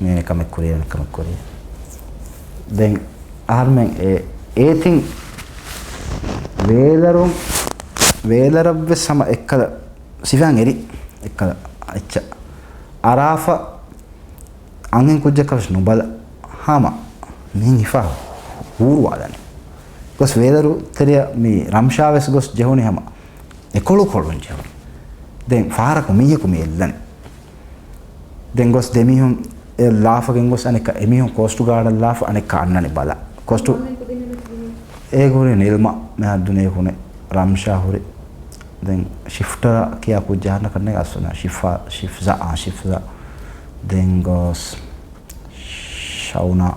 މި ކަމެއް ކުރިޔަ، މި ކަމެއް ކުރިޔަ. ދެން އަހަރުމެން އެ-، އޭތިން ވޭލަރުން، ވޭލަރަށްވެސް ހަމަ އެއްކަލަ ސިފައިން އެރި އެއްކަލަ އެއްޗަށް އަރާފަ އަންހެން ކުއްޖަކަށް ވެސް ނުބަލަ ހަމަ މިހެން ހިފާ ހޫރުވާލަނީ. ގޮސް ވޭލަރު ތެރެއަށް މި ރަމްޝާ ވެސް ގޮސް ޖެހުނީ ހަމަ އެކޮޅު ކޮޅުން ޖެހުނީ. ދެން ފަހަރަކު މީހަކު މި އެއްލަނީ. ދެން ގޮސް ދެމީހުން އެ ލާފަގެން ގޮސް އަނެއްކާ އެމީހުން ކޯސްޓް ގާޑަށް ލާފަ އަނެއްކާ އަންނަނީ ބަލަ. ކޯސްޓް އޭގު ހުރި ނިލްމަ މެހައްދުނިޔެ ހުނެ ރަމްޝާ ހުރި. ދެން ޝިފްޓަރ ކިޔާ ކުއްޖާ ހަންނަ ކަންނޭ އަސްވަނާ ޝިފްޒާ، ޝިފްޒާ. ދެން ގޮސް ޝައުނާ،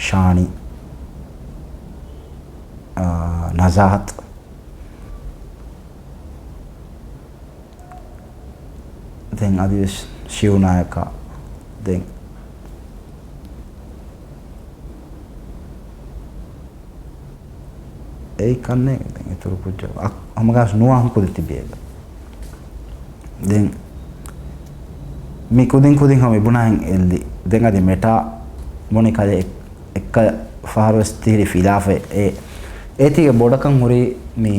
ޝާނި، އާ، ނަޒާހަތް. ދެން އަދިވެސް ޝިއުނާޔަކާ ދެން އެއީ ކަންނޭނގެ ދެން އިތުރު ކުއްޖަކު އަ-، ހަމަގާސް ނުވާ ހުކުދި ތިބިއޭގަ. ދެން މި ކުދިން ކުދިން ހަމަ މި ބުނާހެން އެއްލި. ދެން އަދި މެޓާ ބުނި ކަލޭ އެއް-، އެއްކަލަ ފަހަރުވެސް ތިހިރި ފިލާފައެއް އެ-، އޭތީގެ ބޮޑަކަން ހުރީ މި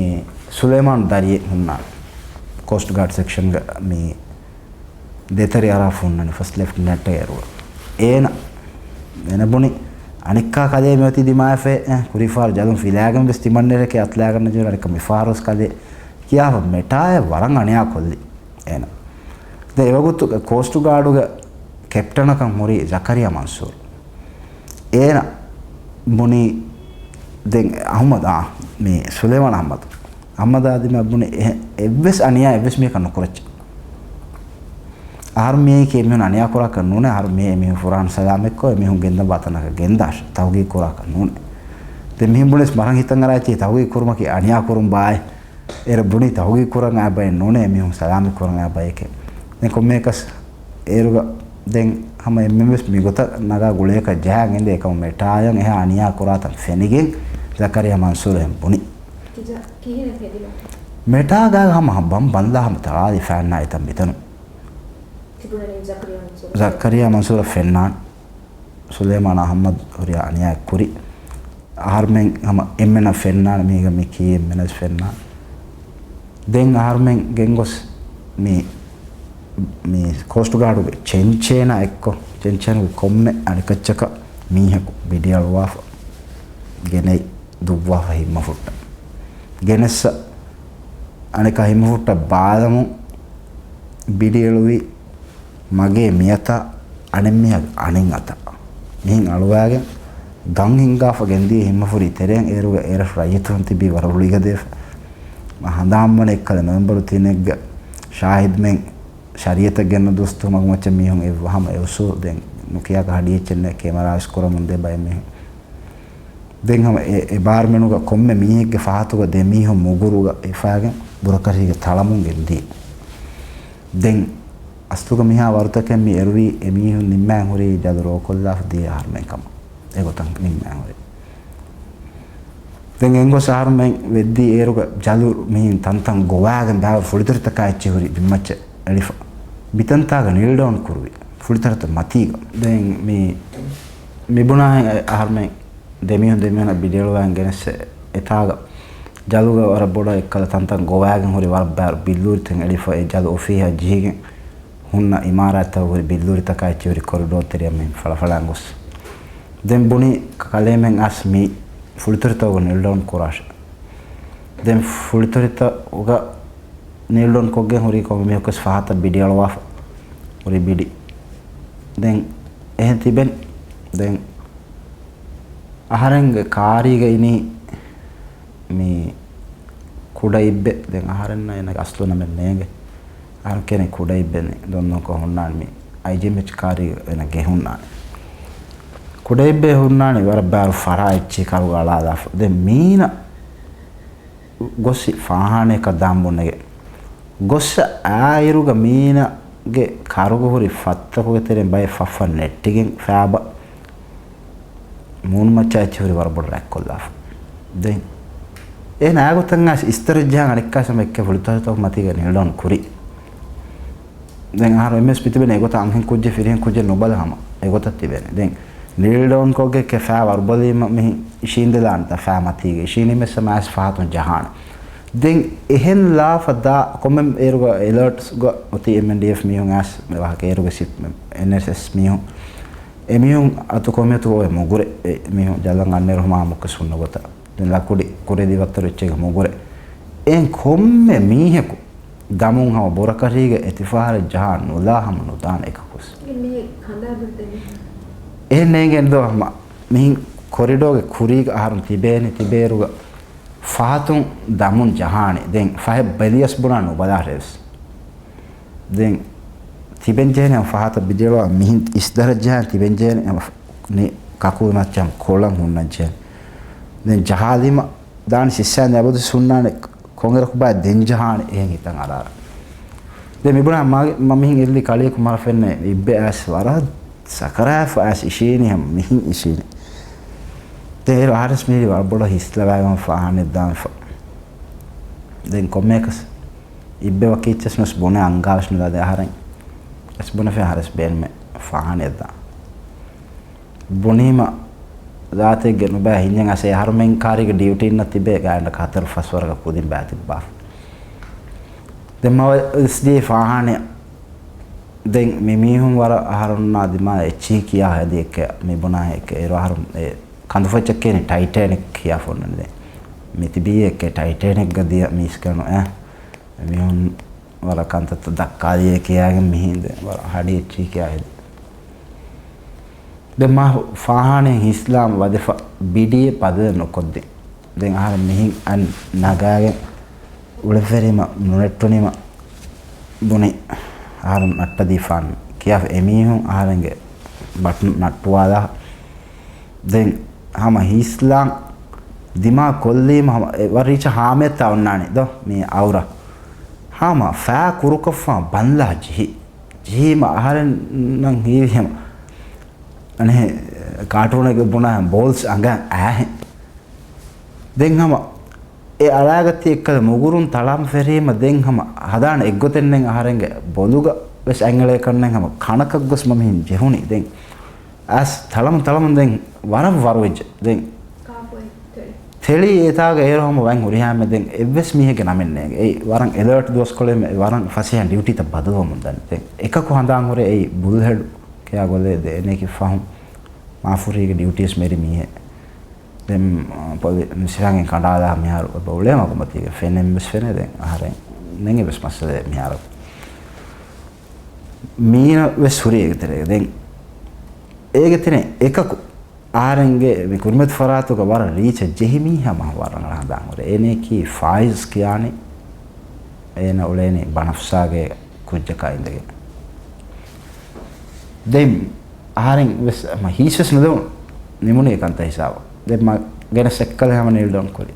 ސުލޭމާން ދަރިއެއް ހުންނާނެ. ކޯސްޓް ގާޑް ސެކްޝަންގަ މި ދެތެރެ އަރާފަ ހުންނަނީ ފަސްޓް ލެފްޓިނެންޓް އޭރު. އޭނަ، އޭނަ ބުނި އަނެއްކާ ކަލޭ މިއޮތީ ދިމާވެފަ އެ، ކުރީ ފަހަރު ޖަލުން ފިލާގެން ވެސް ތިމަންނެރެކޭ އަތުލާގަންނަ ޖެހުނު އަނެއްކާ މި ފަހަރުވެސް ކަލޭ ކިޔާފަ މެޓާއެއް ވަރަށް އަނިޔާ ކޮށްލި އޭނަ. ދެން އެވަގުތު ކޯސްޓް ގާޑުގެ ކެޕްޓަނަކަށް ހުރީ ޒަކަރިޔާ މަންސޫރު. އޭނަ ބުނީ ދެން އަހުމަދު، އާ، މި ސުލޭމާން އަހްމަދު. އަހްމަދާ ދިމާ ބުނި އެ-، އެއްވެސް އަނިޔާ އެއްވެސް މީހަކަށް ނުކުރައްޗޭ. އަހަރު މީހަކީ އެމީހުން އަނިޔާ ކުރާކަށް ނޫނޭ، އަހަރު މީ އެމީހުން ފުރާނަ ސަލާމެއްކޮށް އެމީހުން ގެންދަން ވާ ތަނަކަށް ގެންދާށޭ، ތަހުގީގު ކުރާކަށް ނޫނޭ. ދެން މިހެން ބުނެސް މަރަން ހިތަށް އަރާ އެއްޗެހި ތަހުގީގު ކުރުމަކީ އަނިޔާ ކުރުން ބާއޭ. އޭރު ބުނީ ތަހުގީގު ކުރަން އާ ބައެއް ނޫނޭ، އެމީހުން ސަލާމަތް ކުރަން އާ ބަޔެކޭ. ދެން ކޮންމެއަކަސް އޭރުގަ ދެން ހަމަ އެންމެންވެސް މިގޮތަށް ނަގާ ގުޅޭކަށް ޖަހާ ގެންދޭ އެކަމު މެޓާޔަށް އެހާ އަނިޔާ ކުރާތަން ފެނިގެން ޒަކަރިޔާ މަންސޫރު އެހެން ބުނި. ކިޖަ-، ކިހިނެއް ހެދިލާ؟ މެޓާ ގާގަ ހަމަ ބަން ބަންދާ ހަމަ ތަޅާލި ފައިންނާ އެތަން މިތަނު. ތިބުނަނީ ޒަކަރިޔާ މަންސޫރަށް. ޒަކަރިޔާ މަންސޫރަށް ފެންނާން. ސުލޭމާން އަހްމަދު ހުރިހާ އަނިޔާއެއް ކުރި. އަހަރުމެން ހަމަ އެންމެނަށް ފެންނާނެ މީގަ މި ކީ އެންމެނަސް ފެންނާނެ. ދެން އަހަރުމެން ގެންގޮސް މި، މި ކޯސްޓް ގާޑުގެ ޗެންޗޭނާ އެއްކޮށް، ޗެންޗޭނުގެ ކޮންމެ އަނެކައްޗަކަށް މީހަކު ބިޑިއަޅުވާފަ ގެނައި ދުއްވާފަ ހިންމަފުއްޓަ. ގެނެއްސަ އަނެކާ ހިންމަފުއްޓަށް ބާލަމުން ބިޑިއެޅުވި މަގޭ މިއަތާ އަނެއްމީހާގެ އަނެއް އަތަށް މިހެން އަޅުވާގެން ގަން ހިންގާފަ ގެންދިޔަ ހިންމަފުރި ތެރެއިން އޭރުގެ އޭރަށް ރައްޔިތުން ތިބީ ވަރަށް ރުޅިގަދައިފަ. ހަނދާންވަނީ އެއްކަލަ ނޮވެމްބަރު ތިނެއްގަ ޝާހިދްމެން ޝަރީއަތަށް ގެންނަ ދުވަސް ތުހުމަތު މައްޗަށް މީހުން އެއްވަ ހަމަ އެއުސޫ ދެން ނުކިޔާކަށް ހަޑިއެއްޗެއް ނެތް ކެމެރާ ވެސް ކުރަމުން ދޭ ބައެއް މީހުން. ދެން ހަމަ އެ، އެ ބާރުމެނުގަ ކޮންމެ މީހެއްގެ ފަހަތުގަ ދެ މީހުން މުގުރުގަ ހިފާގެން ބުރަކަށީގެ ތަޅަމުން ގެންދިޔަ. ދެން އަސްލުގަ މިހާ ވަރުތަކެއް މި އެރުވީ އެމީހުން ނިންމާން ހުރީ ޖަލު ރޯކޮށްލާފަ ދިޔަ އަހަރުމެން ކަމަށް. އެގޮތަށް ނިންމާން ހުރީ. ދެން އެންގޮސް އަހަރުމެން ވެއްދީ އޭރުގަ ޖަލު މިހިން ތަންތަން ގޮވާގެން ބާވަ ފުޅިތުރިތަކާ އެއްޗެއް ހުރި ބިންމައްޗަށް އެޅިފަ. މިތަންތާގަ ނީލް ޑައުން ކުރުވި. ފުޅިތަރަތައް މަތީގަ. ދެން މި، މި ބުނާހެން އަހަރުމެން ދެމީހުން ދެމީހުންނަށް ބިޑިއަޅުވާން ގެނެސް އެތާގަ ޖަލުގަ ވަރަށް ބޮޑަށް އެއްކަލަ ތަންތަން ގޮވާގެން ހުރި ވަރަށް ބާރު ބިއްލޫރިތައް އެޅިފަ އެ ޖަލު އޮފީހާ ޖެހިގެން ހުންނަ އިމާރާތްތަކުގެ ހުރި ބިއްލޫރިތަކާ އެއްޗެއް ހުރި ކޮރިޑޯ ތެރެއަށް މި ފަޅަފަޅާން ގޮސް. ދެން ބުނި ކަލޭމެން އަސް މި ފުޅިތުރިތަކުގަ ނީލް ޑައުން ކުރާށޭ. ދެން ފުޅިތުރިތަކުގަ ނީލް ޑައުން ކޮށްގެން ހުރީ ކޮންމެ މީހަކުވެސް ފަހަތަށް ބިޑިއަޅުވާފަ. ހުރި ބިޑި. ދެން އެހެން ތިބެން. ދެން އަހަރެންގެ ކާރީގަ އިނީ މި ކުޑައިއްބެ. ދެން އަހަރެންނަށް އޭނަގެ އަސްލު ނަމެއް ނޭނގެ. އަހަރެން ކިޔަނީ ކުޑައިއްބެ. ދޮންދޮންކޮށް ހުންނާނެ މި އައިޖީއެމްއެޗް ކާރީގަ އޭނަ ގެ ހުންނާނެ. ކުޑައިއްބެ ހުންނާނެ ވަރަށް ބާރު ފަރާ އެއްޗެއް ކަރުގަ އަޅާލާފަ. ދެން މީނަ ގޮސް ފާހާނަޔަކަށް ދާން ބުނެގެން. ގޮއްސަ އާއިރުގަ މީނަގެ ކަރުގަ ހުރި ފަށްތަކުގެ ތެރެއިން ބައެއް ފަށްފަށް ނެއްޓިގެން ފާބަ މޫނުމައްޗާ އެއްޗެއް ހުރި ވަރަށް ބޮޑަށް ރަތްކޮށްލާފަ. ދެން އޭނަ އާގޮތަށް އައިސް އިސްތަށި ޖަހަން އަނެއްކާ ސަމަ އެއްކެ ފުޅިތައްތަކު މަތީގަ ނީލް ޑައުން ކުރި. ދެން އަހަރު އެމްއެސް މިތިބެނީ އެގޮތަށް އަންހެން ކުއްޖެއް ފިރިހެން ކުއްޖެއް ނުބަލަ ހަމަ އެގޮތަށް ތިބޭނެ. ދެން ނީލް ޑައުން ކޮށްގެ ކެފާ ވަރުބަލީމަ މިހިން އިށީނދެލާނެތާ ފާ މަތީގަ އިށީނީމެއްސަމަ އައިސް ފަހަތުން ޖަހާނެ. ދެން އެހެން ލާފަ ދާ ކޮމެން އޭރުގަ އެލާޓްސްގަ އޮތީ އެމްއެންޑީއެފް މީހުން އައިސް މި ވާހަކަ އޭރުގަ ސިޕް އެންއެސްއެސް މީހުން އެމީހުން އަތު ކޮމިއޮތު އޮވެ މުގުރެ. އެ މީހުން ޖަލަން އަންނައިރު ހަމަ މުކަސް ހުންނަ ގޮތަށް. ދެން ލަކުޑި ކުރެދި ވައްތަރު އެއްޗެއްގެ މުގުރެ. އެން ކޮންމެ މީހަކު ދަމުން ހަމަ ބުރަކަށީގެ އެތިފަހަރެއް ޖަހާ ނުލާ ހަމަ ނުދާނެ އެކަކުސް. އެހެން ނޭނގެން ދޯ ހަމަ މިހިން ކޮރިޑޯގެ ކުރީގަ އަހަރުން ތިބޭނެ ތިބޭރުގަ ފަހަތުން ދަމުން ޖަހާނެ. ދެން ފަހެއް ބެލިޔަސް ބުނާ ނުބަލާށޭވެސް. ދެން ތިބެން ޖެހެނީ ފަހަތަށް ބިދޭޅުވާ މިހިން އިސްދަރަ ޖަހާން ތިބެން ޖެހެނީ ނި ކަކު މައްޗަށް ކޮޅަން ހުންނަން ޖެހެނީ. ދެން ޖަހާލީމަ ދާން ސިއްސާ ނެބުދު ސުންނާނެ ކޮންއިރަކު ބާ ދެން ޖަހާނެ އެހެން ހިތަށް އަރާރަ. ދެން މިބުނާ މަ މިހިން އެއްލި ކަޅިޔަކު މަރަ ފެންނަ އިއްބެ އައިސް ވަރަށް ސަކަރާފަ އައިސް އިށީނީ ހަމަ މިހިން އިށީނީ. ދެން އޭރު އަހަރެސް މީރި ވަރަށް ބޮޑަށް ހިސްލަވާގެން ފާހާނެ ދާންފަ. ދެން ކޮންމެއަކަސް އިއްބެ ވަކި އެއްޗެސް ނުވެސް ބުނެ އަންގާވެސް ނުލާ ދެ އަހަރެން އެސް ބުނެފެ އަހަރެސް ބޭންމެ ފާހާނެ ދާ. ބުނީމަ ޒާތެއްގެ ނުބައި ހިންޏެއް އަސޭ އަހަރުމެން ކާރީގެ ޑިއުޓީންނަށް ތިބޭ ގާތްގަނޑަކަށް ހަތަރު ފަސް ވަރަކަށް ކުދިން ބާތިބާފަ. ދެން މަވެސް ދިޔަ ފާހާނެ. ދެން މި މީހުން ވަރަށް އަހަރުންނާ ދިމާ އެއްޗިހި ކިޔާ ހެދި އެއްކެ މި ބުނާ އެއްކެ އޭރު އަހަރު އެ ކަނދުފައްޗަށް ކިޔަނީ ޓައިޓޭނިކް ކިޔާ ފޮންނަން ދެން. މި ތިބީ އެއްކެ ޓައިޓޭނިކްގަ ދިޔަ މީސްކަނު އެ މީހުން ވަރަށް ކަންތައްތައް ދައްކާލިޔޭ ކިޔާގެން މިހިން ދެން ވަރަށް ހަޑި އެއްޗިހި ކިޔާ ހެދި. ދެން މާ ފާހާނެ ހިސްލާމް ވަދެފަ ބިޑިއެ ބަދަލެއް ނުކޮށްދިން. ދެން އަހަރެން މިހިން އަން ނަގާގެން އުޅެފެރީމަ ނުނެއްޓުނީމަ ބުނި އަހަރުން ނައްޓަދީފާން ކިޔާފަ އެމީހުން އަހަރެންގެ ބަޓުން ނައްޓުވާލާ. ދެން ހަމަ ހިސްލާން ދިމާ ކޮށްލީމަ ހަމަ އެ ވަރަށް ރީއްޗަށް ހާމަޔަށްތާ އޮންނާނީ ދޯ މީ އައުރަ. ހަމަ ފާ ކުރުކޮށްފާ ބަންލާ ޖެހި. ޖެހީމަ އަހަރެންނަށް ހީވި ހަމަ އަނެއް ކާޓޫނެއްގެ ބުނާ ބޯލްސް އަނގަން އާހެން. ދެން ހަމަ އެ އަޅާގަތީ އެއްކަލަ މުގުރުން ތަޅާން ފެށީމަ ދެން ހަމަ ހަދާނެ އެއްގޮތެއްނެން އަހަރެންގެ ބޮލުގަ ވެސް އަތްއެޅޭކަށްނެން ހަމަ ކަނަކަށް ގޮސް މަ މިހިން ޖެހުނީ. ދެން އަސް ތަޅަމު ތަޅަމު ދެން ވަރަށް ވަރުވެއްޖެ. ދެން ތެޅީ އެތާގަ އޭރު ހަމަ ވަން ހުރިހާމެ ދެން އެއްވެސް މީހެއްގެ ނަމެއް ނޭނގެ. އެއީ ވަރަށް އެލާޓް ދުވަސްކޮޅެއް ވަރަށް ފަސޭހަ ޑިއުޓީތައް ބަދަލުވަމުން ދަނީ. ދެން އެކަކު ހަނދާން ހުރޭ އެއީ ބުލްހެޑް ކެޔާ ގޮލޭ ދޭނެކި ފަހުން މާފުރީގެ ޑިއުޓީސް މެރި މީހެއް. ދެން މިސްރާގެން ކަނޑާލާ މިހާރު އެބަ އުޅޭ މަގުމަތީގެ ފެނެން ވެސް ފެނޭ ދެން އަހަރެން ނެނގެ ވެސް މައްސަލައެއް މިހާރު. މީނަ ވެސް ހުރި އޭގެ ތެރޭގަ. ދެން އޭގެ ތެރެއިން އެކަކު އަހަރެންގެ މި ކުރިމަތި ފަރާތުގަ ވަރަށް ރީޗަށް ޖެހި މީހާ މަހަށް ވަރަށް ރަނގަޅަށް ހަނދާން ހުރޭ. އޭނައަކީ ފާއިޒް ކިޔާނީ އޭނަ އުޅޭނީ ބަނަފްސާގެ ކުއްޖަކާ އިނދެގެން. ދެން އަހަރެން ވެސް ހީސް ވެސް ނުދެވުނު ނިމުނީ ކަންތައް ހިސާބަށް. ދެން މަ ގެނެސް އެއްކަލަ ހަމަ ނީލް ޑައުން ކުރި.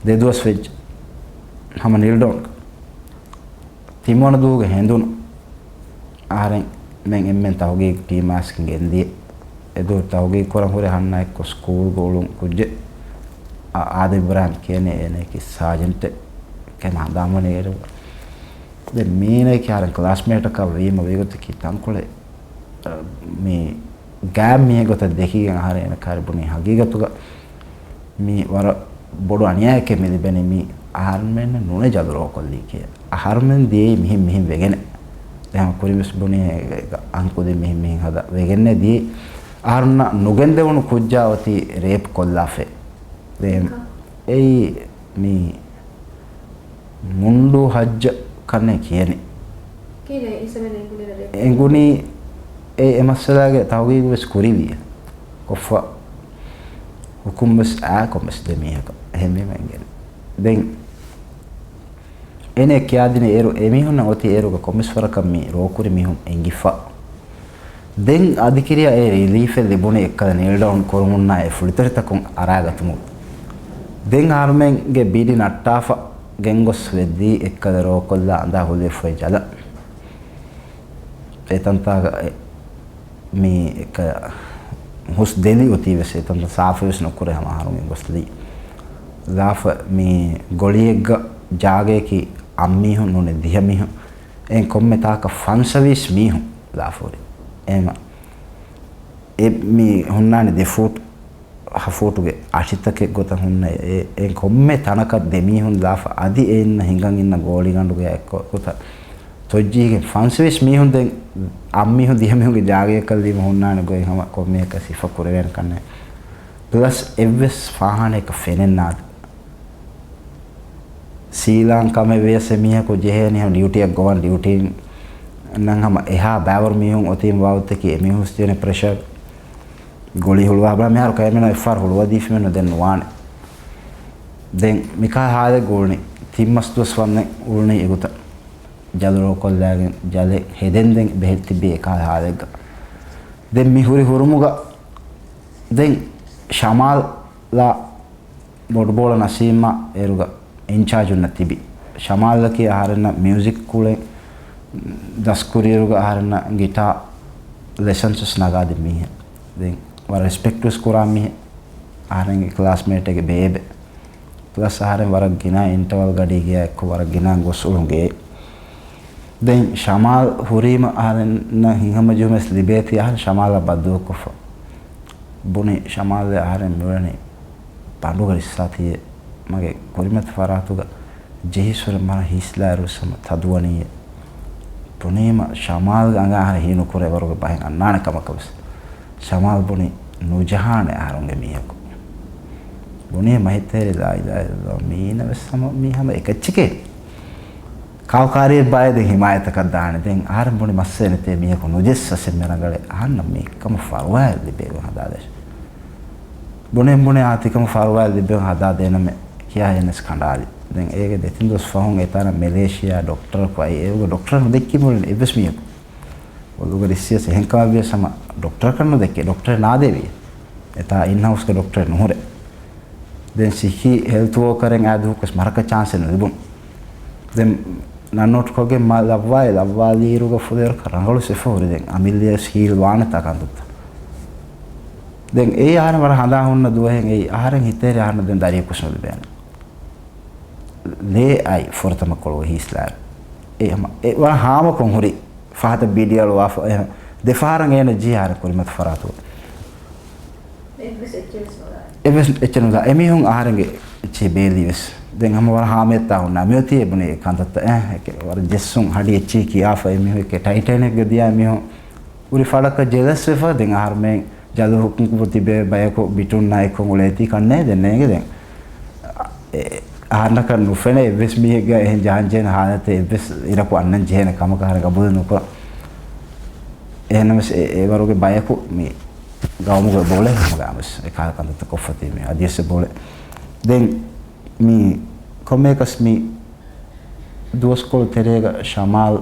ދެ ދުވަސް ވެއްޖެ ހަމަ ނީލް ޑައުން. ތިންވަނަ ދުވަހުގެ ހެނދުނު އަހަރެން މެން އެންމެން ތަހުގީގު ޓީމް އައިސްގެން ގެންދިޔަ. އެދުވަހު ތަހުގީގު ކުރަން ހުރެ ހަންނަ އެއްކޮށް ސްކޫލްގަ އުޅުން ކުއްޖެއް. އާ، އާދަމް އިބްރާހިމް ކިޔަނީ އޭނައަކީ ސާޖެންޓެއް ކަމަށް ހަނދާންވަނީ އޭރު. ދެން މީނައަކީ އަހަރެން ކްލާސްމޭޓަކަށް ވީމަ ވީގޮތަކީ ތަންކޮޅެއް، އަ، މި ގާތް މީހެއް ގޮތަށް ދެކިގެން އަހަރެން އޭނަ ކާރި ބުނީ ހަގީގަތުގަ މީ ވަރަށް ބޮޑު އަނިޔާއެކޭ މި ލިބެނީ. މީ އަހަރުމެންނަށް ނޫނޭ ޖަލު ރޯކޮށްލީކޭ. އަހަރުމެން ދިޔައީ މިހިން މިހިން ވެގެނެއް. ދެން ހަމަ ކުރިން ވެސް ބުނީ އަންކުދިން މިހިން މިހިން ހަދާ ވެގެންނޭ ދިޔައީ. އަހަރުންނަށް ނުގެންދެވުނު ކުއްޖާ އޮތީ ރޭޕް ކޮށްލާފައި. ދެން އެއީ މީ މުންޑޫ ހައްޖަ ކަންނޭ ކިޔަނީ. އެނގުނީ އެ، އެ މައްސަލާގެ ތަހުގީގު ވެސް ކުރިވިއެ. ކޮށްފަ ހުކުމް ވެސް އާ ކޮންމެސް ދެ މީހަކަށް އެހެންވީމަ އެނގޭނެ. ދެން އޭނަ ކިޔާދިނީ އޭރު އެމީހުންނަށް އޮތީ އޭރުގަ ކޮންމެސް ވަރަކަށް މި ރޯކުރި މީހުން އެނގިފަ. ދެން އަދިކިރިޔާ އެ ރިލީފެއް ލިބުނީ އެއްކަލަ ނީލް ޑައުން ކުރުމުންނާ އެ ފުޅިތަރިތަކުން އަރާގަތުމުގަ. ދެން އަހަރުމެންގެ ބީޑި ނައްޓާފަ ގެންގޮސް ވެއްދީ އެއްކަލަ ރޯކޮށްލާ އަނދާ ހުލި ފޮތް ޖަލަށް. އެތަންތާގަ އެ މި އެކަ ހުސް ދެލި އޮތީ ވެސް އެތަންތަ ސާފުވެސް ނުކުރޭ ހަމަ އަހަރުން ގެންގޮސްލީ. ލާފަ މި ގޮޅިއެއްގަ ޖާގަޔަކީ އަށް މީހުން ނޫނީ ދިހަ މީހުން. އެ ކޮންމެ ތާކަށް ފަންސަވީސް މީހުން ލާފަ ހުރި. އެހެމަ އެ މި ހުންނާނެ ދެ ފޫޓް ހަ ފޫޓުގެ އަށިތަކެއް ގޮތަށް ހުންނަ އެ، އެ ކޮންމެ ތަނަކަށް ދެ މީހުން ލާފަ އަދި އެ އިންނަ ހިނގަން އިންނަ ގޯޅިގަނޑުގެ އެއްކޮ ގޮތަށް ތޮއްޖީގެން ފަންސަވީސް މީހުން ދެން އަށް މީހުން ދިހަ މީހުންގެ ޖާގަޔަކަށް ލީމަ ހުންނާނެ ގޮތް ހަމަ ކޮންމެއަކަށް ސިފަ ކުރެވޭނެ ކަންނޭ. ޕްލަސް އެއްވެސް ފާހާނައަކަށް ފެނެއް ނާދެ. ސީލާން ކަމެއް ވިޔަސް އެ މީހަކު ޖެހޭނީ ހަމަ ޑިއުޓީއަށް ގޮވަން ޑިއުޓީން ނަން ހަމަ އެހާ ބައިވަރު މީހުން އޮތީމަ ބާވަތަކީ އެ މީހުން ސްޓޭނެ ޕްރެޝަރ ގޮޅި ހުޅުވާ ބަ މިހާރު ކައިމެން އެއްފަހަރު ހުޅުވަދީފިމެންނު ދެން ނުވާނެ. ދެން މިކާ ހާލެއް ގުޅުނީ ތިން މަސް ދުވަސް ވަންދެން އުޅުނީ އެގޮތަށް. ޖަލު ރޯކޮށްލާގެން ޖަލެއް ހެދެންދެން ބެހެއްޓިއްބީ އެކާ ހާލެއްގަ. ދެން މި ހުރި ހުރުމުގަ ދެން ޝަމާލާ ބޮޑުބޯޅަ ނަސީމާ އޭރުގަ އިންޗާޖުންނަށް ތިބި. ޝަމާލަކީ އަހަރެންނަށް މިއުޒިކް ކުޅެން ދަސްކުރިއިރުގަ އަހަރެންނަށް ގިޓާ ލެސަންސް ނަގާދިން މީހެއް. ދެން ވަރަށް ރެސްޕެކްޓް ވެސް ކުރާ މީހެއް. އަހަރެންގެ ކްލާސްމޭޓެއްގެ ބޭބެ. ޕްލަސް އަހަރެން ވަރަށް ގިނަ އިންޓަވަލް ގަޑީގެ އެއްކޮށް ވަރަށް ގިނަ ގޮސް އުޅުނގޭ. ދެން ޝަމާލް ހުރީމަ އަހަރެންނަށް ހިތްހަމަޖެހުމެސް ލިބޭތީ އަހަރެން ޝަމާލަށް ބައްދުވަކޮށްފަ. ބުނި ޝަމާލް އަހަރެން މިއުޅެނީ ބަނޑުގަ ރިއްސާތީއެއް. މަގޭ ކުރިމަތި ފަރާތުގަ ޖެހިސްވުރެ މަރަށް ހީސްލާއިރުވެސް ހަމަ ތަދުވަނީއެއް. ބުނީމަ ޝަމާލްގެ އަނގަ އަހަރެން ހީނުކުރޭ ވަރުގެ ބަހެއް އަންނާނެ ކަމަކަށްވެސް. ޝަމާލް ބުނި ނުޖަހާނެ އަހަރުންގެ މީހަކު. ބުނީ މަހިތޭރި ލާ އިލާހަ އިއްލައްލާހު މީނަ ވެސް ހަމަ މީ ހަމަ އެކައްޗެކޭ. ކާކާރިއެއް ބާއޭ ދެން ހިމާޔަތަކަށް ދާނެ. ދެން އަހަރެން ބުނި މައްސަލަ ނެތޭ މީހަކު ނުޖެއްސަސް އެންމެ ރަނގަޅޭ. އަހަންނަށް މީ ކަމަށް ފަރުވާއެއް ލިބޭގޮތް ހަދާދޭށޭ. ބުނެން ބުނެ އާ ތިކަމަށް ފަރުވާއެއް ލިބޭގޮތް ހަދާދޭނަމޭ ކިޔާ އޭނަސް ކަނޑާލި. ދެން އޭގެ ދެތިން ދުވަސް ފަހުން އެތާނަ މެލޭޝިޔާ ޑޮކްޓަރަކު އައި އޭރުގަ ޑޮކްޓަރ ނުދެއްކީ މުޅިން އެއްވެސް މީހަކު. އޮލުގަ ރިއްސިޔަސް އެހެން ކަމެއް ވިޔަސް ހަމަ ޑޮކްޓަރަކަށް ނުދެއްކޭ. ޑޮކްޓަރެއް ނާދޭވި. އެތާ އިންހައުސްގެ ޑޮކްޓަރެއް ނުހުރޭ. ދެން ސިއްހީ ހެލްތު ވޯކަރެއް އާދެވުކަސް މަރަކަށް ޗާންސެއް ނުލިބުނު. ދެން ނަން ނޯޓްކޮށްގެން މަ ލައްވާއި ލައްވާލިއިރުގަ ފުދޭވަރަކަށް ރަނގަޅު ސިފަ ހުރި ދެން އަމިއްލަޔަސް ހީލް ވާނެތާ ކަންތައްތައް. ދެން އެއީ އަހަރެން ވަރަށް ހަނދާން ހުންނަ ދުވަހެއް އެއީ އަހަރެން ހިތޭރި އަހަރެން ދެން ދަރިޔަކުސް ނުލިބޭނެ. ލޭ އައި ފުރަތަމަ ކޮޅުގަ ހީސްލާއިރު. އެ ހަމަ އެ ވަރަށް ހާމަކޮށް ހުރި ފަހަތަށް ބީޑިއަޅުވާފަ އެ ދެފަހަރަށް އޭނަ ޖީ އަހަރެން ކުރިމަތި ފަރާތު. އެއްވެސް އެއްޗެއް ނުލާ. އެއްވެސް އެއްޗެއް ނުލާ. އެމީހުން އަހަރެންގެ އެއްޗެއް ބޭލީ ވެސް. ދެން ހަމަ ވަރަށް ހާމަޔަށްތާ ހުންނާ. މިއޮތީ އެ ބުނި ކަންތައްތައް އެ ވަރަށް ޖެއްސުން ހަޑި އެއްޗެއް ކިޔާފަ އެމީހުން އެކެ ޓައިޓޭނިކްގަ ދިޔަ އެމީހުން ހުރި ފަޅަކަށް ޖެލަސް ވެފަ. ދެން އަހަރުމެން ޖަލު ހުކުމްކުރި ތިބޭ ބަޔަކު ބިޓުންނާ އެއްކޮށް އުޅޭތީ ކަންނޭ ދެން ނޭނގެ ދެން. އެ، އަހަންނަކަށް ނުފެނޭ އެއްވެސް މީހެއްގަ އެހެން ޖަހަންޖެހޭނެ ހާލަތެއް އެއްވެސް އިރަކު އަންނަން ޖެހޭނެ ކަމަކަށް އަހަރެން ގަބޫލެއް ނުކުރަން. އެހެންނަމަވެސް އެ، އެވަރުގެ ބަޔަކު މި ގައުމުގަ ބޮޅެ ހަމަގައިމުވެސް އެކާ ކަންތައްތައް ކޮށްފަތީ މި އަދިވެސް އެ ބޮޅެ. ދެން މި ކޮންމެއަކަސް މި ދުވަސްކޮޅު ތެރޭގަ ޝަމާލް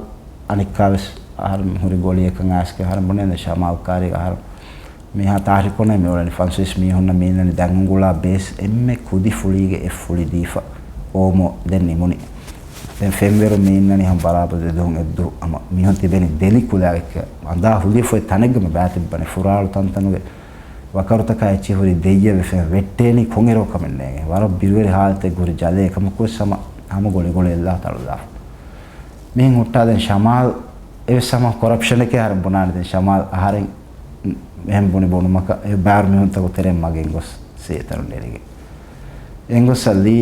އަނެއްކާވެސް އަހަރު ހުރި ގޮޅިއެއްކަން އައިސްގެ އަހަރު ބުނެ ޝަމާލް ކާރީގަ އަހަރު މިހާ ތާރީޚުން މިއުޅެނީ ފަންސަވީސް މީހުންނަށް މީނަނީ ދަނގުޅާ ބޭސް އެންމެ ކުދި ފުޅީގެ އެއް ފުޅި ދީފަ އޯމޯ ދެން ނިމުނީ. ދެން ފެންވެރު މީނަނީ ހަމަ ބަރާބަރު ދެ ދުވަހުން އެއްދުވަހު ހަމަ މީހުން ތިބެނީ ދެލި ކުލާގެ އަނދާ ހުލި ފޮތް ތަނެއްގަ މި ބާތިއްބަނީ ފުރާޅު ތަންތަނުގެ ވަކަރުތަކާ އެއްޗިހި ހުރި ދެއްޔެވެ ފެން ވެއްޓޭނީ ކޮންއިރަކު ކަމެއް ނޭނގެ. ވަރަށް ބިރުވެރި ހާލަތެއް ހުރި ޖަލޭ އެކަމަކުވެސް ހަމަ ހަމަ ގޮޅި ގޮޅި އެއްލާ ތަޅުލާފަ. މިހެން ހުއްޓާ ދެން ޝަމާލް އެވެސް ހަމަ ކޮރަޕްޝަނެކޭ އަހަރެން ބުނާނެ. ދެން ޝަމާލް އަހަރެން އެހެން ބުނި ބުނުމަކަށް އެ ބާރު މީހުންތަކު ތެރެއިން މަގެއިން ގޮސް ސޭތަރު ނެރިގެން. އެނގޮސް ލީ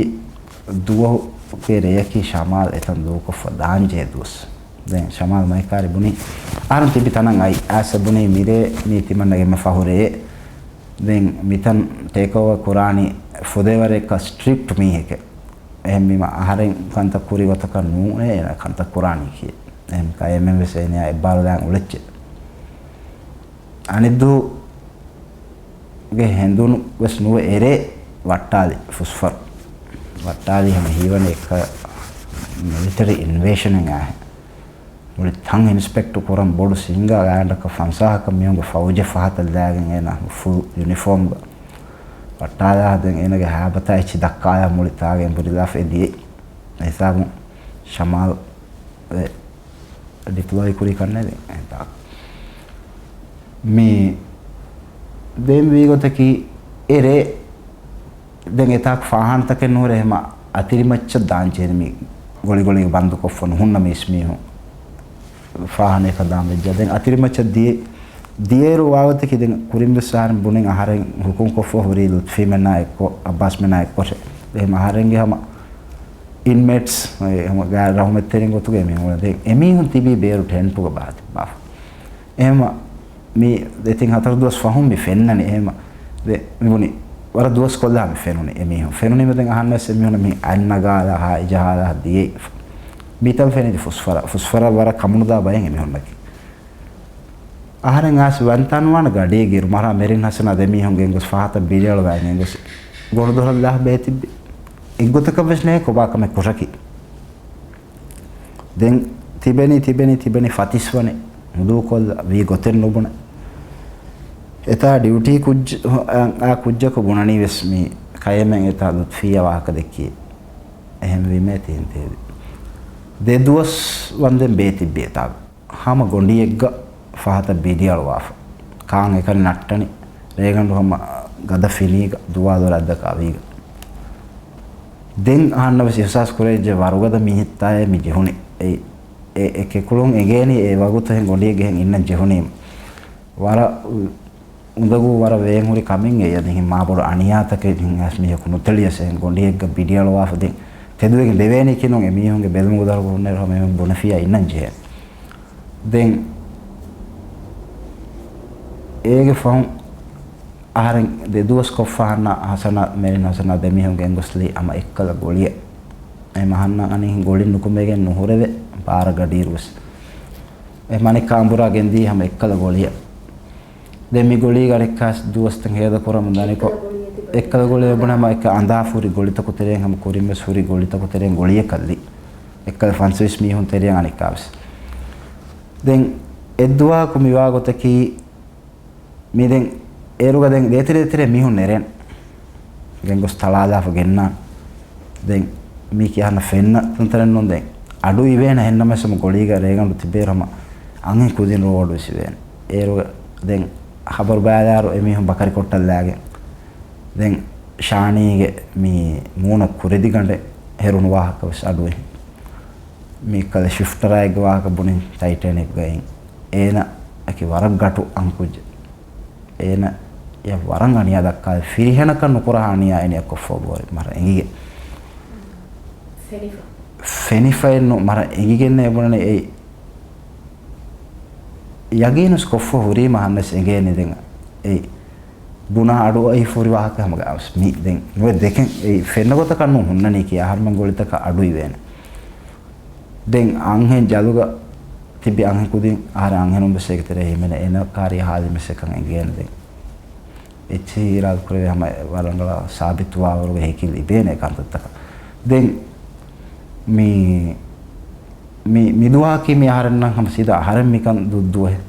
ދުވަހުގެ ރެޔަކީ ޝަމާލް އެތަން ދޫކޮށްފަ ދާންޖެހޭ ދުވަސް. ދެން ޝަމާލް މައިކާރި ބުނި އަހަރެން ތިބި ތަނަށް އައި އާސަ ބުނީ މިރޭ މީ ތިމަންނަގެ މެ ފަހުރޭ. ދެން މިތަން ޓޭކްއޯވަރ ކުރާނީ ފުދޭވަރެއްކަ ސްޓްރިކްޓް މީހެކެ. އެހެންވީމަ އަހަރެން ކަންތައް ކުރި ގޮތަކަށް ނޫނޭ އޭނަ ކަންތައް ކުރާނީ ކިޔޭ. އެހެން ކައިމެން ވެސް އޭނަޔާ އެއްބާރުލާން އުޅެއްޗެއް. އަނެއްދުވަހުގެ ހެނދުނު ވެސް ނުވެ އެރޭ ވައްޓާލި ފުސްފަރު. ވައްޓާލި ހަމަ ހީވަނީ އެއްކަ މިލިޓަރީ އިންވޭޝަނެއް އާހެ. މުޅި ތަން އިންސްޕެކްޓް ކުރަން ބޮޑު ސިންގާ ގާތްގަނޑަކަށް ފަންސާހަކަށް މީހުންގެ ފައުޖެއް ފަހަތަށް ލާގެން އޭނާ ފުލް ޔުނިފޯމްގަ ވައްޓާލާ ދެން އޭނާގެ ހައިބަތާ އެއްޗި ދައްކާލާ މުޅި ތާގަ އެނބުރިލާފަ އެ ދިޔައީ. އެހިސާބުން ޝަމާލް އެ ޑިޕްލޮއި ކުރި ކަންނޭ ދެން އެތާ. މި ދެން ވީގޮތަކީ އެރޭ ދެން އެތާކު ފާހާންތަކެއް ނުހުރެ އެހެމަ އަތިރިމައްޗަށް ދާންޖެހޭ މި ގޮޅި ގޮޅީގެ ބަންދުކޮށްފަ ނުހުންނަ މީސްމީހުން ފާހާނައަކަށް ދާން ވެއްޖެ. ދެން އަތިރިމައްޗަށް ދިޔަ ދިޔައިރު ވާގޮތަކީ ދެން ކުރިން ވެސް އަހަރެން ބުނިން އަހަރެން ހުކުމް ކޮށްފަ ހުރީ ލުތްފީމެންނާ އެއްކޮށް، އައްބާސްމެންނާ އެއްކޮށެ. އެހެމަ އަހަރެންގެ ހަމަ އިންމޭޓްސް ހަމަ ގާ ރަހުމަތްތެރިން ގޮތުގައި މީހުން ދެން އެމީހުން ތިބީ ބޭރު ޓެންޓުގަ ބާތި ބާފަ. އެހެމަ މި ދެތިން ހަތަރު ދުވަސް ފަހުން މި ފެންނަނީ. އެހެމަ ދެ މި ބުނި ވަރަށް ދުވަސް ކޮށްލާ މި ފެނުނީ އެމީހުން. ފެނުނީމަ ދެން އަހަންނަސް އެމީހުން މި އަތް ނަގާލާ ހާއި ޖަހާލާ ދިޔައީ. މިތަން ފެނިދި ފުސްފަރަ، ފުސްފަރަށް ވަރަށް ކަމުނުދާ ބައެއް އެމީހުންނަކީ. އަހަރެން އާސް ވަންތާންވާން ގަޑީގެ އިރު މަރާ މެރިން ހަސަނާ ދެމީހުން ގެންގޮސް ފަހަތަށް ބިރިއަޅުވާ ގެންގޮސް ގޮނޑުދޮރަށް ލާ ބޭތިއްބި. އެއްގޮތަކަށް ވެސް ނޭ ކޮބާ ކަމެއް ކުށަކީ. ދެން ތިބެނީ، ތިބެނީ، ތިބެނީ ފަތިސްވަނެ ހުދޫކޮށްލަ ވީ ގޮތެއް ނުބުނެ. އެތާ ޑިއުޓީ ކުއްޖަ، އާ، ކުއްޖަކު ބުނަނީ ވެސް މި ކައެމެން އެތާ ލުތްފިއްޔާ ވާހަކަ ދެއްކީ. އެހެންވީމޭ ތީން ތޭދި. ދެ ދުވަސް ވަންދެން ބޭތިއްބި އެތާ. ހަމަ ގޮނޑިއެއްގަ ފަހަތަށް ބިރިއަޅުވާފަ. ކާން އެކަނި ނައްޓަނި. ރޭގަނޑު ހަމަ ގަދަ ފިނީގަ ދުވާލު ރައްދަކާ ވީގަ. ދެން އަހަންނަށް ވެސް އިހުސާސް ކުރެވިއްޖެ ވަރުގަދަ މީހެއްތާއޭ މި ޖެހުނީ. އެ، އެ، އެ ކެކުޅުން އެނގޭނީ އެ ވަގުތު އެހެން ގޮނޑިއެއްގެ ހެން އިންނަން ޖެހުނީމަ. ވަރަށް އުނދަގޫ ވަރަށް ވޭން ހުރި ކަމެއް އެ އަދި ހިނގި މާބޮޑު އަނިޔާތަކެއް ހިނގި އަސް މީހަކު ނުތެޅިޔަސް އެހެން ގޮނޑިއެއްގަ ބިޑިއަޅުވާފަ ދެން ތެދުވެގެން ދެވޭނީ ކިނުން އެ މީހުންގެ ބެލުމުގެ ދަރު ހުންނައިރު ހަމަ އެމީހުން ބުނެފިޔާ އިންނަން ޖެހޭ. ދެން އޭގެ ފަހުން އަހަރެން ދެ ދުވަސް ކޮށްފަ އަހަންނަށް ހަސަނާ މެރިން ހަސަނާ ދެމީހުން ގެންގޮސްލީ ހަމަ އެއްކަލަ ގޮޅިއެއް. އެ މަހަންނަށް އަނިހިން ގޮޅި ނުކުމެގެން ނުހުރެވޭ ބާރަ ގަޑިއިރު ވެސް. އެ މަނިކާ އަނބުރާ ގެންދީ ހަމަ އެއްކަލަ ގޮޅިއެއް. ދެން މި ގޮޅީގަ އަނެއްކާސް ދުވަސްތައް ހޭދަ ކުރަމުން ދަނިކޮށް، އެއްކަލަ ގޮޅި އެބުނަމަ އެއްކަ އަނދާފުރި ގޮޅިތަކު ތެރެއިން ހަމަ ކުރިން ވެސް ހުރި ގޮޅިތަކު ތެރެއިން ގޮޅިއެއް ކައްލި. އެއްކަލަ ފަންސަވީސް މީހުން ތެރެއަށް އަނެއްކާވެސް. ދެން އެއްދުވަހަކު މިވާ ގޮތަކީ، މި ދެން އޭރުގަ ދެން ދޭތެރޭ ދޭތެރޭ މީހުން ނެރެން. ގެންގޮސް ތަޅާލާފަ ގެންނާން. ދެން މީ ކިޔާން ފެންނަ ތަންތަނެއް ނޫން ދެން. އަޑު އިވޭނެ ހެންނަމެސް ހަމަ ގޮޅީގަ ރޭގަނޑު ތިބޭރު ހަމަ އަންހެން ކުދިން ރޯ އަޑު ވެސް އިވޭނެ. އޭރުގަ ދެން ޚަބަރު ބައިލާރު އެމީހުން ބަކަރި ކޮށްޓަށްލާގެން. ދެން ޝާނީގެ މި މޫނަށް ކުރެދިގަނޑެއް ހެރުނު ވާހަކަ ވެސް އަޑުއެހި. މި ކަލޭ ޝިފްޓަރާއެއްގެ ވާހަކަ ބުނިން ޓައިޓޭނިކްގައި. އޭނަ އަކި ވަރަށް ގަޓު އަންކުއްޖެއް. އޭނަ އެ ވަރަށް އަނިޔާ ދައްކާ ފިރިހެނަކަށް ނުކުރާ އަނިޔާ އޭނަ ކޮށްފަ ބޯރި މަރަށް އެނގިގެން. ފެނިފަ. ފެނިފައެއްނު މަރަށް އެނގިގެން އެބުނަނީ އެއީ. ޔަގީނުސް ކޮށްފަ ހުރީމަ ހަންނަސް އެނގޭނެ ދެން އެއީ. ބުނާ އަޑު އައި ފުރި ވާހަކަ ހަމަ ގާވެސް މި ދެން ނުވެ ދެކެން އެއީ ފެންނަ ގޮތަކަށް ނޫން ހުންނަނީ ކިޔާ އަހަރުމެން ގޮޅިތަކަށް އަޑު އިވޭނެ. ދެން އަންހެން ޖަލުގަ ތިބި އަންހެން ކުދިން އަހަރެން އަންހެނުން ވެސް އޭގެ ތެރޭ ހިމެނޭ އޭނަ ކާރި ހާލިމެސް އެކަން އެނގޭނެ ދެން. އެއްޗެހި އިރާދަ ކުރެވޭ ހަމަ ވަރަނގަޅަށް ސާބިތުވާވަރުގެ ހެކިލް އިބޭނެ ކަންތައްތަކަށް. ދެން މި، މި، މިދުވަހަކީ މި އަހަރެންނަށް ހަމަ ސީދާ އަހަރެން މިކަން ދުއްދުވަހެއް.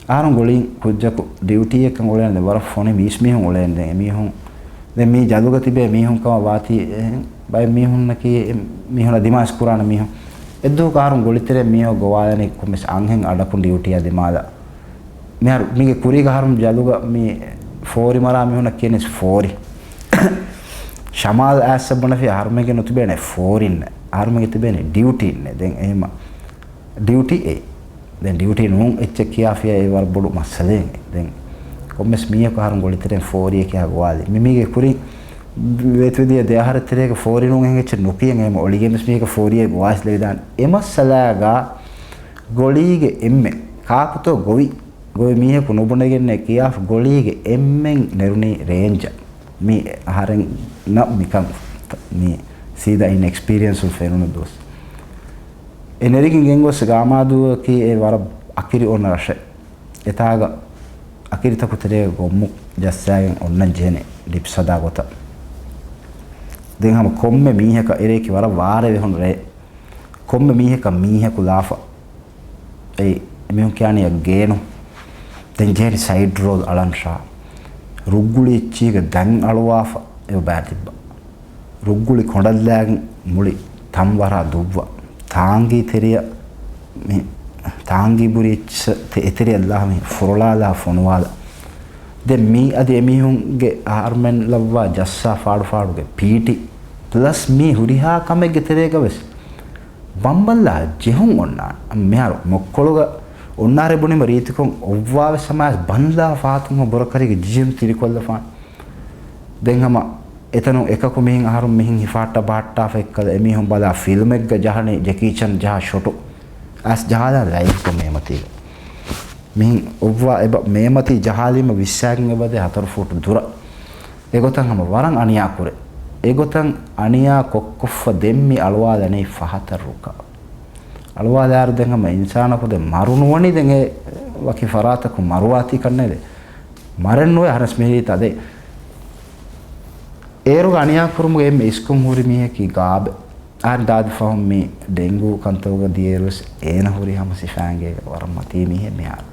އަހަރުން ގޮޅިން ކުއްޖަކު ޑިއުޓީއެއްކަން އުޅޭނެ ދެން ވަރަށް ފޮނި ވީސް މީހުން އުޅޭނެ ދެން އެމީހުން ދެން މީ ޖަލުގަ ތިބޭ މީހުން ކަމަށް ވާތީ އެހެން ބައެއް މީހުންނަކީ މީހުންނަށް ދިމާސް ކުރާނެ މީހުން. އެއްދުވަހަކު އަހަރުން ގޮޅިތެރެ މީހުން ގޮވާލަނީ ކޮންމެސް އަންހެން އަޑަކުން ޑިއުޓީއާ ދިމާލަށް. މިހާރު މީގެ ކުރީގަ އަހަރުން ޖަލުގަ މި ފޯރި މަރާ މީހުންނަށް ކިޔަނީސް ފޯރި. ޝަމާލް އާއްސަ ބުނެފި އަހަރުމެންގެ ނުތިބޭނެ ފޯރިން. އަހަރުމެންގެ ތިބޭނެ ޑިއުޓީން. ދެން އެހެމަ ޑިއުޓީ އެ. ދެން ޑިއުޓީ ނޫން އެއްޗެއް ކިޔާފިޔާ އެ ވަރަށް ބޮޑު މައްސަލައެއް. ދެން ކޮންމެސް މީހަކު އަހަރުން ގޮޅިތެރެން ފޯރިއެއް ކިޔާ ގޮވާލި. މި މީގެ ކުރިން ވޭތުވެދިޔަ ދެ އަހަރެއް ތެރޭގަ ފޯރި ނޫން އެހެން އެއްޗެއް ނުކިޔަން އެހެމަ އޮޅިގެން ވެސް މީހަކަށް ފޯރިއެއް ގޮވާސް ލެވިދާނެ. އެ މައްސަލާގަ ގޮޅީގެ އެންމެ ކާކުތޯ ގޮވި، ގޮވި މީހަކު ނުބުނެގެންނޭ ކިޔާފަ ގޮޅީގެ އެންމެން ނެރުނީ ރޭންޖަށް. މީ އަހަރެންނަށް މިކަން މީ ސީދާ އިން އެކްސްޕީރިއަންސުން ފެނުނު ދުވަސް. އެ ނެރިގެން ގެންގޮސް ގާމާދޫއަކީ އެ ވަރަށް އަކިރި އޮންނަ ރަށެއް. އެތާގަ އަކިރިތަކު ތެރޭގަ ގޮއްމު ޖައްސާގެން އޮންނަން ޖެހެނީ ޑިޕްސް ހަދާ ގޮތަށް. ދެން ހަމަ ކޮންމެ މީހަކަށް އެރޭކި ވަރަށް ވާރޭ ވެހުނު ރޭ. ކޮންމެ މީހަކަށް މީހަކު ލާފަ. އެއީ، އެމީހުން ކިޔާނީ އެއް ގޭނު. ދެން ޖެހެނީ ސައިޑް ރޯލް އަޅަން ޝާ. ރުއްގުޅި އެއްޗީގަ ދަތް އަޅުވާފަ އެބަ ބައި ތިއްބަ. ރުއްގުޅި ކޮނޑަށްލާގެން މުޅި ތަން ވަރާ ދުއްވަ. ތާނގީ ތެރެއަށް މި، ތާނގީ ބުރި އެއްޗިސަ-، ތެ-، އެތެރެއަށް ލާ މި ފުރޮޅާލާ ފޮނުވާލާ. ދެން މީ އަދި އެމީހުންގެ އަހަރުމެން ލައްވާ ޖައްސާ ފާޑު ފާޑުގެ ޕީޓި. ޕްލަސް މީ ހުރިހާ ކަމެއްގެ ތެރޭގަ ވެސް ބަނބަންލާ ޖެހުން އޮންނާނެ. މިހާރު މޮއްކޮޅުގަ އޮންނާރޭ ބުނީމަ ރީތިކޮށް އޮއްވާވެސް ހަމަޔަސް ބަންލާ ފާތުން ބުރަކަރީގެ ޖިހެން ތިރިކޮށްލަފާނެ. ދެން ހަމަ އެތަނުން އެކަކު މިހިން އަހަރުން މިހިން ހިފާއްޓާ ބަހައްޓާފަ އެއްކަލަ އެމީހުން ބަލާ ފިލްމެއްގަ ޖަހަނީ ޖެކީ ޗަން ޖަހާ ޝޮޓު. އަސް ޖަހާލާ ލައިވްކޮށް މޭމަތީގަ. މިހިން އޮއްވާ އެބަ މޭމަތީ ޖަހާލީމަ ވިއްސާގެން އެބަދޭ ހަތަރު ފޫޓު ދުރަށް. އެގޮތަށް ހަމަ ވަރަށް އަނިޔާކުރޭ. އެގޮތަށް އަނިޔާ ކޮށްކޮށްފަ ދެން މި އަޅުވާލަނީ ފަހަތަށް ރުކާ. އަޅުވާލާއިރު ދެން ހަމަ އިންސާނަކު ދެން މަރު ނުވަނީ ދެން އެ ވަކި ފަރާތަކު މަރުވާތީ ކަންނޭ ދެ. މަރެއް ނުވޭ ހަރަސް މިހިރީ ތަދެއް. އޭރުގަ އަނިޔާކުރުމުގެ އެންމެ އިސްކޮށް ހުރި މީހަކީ ގާބެ. އަހަރެން ދާދި ފަހުން މި ޑެންގޫ ކަންތައްގަ ދިޔައިރުވެސް އޭނަ ހުރީ ހަމަ ސިފައިންގޭގަ ވަރަށް މަތީ މީހެއް މިހާރު.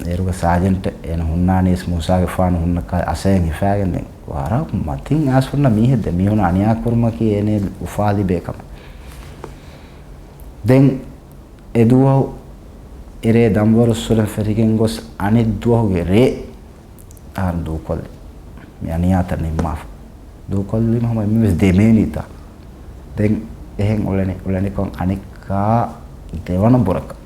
އޭރުގަ ސާޖެންޓެއް އޭނަ ހުންނާނީސް މޫސާގެފާނު ހުންނަ ކާ އަސައެއް ހިފާގެން ދެން ވަރަށް މަތިން އައިސް ހުންނަ މީހެއް ދެ މީހުން އަނިޔާ ކުރުމަކީ އޭނަ އުފާލިބޭ ކަމެއް. ދެން އެ ދުވަހު އެރޭ ދަންވަރު ސުރެން ފެށިގެން ގޮސް އަނެއް ދުވަހުގެ ރޭ އަހަރު ދޫކޮށްލި. މި އަނިޔާތައް ނިންމާފަ. ދޫކޮށްލީމަ ހަމަ އެންމެވެސް ދެމޭނީތާ. ދެން އެހެން އުޅެނި، އުޅެނިކޮށް އަނެއްކާ ދެވަނަ ބުރަކަށް.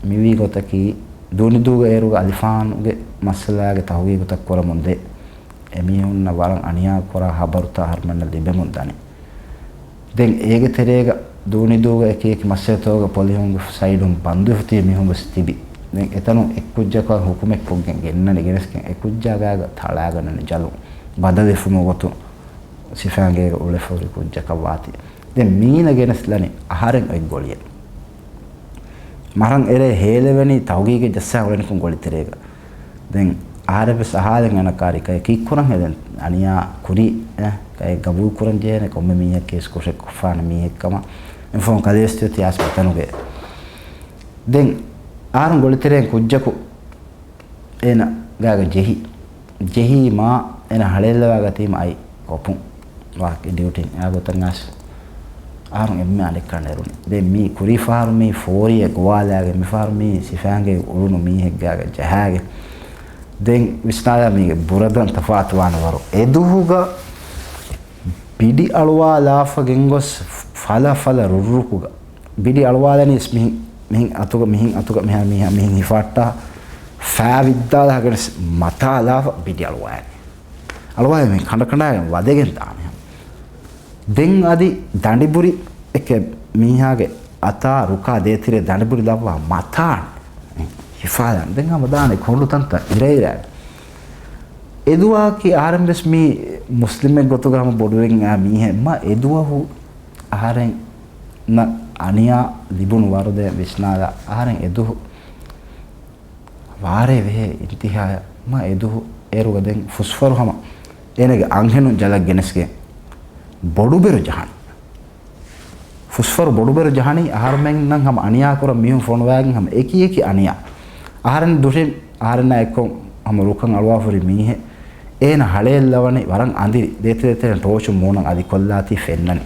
މިވީ ގޮތަކީ ދޫނިދޫގަ އޭރުގަ އަލިފާނުގެ މައްސަލާގެ ތަހުގީގުތައް ކުރަމުން ދޭ. އެމީހުންނަށް ވަރަށް އަނިޔާ ކުރާ ހަބަރުތައް އަހަރުމެންނަށް ލިބެމުން ދަނީ. ދެން އޭގެ ތެރޭގަ ދޫނިދޫގަ އެކި އެކި މައްސަލަތަކުގަ ޕޮލިހުންގެ ސައިޑުން ބަންދުވެފަ ތިބި މީހުން ވެސް ތިބި. ދެން އެތަނުން އެއްކުއްޖަކަށް ހުކުމެއް ކޮށްގެން ގެންނަނީ ގެނެސްގެން އެ ކުއްޖާ ގާގަ ތަޅާގަންނަނީ ޖަލުން. ބަދަލުވެފުމުގެ ގޮތުން ސިފައިންގޭގަ އުޅެފަ ހުރި ކުއްޖަކަށް ވާތީ. ދެން މީނަ ގެނެސްލަނީ އަހަރެން އޮތް ގޮޅިއެއް. މަރަން އެރޭ ހޭލެވެނީ ތަހުގީގެއް ޖައްސާ އުޅެނިކޮށް ގޮޅި ތެރޭގަ. ދެން އަހަރެއް ވެސް އަހާލެން އޭނަ ކާރި ކައެއް ކީއްކުރަން ހެދެން އަނިޔާ ކުރީ އެ، ކައެއް ގަބޫލު ކުރަން ޖެހޭނެ ކޮންމެ މީހެއް ކޭސް ކުށެއް ކޮށްފާނެ މީހެއް ކަމަށް އެންފޯން ކަލޭސްތި ތިޔާސް ބަތަނުގެ. ދެން އަހަރުން ގޮޅި ތެރޭން ކުއްޖަކު އޭނަ ގާގަ ޖެހި. ޖެހީމާ އޭނަ ހަޅޭއްލަވާގަތީމަ އައި ކޮޕުން ވާކި ޑިއުޓީން އާ ގޮތަށް އަސް އަހަރުން އެންމެ އަނެއްކާ ނެރުނީ. ދެން މީ ކުރީފަހަރު މީ ފޯރިއެއް ގޮވާލާގެ މިފަހަރު މީ ސިފައިންގޭ އުޅުނު މީހެއްގާގަ ޖަހާގެ. ދެން ވިސްނާލާ މީގެ ބުރަދަން ތަފާތުވާނެ ވަރު. އެދުހުގަ ބިޑި އަޅުވާލާފަ ގެންގޮސް ފަލަ ފަލަ ރުއްރުކުގަ ބިޑި އަޅުވާލަނީސް މިހިން، މިހިން އަތުގަ، މިހިން އަތުގަ، މިހާ، މިހާ، މިހިން ހިފާއްޓާ ފާ ވިއްދާލާ ހަގަނެސް މަތާލާފަ ބިޑި އަޅުވާލަނީ. އަޅުވާލެ މި ކަނޑަ ކަނޑާގެން ވަދެގެން ދާނެ. ދެން އަދި ދަނޑިބުރި އެކެ މީހާގެ އަތާ ރުކާ ދޭތެރޭ ދަނޑިބުރި ލައްވާ މަތާން ހިފާލާން. ދެން ހަމަ ދާނެ ކޮނޑު ތަންތަން އިރައިރާ. އެދުވަހަކީ އަހަރެން ވެސް މީ މުސްލިމެއް ގޮތުގަ ހަމަ ބޮޑުވެގެން އާ މީހެއް މަ އެދުވަހު އަހަރެންނަށް އަނިޔާ ލިބުނު ވަރުދެ ވިސްނާލާ އަހަރެން އެދުހު ވާރޭ ވެހޭ އިންތިހާޔަށް މަ އެދުހު އޭރުގަ ދެން ފުސްފަރު ހަމަ އޭނަގެ އަންހެނުން ޖަލަށް ގެނެސްގެން ބޮޑުބެރު ޖަހަން. ފުސްފަރު ބޮޑުބެރު ޖަހަނީ އަހަރުމެންނަށް ހަމަ އަނިޔާ ކުރަން މީހުން ފޮނުވާގެން ހަމަ އެކި އެކި އަނިޔާ. އަހަރެން ދުށިން އަހަރެންނާ އެއްކޮށް ހަމަ ރުކަން އަޅުވާފަ ހުރި މީހެއް އޭނަ ހަޅޭއްލަވަނީ ވަރަށް އަނދިރި ދޭތެރޭތެރެން ޓޯޗު މޫނަށް އަލިކޮށްލާތީ ފެންނަނީ.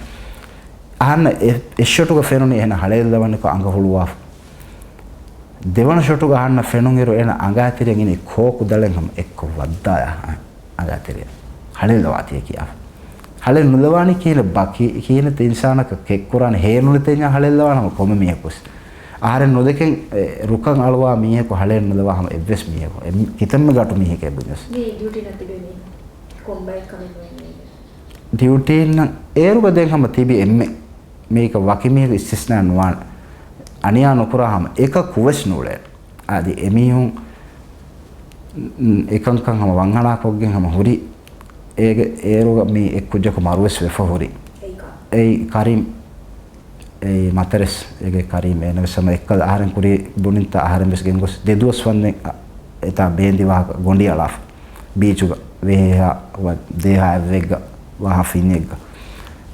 އަހަންނަށް އެ، އެއް ޝޮޓުގަ ފެނުނީ އޭނަ ހަޅޭއްލަވަނިކޮށް އަނގަ ހުޅުވާފަ. ދެވަނަ ޝޮޓުގަ އަހަންނަށް ފެނުނުއިރު އޭނަ އަނގައިތެރެއަށް އިނީ ކޯކު ދަޅެއް ހަމަ އެއްކޮށް ވައްދާލާ އަނގައިތެރެއަށް. ހަޅޭއްލަވާތީ ކިޔާފަ. ހަޅޭއް ނުލަވާނީ ކިހިނެއް ބާ، ކި، ކިހިނެއްތަ އިންސާނަކަށް ކެއްކުރާނެ ހޭ ނުލިތެންޏާ ހަޅޭއްލަވާނަމަ ކޮންމެ މީހަކުވެސް. އަހަރެން ނުދެކެން، އެ، ރުކަން އަޅުވާ މީހަކު ހަޅޭއް ނުލަވާ ހަމަ އެއްވެސް މީހަކު. އެ، ކިތަންމެ ގަޓު މީހެކޭ ބުންޏަސް. މީ ޑިއުޓީނަށް ތިބޭ މީހުން ކޮންބައެއް ކަމެއް ނުވޭ މީގެ. ޑިއުޓީންނަށް އޭރުގަ ދެން ހަމަ ތިބި އެންމެ މީކަ ވަކި މީހަކު އިސްތިސްނާ ނުވާނެ. އަނިޔާ ނުކުރާ ހަމަ އެކަކުވެސް ނޫޅޭ. އަދި އެމީހުން އެކަންކަން ހަމަ ވަންހަނާކޮށްގެން ހަމަ ހުރި. އޭގެ އޭރުގަ މީ އެއްކުއްޖަކު މަރުވެސް ވެފަ ހުރި. އެއީ ކަރީމް. އެއީ މަތަރެސް އޭގެ ކަރީމް އޭނަވެސް ހަމަ އެއްކަލަ އަހަރެން ކުރީ ބުނިންތަ އަހަރެން ވެސް ގެންގޮސް ދެ ދުވަސް ވަންދެން އެތާ ބޭންދި ވާހަކަ ގޮނޑި އަޅާފަ ބީޗުގަ ވޭހޭހާ ދޭހާ އެއްވެއްގަ ވާހާ ފިނިއެއްގަ.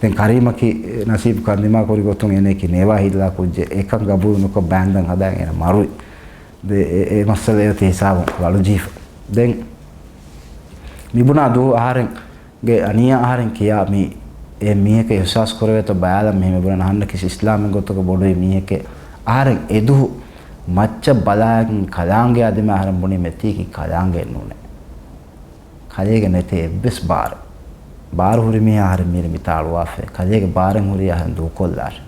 ދެން ކަރީމަކީ ނަސީބު ކަންދިމާ ކުރި ގޮތުން އޭނައަކީ ނޭވާ ހިއްލާ ކުއްޖެއް އެކަން ގަބޫލު ނުކޮށް ބޭންދަން ހަދާ އޭނަ މަރުވި. ދެ އެ، އެ މައްސަލަ އެއޮތީ ހިސާބުން ވަޅުޖީފަ. ދެން މިބުނާ ދޫ އަހަރެން ގެ އަނިޔާ އަހަރެން ކިޔާ މި އެ މީހަކަށް އިހްސާސް ކުރެވޭތޯ ބައިލަން މި މިބުނަން އަހަންނަކީ އިސްލާމި ގޮތުގަ ބޮޑުވި މީހެކޭ. އަހަރެން އެދުހު މައްޗަށް ބަލާގެން ކަލާނގެ އާ ދިމާ އަހަރެން ބުނީ މެތީކީ ކަލާނގެއެއް ނޫނޭ. ކަލޭގެ ނެތޭ އެއްވެސް ބާރެއް. ބާރު ހުރި މީހާ އަހަރެން މީރި މިތާ އަޅުވާފައި. ކަލޭގެ ބާރެއް ހުރީ އަހަރެން ދޫކޮށްލާށި.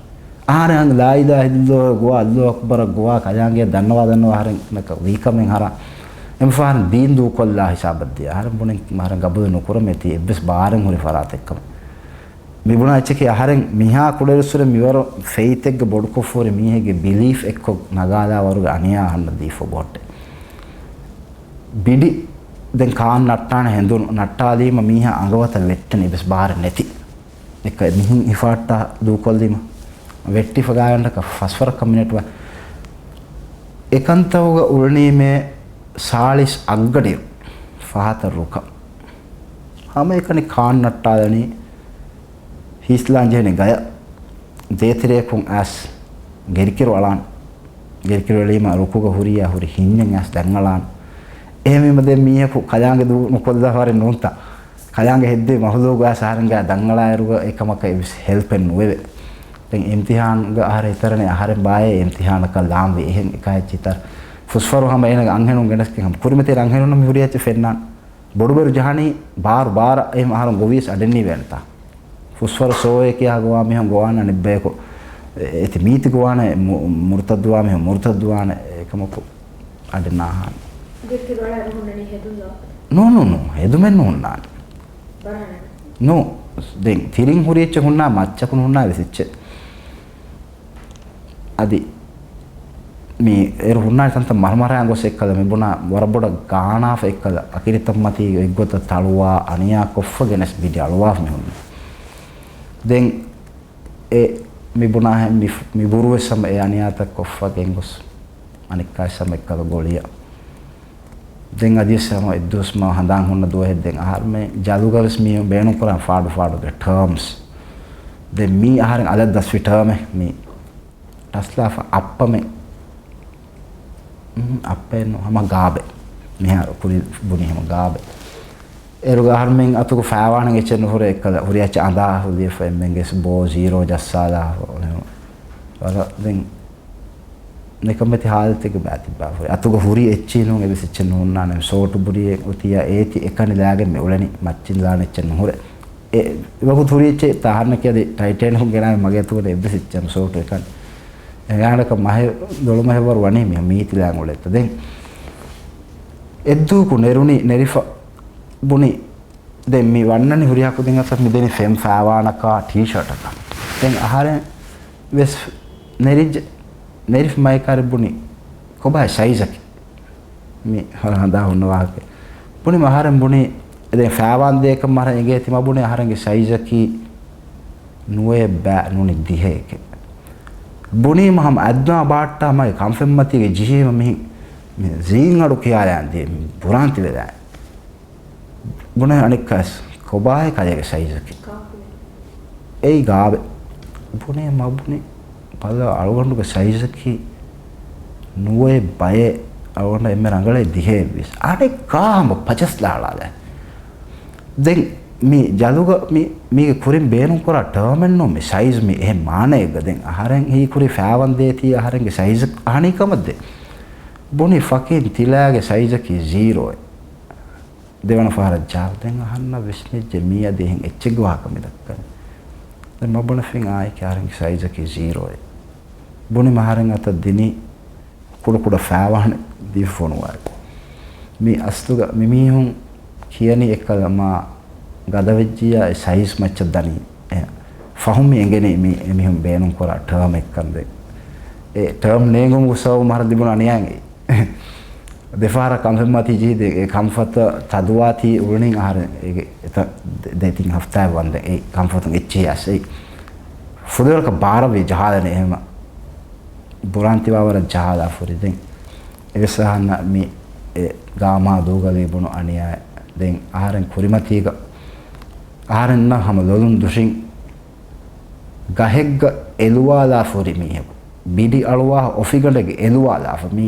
އަހަރެން ލާ އިލާހަ އިއްލައްލާހު ގޮވާ، އައްލާހު އަކްބަރަށް ގޮވާ، ކަލާނގެ ދަންނަވާ ދަންނަވާ އަހަރެން ވީކަމެއް ހަރާ. އެމަ ފަހަރު ދީން ދޫކޮށްލާ ހިސާބަށް ދިޔަ. އަހަރެން ބުނި އަހަރެން ގަބޫލު ނުކުރަމޭ ތީ އެއްވެސް ބާރެއް ހުރި ފަރާތެއްކަމަށް. މިބުނާ އެއްޗަކީ އަހަރެން މިހާ ކުޑައިރުއްސުރެ މިވަރު ފެއިތެއްގެ ބޮޑުކޮށްފޯރި މީހެއްގެ ބިލީފް އެއްކޮށް ނަގާލާ ވަރުގެ އަނިޔާ އަހަންނަށް ދީފަ ބޮހޮއްޓެ. ބިޑި ދެން ކާން ނައްޓާނެ ހެނދުނު ނައްޓާލީމަ މީހާ އަނގަވަތަ ވެއްޓެން އެއްވެސް ބާރެއް ނެތި. އެކަ މިހިން ހިފާއްޓާ ދޫކޮށްލީމަ ވެއްޓި ފަގާގަނޑަކަށް ފަސްވަރަކަށް މިނެޓް ވަ. އެކަންތައުގަ އުޅުނީމޭ ސާޅީސް އަށްގަޑި ފަހަތަށް ރުކަ. ހަމައެކަނި ކާން ނައްޓާލަނީ ހީސްލާން ޖެހެނީ ގަޔަށް. ދޭތެރެއަކުން އައިސް ގެރިކިރު އަޅާން. ގެރިކިރު އެޅީމަ ރުކުގަ ހުރިޔާ ހުރި ހިންޏެއް އައިސް ދަންއަޅާން. އެހެންވީމަ ދެން މީހަކު ކަލާނގެ ދޫ ނުކޮށްލާފަ ވަރެއް ނޫންތަ؟ ކަލާނގެ ހެއްދޭ މަހުލޫގު އައިސް އަހަރެންގާ ދަންއަޅާއިރުގަ އެކަމަކަށް އެއްވެސް ހެލްޕެއް ނުވެވެ. ދެން އިމްތިހާންގަ އަހަރެން ހިތަރަނީ އަހަރެން ބާއޭ އިމްތިހާނަކަށް ލާންވީ އެހެން އެކާ އެއްޗިތަރ. ފުސްފަރު ހަމަ އޭނަގެ އަންހެނުން ގެނެސްގެން ހަމަ ކުރިމަތި އަންހެނުންނަށް މި ހުރި އެއްޗެއް ފެންނާނެ. ބޮޑުބެރު ޖަހަނީ ބާރު ބާރަށް އެހެން އަހަރުން ގޮވިޔަސް އަޑެއް ނީވޭނެތާ. ފުސްފަރު ސޯއޭ ކިޔާ ގޮވާ މީހުން ގޮވާނަން އެއްބަޔަކު. އެ-، އެތި މީތި ގޮވާނެ މު-، މުރުތައްދުވާ މީހުން މުރުތައްދުވާނެ އެކަމަކު އަޑެއް ނާހާނެ. ގެރިކިރު އަޅާއިރު ހުންނަނީ ހެދުން ލޯ؟ ނޫން، ނޫން، ނޫން. ހެދުމެއް ނޫންނާނެ. ބަރާނެ. ނޫ، ދެން ތިރިން ހުރި އެއްޗެއް ހުންނާ މައްޗަކުން ހުންނާ ވެސް އެއްޗެއް. އަދި މި އޭރު ހުންނާނެ ތަންތަން މަރުމަރާ ގޮސް އެއްކަލަ މި ބުނާ ވަރަށް ބޮޑަށް ގާނާފަ އެއްކަލަ އަކިރިތައް މަތީ އެއްގޮތަށް ތަޅުވާ އަނިޔާ ކޮށްފަ ގެނެސް ބިޑި އަޅުވާފަ މި ހުންނަ. ދެން އެ މި ބުނާހެން މި، މި ބުރުވެސް ހަމަ އެ އަނިޔާތައް ކޮށްފަ ގެންގޮސް އަނެއްކާވެސް ހަމަ އެއްކަލަ ގޮޅިއަށް. ދެން އަދިވެސް ހަމަ އެއްދުވަސް މަ ހަނދާން ހުންނަ ދުވަހެއް ދެން އަހަރުމެ ޖަލުގަވެސް މީ ބޭނުންކުރާ ފާޑު ފާޑުގެ ޓާމްސް. ދެން މީ އަހަރެން އަލަށް ދަސްވި ޓާމެއް މީ ޓަސްލާފަ އައްޕަމެ. އުން، އައްޕައެއްނު ހަމަ ގާބެ. މިހާރު ކުރި ބުނި ހަމަ ގާބެ. އޭރުގަ އަހަރުމެން އަތުގަ ފައިވާނެ އެއްޗެއް ނުހުރޭ އެއްކަލަ ހުރި އެއްޗެއް އަނދާ ހުލިފަ އެންމެންގެސް ބޯ ޒީރޯ ޖައްސާލާ ވަރަށް ދެން ނިކަންމެތި ހާލަތެއްގެ ބައިތިއްބާފަ ހުރި. އަތުގަ ހުރި އެއްޗި ނޫން އެވެސް އެއްޗެއް ނުހުންނާނެ. ސޯޓު ބުރިއެއް އޮތިޔާ އޭތި އެކަނި ލާގެން މި އުޅެނީ. މައްޗިން ލާނެ އެއްޗެއް ނުހުރޭ. އެ ވަގުތު ހުރި އެއްޗެއް ތާހަންނަކީ އަދި ޓައިޓޭނިކުން ގެނާ މަގޭ އަތުގަ އެއްވެސް އެއްޗެއް ސޯޓު އެކަނި. އެހާނަކަ މަހެ ދޮޅުމަހެއް ވަރު ވަނީ މި މީތިލާން އުޅެތަ. ދެން އެއްދޫކު ނެރުނީ ނެރިފަ ބުނި. ދެން މި ވަންނަނީ ހުރިހާ ކުދިން އަތަށް މި ދެނީ ފެން ފާވާނަކާ ޓީޝާޓަކާ. ދެން އަހަރެން ވެސް ނެރިއްޖެ. ނެރިފަ މައިކާރި ބުނި ކޮބާ ސައިޒަކީ؟ މި ހަރަ ހަނދާ ހުންނަ ވާހަކަ. ބުނި މަހަރެން ބުނި ދެން ފާވާން ދޭކަށް މަހަރަން އެނގޭތި މަ ބުނި އަހަރެންގެ ސައިޒަކީ ނުވައެއް ބައެއް ނޫނީ ދިހައެކެ. ބުނީމަ ހަމަ އައްދުނާ ބާއްޓާ މަގެ ކަންފެންމަތީގެ ޖިހީމަ މިހި މި ޒީން އަޑު ކިޔާލާން ދިޔަ ބުރާން ތިބެލާން. ބުނޭ އަނެއްކާސް ކޮބާހޭ ކަލޭގެ ސައިޒަކީ؟ އެއީ ގާބެ. ބުނޭ މަބުނި ބަލަ އަޅުގަނޑުގެ ސައިޒަކީ ނުވައެއް ބައެއް އަޅުގަނޑަށް އެންމެ ރަނގަޅޭ ދިހައެއްވިޔަސް. އަނެއްކާ ހަމަ ޕަޖަސް ލާޅާލާ. ދެން މި ޖަލުގަ މި، މީގެ ކުރިން ބޭނުންކުރާ ޓާމެއްނު މި ސައިޒް މި އެހެން މާނައެއްގަ. ދެން އަހަރެން ހީކުރި ފާވަން ދޭތީ އަހަރެންގެ ސައިޒަކީ އަހަނީ ކަމަށްދޭ. ބުނި ފަކީން ތިލާގެ ސައިޒަކީ ޒީރޯއެއް. ދެވަނަ ފަހަރަށް ޖާ. ދެން އަހަންނަށް ވިސްނިއްޖެ މީ އަދި އެހެން އެއްޗެއްގެ ވާހަކަ މި ދައްކަނީ. ދެން މަ ބުނެފިން އާއެކޭ އަހަރެންގެ ސައިޒަކީ ޒީރޯއެއް. ބުނި މަ އަހަރެން އަތަށް ދިނީ ކުޑަކުޑަ ފާވާނެ ދީފަ ފޮނުވާ. މި އަސްލުގަ މި މީހުން ކިޔަނީ އެއްކަލަ މާ ގަދަވެއްޖިއްޔާ އެ ސައިޒް މައްޗަށް ދަނީ. އެ ފަހުން މި އެނގެނީ މި އެމީހުން ބޭނުންކުރާ ޓާމް އެއްކަން ދެން. އެ ޓާމް ނޭނގުމުގެ ސަބަބުން މަހަރަށް ލިބުނު އަނިޔާއެއް. ދެފަހަރަށް ކަންފަތްމާތީ ޖެހި ދެ-، އެ ކަންފަތަށް ތަދުވާތީ އުޅުނީ އަހަރެން އޭގެ އެތައް ދެ-، ދެތިން ހަފްތާއެއް ވަންދެން އެ ކަންފަތުން އެއްޗެހި އަސް އެ. ފުދޭވަރަކަށް ބާރަށްވީ ޖަހާލަނީ އެހެންމަ. ބުރާން ތިބާވަރަށް ޖަހާލާފަ ހުރި. ދެން އެވެސް އަހަންނަށް މި އެ ގާމާ ދޫގަލީ ބުނު އަނިޔާ. ދެން އަހަރެން ކުރިމަތީގަ އަހަރެންނަށް ހަމަ ލޮލުން ދުށިން ގަހެއްގަ އެލުވާލާފަ ހުރި މީހަކު. ބިޑި އަޅުވާ އޮފިގަނޑެއްގަ އެލުވާލާފަ. މީ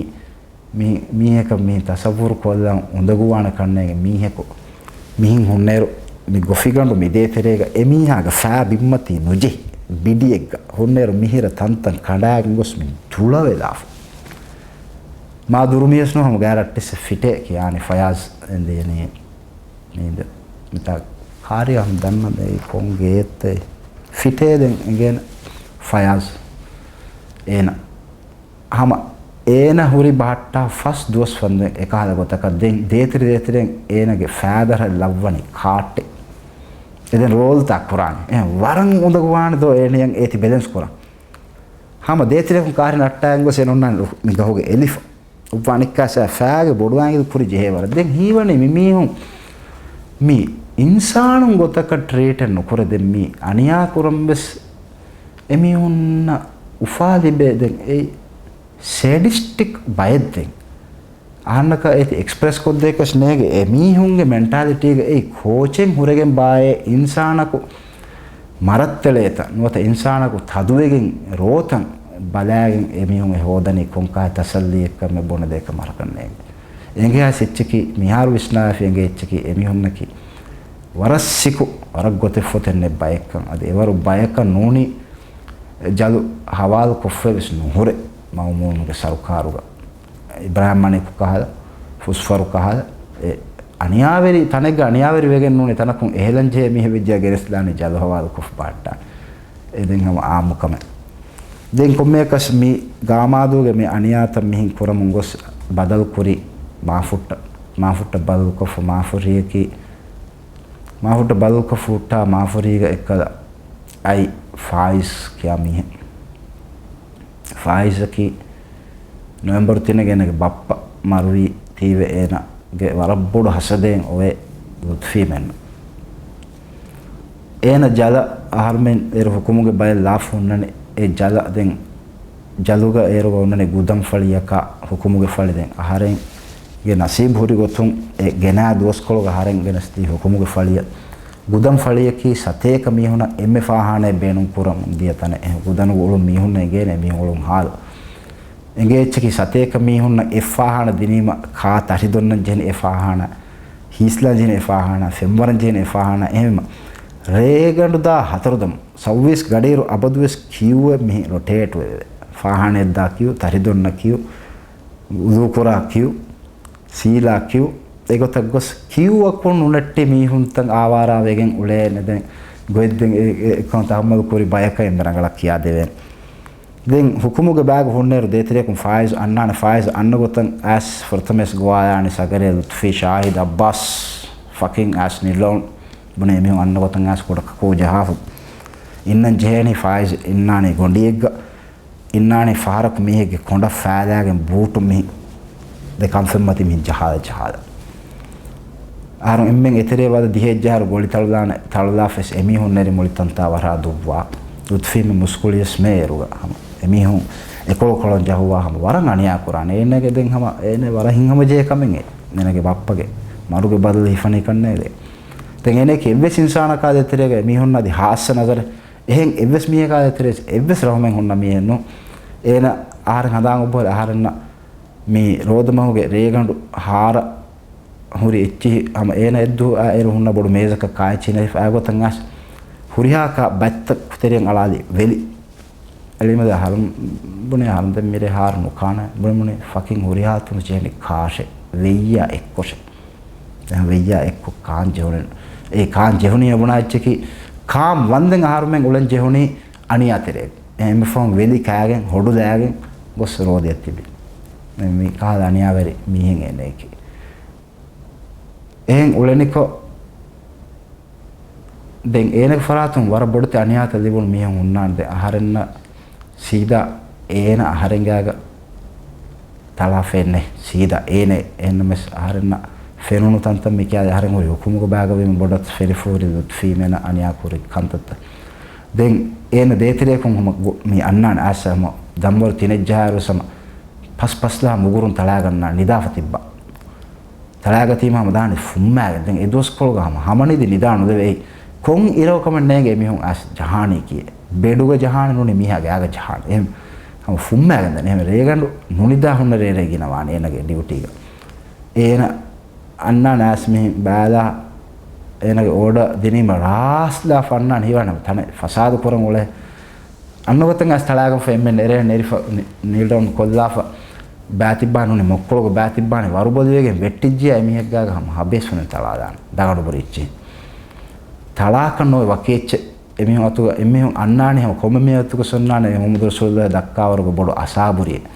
މީ-، މީހަކަށް މީ ތަސައްވުރު ކޮށްލަން އުނދަގޫވާނެ ކަންނޭނގެ މީހަކު. މިހެން ހުންނޭރު މި ގޮފިގަނޑު މި ދޭތެރޭގަ އެމީހާގެ ފައި ބިންމަތީ ނުޖެހި، ބިޑިއެއްގަ ހުންނޭރު މިހިރަ ތަންތަން ކަނޑާގެން ގޮސް މި ދުޅަވެލާފަ. މާ ދުރުމިޔަސް ނޫން ހަމަ ގާރަށްޓިސް ފިޓޭ ކިޔާނީ ފަޔާޒް އެނދޭނީ މީދެ. މިތާ ކާރި ހަމަ ދަންނަ ދެ ކޮން ގޭތެ ފިޓޭ ދެން އެނގޭނެ ފަޔާޒް އޭނަ. ހަމަ އޭނަ ހުރި ބަހައްޓާ ފަސް ދުވަސް ފަންދު އެކަހަލަ ގޮތަކަށް ދެން ދޭތިރި ދޭތިރިން އޭނަގެ ފައިދަރަށް ލައްވަނީ ކާއްޓެއް. އެ ދެން ރޯލްތާ ކުރާނެ. އެހެން ވަރަށް އުނދަގޫވާނެ ދޯ އޭނަޔަށް އޭތި ބެލެންސް ކުރަން. ހަމަ ދޭތިރިއަކުން ކާރި ނައްޓާގެން ގޮސް އެން އޮންނާނެ މި ގަހުގެ އެލިފަ. އުއްވާނިއްކާސާ ފައިގެ ބޮޑުވާން އިދު ކުރި ޖެހޭ ވަރަށް. ދެން ހީވަނީ މި މީހުން މި އިންސާނުން ގޮތަކަށް ޓްރީޓެއް ނުކުރެ. ދެން މި އަނިޔާ ކުރަން ވެސް އެމީހުންނަށް އުފާ ލިބޭ. ދެން އެ ސޭޑިސްޓިކް ބައެއް ދެން އަހަންނަކަށް އޭތި އެކްސްޕްރެސް ކޮށްދޭކަށް ނޭގެ. އެމީހުންގެ މެންޓާލިޓީގަ އެއީ ކޯޗެއް ހުރެގެން ބާއޭ އިންސާނަކު މަރަށް ތެޅޭތަ ނުވަތަ އިންސާނަކު ތަދުވެގެން ރޯތަން ބަލާގެން އެމީހުން އެ ހޯދަނީ ކޮންކަހަލަ ތަސައްލީއެއްކަން މެ ބުނެދޭކަށް މަރަކަށް ނޭނގެ. އެނގޭ އަސް އެއްޗަކީ މިހާރު ވިސްނާފި އެނގޭ އެއްޗަކީ އެމީހުންނަކީ ވަރަށް ސިކު ވަރަށް ގޮތެއް ފޮތެއް ނެތް ބައެއްކަން. އަދި އެވަރު ބަޔަކަށް ނޫނީ ޖަލު ހަވާލު ކޮށްފައި ވެސް ނުހުރޭ މައުމޫނުގެ ސަރުކާރުގަ. އިބްރާހިމް މަނިކު ކަހަލަ، ފުސްފަރު ކަހަލަ، އެ އަނިޔާވެރި ތަނެއްގަ އަނިޔާވެރި ވެގެން ނޫނީ ތަނަކުން އެހެލަން ޖެހޭ މީހެއް ވެއްޖާ ގެނެސްލާނީ ޖަލު ހަވާލު ކޮށް ބާއްޓާ. އެ ދެން ހަމަ އާއްމު ކަމެއް. ދެން ކޮންމެއަކަސް މި ގާމާދޫގެ މި އަނިޔާތައް މިހިން ކުރަމުން ގޮސް ބަދަލު ކުރި މާފުއްޓަށް، މާފުއްޓަށް ބަދަލު ކޮށްފަ މާފުށީއަކީ، މާފުއްޓަށް ބަދަލު ކޮށްފަ ހުއްޓާ މާފުރީގަ އެއްކަލަ އައި ފާއިޒް ކިޔާ މީހެއް. ފާއިޒަކީ ނޮވެމްބަރު ތިނެއްގަ އޭނަގެ ބައްޕަ މަރުވީ. ތީވެ އޭނަގެ ވަރަށް ބޮޑު ހަސަދައެއް އޮވޭ ލުތުފީމެންނަށް. އޭނަ ޖަލަށް އަހަރުމެން އޭރު ހުކުމުގެ ބައެއް ލާފަ ހުންނަނީ އެ ޖަލަށް. ދެން ޖަލުގަ އޭރުގަ ހުންނަނީ ގުދަން ފަޅިއަކާ ހުކުމުގެ ފަޅި. ދެން އަހަރެންގެ ނަސީބު ހުރި ގޮތުން އެ ގެނާ ދުވަސްކޮޅުގަ އަހަރެން ގެނެސްދީ ހުކުމުގެ ފަޅިއަށް. ގުދަން ފަޅިއަކީ ސަތޭކަ މީހުނަށް އެންމެ ފާހާނައެއް ބޭނުން ކުރަމުން ދިޔަ ތަނެއް. އެ ގުދަނުގަ އުޅުނު މީހުންނަށް އެނގޭނެ އެމީހުން އުޅުނު ހާލު. އެނގޭ އެއްޗަކީ ސަތޭކަ މީހުންނަށް އެއް ފާހާނަ ދިނީމަ ކާ ތަށިދޮންނަން ޖެހެނީ އެއް ފާހާނަ، ހީސްލާން ޖެހެނީ އެއް ފާހާނަ، ފެންވަރަން ޖެހެނީ އެއް ފާހާނަ. އެހެންވީމަ ރޭގަނޑު ދާ ހަތަރު ދަމު ސައުވީސް ގަޑިއިރު އަބަދުވެސް ކިއުއެއް މިހި ރޮޓޭޓް ވެވޭ. ފާހާނައެއް ދާ ކިއު، ތަށިދޮންނަ ކިއު، އުޟޫކުރާ ކިއު، ސީލާ ކިއު، އެގޮތަށް ގޮސް ކިއުއަކުން ނުނެއްޓި މީހުންތައް އާވާރާ ވެގެން އުޅޭނެ. ދެން ގޮތްދެން އެ، އެ، އެކަން ތަހައްމަލު ކުރި ބަޔަކަށް އެންމެ ރަނގަޅަށް ކިޔާދެވޭނެ. ދެން ހުކުމުގެ ބާގަ ހުންނޭރު ދޭތެރެއަކުން ފާއިޒު އަންނާނެ. ފާއިޒު އަންނަ ގޮތަށް އައިސް ފުރަތަމަވެސް ގޮވާލާނީ ސަގަރޭ ލުތުފީ ޝާހިދު އައްބާސް ފަކިން އައިސް ނިލޯން ބުނޭ މީހުން އަންނަ ގޮތަށް އައިސް ކުޑަކަކޫ ޖަހާފަ އިންނަން ޖެހޭނީ. ފާއިޒު އިންނާނީ ގޮނޑިއެއްގަ. އިންނާނީ ފަހަރަކު މީހެއްގެ ކޮނޑަށް ފާލާގެން ބޫޓު މި ދެ ކަންފެންމަތި މި ޖަހާލަ ޖަހާލަ. އަހަރު އެންމެން އެތެރޭ ވަދަ ދިހައެއްޖަހަރު ގޮޅި ތަޅުލާނެ، ތަޅުލާފަސް އެމީހުން ނެރި މުޅި ތަންތާ ވަރާ ދުއްވާ. ލުތުފީމެ މުސްކުޅިޔަސް މޭ އޭރުގަ ހަމަ އެމީހުން އެކޮޅު ކޮޅަށް ޖަހުވާ ހަމަ ވަރަށް އަނިޔާ ކުރާނެ. އޭނަގެ ދެން ހަމަ އޭނަ ވަރަށް ހިތްހަމަޖެހޭ ކަމެއް އެ. އޭނަގެ ބައްޕަގެ މަރުގެ ބަދަލު ހިފަނީ ކަންނޭ ދެ. ދެން އޭނައަކީ އެއްވެސް އިންސާނަކާ ދޭތެރޭގަ އެމީހުންނާ އަދި ހާއްސަ ނަޒަރެއް އެހެން އެއްވެސް މީހަކާ ދޭތެރޭ އެއްވެސް ރަހުމެއް ހުންނަ މީހެއް ނޫން. އޭނަ އަހަރެން ހަނދާން އޮއްބަހުރި އަހަރެންނަށް މި ރޯދަމަހުގެ ރޭގަނޑު ހާރަ ހުރި އެއްޗިހި ހަމަ އޭނަ އެއްދުވަހު އާ އޭރު ހުންނަ ބޮޑު މޭޒަކަށް ކާއެއްޗިހި ނެރިފަ އާ ގޮތަށް އައިސް ހުރިހާ ކާ ބަތްތައް ތެރެއިން އަޅާލި ވެލި. އެޅީމަދާ ހަރުން ބުނޭ ހަރުން ދެން މިރޭ ހާރު ނުކާނެ. ބުނެ ބުނި ފަކިން ހުރިހާ ތުނު ޖެހެނީ ކާށޭ. ވެއްޔާ އެއްކޮށޭ. ދެން ވެއްޔާ އެއްކޮށް ކާން ޖެހުނީ. އެ ކާން ޖެހުނީ އެ ބުނާ އެއްޗަކީ ކާން ވަންދެން އަހަރުމެން އުޅެން ޖެހުނީ އަނިޔާ ތެރޭގަ. އެހެން އެންމެ ފަހުން ވެލި ކާގެން ހޮޑުލާގެން ގޮސް ރޯދަޔަށް ތިބި. ދެން މި ކަހަލަ އަނިޔާވެރި މީހެއް އޭނައަކީ. އެހެން އުޅެނިކޮށް ދެން އޭނަގެ ފަރާތުން ވަރަށް ބޮޑެތި އަނިޔާތައް ލިބުނު މީހުން ހުންނާނެ. ދެން އަހަރެންނަށް ސީދާ އޭނަ އަހަރެންގާގަ ތަޅާފައެއް ނެތް. ސީދާ އޭނަ އެހެންނަމަވެސް އަހަރެންނަށް ފެނުނު ތަންތަން މި ކިޔާ އަހަރެން ހުރި ހުކުމުގެ ބާގަ ވީމަ ބޮޑަށް ފެނިފަ ހުރި ލުތުފީމެނަށް އަނިޔާ ކުރި ކަންތައްތައް. ދެން އޭނަ ދޭތެރެއަކުން ހަމަ ގު-، މި އަންނާނެ އައިސް ހަމަ ދަންވަރު ތިނެއް ޖަހާއިރު ހަމަ ފަސް ފަސްލާ މުގުރުން ތަޅާގަންނާ ނިދާފަ ތިއްބާ. ތަޅާގަތީމަ ހަމަ ދާނެ ފުއްމާގެން. ދެން އެ ދުވަސްކޮޅުގަ ހަމަ ހަމަނިދި ނިދާ ނުލެވޭ. އެއީ ކޮން އިރަކު ކަމެއް ނޭނގެ އެމީހުން އައިސް ޖަހާނީ ކީއެއް. ބެޑުގަ ޖަހާނެ ނޫނީ މީހާ ގާގަ ޖަހާނެ. އެހެން ހަމަ ފުއްމާގެން ދާނެ. އެހެން ރޭގަނޑު ނުނިދާ ހުންނަ ރޭރޭ ގިނަވާނެ އޭނަގެ ޑިއުޓީގަ. އޭނަ އަންނާނެ އައިސް މިހިން ބާލާ އޭނަގެ އޯޑަރ ދިނީމަ ރާސްލާފަ އަންނާނެ ހީވާނެ ތަނެއް ފަސާދަ ކުރަން އުޅޭ. އަންނަ ގޮތަށް އައިސް ތަޅާގަންފަ އެންމެން އެރޭ ނެރިފަ ނި-، ނީލް ޑައުން ކޮށްލާފަ ބާތިއްބާ ނޫނީ މޮއްކޮޅުގަ ބާތިއްބާނެ ވަރުބޮލިވެގެން ވެއްޓިއްޖިޔާ އެމީހެއްގާގަ ހަމަ ހަބޭސް ހުންނެ ތަޅާލާނެ ދަގަނޑު ބުރި އެއްޗެހި. ތަޅާކަށް ނޯވެ ވަކި އެއްޗެއް. އެމީހުން އަތުގަ އެމީހުން އަންނާނީ ހަމަ ކޮންމެ މީހެއް އަތުގަ އޮންނާނެ މުޙައްމަދު ރަސޫލުއްލާހި ދައްކާވަރުގެ ބޮޑު އަސާބުރިއެއް.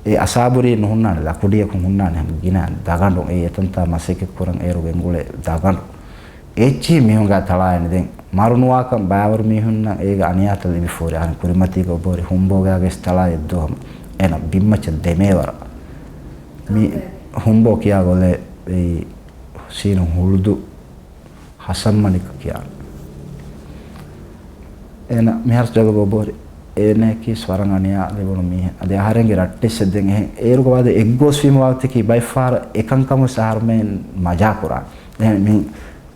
އެ އަސާބުރިއެއް ނުހުންނާނެ، ލަކުޑިއަކުން ހުންނާނެ ހަމަ ގިނަ ދަގަނޑު. އެ އެތަންތާ މަސައްކަތް ކުރަން އޭރު ގެންގުޅޭ ދަގަނޑު. އެއްޗިހި މީހުންގާ ތަޅާއިން ދެން މަރު ނުވާކަން ބައިވަރު މީހުންނަށް އޭގެ އަނިޔާތައް ލިބިފަ ހުރި. އަހަރެން ކުރިމަތީގަ އޮބޯރި ހުންބޯގާގަ އިސް ތަޅާ އެއްދުވަހު ހަމަ އޭނަ ބިންމައްޗަށް ދެމޭވަރަށް. މި ހުންބޯ ކިޔާ ގޮލޭ އެއީ ހުސީނު ހުޅުދު ހަސަންމަނިކު ކިޔާނެ. އޭނަ މިހާރު ޖަގަބަ ބޯރި. އޭނައަކީ ވަރަށް އަނިޔާ ލިބުނު މީހެއް. އަދި އަހަރެންގެ ރައްޓެއްސެއް ދެން އެހެން އޭރުގަ ވާދެ އެއްގޯސްވީމަ ވާގޮތަކީ ބައިފާރަ އެކަންކަމުވެސް އަހަރުމެން މަޖާ ކުރާނެ. އެހެން މި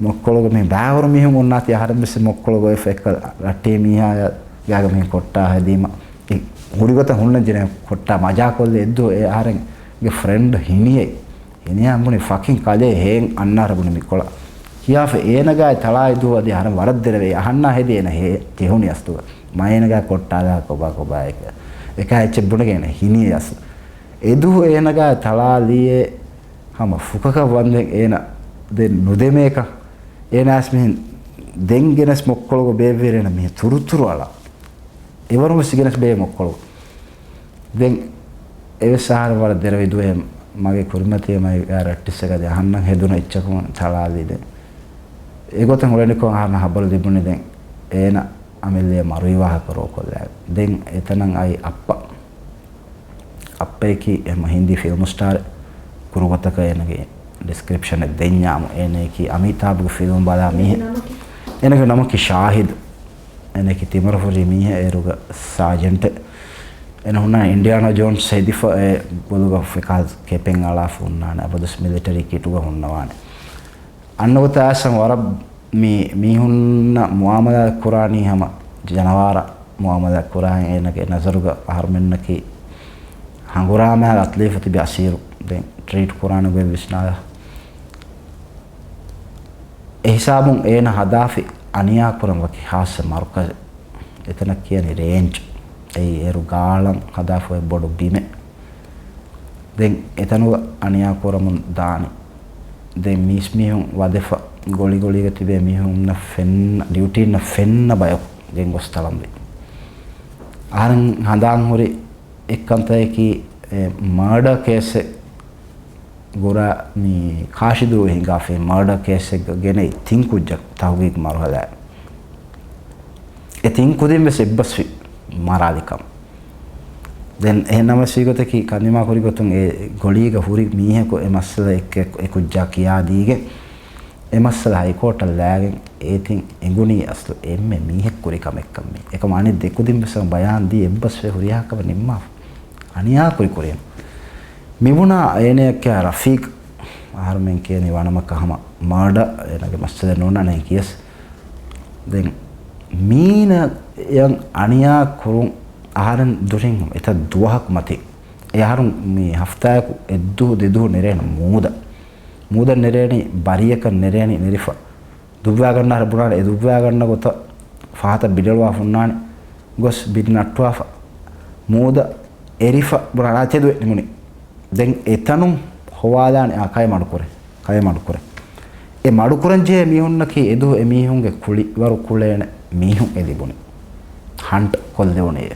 މޮއްކޮޅުގަ މި ބައިވަރު މީހުން އޮންނާތީ އަހަރެން ވެސް މޮއްކޮޅުގަ އޮތްފަ އެއްކަލަ ރައްޓެހި މީހާޔާ ގާގަ މިހެން ކޮއްޓާ ހެދީމަ އެ ހުރިގޮތަށް ހުންނަން ޖެހޭ ކޮއްޓާ މަޖާކޮށްލި އެއްދުވަހު އެ އަހަރެންގެ ފްރެންޑް ހިނިއެއް. ހިނިއާ ބުނި ފަކިން ކަލޭ ހޭން އަންނާރަ ބުނި މިކޮޅަށް. ކިޔާފަ އޭނަގާ ތަޅާ އެދުވަދި އަހަރެން ވަރަށް ދެރަވެ އަހަންނާ ހެދި އޭނަ ހޭ ޖެހުނި އަސްލުގަ. މައޭނަގާ ކޮއްޓާލާ ކޮބާ ކޮބާ އެކަ. އެކާ އެއްޗެއް ބުނެގެން ހިނިއެ އަސްލު. އެދުވަހު އޭނަގާ ތަޅާލީއޭ ހަމަ ފުކަކަށް ވަންދެން އޭނަ ދެން ނުދެމޭކަން. އޭނާސް މިހެން ދެން ގެނެސް މޮއްކޮޅުގަ ބޭއްވިރޭނަ މިހެން ތުރުތުރު އަޅާ. އެވަރުން ވެސް ގެނެސް ބޭ މޮއްކޮޅު. ދެން އެވެސް އަހަރެން ވަރަށް ދެރަވެ ދުވެ މަގޭ ކުރިމަތީ މައިގާ ރައްޓެއްސެއް ގަދި އަހަންނަށް ހެދުނު އެއްޗަކުން ތަޅާލީ ދެން. އެގޮތަށް އުޅެނިކޮށް އަހަރެން ހަބަރު ލިބުނީ ދެން އޭނަ އަމިއްލައަށް މަރުވި ވާހަކަ ރޯކޮށްލާ. ދެން އެތަނަށް އައި އައްޕަ. އައްޕައަކީ ހަމަ ހިންދީ ފިލްމު ސްޓާރެއް. ކުރުގޮތަކަށް އޭނަގެ ޑިސްކްރިޕްޝަނެއް ދެންޏާމު އޭނައަކީ އަމީތާބުގެ ފިލްމު ބަލާ މީހެއް. އޭނަގެ ނަމަކީ ޝާހިދު. އޭނައަކީ ތިމަރަފުށި މީހެއް އޭރުގަ ސާޖެންޓެއް. އޭނަ ހުންނާނެ އިންޑިއާނާ ޖޯންސް ހެދިފަ އެ ބޮލުގަ ފެކާ ކެޕެއް އަޅާފަ ހުންނާނެ. އަބަދުސް މިލިޓަރީ ކިޓުގަ ހުންނަވާނެ. އަންނަ ގޮތަށް އައިސް ވަރަށް މި މީހުންނަށް މުއާމަލާތް ކުރާނީ ހަމަ ޖަނަވާރަށް މުއާމަލާތް ކުރާހެން އޭނަގެ ނަޒަރުގަ އަހަރުމެންނަކީ ހަނގުރާމައިގަ އަތުލީފަ ތިބި އަސީރު ދެން ޓްރީޓް ކުރާނެ ގޮތް ވިސްނާލާ. އެހިސާބުން އޭނަ ހަދާފި އަނިޔާ ކުރަން ވަކި ހާއްސަ މަރުކަޒެއް. އެތަނަށް ކިޔަނީ ރޭންޖް. އެއީ އޭރު ގާޅަން ހަދާފަ އޮތް ބޮޑު ބިމެއް. ދެން އެތަނުގަ އަނިޔާ ކުރަމުން ދާނީ. ދެން މީސްމީހުން ވަދެފަ ގޮޅިގޮޅީގަ ތިބޭ މީހުންނަށް ފެންނަ، ޑިއުޓީންނަށް ފެންނަ ބަޔަކު ގެންގޮސް ތަޅަންވީ. އަހަރެން ހަނދާން ހުރި އެއްކަންތައަކީ، އެ މާޑާ ކޭސެއް ގުރާ މި ކާށިދޫ ހިނގާފައި މާޑާ ކޭސެއްގަ ގެނައި ތިން ކުއްޖަކު ތަހުގީގު މަރުހަލާ. އެ ތިން ކުދިން ވެސް އެއްބަސްވި މަރާލިކަމަށް. ދެން އެހެން ނަމަވެސް ވީގޮތަކީ ކަންދިމާ ކުރި ގޮތުން އެ ގޮޅީގަ ހުރި މީހަކު އެ މައްސަލަ އެއް، އެ ކުއްޖާ ކިޔާދީގެން އެ މައްސަލަ ހައިކޯޓަށް ލާގެން އޭތިން އެނގުނީ އަސްލު އެންމެ މީހެއް ކުރި ކަމެއްކަން މީ. އެކަމަ އަނެއް ދެ ކުދިން ވެސް ބަޔާން ދީ އެއްބަސްވެ ހުރިހާ ކަމެއް ނިންމާފަ. އަނިޔާ ކުރި ކުރިން. މިބުނާ އޭނައަކާ ރަފީޤް އަހަރުމެން ކިޔަނީ ވަނަމަކަ ހަމަ މާޑަ އޭނަގެ މައްސަލަ ނޯންނާނެ ކިޔަސް. ދެން މީނަޔަށް އަނިޔާ ކުރުން އަހަރެން ދުށިން އެތައް ދުވަހަކު މަތި. އެ އަހަރުން މި ހަފްތާއަކު އެއްދުވަހު ދެދުވަހު ނެރޭނެ މޫދަ. މޫދަ ނެރޭނީ ބަރީއަކަށް ނެރޭނީ ނެރިފަ. ދުއްވާގަންނަ އަހަރެން ބުނާނެ އެ ދުއްވާގަންނަ ގޮތަށް ފަހަތަށް ބިޑަޅުވާ ހުންނާނެ. ގޮސް ބިޑް ނައްޓުވާފަ. މޫދަ އެރިފަ ބުނާނެ އާ ތެދުވެ ނިމުނީ. ދެން އެތަނުން ހޮވާލާނެ އާ ކައި މަޑުކުރޭ. ކައި މަޑުކުރޭ. އެ މަޑުކުރަން ޖެހޭ މީހުންނަކީ އެދުވަހު އެ މީހުންގެ ކުޅިވަރު ކުޅޭނެ މީހުން އެ ލިބުނީ. ހަންޓް ކޮށްލެވުނީ އެ.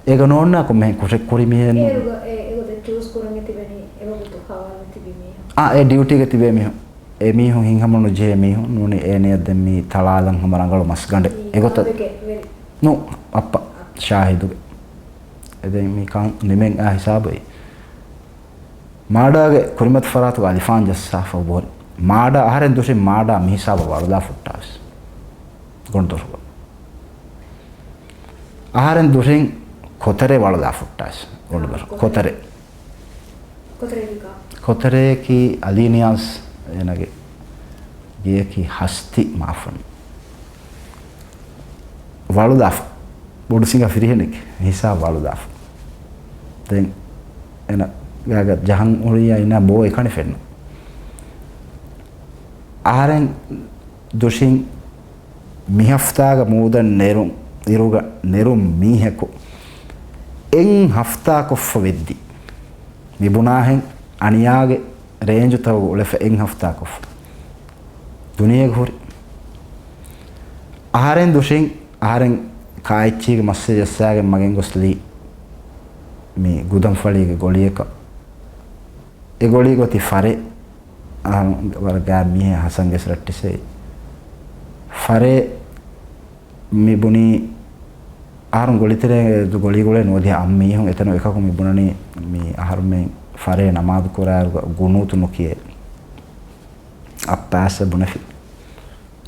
އޭގަ ނޯންނާ ކޮންމެހެން ކުށެއް ކުރި މީހެއް ނޫން. އޭރުގަ އެ، އެގޮތަށް ޗޫސް ކުރަން އެ ތިބެނީ އެވަގުތު ހަވާލު ތިބި މީހުން. އާ، އެ ޑިއުޓީގަ ތިބޭ މީހުން. އެ މީހުން ހިތްހަމަނުޖެހޭ މީހުން ނޫނީ އޭނަޔަށް ދެން މި ތަޅާލަން ހަމަ ރަނގަޅު މަސްގަނޑެއް. އެގޮތަށް ކާދެގެ ވެރި؟ ނޫ، އައްޕަ. ޝާހިދުގެ. އެ ދެން މި ކަން ނިމެން އާ ހިސާބު އެ. މާޑާގެ ކުރިމަތި ފަރާތުގަ އަލިފާން ޖައްސާފަ ބޯރި. މާޑާ އަހަރެން ދުށި މާޑާ މިހިސާބަށް ވަޅުލާ ފުއްޓާވެސް. ގޮނޑުދޮށުގަ. އަހަރެން ދުށިން ކޮތަރޭ ވަޅުލާފަ ހުއްޓާސް އޮޑުބަރު. ކޮތަރޭ. ކޮތަރޭ ކޮތަރޭ. ކޮތަރޭ ކީ އަލީ ނިޔާޒް އޭނަގެ ގެއަކީ ހަސްތި މާފަން. ވަޅުލާފަ. ބޮޑު ސިނގާ ފިރިހެނެއް ހިސާބް ވަޅުލާފަ. ދެން އޭނަ ގާގަ ޖަހަން ހުރިޔާ އިނާ ބޯ އެކަނި ފެންނަ. އަހަރެން ދުށިން މި ހަފްތާގަ މޫދަށް ނެރުން އިރުގަ ނެރުން މީހަކު އެއް ހަފްތާ ކޮށްފަ ވެއްދި. މި ބުނާހެން އަނިޔާގެ ރޭންޖުތަކުގަ އުޅެފަ އެއް ހަފްތާ ކޮށްފަ. ދުނިޔޭގަ ހުރި. އަހަރެން ދުށިން އަހަރެން ކާއެއްޗީގެ މައްސަލަ ޖައްސާގެން މަގެން ގޮސްލީ މި ގުދަންފަޅީގެ ގޮޅިއަކަށް. އެ ގޮޅީގަ އޮތީ ފަރެއް. އަހަރުން ވަރަށް ގާތް މީހެއް ހަސަން ގެސް ރައްޓެއްސެއް. ފަރެއް މި ބުނީ އަހަރުން ގޮޅިތެރޭ ގޮޅީގުޅޭ ނުވަދިހަ އަށް މީހުން އެތަނު އެކަކު މި ބުނަނީ މި އަހަރުމެން ފަރެއް ނަމާދު ކުރާއިރުގަ ގުނޫތު ނުކިޔޭ. އައްޕާސް ބުނެފި.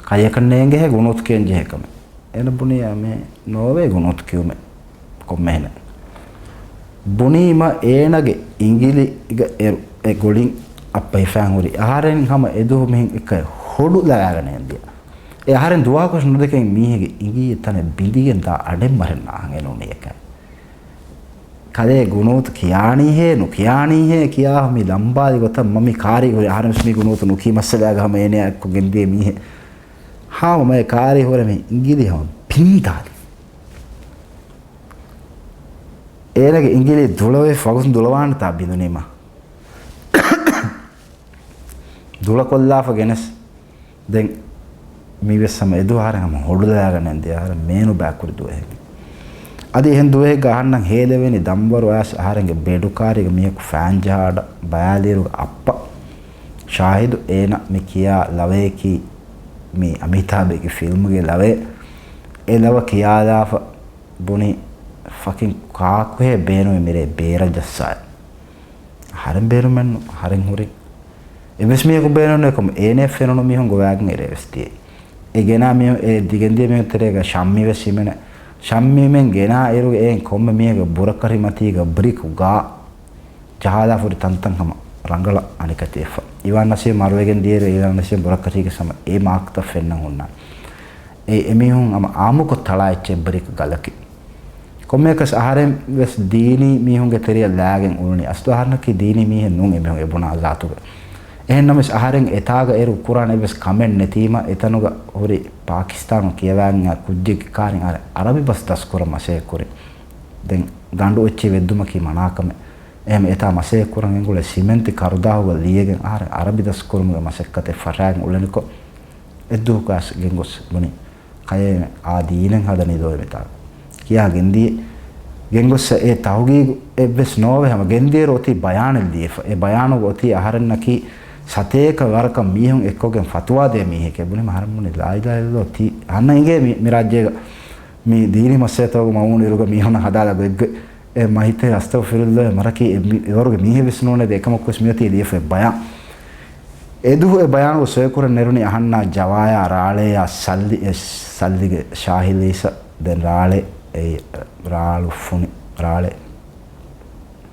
ކައިޔަކަށް ނޭނގެހޭ ގުނޫތު ކިޔަން ޖެހޭ ކަމެއް. އޭނަ ބުނީ އާ މެ ނޯވޭ ގުނޫތު ކިޔުމެއް ކޮންމެހެނެއް. ބުނީމަ އޭނަގެ އިނގިލިގަ އެރު އެ ގޮޅިން އައްޕަ ހިފާން ހުރި. އަހަރެން ހަމަ އެދުވަހު މިހެން އެކައި ހޮޑުލާގަނެ އެނދިޔަ. އެ އަހަރެން ދުވާކޮށް ނުދެކެން މީހެއްގެ އިނގިއްޔެ ތަނެއް ބިނދިގެން ދާ އަޑެއް މަރެއް ނާހަން އެނޫނީ އެކައި. ކަލޭ ގުނޫތު ކިޔާނީހޭ ނުކިޔާނީހޭ ކިޔާ މި ލަނބާލި ގޮތަށް މަ މި ކާރި ހުރި. އަހަރެން ވެސް މި ގުނޫތު ނުކީ މައްސަލައިގަ ހަމަ އޭނައާ އެއްކޮށް ގެންދިޔަ މީހެއް. ހާމަ މައެ ކާރި ހުރެ މި އިނގިލި ހަމަ ބިންދާލި. އޭނަގެ އިނގިލި ދުޅަވެ ފަގުސް ދުޅަވާނެތާ ބިނދުނީމަ. ދުޅަކޮށްލާފަ ގެނެސް. ދެން މިވެސް ހަމަ އެދު އަހަރެން ހަމަ ހޮޑުލާގަނެން ދިޔަ އަހަރެން މޭނު ބައިކުރި ދުވަހެއް. އަދި އެހެން ދުވަހެއްގަ އަހަންނަށް ހޭލެވެނީ ދަންވަރު އައިސް އަހަރެންގެ ބެޑު ކާރީގަ މީހަކު ފައިން ޖަހާ އަޑަށް ބަޔާލިއިރުގަ އައްޕަ ޝާހިދު އޭނަ މި ކިޔާ ލަވަޔަކީ މި އަމީތާބެއްގެ ފިލްމުގެ ލަވައެއް. އެ ލަވަ ކިޔާލާފަ ބުނި ފަކިން ކާކުހޭ ބޭނުމެއް މިރޭ ބޭރަށް ޖައްސާ. އަހަރެން ބޭނުމެއްނު އަހަރެން ހުރި. އެއްވެސް މީހަކު ބޭނުން ނެތް ކަމަށް އޭނައަށް ފެނުނު މީހުން ގޮވާގެން އެރޭ ވެސް ދިޔައީ. އެ ގެނާ މީހުން އެ ދިގެންދިޔަ މީހުން ތެރޭގަ ޝައްމި ވެސް ހިމެނެ. ޝައްމިމެން ގެނާ އިރުގަ އެއިން ކޮންމެ މީހެއްގެ ބުރަކަށި މަތީގަ ބްރިކް ގާ ޖަހާލާފަ ހުރި ތަންތަން ހަމަ ރަނގަޅަށް އަނިކަތިވެފަ. އިވާން ނަސީމް މަރުވެގެން ދިޔައިރު އިވާން ނަސީމް ބުރަކަށީގެ ހަމަ އެ މާކްތައް ފެންނަން ހުންނާނެ. އެ އެމީހުން ހަމަ އާއްމުކޮށް ތަޅާ އެއްޗެއް ބްރިކް ގަލަކީ. ކޮންމެއަކަސް އަހަރެން ވެސް ދީނީ މީހުންގެ ތެރެއަށް ލާގެން އުޅުނީ. އަސްލު އަހަރެންނަކީ ދީނީ މީހެއް ނޫން އެމީހުން އެ ބުނާ ޒާތުގަ. އެހެންނަމަވެސް އަހަރެން އެތާގަ އޭރު ކުރާނެ އެއްވެސް ކަމެއް ނެތީމަ އެތަނުގަ ހުރި ޕާކިސްތާނު ކިޔަވާގެން އާ ކުއްޖެއްގެ ކާރިން އަހަރެން އަރަބި ބަސް ދަސްކުރަން މަސައްކަތް ކުރި. ދެން ގަނޑު އެއްޗެއް ވެއްދުމަކީ މަނާކަމެއް. އެހެން އެތާ މަސައްކަތް ކުރަން ގެންގުޅޭ ސިމެންތި ކަރުދާހުގަ ލިޔެގެން އަހަރެން އަރަބި ދަސްކުރުމުގެ މަސައްކަތެއް ފަށާގެން އުޅެނިކޮށް، އެއްދުވަހަކު އައިސް ގެންގޮސް ބުނި، ކަލޭމެ އާ ދީނެއް ހަދަނީ ދޯ މިތާ. ކިޔާ ގެންދިޔަ، ގެންގޮސް އެ ތަހުގީގު އެއްވެސް ނޯވެ ހަމަ ގެންދިޔައިރު އޮތީ ބަޔާނެއް ލިޔެފަ. އެ ބަޔާނުގަ އޮތީ އަހަރެންނަކީ ސަތޭކަ ވަރަކަށް މީހުން އެއްކޮށްގެން ފަތުވާ ދޭ މީހެކޭ. ބުނި އަހަރެން ބުނި ލާ އިލާހަ އިއްލައްލާހު ތީ އަންނަ އިނގޭ މި، މި ރާއްޖޭގަ މި ދީނީ މައްސަލަތަކުގަ މައުމޫނު އިރުގަ މީހުންނަށް ހަދާލާ ގޮތްގޮތް. އެ މަހިތެ އަސްތަޣުފިރުއްލާހް މަރަކީ އެ މި، އެވަރުގެ މީހެއް ވެސް ނޫނޭ ދޭ އެކަމަކުވެސް މިއޮތީ ލިޔެފަ އެއް ބަޔާން. އެދުވަހު އެ ބަޔާނުގަ ސޮއިކުރަން ނެރުނީ އަހަންނާ ޖަވާޔާ ރާޅެޔާ ސައްލި، އެ ސައްލިގެ ޝާހިލީސަ ދެން ރާޅެ، އެ ރާޅު ފުނި ރާޅެ.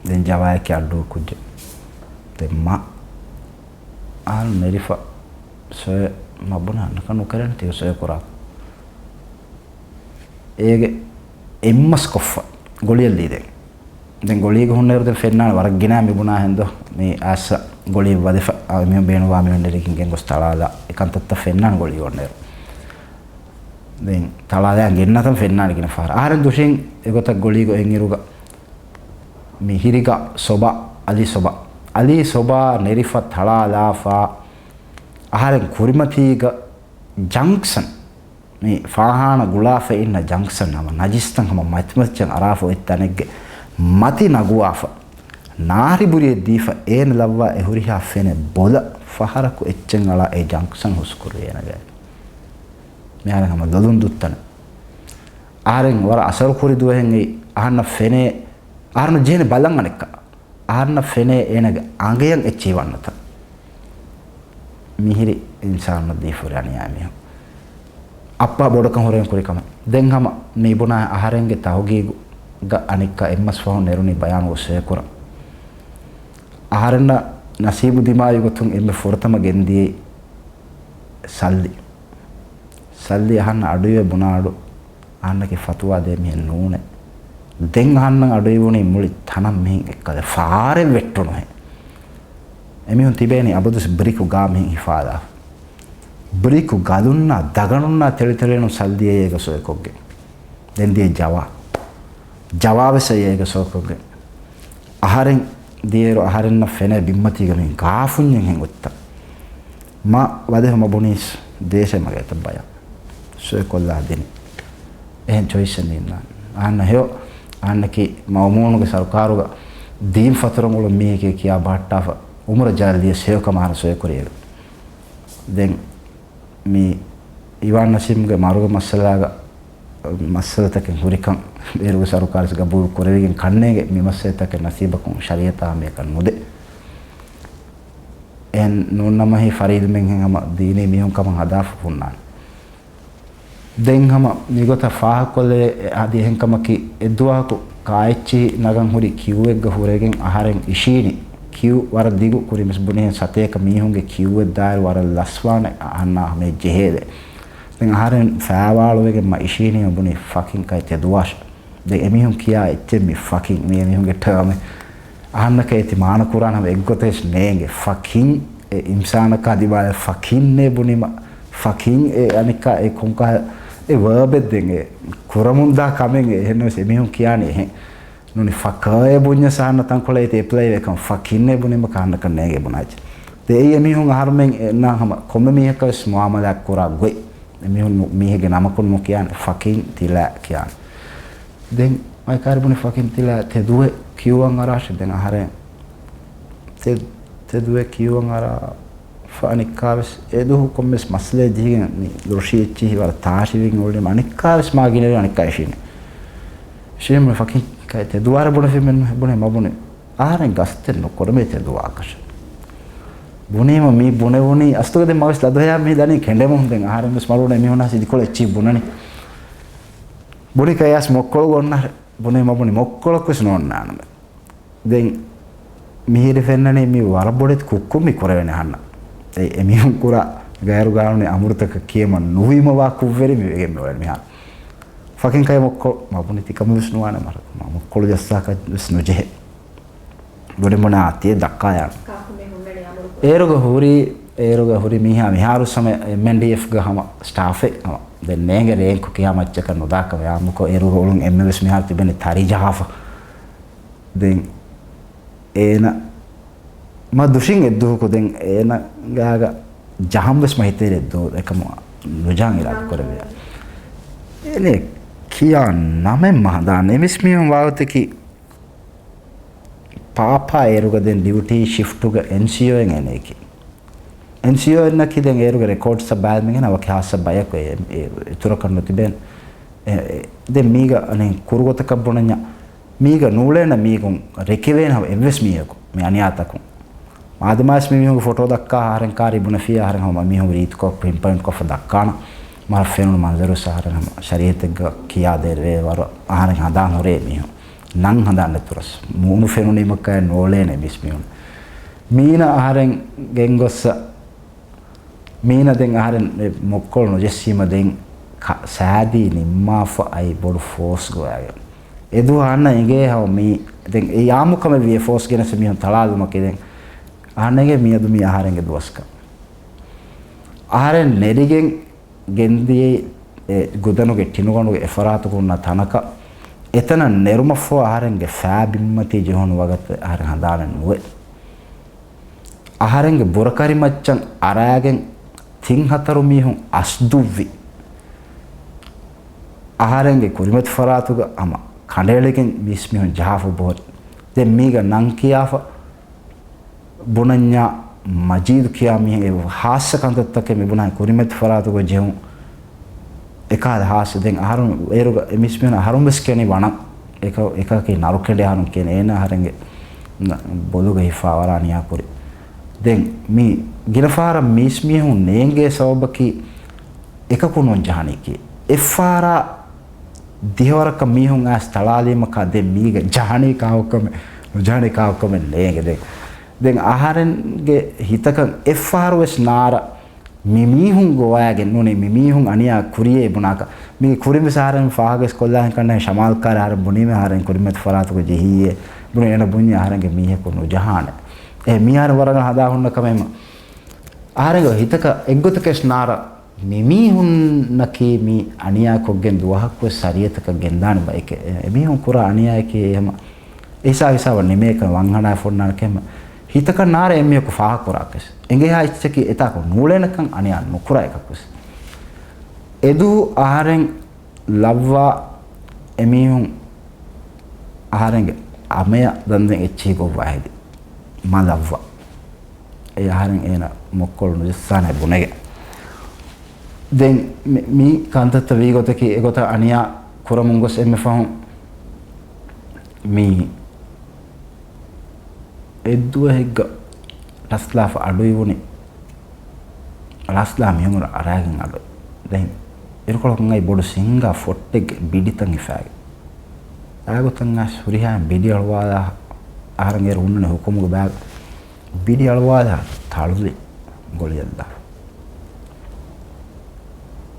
ދެން ޖަވާޔަކީ އައްޑޫ ކުއްޖެއް. ދެން މަ އަހަން ނެރިފަ ސޮއި މަ ބުނާ ނަކަ ނުކެރެން ތި ސޮއި ކުރާ. އޭގެ އެއްމަސް ކޮށްފަ ގޮޅިއަށް ލީދެން. ދެން ގޮޅީގަ ހުންނައިރު ދެން ފެންނާނެ ވަރަށް ގިނަ މި ބުނާ ހެންދޯ މި އައިސް ގޮޅި ވަދެފަ އާ މި ބޭނުވާ މި ނެރިގެން ގެންގޮސް ތަޅާލާ އެ ކަންތައްތައް ފެންނާނެ ގޮޅީ އޮންނައިރު. ދެން ތަޅާލާ ގެންނަތަން ފެންނާނެ ގިނަ ފަހަރަށް. އަހަރެން ދުށިން އެގޮތަށް ގޮޅީގަ އޮތްއިރުގަ މި ހިރިގަ ސޮބާ، އަލީ ސޮބާ. އަލީ ސޮބާ ނެރިފަ ތަޅާލާފަ އަހަރެން ކުރިމަތީގަ ޖަންކްޝަން މި ފާހާނަ ގުޅާފަ އިންނަ ޖަންކްޝަން ހަމަ ނަޖިސްތައް ހަމަ މަތިމައްޗަށް އަރާފަ އޮތް ތަނެއްގެ މަތި ނަގުވާފަ، ނާރި ބުރިއެއް ދީފަ އޭނަ ލައްވާ އެ ހުރިހާ ފެނެއް ބޮލަށް ފަހަރަކު އެއްޗެއް އަޅާ އެ ޖަންކްޝަން ހުސްކުރި އޭނަގެ. މިހާރު ހަމަ ލޮލުން ދުއްތަނެއް. އަހަރެން ވަރަށް އަސަރު ކުރި ދުވަހެއް އެއީ އަހަންނަށް ފެނޭ، އަހަރެން ޖެހެނީ ބަލަން އަނެއްކާ. އަހަންނަށް ފެނޭ އޭނަގެ އަނގަޔަށް އެއްޗެހި ވަންނަތަން. މިހިރި އިންސާނުންނަށް ދީފަ ހުރި އަނިޔާ މީހުން. އައްޕާ ބޮޑަކަށް ހުރެން ކުރި ކަމެއް. ދެން ހަމަ މި ބުނާ އަހަރެންގެ ތަހުގީގުގަ އަނެއްކާ އެއްމަސް ފަހުން ނެރުނީ ބަޔާން ގޮސް ސޮއެކުރަން. އަހަރެންނަށް ނަސީބު ދިމާވި ގޮތުން އެންމެ ފުރަތަމަ ގެންދިޔައީ ސައްލި. ސައްލި އަހަންނަށް އަޑުއިވޭ ބުނާ އަޑު އަހަންނަކީ ފަތުވާ ދޭ މީހެއް ނޫނޭ. ދެން އަހަންނަށް އަޑުއިވުނީ މުޅި ތަނަށް މިހެން އެއްކަލަ ފާރެއް ވެއްޓުނުހެން. އެމީހުން ތިބޭނީ އަބަދުވެސް ބްރިކު ގާ މިހެން ހިފާލާފަ. ބްރިކު ގަލުންނާ ދަގަނުންނާ ތެޅިތެޅެނު ސައްލި އޭގަ ސޮއެކޮށްގެން. ދެން ދިޔަ ޖަވާ. ޖަވާވެސް އައި އޭގަ ސޮއެކޮށްގެން. އަހަރެން ދިޔައިރު އަހަރެންނަށް ފެނޭ ބިންމަތީގަ މި ގާފުންޏެއް ހެން އޮތްތަ. މަ ވަދެހު މަ ބުނީސް ދޭށޭ މަގޭތަ ބަޔަށް. ސޮއެކޮށްލާ ދިނީ. އެހެން ޗޮއިސްއެއް ނީންނާނެ. އަހަންނަށް ހެޔޮ، އަހަންނަކީ މައުމޫނުގެ ސަރުކާރުގަ ދީން ފަތުރަ އުޅުން މީހެކޭ ކިޔާ ބަހައްޓާފަ އުމުރަށް ޖަލަށް ދިޔަސް ހެޔޮ ކަމަށް އަހަންނަށް ސޮއެކުރިއެވެ. ދެން މި އިވާން ނަސީމްގެ މަރުގެ މައްސަލާގަ މައްސަލަތަކެއް ހުރިކަން ބޭރުގެ ސަރުކާރެސް ގަބޫލު ކުރެވިގެން ކަންނޭނގެ މި މައްސަލަތަކެއް ނަސީބަކުން ޝަރީއަތާ ހަމައެކަނި ނުދޭ. އެހެން ނޫންނަމަހީ ފަރީދުމެންހެން ހަމަ ދީނީ މީހުން ކަމަށް ހަދާފަ ހުންނާނެ. ދެން ހަމަ މިގޮތަށް ފާހަގަކޮށްލެވޭ އަދި އެހެން ކަމަކީ އެއްދުވަހަކު ކާއެއްޗިހި ނަގަން ހުރި ކިއުއެއްގަ ހުރެގެން އަހަރެން އިށީނީ. ކިއު ވަރަށް ދިގު ކުރިންވެސް ބުނިހެން ސަތޭކަ މީހުންގެ ކިއުއެއް ދާއިރު ވަރަށް ލަސްވާނެ އަހަންނާ ހަމަ ޖެހޭލެ. ދެން އަހަރެން ފައިވާޅުވެގެން މަ އިށީނީމަ ބުނި ފަކިން ކައި ތެދުވާށެ. ދެން އެމީހުން ކިޔާ އެއްޗެއް މި ފަކިން މި އެމީހުންގެ ޓާމެއް. އަހަންނަކަށް އޭތި މާނަ ކުރާނަމަ އެއްގޮތެއް ނޭނގެ. ފަކިން އެ އިންސާނަކާ ދިމާލަށް ފަކިންނޭ ބުނީމަ ފަކިން އެ އަނެއްކާ އެ ކޮންކަހަލަ އެ ވާބެއް ދެން އެ ކުރަމުންދާ ކަމެއް އެ އެހެންނަމަވެސް އެމީހުން ކިޔާނީ އެހެން. ނޫނީ ފަކާއޭ ބުންޏަސް އަހަންނަށް ތަންކޮޅެއް އޭތި އެޕްލައި ވެކަން ފަކިންނޭ ބުނީމަ ކަހަންނަކަށް ނޭނގޭ ބުނާއްޗެއް. ދެން އެއީ އެމީހުން އަހަރުމެން އެންނާ ހަމަ ކޮންމެ މީހަކަށްވެސް މުއާމަލާތް ކުރާ ގޮތް. އެމީހުން ނު-، މީހެއްގެ ނަމަކުން ނުކިޔާނެ ފަކިން ތިލާ ކިޔާނެ. ދެން އައިކާރި ބުނި ފަކިން ތިލާ ތެދުވެ ކިޔުވަން އަރާށެ ދެން އަހަރެން ތެ-، ތެދުވެ ކިޔުވަން އަރާ ފަ އަނެއްކާވެސް އެދުވަހު ކޮންމެސް މައްސަލައެއް ޖެހިގެން މި ލޮށި އެއްޗިހި ވަރަށް ތާށިވެގެން އުޅެމަ އަނެއްކާވެސް މާ ގިނަވެ އަނެއްކާ އިށީނެ. އިށީމު ފަކިން ކައި ތެދުވާރަ ބުނެފި މެން ބުނެ މަ ބުނެ. އަހަރެން ގަސްތެއް ނުކުރެމޭ ތެދުވާކަށެ. ބުނީމަ މީ ބުނެވުނީ އަސްތުގަ ދެން މަވެސް ލަދުހަޔާ މީ ދަނީ ކެނޑެމުން ދެން އަހަރެން ވެސް މަރުވުނެ މީހުނާ ސިދިކޮޅެއް އެއްޗި ބުނަނީ. ބުނި ކަޔާސް މޮއްކޮޅު އޮންނަ ބުނެ މަ ބުނި މޮއްކޮޅަކު ވެސް ނޯންނާނަމެ. ދެން މިހިރި ފެންނަނީ މި ވަރަށް ބޮޑެތި ކުއްކުން މި ކުރެވެނެ ހަންނަ. އެ، އެމީހުން ކުރާ ގައިރު ގާނޫނީ އަމުރުތަކަށް ކިޔެމަ ނުވީމަ ވާ ކުށްވެރި މި ވެގެން މި އޮވެން މިހާރު. ފަކިން ކައި މޮއްކޮ، މަ ބުނި ތިކަމެއް ވެސް ނުވާނެ މަރަ، މަ މޮއްކޮޅު ޖައްސާކަށް ވެސް ނުޖެހޭ. ބުނި ބުނާ އަތިއެއް ދައްކާ ޔާނު. އޭރުގަ ހުރި، އޭރުގަ ހުރި މީހާ މިހާރު ސަމެ އެމްއެންޑީއެފްގަ ހަމަ ސްޓާފެއް ހަމަ. ދެން ނޭނގެ ރޭންކު ކިހާ މައްޗަކަށް ނުދާކަމެއް އާއްމުކޮށް އޭރުގަ އުޅުން އެންމެ ވެސް މިހާރު ތިބެނީ ތަރި ޖަހާފަ. ދެން އޭނަ މަ ދުށިން އެއްދުވަހަކު ދެން އޭނަ ގާގަ ޖަހަން ވެސް މަ ހިތޭރެއް ދޯ އެކަމު ނުޖަހަން އިރާދަ ކުރެވޭ. އޭނެ ކިޔާ ނަމެއް މަ ހަނދާން އެމިސް މީހުން ވާގޮތަކީ ޕާޕާ އޭރުގަ ދެން ޑިއުޓީ ޝިފްޓުގަ އެންސީއޯއިން އޭނައަކީ. އެންސީއޯއިންނަކީ ދެން އޭރުގެ ރެކޯޑްސް ބައިމެގެން އަވަކި ހާއްސަ ބަޔަކު އެ، އެ، އިތުރަކަށް ނުތިބޭނެ. އެ، އެ، ދެން މީގަ އަނެއް ކުރުގޮތަކަށް ބުނަންޏާ މީގަ ނޫޅޭނެ މީގުން ރެކެވޭނެ ހަމަ އެއްވެސް މީހަކު މި އަނިޔާތަކުން. މާދަމާވެސް މި މީހުންގެ ފޮޓޯ ދައްކާ އަހަރެން ކާރީ ބުނެފިއްޔާ އަހަރެން ހަމަ މީހުން ރީތިކޮށް ޕިންޕޮއިންޓް ކޮށްފަ ދައްކާނަ. މަރަށް ފެނުނު މަންޒަރުވެސް އަހަރެން ހަމަ ޝަރީއަތެއްގަ ކިޔާދޭރެވޭ ވަރަށް އަހަރެން ހަނދާން ހުރޭ މީހުން. ނަން ހަނދާން ނެތުރަސް. މޫނު ފެނުނީމަކާ ނޯޅޭނެ މިސް މީހުން. މީނަ އަހަރެން ގެންގޮއްސަ މީނަ ދެން އަހަރެން އެ މޮއްކޮޅު ނުޖެއްސީމަ ދެން ކަ-، ސާދީ ނިންމާފަ އައި ބޮޑު ފޯސް ގޮވައިގެން. އެދުވަހު އަންނަ އެނގޭ ހަމަ މީ ދެން އެ އާއްމު ކަމެއް ވިޔަ ފޯސް ގެނެސް މީހުން ތަޅާލުމަކީ ދެން އަހަންނަށް އެނގޭ މިއަދު މީ އަހަރެންގެ ދުވަސްކަން. އަހަރެން ނެރިގެން ގެންދިޔައީ އެ ގުދަނުގެ ޓިނުގަނޑުގެ އެފަރާތުގަ ހުންނަ ތަނަކަށް. އެތަނަށް ނެރުމަށްފަހު އަހަރެންގެ ފައި ބިންމަތީ ޖެހުނު ވަގުތު އަހަރެން ހަނދާނެއް ނުވޭ. އަހަރެންގެ ބުރަކަރި މައްޗަށް އަރާގެން ތިން ހަތަރު މީހުން އަސްދުއްވި. އަހަރެންގެ ކުރިމަތި ފަރާތުގަ ހަމަ ކަނޑައެޅިގެން މީސްމީހުން ޖަހާފަ ބޮހެ. ދެން މީގަ ނަން ކިޔާފަ ބުނަންޏާ މަޖީދު ކިޔާ މީހެއް އެ ހާއްސަ ކަންތައްތަކެއް މި ބުނާ ކުރިމަތި ފަރާތުގަ ޖެހުން. އެކާލަ ހާއްސަ ދެން އަހަރުން އޭރުގަ އެ މީސްމީހުން އަހަރުން ވެސް ކެނި ވަނަ އެކަ-، އެކަކީ ނަރުކެނޑި އަހަރުން ކެނި އޭނަ އަހަރެންގެ ނަ-، ބޮލުގަ ހިފާ ވަރާ ނިޔާކުރި. ދެން މި ގިނަ ފަހަރަށް މީސްމީހުން ނޭނގޭ ސަބަބަކީ އެކަކު ނޫން ޖަހަނީކީ. އެއްފަހަރާ ދިހަވަރަކަށް މީހުން އައިސް ތަޅާލީމަކާ ދެން މީގަ ޖަހަނީ ކާކުކަމެއް ނުޖަހަނީ ކާކުކަމެއް ނޭނގެ. ދެން، ދެން އަހަރެންގެ ހިތަކަށް އެއްފަހަރު ވެސް ނާރަ މި މީހުން ގޮވައިގެން ނޫނީ މި މީހުން އަނިޔާ ކުރިޔޭ ބުނާކަށް. މީގެ ކުރިން ވެސް އަހަރެން ފާހަގަވެސް ކޮށްލާހެން ކަންނޭނގެ ޝަމާލް ކާރި އަހަރެން ބުނީމޭ އަހަރެން ކުރިމަތި ފަރާތުގަ ޖެހީއޭ. ބުނި އޭނަ ބުންޏި އަހަރެންގެ މީހަކު ނުޖަހާނެ. އެ މީ އަހަރެން ވަރަށް ހަނދާން ހުންނަ ކަމެއް. އަހަރެންގެ ހިތަކަށް އެއްގޮތަކަށް ނާރަ މި މީހުންނަކީ މި އަނިޔާ ކޮށްގެން ދުވަހަކުވެސް ޝަރީއަތަކަށް ގެންދާނެ ބައެކޭ. އެ މީހުން ކުރާ އަނިޔާއަކީ ހަމަ އެ ހިސާބު ހިސާބަށް ނިމޭކަން ވަންހަނާ ފޮންނާނެ ކެމަ ހިތަކަށް ނާރެ އެމީހަކު ފާހަގަކުރާކަށް. އެނގޭހާ އެއްޗަކީ އެތާކު ނޫޅޭނެކަން އަނިޔާ ނުކުރާ އެކަކުވެސް. އެދު އަހަރެން ލައްވާ އެމީހުން އަހަރެންގެ އަމަޔަށް ދަންދެން އެއްޗިހި ގޮއްވާ ހެދި. މަ ލައްވާ. އެ އަހަރެން އޭނަ މޮށްކޮޅު ނުޖައްސާނެ ބުނެގެން. ދެން މި، މި ކަންތައްތައް ވީ ގޮތަކީ އެގޮތަށް އަނިޔާ ކުރަމުން ގޮސް އެންމެ ފަހުން މި އެއްދުވަހެއްގަ ރަސްލާފަ އަޑު އިވުނީ. ރަސްލާ މިހުން އަރާގެން އަޑު. ދެން އިރުކޮޅަކުން އައި ބޮޑު ސިންގާ ފޮއްޓެއްގެ ބިޑިތައް ހިފާގެ. އާގޮތަށް އައިސް ހުރިހާ ބިޑި އަޅުވާލާ އަހަރެން އޭރު ހުންނަނީ ހުކުމުގެ ބާގް. ބިޑި އަޅުވާލާ ތަޅުލި ގޮޅިއަށްލާ.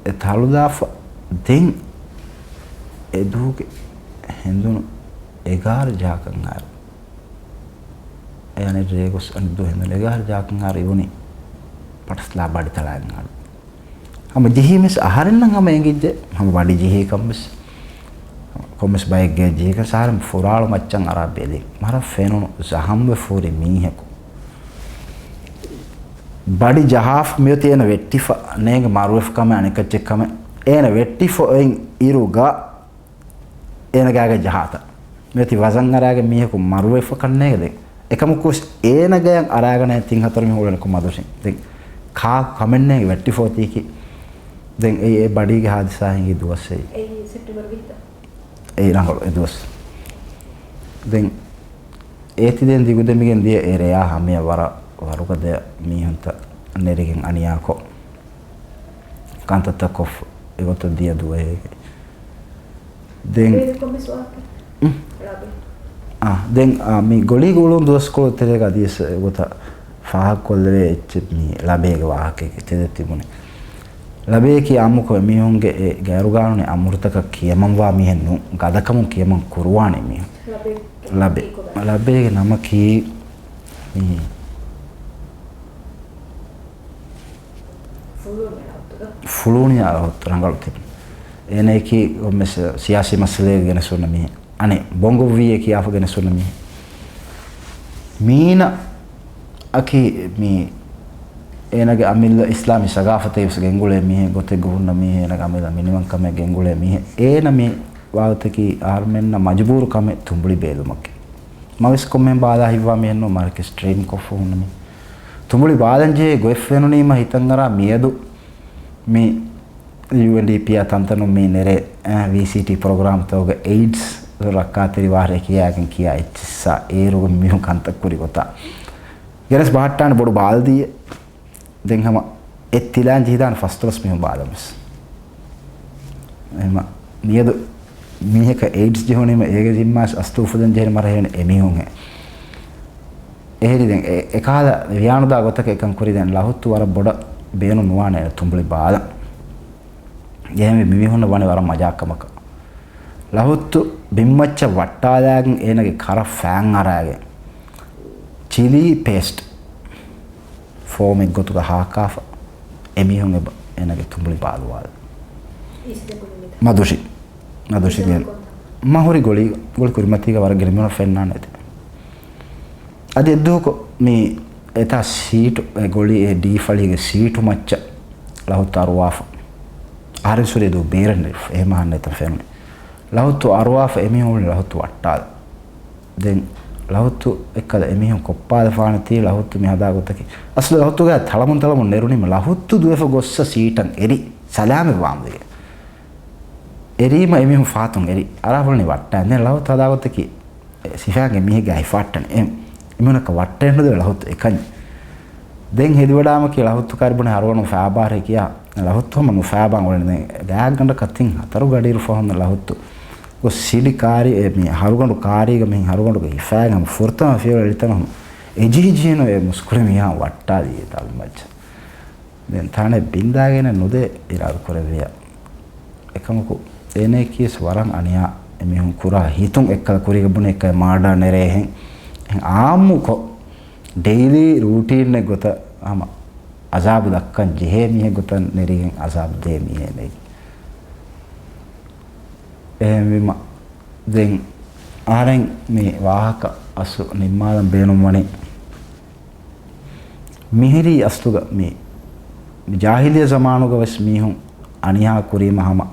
އެ ތަޅުލާފަ ދެން އެ ދުވަހުގެ ހެނދުނު އެގާރަ ޖަހާކަށް އައިރު. އެ އަނެއް ރޭ ގޮސް އަނެއް ދުވަހު ހެނދުނު އެގާރަ ޖަހާކަށް އައިރު އިވުނީ ޕަޓަސްލާ ބަޑި ތަޅާގެން އަޑު. ހަމަ ޖެހީމެސް އަހަރެންނަށް ހަމަ އެނގިއްޖެ ހަމަ ބަޑި ޖެހީ ކަންވެސް. ކޮންމެސް ބައެއްގެ ޖެހިގެން އަހަރެން ފުރާޅު މައްޗަށް އަރާ ބެލި. މަރަށް ފެނުނު ޒަހަމްވެފަ ހުރި މީހަކު. ބަޑި ޖަހާފަ މިއޮތީ އޭނަ ވެއްޓިފަ ނޭނގެ މަރުވެފަ ކަމެއް އަނެއްކައްޗެއް ކަމެއް. އޭނަ ވެއްޓިފަ އޮތް އިރުގަ އޭނަ ގާގަ ޖަހާތަ. މިއޮތީ ވަޒަން އަރާގެން މީހަކު މަރުވެފަ ކަންނޭގެ ދެން. އެކަމަކުވެސް އޭނަ ގަޔަށް އަރާގަނެ ތިން ހަތަރު މީހުން އުޅެނިކޮށް މަދުށިން. ދެން ކާކު ކަމެއްނޭނގެ ވެއްޓިފަ އޮތީކީ. ދެން އެ، އެ ބަޑީގެ ހާދިސާ ހިނގި ދުވަސް އެއީ. އެއީ ސެޕްޓެމްބަރު ވިހިތަ؟ އެއީ ރަނގަޅު އެ ދުވަސް. ދެން އޭތި ދެން ދިގުދެމިގެން ދިޔަ އެ ރެޔާ ހަމަޔަށް ވަރަށް ވަރުގަދަ މީހުންތައް ނެރިގެން އަނިޔާކޮށް، ކަންތައްތައް ކޮށްފަ އެގޮތަށް ދިޔަ ދުވަހެއް. ދެން، އު. އާ، ދެން، އާ، މި ގޮޅީގަ އުޅުނު ދުވަސްކޮޅު ތެރޭގަ އަދިވެސް އެގޮތަށް ފާހަގަކޮށްލެވޭ އެއްޗެއް މި ލަބޭގެ ވާހަކައެއް ތެދެއް ތިބުނީ. ލަބޭއަކީ އާއްމުކޮށް އެމީހުންގެ އެ ގައިރުގާނޫނީ އަމުރުތަކަށް ކިޔަމަންވާ މީހެއް ނޫން، ގަދަކަމުން ކިޔަމަން ކުރުވާނެ މީހުން. ލަބޭ، ލަބޭގެ ނަމަކީ މި ފުލުވަނި އަޅު ރަނގަޅު ތިބި. އޭނައަކީ ކޮންމެސް ސިޔާސީ މައްސަލައެއް ގެނެސް ހުންނަ މީހެއް. އަނެއް ބޮނގޮށްވީއޭ ކިޔާފަ ގެނެސް ހުންނަ މީހެއް. މީނަ އަކީ މީ އޭނަގެ އަމިއްލަ އިސްލާމީ ސަގާފަތެއް ވެސް ގެންގުޅޭ މީހެއް، ގޮތެއްގަ ހުންނަ މީހެއް، އޭނަގެ އަމިއްލަ މިނިވަންކަމެއް ގެންގުޅޭ މީހެއް. އޭނަ މި ވާގޮތަކީ އަހަރުމެންނަށް މަޖުބޫރު ކަމެއް ތުނބުޅި ބޭލުމަކީ. މަވެސް ކޮންމެހެން ބާލާ ހިތްވާ މީހެއްނޫން މަރަކަސް ޓްރެއިން ކޮށްފަ ހުންނަ މީ. ތުނބުޅި ބާލަން ޖެހޭ ގޮތް ފެނުނީމަ ހިތަށް އަރާ މިއަދު މި ޔޫއެންޑީޕީއާ ތަންތަނުން މި ނެރޭ، އަ، ވީސީޓީ ޕްރޮގްރާމްތަކުގަ އެއިޑްސް ރައްކާތެރި ވާހަރެ ކިޔާގެން ކިޔާ އެއްޗިއްސާ އޭރުގެ މީހުން ކަންތައް ކުރި ގޮތާ. ގެނެސް ބަހައްޓާނެ ބޮޑު ބާލްދީއެއް. ދެން ހަމަ އެ ތިލާން ޖެހިދާނެ ފަސްދޮޅަސް މީހުން ބާލަން ވެސް. އެހެމަ މިއަދު މީހަކަށް އެއިޑްސް ޖެހުނީމަ އޭގެ ޒިންމާ އަސްތު އުފުލަން ޖެހެނީ މަރަށް ހެން އެމީހުންހެން. އެހެރި ދެން އެ، އެކަހަލަ ވިޔާނުދާ ގޮތަކަށް އެކަން ކުރި ދެން ލަހުއްތު ވަރަށް ބޮޑަށް ބޭނުން ނުވާނެ ތުނބުޅި ބާލަން. އެހެންވެ މިމީހުންނަށް ވަނީ ވަރަށް މަޖާކަމަކަށް. ލަހުއްތު ބިންމައްޗަށް ވައްޓާލާގެން އޭނަގެ ކަރަށް ފައިން އަރާގެން ޗިލީ ޕޭސްޓް ފޯމެއްގޮތުގަ ހާކާފަ އެމީހުން އެބަ އޭނަގެ ތުނބުޅި ބާލުވާލަ. މަދުށި. މަދުށިގެން މަ ހުރި ގޮޅި، ގޮޅި ކުރިމަތީގަ ވަރަށް ގިނަ މީހުން ފެންނާނެ އެތި. އަދި އެއްދުވަހަކު މި އެތާ ސީޓު، އެ ގޮޅި އެ ޑީ ފަޅީގެ ސީޓު މައްޗަށް ލަހުއްތު އަރުވާފަ. އަހަރެންސުރެ ދޫ ބޭރަށް ނެރިފަ. އެހެމަ އަހަންނަށް ތަން ފެނުނީ. ލަހުއްތު އަރުވާފަ އެމީހުން ލަހުއްތު ވައްޓާލަ. ދެން ލަހުއްތު އެއްކަލަ އެމީހުން ކޮއްޕާލަފާނެތީ ލަހުއްތު މި ހަދާ ގޮތަކީ. އަސްލު ލަހުއްތުގަ ތަޅަމުން ތަޅަމުން ނެރުނީމަ ލަހުއްތު ދުވެފަ ގޮއްސަ ސީޓަށް އެރި ސަލާމެއް ވާންވެގެން. އެރީމަ އެމީހުން ފާތުން އެރި އަރާފަޅުނީ ވައްޓާ. ދެން ލަހުއްތު ހަދާ ގޮތަކީ ސިފައިންގެ މީހެއްގެ ހިފާއްޓަން އެ އެމީހުންނަކަށް ވައްޓައެއް ނުދެވޭ ލަހުއްތު އެކަންޏެއް. ދެން ހެދިވަޑާމަކީ ޅަހުއްތު ކާރި ބުނެ ހަރުގަނޑު ފާބާރެކިޔާ ޅަހުއްތު ހަމަ ނުފާބާން އުޅެނީ. ދެ ގާތްގަނޑަކަށް ތިން ހަތަރު ގަޑިއިރު ފަހުން ޅަހުއްތު ގޮސް ސިޑި ކާރި އެ މި ހަރުގަނޑު ކާރީގަ މިހިން ހަރުގަނޑުގެ ހިފާގެން ހަމަ ފުރަތަމަ ފިޔަވަޅު އެޅިތަނަށް ހަމަ އެޖިހިޖިހިނު އެ މުސްކުޅި މީހާ ވައްޓާލީ ތަޅުމައްޗަށް. ދެން ތާނެ ބިންދާގެނެއް ނުދޭ އިރާދަ ކުރެއްވިޔާ. އެކަމަކު އޭނައަކީވެސް ވަރަށް އަނިޔާ އެމީހުން ކުރާ ހިތުން އެއްކަލަ ކުރީގަ ބުނި އެއްކަލަ މާޑާ ނެރޭހެން. އެހެން އާއްމުކޮށް ޑެއިލީ ރޫޓީނެއް ގޮތަށް ހަމަ އަޒާބު ދައްކަން ޖެހޭ މީހެއް ގޮތަށް ނެރިގެން އަޒާބު ދޭ މީހެއް ނެތް. އެހެންވީމަ ދެން އަހަރެން މި ވާހަކަ އަސްލު ނިންމާލަން ބޭނުންވަނީ މިހިރީ އަސްލުގަ މި، މި ޖާހިލިއްޔަ ޒަމާނުގަ ވެސް މީހުން އަނިޔާ ކުރީމަ ހަމަ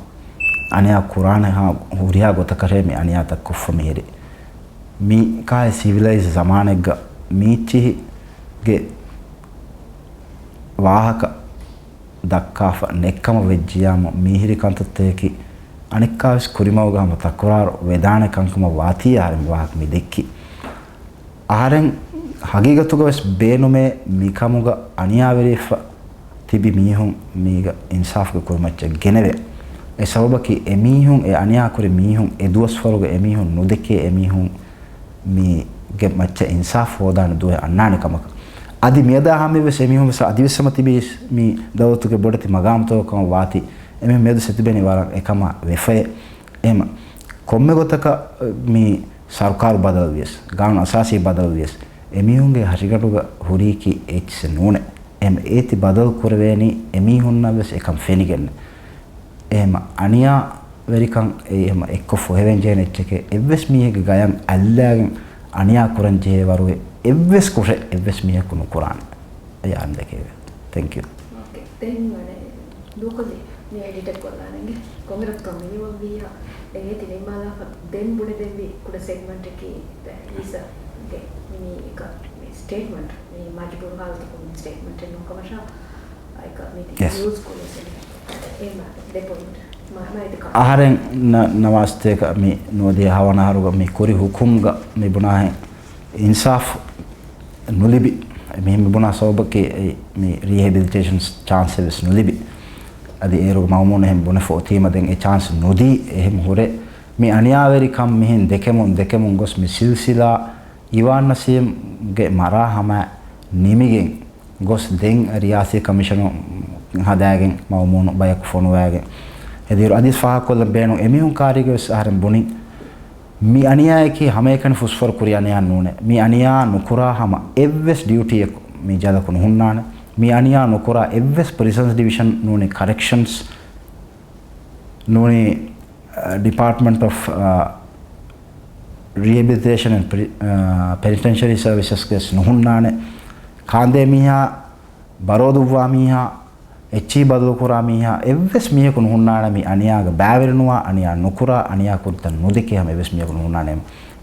އަނިޔާ ކުރާނެ ހާ ހުރިހާ ގޮތަކަށޭ މި އަނިޔާތައް ކޮށްފަ މިހިރީ. މި ކާއެ ސިވިލައިޒް ޒަމާނެއްގަ މީއްޗިހިގެ ވާހަކަ ދައްކާފަ ނެތްކަމަށް ވެއްޖިޔާމު، މީހިރި ކަންތައްތަކަކީ އަނެއްކާވެސް ކުރިމަގުގަ ހަމަ ތަކުރާރު ވެދާނެ ކަންކަމަށް ވާތީ އަހަރެން މި ވާހަކަ މި ދެއްކީ. އަހަރެން ހަގީގަތުގަވެސް ބޭނުމޭ މިކަމުގަ އަނިޔާވެރިވެފަ ތިބި މީހުން މީގަ އިންސާފުގެ ކުރިމައްޗަށް ގެނެވޭ. އެ ސަބަބަކީ އެމީހުން އެ އަނިޔާ ކުރި މީހުން އެ ދުވަސްވަރުގަ އެމީހުން ނުދެކޭ އެމީހުން މީގެ މައްޗަށް އިންސާފު ހޯދާނެ ދުވަހެއް އަންނާނެ ކަމަކަށް. އަދި މިއަދާ ހަމަވެސް އެމީހުން ވެސް އަދިވެސް ހަމަ ތިބީ މި ދައުލަތުގެ ބޮޑެތި މަގާމުތަކަށް ކަމަށް ވާތީ. އެމީހުން މިއަދު ސެތިބެނި ވަރަށް އެކަމާ ވެފައޭ. އެހެމަ ކޮންމެ ގޮތަކަށް މި ސަރުކާރު ބަދަލުވިޔަސް، ގާނޫނު އަސާސީ ބަދަލުވިޔަސް، އެމީހުންގެ ހަށިގަނޑުގަ ހުރީކީ އެއްޗެއް ނޫނޭ. އެހެމަ އޭތި ބަދަލު ކުރެވޭނީ އެމީހުންނަށް ވެސް އެކަން ފެނިގެން. އެހެމަ އަނިޔާވެރިކަން އެ އެހެމަ އެއްކޮށް ފޮހެވެން ޖެހޭނެ އެއްޗެކޭ. އެއްވެސް މީހެއްގެ ގަޔަށް އަތްލާގެން އަނިޔާ ކުރަން ޖެހޭ ވަރުގެ އެއްވެސް ކުށެއް އެއްވެސް މީހަކު ނުކުރާނެ. އެ އަންދެކޭ. ތެންކް ޔޫ. އޯކޭ. ދެން އަނެއް ދޫކޮށްލި މި އެޑިޓެއް ކޮށްލާނެގެ ކޮންމެ ރައްކަ މިނިވަން ވިއްޔާ ދެން އޭތި ނިންމާލާފަ ދެން ބުނެދެންވީ ކުޑަ ސެގްމަންޓަކީ އީސަގެ މި އެކަ މި ސްޓޭޓްމަންޓް މި މަޖުބޫރު ހާލަތަކުން ސްޓޭޓްމަންޓެއް ނޫންކަމަށާ އެކަ މި ޔެސް. ޔޫސް ކުރި ސެގްމަންޓް އެ މާ ދެ ޕޮއިންޓް މާ މާ އެތި ކާ. އަހަރެން ނަ-، ނަވާސްތޭކަ މި ނުވަދިހަ ހަވަނަ އަހަރުގަ މި ކުރި ހުކުމްގަ މި ބުނާހެން އިންސާފް ނުލިބި. މިހެން މި ބުނާ ސަބަބަކީ އެ މި ރީހެބިލިޓޭޝަން ޗާންސެއް ވެސް ނުލިބި. އަދި އޭރު މައުމޫން އެހެން ބުނެފަ އޮތީމަ ދެން އެ ޗާންސް ނުދީ. އެހެން ހުރެ މި އަނިޔާވެރިކަން މިހެން ދެކެމުން ދެކެމުން ގޮސް މި ސިލްސިލާ އީވާން ނަސީމްގެ މަރާ ހަމަ ނިމިގެން ގޮސް ދެން ރިޔާސީ ކަމިޝަނު ހަދާގެން މައުމޫނު ބަޔަކު ފޮނުވާގެން އެދިއިރު އަދިސް ފާހަގަކޮށްލަން ބޭނުން އެމީހުން ކާރީގެ ވެސް އަހަރެން ބުނި. މި އަނިޔާއަކީ ހަމައެކަނި ފުސްފަރު ކުރި އަނިޔާ ނޫނޭ. މި އަނިޔާ ނުކުރާ ހަމަ އެއްވެސް ޑިއުޓީއެއް މި ޖަލަކު ނުހުންނާނެ. މި އަނިޔާ ނުކުރާ އެއްވެސް ޕްރިޒަންސް ޑިވިޝަން ނޫނީ ކަރެކްޝަންސް ނޫނީ، އަ، ޑިޕާޓްމަންޓް އޮފް، އަ، ރީހެބިލިޓޭޝަން އެންޑް ޕްރި-، އަ، ޕެނިޓެންޝަރީ ސަރވިސަސްގެ ވެސް ނުހުންނާނެ. ކާންދޭ މީހާ، ބަރޯދުއްވާ މީހާ، އެއްޗިހި ބަދަލުކުރާ މީހާ އެއްވެސް މީހަކު ނުހުންނާނެ މި އަނިޔާގަ ބައިވެރިނުވާ، އަނިޔާ ނުކުރާ، އަނިޔާ ކުރިތައް ނުދެކޭ ހަމަ އެއްވެސް މީހަކު ނުހުންނާނެ.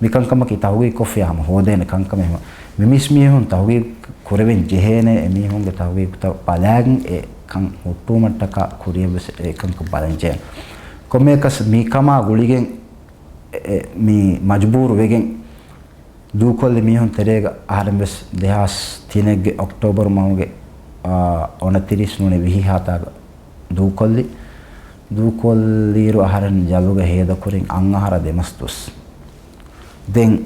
މިކަންކަމަކީ ތަހުގީގުކޮށްފިޔާ ހަމަ ހޯދޭނެ ކަންކަމެއް. މި މިސް މީހުން ތަހުގީގު ކުރެވެން ޖެހޭނެ، އެމީހުންގެ ތަހުގީގުތައް ބަލާގެން އެ ކަން ހުއްޓުވުމަށްޓަކާ ކުރިޔަށްވެސް އެ ކަންކަން ބަލަން ޖެހޭނެ. ކޮންމެއަކަސް މި ކަމާ ގުޅިގެން އެ، އެ، މި މަޖުބޫރު ވެގެން ދޫކޮށްލި މީހުން ތެރޭގަ އަހަރެން ވެސް ދެހާސް ތިނެއްގެ އޮކްޓޯބަރު މަހުގެ، އާ، އޮނަތިރީސް ނޫނީ ވިހި ހާތާގަ ދޫކޮށްލި. ދޫކޮށްލިއިރު އަހަރެން ޖަލުގަ ހޭދަކުރިން އަށް އަހަރާ ދެ މަސް ދުވަސް. ދެން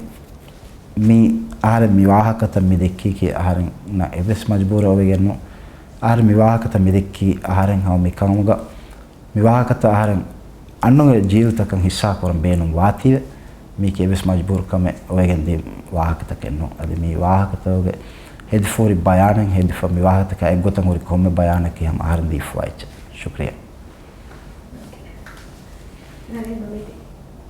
މި އަހަރެން މި ވާހަކަތައް މި ދެއްކީކީ އަހަރެންނަށް އެއްވެސް މަޖުބޫރެއް އޮވެގެން ނޫން. އަހަރެން މި ވާހަކަތައް މި ދެއްކީ އަހަރެން ހަމަ މި ކަމުގަ މި ވާހަކަތައް އަހަރެން އަންނަން އޮތް ޖީލުތަކަށް ހިއްސާ ކުރަން ބޭނުން ވާތީވެ. މީކީ އެއްވެސް މަޖުބޫރުކަމެއް އޮވެގެން ދިން ވާހަކަތަކެއް ނޫން. އަދި މި ވާހަކަތަކުގެ ހެދިފަ ހުރި ބަޔާނެއް ހެދިފަ މި ވާހަކަތަކާ އެއްގޮތަށް ހުރި ކޮންމެ ބަޔާނަކީ ހަމަ އަހަރެން ދީފަވާ އެއްޗެއް. ޝުކްރިޔާ. ނަރެން މަމީތި